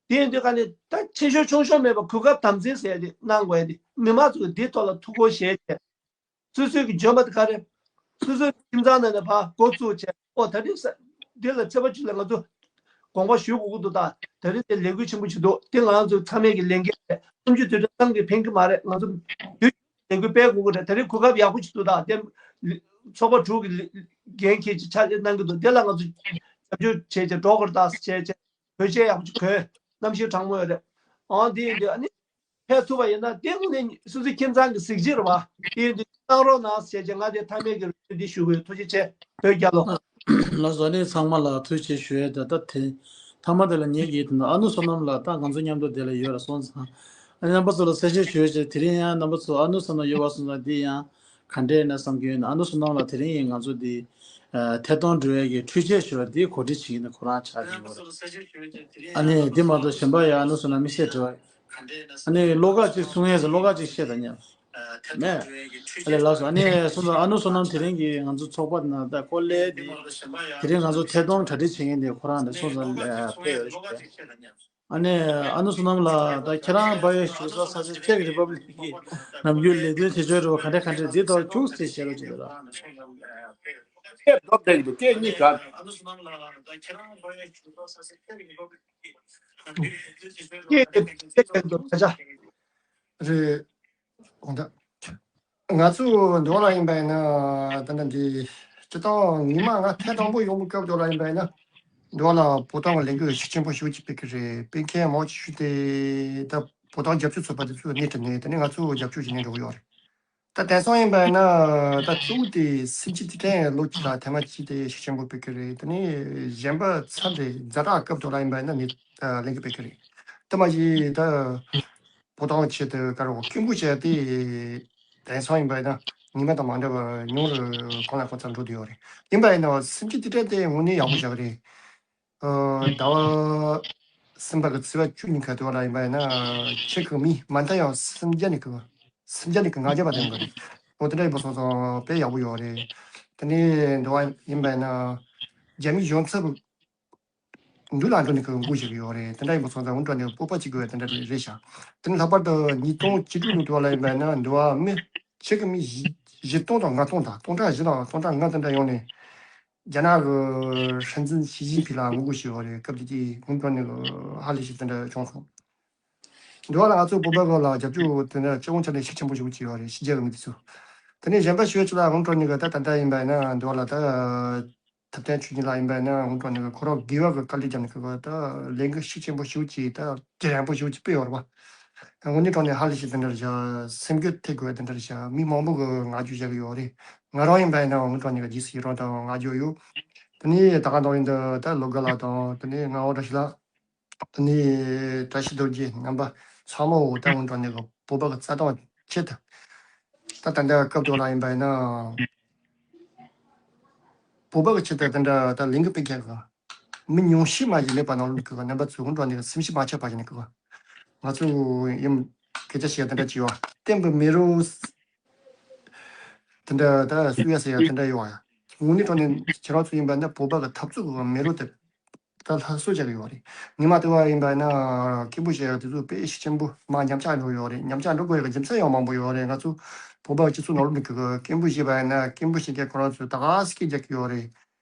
དེ་ཡིན་དུས་ག་ནས་ད་ཆེ་ཤོས་ཆུང་ཤོས་མེད་པར་གོ་སྐབས་དམ་འཛིན་ཟེར་ཡ་དེ་གནང་དགོས་ཡ་དེ་མི་མང་ཚོ་གི་འདིའི་ཐོག་ལ་ཐུགས་ཁུར་བཞེས་ཏེ། སོ་སོའི་གི་འཇོན་པ་དེ་ག་རེ། སོ་སོའི་ཁྱིམ་ཚང་ནང་ནས་ཕར་འགོ་བཙུགས་བྱས། ཨོ་ད་རིང་ས་འདི་ལ་ཚེས་པ་བཅུ་ལ་ང་ཚོ་དགོངས་པ་ཞུ་དགོས་ཀྱི་འདུག་ད་ད་རིང་དེ་ལས་འགུལ་ཆེན་པོ་ཞིག་འདུག་དེ་ང་རང་ཚོ་ཚང་མས་ཀྱི་ལས་འགན་རེད། གསུམ་བཅུ་དུས་དྲན་ཙམ་གྱིས་ཕན་གྱི་མ་རེད། ང་ཚོ་དུས་ལས་འགུལ་སྤེལ་དགོས་ཀྱི་རེད། ད་རིང་གོ་སྐབས་ཡག་པོ་ཞིག་འདུག་ད་དེ་ཚོགས་པ་དྲུག་གི་འགན་འཁྱེར་ཅིག་ཕྱག་ལས་གནང་གི་འདུག་དེ་ལ་ང་ཚོ་རྒྱབ་སྐྱོར་བྱས་བྱས་འགྲོ་དགོས་རེད། ད་བྱས་བྱས་བོད་ཆས་ཡག་པོ་ཅིག་གོན། གནམ་གཤིས་གྲང་མོ་ཡོད་རེད། ཨང་དེ་ཡིན་དུས་ཨ་ནི། ཕེབས་ཐུབ་པ་ཡིན་ན་དེ་དངོས་གནས་སོ་སོའི་ཁྱིམ་ཚང་གི་གཟི་བརྗིད་རེད་བ། དེ་ཡིན་དུས་གནང་རོགས་གནང་ཞེས་བྱས་ང་དེ་མཐའ་མའི་གི་རེ་འདུན་འདི་ཞུ་གི་ཡོད། ཐུགས་རྗེ་ཆེ། བོད་རྒྱལ་ལོ། ལགས་སོ། ཨ་ནི་ཚང་མ་ལ་ཐུགས་རྗེ་ཆེ་ཞུ་ཡས་དེ་ད་དེ་མཐའ་མ་དེ་ལ་ངེད་ཀྱིས་དེ་ནི་ཨ་ནུ་བསོད་ནམས་ལགས་ད་ང་ཚོ་མཉམ་དུ་དེ་ལ་ཡོད་ར་སོང་ཙང་། ཨ་ནི་རྣམ་པ་ཚོ་ལ་གསལ་བཤད་ཞུ་ཡས་བྱས། དེ་རིང་ཡང་རྣམ་པ་ཚོ་ཨ་ནུ་བསོད་ནམས་ཡོད་པ་སོང་ཙང་འདི་ཡང་ ག་འདྲས་ན་བསམ་གྱི་ཡོད་ན། ཨ་ནུ་བསོད་ནམས་ལགས་དེ་རིང་ཡིན་ང་ཚོ་འདི་ཐད་གཏོང་འགྲོ་ཡས་ཀྱི་འཕྲུལ་ཆས་ཞུ་བ་འདི་གོ་སྒྲིག་བྱེད་ཀྱི་ཡིན། ཁོ་རང་ཕྱག་རྒྱ་བོར། ཨ་ནི་འདི་མ་གཏོགས་གཞན་པ་ཡང་ཨ་ནུ་བསོད་ནམས་མི་ཤེས་དྲི་བ། ཨ་ནི་བློ་དགའ་ཅིག་གསུང་ཡས་ཟེར། བློ་དགའ་ཅིག་བཤད་དང་ཉམས། མེད། ཨ་ལས་ལགས་སོ། ཨ་ནི་སོང་ཙང་ཨ་ནུ་བསོད་ནམས་དེ་རིང་གི་ང་ཚོ་ཚོགས་པ་ནང་ད་ཀོ་ལེ་འདི་དེ་རིང་ང་ཚོ་ཐད་གཏོང་གྲ་སྒྲིག་བྱེད་མཁན་དེ་ཁོ་རང་ལ་སོང་ཙང་ཕེབས་ཡོད་རེད། ཨ་ནི་ཨ་ནུ་བསོད་ནམས་ལགས་ད་ཁྱེད་རང་བ་ཡོད་བཞུགས་ས་ས་ཆ་ཅེཀ་རི་པབ་ལིག་གི་ནམ་རྒྱུན་ལས་དོན་བྱེད་ཕྱོགས་རེད་བ། ག་འདྲ་ག་འདྲ་འདི་ཐོག་ཁྱུག་ཙམ་བཤད་རོགས་བྱེད་དང་། སྐད་སྡོད་བསྡད་ཀྱི་འདུག་སྐད་གཉིས་ག་སྐད་དེ་སྐད་དེ་འདུག་ད་ཆ་རེད། ང་ཚོ་འདི་བ་ལ་ཡིན་པ་ཡིན་ན་ད་ལྟ་འདི་སྤྱི་བཏང་ཉི་མ་ང་ཐེངས་དང་པོ་ཡོང་བའི་སྐབས་དེ་ལ་ཡིན་པ་ཡིན་ན་འདི་བ་ལ་བོད་ཐང་གི་ལས་འགུལ་ཤུགས་ཆེན་པོ་ཞེ་པོ་ཅིག་སྤེལ་གི་རེད། སྤེལ་མཁན་མང་ཆེ་ཤོས་དེ་ད་བོད་ཐང་རྒྱབ་སྐྱོར་ཚོགས་པ་དེ་ཚོས་སྣེ་ཁྲིད་ནས་དེ་ནས་ང་ཚོ་རྒྱབ་སྐྱོར་བྱས་ནས་འགྲོ་གི་ཡོད་རེད། ད་དེང་སང་ཡིན་པ་ཡིན་ན་ད་གཙོ་བོ་དེ་སེམས་ཅན་དེ་གའི་ལོ་གཅིག་ལ་ཐེངས་མ་གཅིག་དེ་ཤུགས་ཆེན་པོ་སྤེལ་གི་རེད། དེ་ནས་གཞན་པ་ཚར་རེ་ཛ་དྲག་སྐབས་དེ་ལ་ཡིན་པ་ཡིན་ན་ནི་ད་ལས་འགུལ་སྤེལ་གི་རེད། དེ་མ་གཞི་ད་བོད་ཐང་ཆེད་དུ་དཀར་པོ་སྐད་འབོད་བྱས་ཏེ། དེང་སང་ཡིན་པ་ཡིན་ན་ཉི་མ་དང་མ་འདྲ་བར་ཉུང་རུ་གང་ལ་གང་འཚམ་འགྲོ་བསྡད་ཡོད་རེད། ཡིན་པ་ཡིན་ན་སེམས་ཅན་དེ་འདྲ་དེ་དངོས་གནས་ཡག་པོ་བཞག་གི་རེད། ཟླ་བ་གསུམ་པ་གི་ཚེས་པ་བཅུ་ཉིན་ཁ་དེ་བ་ལ་ཡིན་པ་ཡིན་ན་ཁྱེད་ཀྱི་མི་མ་མཐའ་ཡང་སུམ་བརྒྱ་ནས་ཀྱི་སུམ་བརྒྱ་ནས་ཀྱི་ལྔ་བརྒྱ་བ་དེ་ཡོང་གི་རེད། འོ་དེ་འདྲ་ཡིན་པ་སོང་ཙང་དཔེ་ཡག་པོ་ཡོད་རེད། དེ་ནས་འདི་བ་ཡིན་པ་ཡིན་ན་རྒྱ་མི་གཞུང་ཚབ་འདུག་ལ་འགྲོ་ནས་ཁོས་འགུག་བྱེད་ཀྱི་ཡོད་རེད། དེ་འདྲ་ཡིན་པ་སོང་ཙང་འུ་འགྲོ་ནས་སྤོབས་པ་གཅིག་དགོས་དེ་འདྲ་རེད་ཤག་དེ་ནས་ལྷག་པར་དུ་ཉིས་སྟོང་བཅུ་དྲུག་ལོ་དུ་བ་ལ་ཡིན་པ་ཡིན་ན་འདི་བ་མི་ཕྱེད་ཀྱི་མི་བཞི་བཞི་སྟོང་དང་ལྔ་སྟོང་དང་སྟོང་ཕྲག་བཞི་དང་སྟོང་ཕྲག་ལྔ་དེ་འདྲ་ཡོང་ནས་རྒྱ་ནག་གི་སྲིད་འཛིན་ཞི་ཅིན་ཕིང་ལ་ངོ་རྒོལ་བྱས་ཡོད་རེད། སྐབས་དེ་དུས་འུ་འགྲོ་ནས་ཧ་ལས་ཤིག་དེ་འདྲ་བྱུང་སོང་། འདི་བ་ལ་ང་ཚོ་བོད་པ་གི་ལ་རྒྱབ་སྐྱོར་དེ་འདྲ་སྤྱི་ཡོངས་ཆ་ནས་ཤུགས་ཆེན་པོ་ཞིག་བྱས་ཡོད་རེད། ཕྱི་རྒྱལ་གི་མི་དེ་ཚོ། དེ་ནས་གཞན་པ་ཞུ་ཡ་ཅིག་ལ་འུ་འགྲོ་ནས་གི་ད་ད་ལྟ་ཡིན་པ་ཡིན་ན་འདི་བ་ལ་ད། ཐུབ་བསྟན་ཆོས་སྐྱིད་ལགས་ཡིན་པ་ཡིན་ན་འུ་འགྲོ་ནས་གི་ཁོ་རང་དགེ་བ་གི་དཀའ་ལས་བརྒྱབ་ནས་གི་ད་ལས་འགུལ་ཤུགས་ཆེན་པོ་ཞིག་བྱས། ད་གྲ་རིམ་པོ་ཞིག་སྤེལ་ཡོད་རེད་པ། དངོས་གནས་དྲང་གནས་ཧ་ལས་ཤིག་དེ་འདྲ་བཞག་སེམས་འགུལ་ཐེབས་དགོས་དེ་འདྲ་བཞག་མི་མང་པོ་གི་ང་རྒྱལ་བཞག་གི་ཡོད་རེད། ང་རང་ཡིན་པ་ཡིན་ན་འུ་འགྲོ་ནས་གི་རྗེས་སུ་ཡི་རང་དང་ང་རྒྱལ་ཡོད། དེ་ནས་ད་ག་དང་ཡིན་འདི་ད་ལོ་དགའ་ལགས་དང་དེ་ནས་ངག་དབང་བཀྲ་ཤིས་ལགས། དེ་ནས་བཀྲ་ཤིས་རྡོ་རྗེ་རྣམ་པ་ཚང་མ་འོ་ད་འུ་འགྲོ་ནས་གི་བོད་པ་གི་རྩ་དོན་ཆེད་དུ། ད་ད་ལྟ་སྐབས་དེ་ལ་ཡིན་པ་ཡིན་ན། བོད་པ་གི་ཆེད་དུ་དེ་འདྲ་ད་ལས་འགུལ་སྤེལ་མཁན་གི་མི་ཉུང་ཤས་མ་ཞིག་མེད་པ་ནང་ལོགས་ཀྱི་རྣམ་པ་ཚོས་འུ་འགྲོ་ནས་གི་སེམས་ཤུགས་མ་ཆག་པ་ཞིག་ནས་གི་ང་ཚོ་ཡིན་སྐད་ཆ་བཤད་དེ་འདྲ་བྱས་པ་བསྟན་པའི་མེ་རོ། དེ་འདྲ་ད་གསོད་ཡ་ཟེར་ཡ་དེ་འདྲ་ཡོད་བ། དངོས་གནས་དྲང་གནས་ཁྱེད་རང་ཚོ་ཡིན་པ་ན་བོད་པ་གི་འཐབ་རྩོད་གི་མེ་རོ་དེ་ད་སླར་གསོ་བྱ་གི་ཡོད་རེད། ཉི་མ་དེ་བ་ཡིན་པ་ན་སྐད་འབོད་བྱེད་ཡ་དེ་ཚོ་དཔེ་ཤུགས་ཆེན་པོ་མ་ཉམས་ཆག་འགྲོ་ཡོད་རེད། ཉམས་ཆག་འགྲོ་དགོས་ཡ་གི་རྒྱུ་མཚན་ཡང་མང་པོ་ཡོད་རེད། ང་ཚོ་བོད་པ་སྤྱི་ཚོགས་ནང་ལོགས་ནས་གི་སྐད་འབོད་བྱེད་པ་ཡིན་ན་སྐད་འབོད་བྱེད་མཁན་ཁོ་རང་ཚོས་ད་ག་སེ་སྐད་རྒྱག་གི་ཡོད་རེད།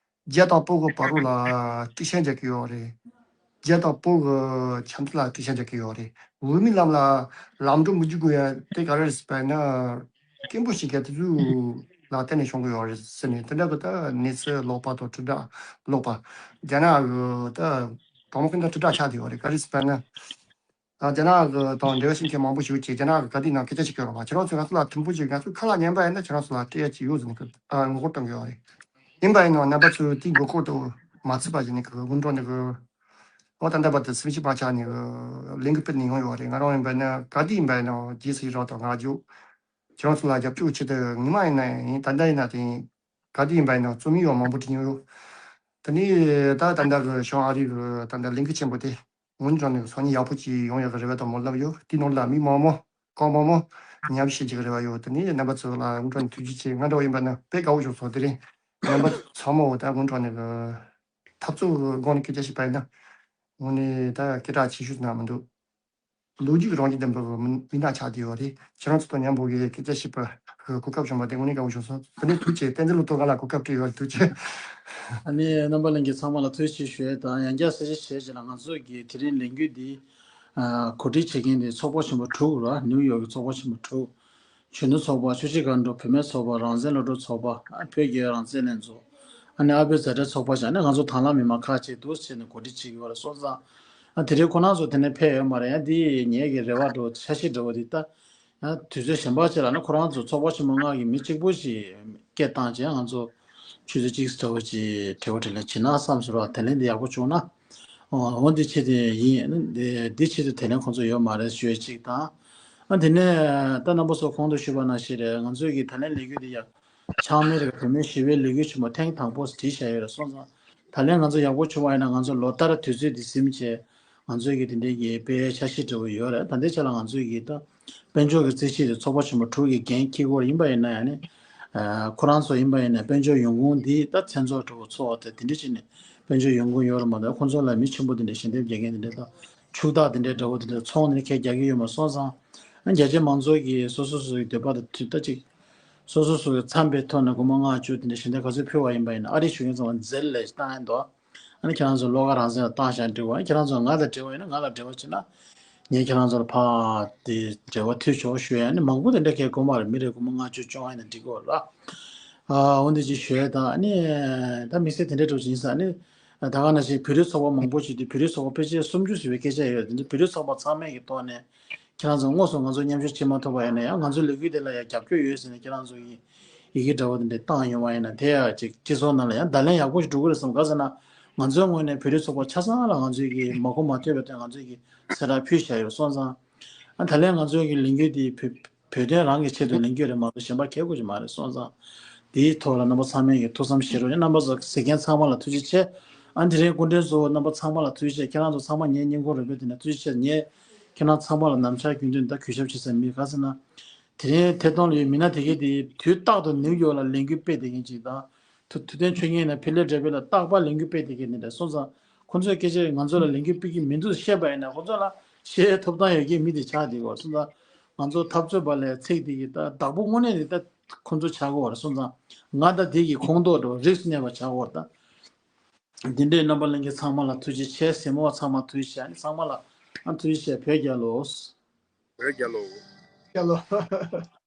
རྒྱ་དང་བོད་ཀྱི་བར་རོ་ལ་དཀྲུག་ཤིང་རྒྱག་གི་ཡོད་རེད། རྒྱ་དང་བོད་ཀྱི་ཆབ་སྲིད་ལ་དཀྲུག་ཤིང་རྒྱག་གི་ཡོད་རེད། འོས་མིའི་ལམ་ལ་ལམ་འགྲོ་མི་འཇུག་དགོས་ཡ་དེ་ག་རེ་རེད་ཟེར་བ་ཡིན་ན། སྐད་འབོད་བྱེད་མཁན་དེ་ཚོ་ལ་བརྟེན་ནས་བྱུང་གི་ཡོད་རེད་ཟེར་ནས་དེ་འདྲ་གི་ད་གནས་ཚུལ་ལོག་པ་དང་དྲིལ་བསྒྲགས་ལོག་པ། རྒྱ་ནག་གི་ད་གྲོགས་མོ་ཀུན་ད་དྲིལ་བསྒྲགས་ཆགས་བསྡད་ཡོད་རེད། ག་རེ་ཟེར་བ་ཡིན་ན། ཨ་རྒྱ་ནག་གི་དང་འབྲེལ་བ་བྱེད་མཁན་མང་པོ་ཞིག་ཡོད་ཅེས་རྒྱ་ནག་གི་ག་དུས་ནང་སྐད་ཆ་བཤད་ཀྱི་ཡོད་རེད་པ། ཁྱེད་རང་ཚོས་ང་ཚོ་ལ་མཐུན་པོ་ཞིག་ང་ཚོས་ཁ་ལག་ཉན་པ་ཡིན་ན་ཁྱེད་རང་ཚོ་ལ་སྤྲད་ཡ་ཅིག་ཡོད་ཟེར་ནས་ཨ་ངོ་རྒོལ་གཏོང་གི་ཡོད་རེད། ཡིན་པ་ཡིན་ནའང་རྣམ་པ་ཚོས་དེའི་དགོས་མཁོ་དེ་མ་ཚུད་པ་ཞིག་ནས་གི་སྔོན་འགྲོ་ནས་གི་འོ་ད་ལྟ་བར་དུ་སེམས་ཤུགས་མ་ཆག་ནས་གི་ལས་འགུལ་སྤེལ་ནས་ཡོང་ཡོད་རེད། ང་རང་ཡིན་པ་ཡིན་ན་ག་དུས་ཡིན་པ་ཡིན་ནའང་རྗེས་སུ་ཡི་རང་དང་ང་རྒྱལ་ཁྱེད་རང་ཚོ་ལ་རྒྱབ་སྐྱོར་ཆེད་དུ་ངོ་མ་ཡིན་ན་ཡིན་ད་ལྟ་ཡིན་ན་དེ་ཡིན་ག་དུས་ཡིན་པ་ཡིན་ནའང་རྩོམ་ཡིག་ཡང་མང་པོ་བྲིས་མྱོང་ཡོད། དེ་ནས་ད་ད་ལྟ་གི་བྱང་ཨ་རི་གི་ད་ལྟ་ལས་འགུལ་ཆེན་པོ་དེ། འོན་ཀྱང་ནི་སང་ཉིན་ཡག་པོ་ཅིག་ཡོང་ཡག་གི་རེ་བ་དང་སྨོན་ལམ་ཡོད། དེའི་ནང་ལ་མི་མང་མང་གང་མང་མང་མཉམ་ཞུགས་བྱེད་ཀྱི་རེ་བ་ཡོད། དེ་ནས་རྣམ་པ་ཚོ་ལ་འུ་ཅག་ནས་ཐུགས་རྗེ་ཆེ། ང་འདྲ་བོ་ཡིན་པ་ན་དཔེ་དགའ་བོ་བྱུང་སོང་། དེ་རིང་རྣམ་པ་ཚང་མ་འོ་ད་འུ་ཅག་ནས་གི་འཐབ་རྩོད་ཀྱི་སྒང་ནས་སྐད་ཆ་བཤད་པ་ཡིན་ན་དངོས་གནས་ད་སྐད་གྲགས་ཆེ་ཤོས་ན་མི་འདུག་ལོ་རྒྱུས་ཀྱི་རང་བཞིན་ལྡན་པའི་མི་མི་སྣ་ཆགས་བསྡད་ཡོད་རེད། ཁྱེད་རང་ཚོ་དང་མཉམ་པོ་གི་སྐད་ཆ་བཤད་པ་གི་གོ་སྐབས་བྱུང་བ་དེ་དངོས་གནས་དགའ་བོ་བྱུང་སོང་། དེ་ནས་ཐུགས་རྗེ་ཆེ། བསྟན་འཛིན་ལོ་ཐོ་ག་ལ་གོ་སྐབས་སྤྲད་ཡོད་རེད། ཐུགས་རྗེ་ཆེ། ཨ་ནི་རྣམ་པ་ལྷན་རྒྱས་ཚང་མ་ལ་ཐུགས་རྗེ་ཆེ་ཞུ་ཡས་དང་ཡང་བསྐྱར་གསལ་བཤད་བྱས་རྗེས་ལ་ང་ཚོ་གི་དེ་རིང་ལས་འགུལ་འདི་ཨ་གོ་སྒྲིག་བྱེད་མཁན་དེ་ཚོགས་པ་ཆེན་པོ་དྲུག་རེད། ནིའུ་ཡོག་གི་ཚོགས་པ་ཆེན་པོ་དྲུག་གཞོན་ནུ་ཚོགས་པ། ཆུ་བཞི་སྒང་དྲུག་བུད་མེད་ཚོགས་པ། རང་བཙན་སློབ་ཕྲུག་ཚོགས་པ། ཨ་བོད་རྒྱའི་རང་བཙན་ལྷན་ཚོགས། ཨ་ནི་ཨ་བོད་མཛའ་འབྲེལ་ཚོགས་པ་བྱས་ནས་ང་ཚོ་དང་བླངས་མི་མང་ཁག་ཅིག་འདུག་བྱས་ནས་གོ་སྒྲིག་བྱེད་ཀྱི་ཡོད་རེད། སོང་ཙང་ཨ་དེ་རིང་ཁོ་རང་ཚོ་དེ་ནས་ཕེབས་ཡོད་མ་རེད། ཡང་འདི་ངེད་ཀྱི་རེ་བ་འདྲ་བོ་འཆར་གཞི་འདྲ་བོ་འདི་ལྟ། ཡང་དུས་ཚོད་གཞན་པ་ཅིག་ལ་ནི་ཁོ་རང་ཚོ་ཚོགས་པ་ཆེན་པོ་ལྔ་གི་མི་གཅིག་པོ་ཞིག་སྐད་བཏང་བྱས་ང་ཚོ་ཆུ་ཚོད་གཅིག་འདྲ་བོ་ཅིག་དྲི་བ་དྲིས་ལན་བྱེད་ན་བསམ་སོང་ར། དེ་ལན་འདི་ཡག་པོ་བྱུང་ན། འོ་འདི་ཆེད་དུ་ཡིན། འདི་འདི་ཆེད་དུ་དེ་ལན་ཁོང་ཚོ་ཡོད་མ་རེད་ཞུ་ཡས་གཅིག་དང་། ཨ་དེ་ནས་ད་རྣམ་པ་ཚོ་གོང་དུ་ཞུས་པ་ནང་བཞིན་རེད། ང་ཚོའི་གི་ད་ལན་ལས་འགུལ་འདི་ཡང་ཆགས་མེད་རེད། བོད་མིའི་ཞི་བའི་ལས་འགུལ་ཆེན་མོ་ཐེངས་དང་པོ་བྲིས་བཞག་ཡོད་རེད། སོང་ཙང་ད་ལན་ང་ཚོ་ཡག་པོ་བྱུང་བ་ཡིན་ན་ང་ཚོ་ལོ་ལྟར་དུས་ཚོད་འདི་ཟིན་བྱས་ང་ཚོའི་གི་དེ་འདྲའི་གི་དཔེ་འཆར་གཞི་འདྲ་བོ་ཡོད་རེད། ད་ལྟའི་ཆ་ལ་ང་ཚོའི་གི་ད་དཔལ་འབྱོར་གྱི་རྩིས་གཞི་དེ་ཚོགས་པ་ཆེན་པོ་དྲུག་གི་འགན་འཁྱེར་སྐོར་ཡིན་པ་ཡིན་ན་ཡང་ནི། ཨ་ཁོ་རང་ཚོ་ཡིན་པ་ཡིན་ན་དཔལ་འབྱོར་ཡོང་ཁུངས་འདི་ད་མཚན་ཚོགས་འདྲ་བོ་ཚོགས་ཏེ་དེ་འདྲ་བྱས་ནས་དཔལ་འབྱོར་ཡོང་ཁུངས་ཡོད་རེད་མ་གཏོགས། ཁོ་ཚོ་ལ་མི་ཆེན་པོ་དེ་འདྲ་ཞལ་འདེབས་རྒྱག་མཁན་དེ་འདྲ་དང་ཕྱུག་བདག་དེ་འདྲ་འདྲ་བོ་དེ་འདྲ་ཚོང་དེ་འདྲ་ཁས་རྒྱག་གི་ཡོད་མ་སོང་ཙང་། ཨ་རྒྱ་ཆེ་མང་ཚོགས་ཀྱིས་སོ་སོ་སོ་ཡི་འདོད་པ་དང་མཐུན་ད་ཅིག་སོ་སོ་སོ་གི་འཚམས་པའི་ཐོག་ནས་སྒོར་མོ་ལྔ་བཅུ་དེ་འདྲ་ཞལ་འདེབས་ག་ཚོད་ཕུལ་བ་ཡིན་པ་ཡིན་ན། ཨ་རི་གཞུང་གིས་ཚང་མ་འཛེར་ལས་བཏང་ཡིན་འདུག་ཨ་ནི་ཁྱེད་རང་ཚོ་བློ་དགའ་རང་བཙན་ལ་བཏང་བཞག་འགྲིག་པ། ཁྱེད་རང་ཚོ་ང་དང་འབྲེལ་བ་ཡོད་ན་ང་ལ་འབྲེལ་བ་བྱེད་ན། ངས་ཁྱེད་རང་ཚོ་ལ་ཕར་དེ་འབྲེལ་བ་མཐུད་ཆོག་ཞུ་ཡ་ནི་མང་པོ་དེ་འདྲ་གས་དགོས་མ་རེད། མི་རེ་སྒོར་མོ་ལྔ་བཅུ་བཅོ་ལྔ་ཡིན་ན་འགྲིག་གི་ཡོད་ལ། ཨ་འོན་ཏེ་ཅིག་ཞུ་ཡ་ད་ནི་ད་དམིགས་བསལ་དེ་འདྲ་འགྲོ་ཅིག་ཡིན་ས་ནི། ད་ག་ནང་བཞིན་བོད་རིགས་ཚོགས་པ་མང་པོ་ཞིག་དེ་བོད་རིགས་ཚོགས་པ་ཕལ་ཆེར་སུམ་ཅུ་ཞིག་བའི་སྐད་ཆ་ཡོད་དེ་འདྲ་བོད་རིགས་ཚོགས་པ་ཚང་མས་ཀྱི་ཐོག་ནས་ཁྱེད་རང་ཚོ་དངོས་སུ་ང་ཚོ་མཉམ་ཞུགས་བྱེད་མ་ཐུབ་པ་ཡིན་ན་ཡང་ང་ཚོའི་ལས་འགུལ་དེ་ལ་ཡང་རྒྱབ་སྐྱོར་ཡོད་ཟེར་ནས་ཁྱེད་རང་ཚོ་གིས་ཡི་གེ་འདྲ་བོ་དེ་འདྲ་བཏང་ཡོང་བ་ཡིན་ན་དེ་ཡང་ཅིག་སྤྱི་ཚོགས་ནང་ལ་ཡང་བརྡ་ལན་ཡག་པོ་ཞིག་འགྲོ་གི་རེད་བསམ། ག་ཟེར་ན་ང་ཚོའི་ངོས་ནས་བོད་རིགས་ཚོགས་པ་ཆ་ཚང་ལ་ང་ཚོས་ཀྱི་མ་གོ་མ་ཐོས་པའི་དོན་ང་ཚོས་ཀྱི་གསལ་བསྒྲགས་ཕུལ་བཞག་ཡོད་སོང་ཙང་། ཨ་ད་ལན་ང་ཚོའི་གི་ལས་འགུལ་འདི་བོད་བོད་དོན་རང་གི་ཆེད་དུ་ལས་འགུལ་རེད་མ་གཏོགས་གཞན་པ་གལ་དགོས་ཀྱི་མ་རེད་སོང་ཙང་། དེའི་ཐོག་ལ་རྣམ་པ་ཚང་མས་ཀྱི་ཐུགས་བསམ་བཞེས་རོགས། རྣམ་པ་ཚོ་གཟིགས་མཁན་ཚང་མ་ལ་ཐུགས་རྗེ་ཆེ། ཨ་དེ་རིང་སྐུ་མགྲོན་གཙོ་བོ་རྣམ་པ་ཚང་མ་ལ་ཐུགས་རྗེ་ཆེ། ཁྱེད་རང་ཚོ་ཚང་མ་ངའི་སྙིང་ཁོང་རུས་པའི་དེ་ནས་ཐུགས་རྗེ་ཆེ། ངས་ཁྱེད་རང་ཚང་མ་ལ་ནམ་ཞག་རྒྱུན་དུ་ད་གུས་ཞབས་བྱེད་ས་མི་ག་ཟེར་ན། དེ་རིང་ཐད་གཏོང་ལ་ཡོད་མི་སྣ་དེ་གས་དེ་དུས་རྟག་ཏུ་ནིའུ་ཡོག་ལ་ལས་འགུལ་སྤེལ་བསྡད་མཁན་ཅིག་དང་། ཐུ་ཐུབ་བསྟན་ཆོས་ཉིད་ནས་ཕི་ལེ་ཌེལ་ཕི་ཡ་ལ་རྟག་པར་ལས་འགུལ་སྤེལ་བསྡད་མཁན་དེ་འདྲ་སོང་ཙང་། ཁོང་ཚོས་སྐད་ཆ་ང་ཚོ་ལ་ལས་འགུལ་སྤེལ་གྱི་མི་འདུག་བཤད་པ་ཡིན་ན་ཁོང་ཚོ་ལ་བཤད་ཐོབ་ཐང་ཡོད་མཁན་མི་དེ་ཆགས་བསྡད་ཡོད་སོང་ཙང་། ང་ཚོ་འཐབ་རྩོད་པ་ལས་ཚིག་དེ་གི་ད་བདག་པོ་དངོས་གནས་དེ་ད་ཁོང་ཚོ་ཆགས་ཀྱི་ཡོད་རེད་སོང་ཙང་། ང་ད་དེ་གི་ཁོངས་གཏོགས་འགྲོ་རིགས་གནས་པ་ཆགས་ཀྱི་ཡོད་རེད་ད། འདི་འདྲའི་རྣམ་པ་ལྷན་རྒྱས་ཚང་མ་ལ་ཐུགས་རྗེ་ཆེ། གཟིགས་མོ་བ་ཚང་མ་ཐུགས་རྗེ་ཆེ། ཨ་ནི་ཚང་མ་ལ་ཨ་ཐུགས་རྗེ་ཆེ། བོད་རྒྱལ་ལོ། བོད་རྒྱལ་ལོ། རྒྱལ་ལོ།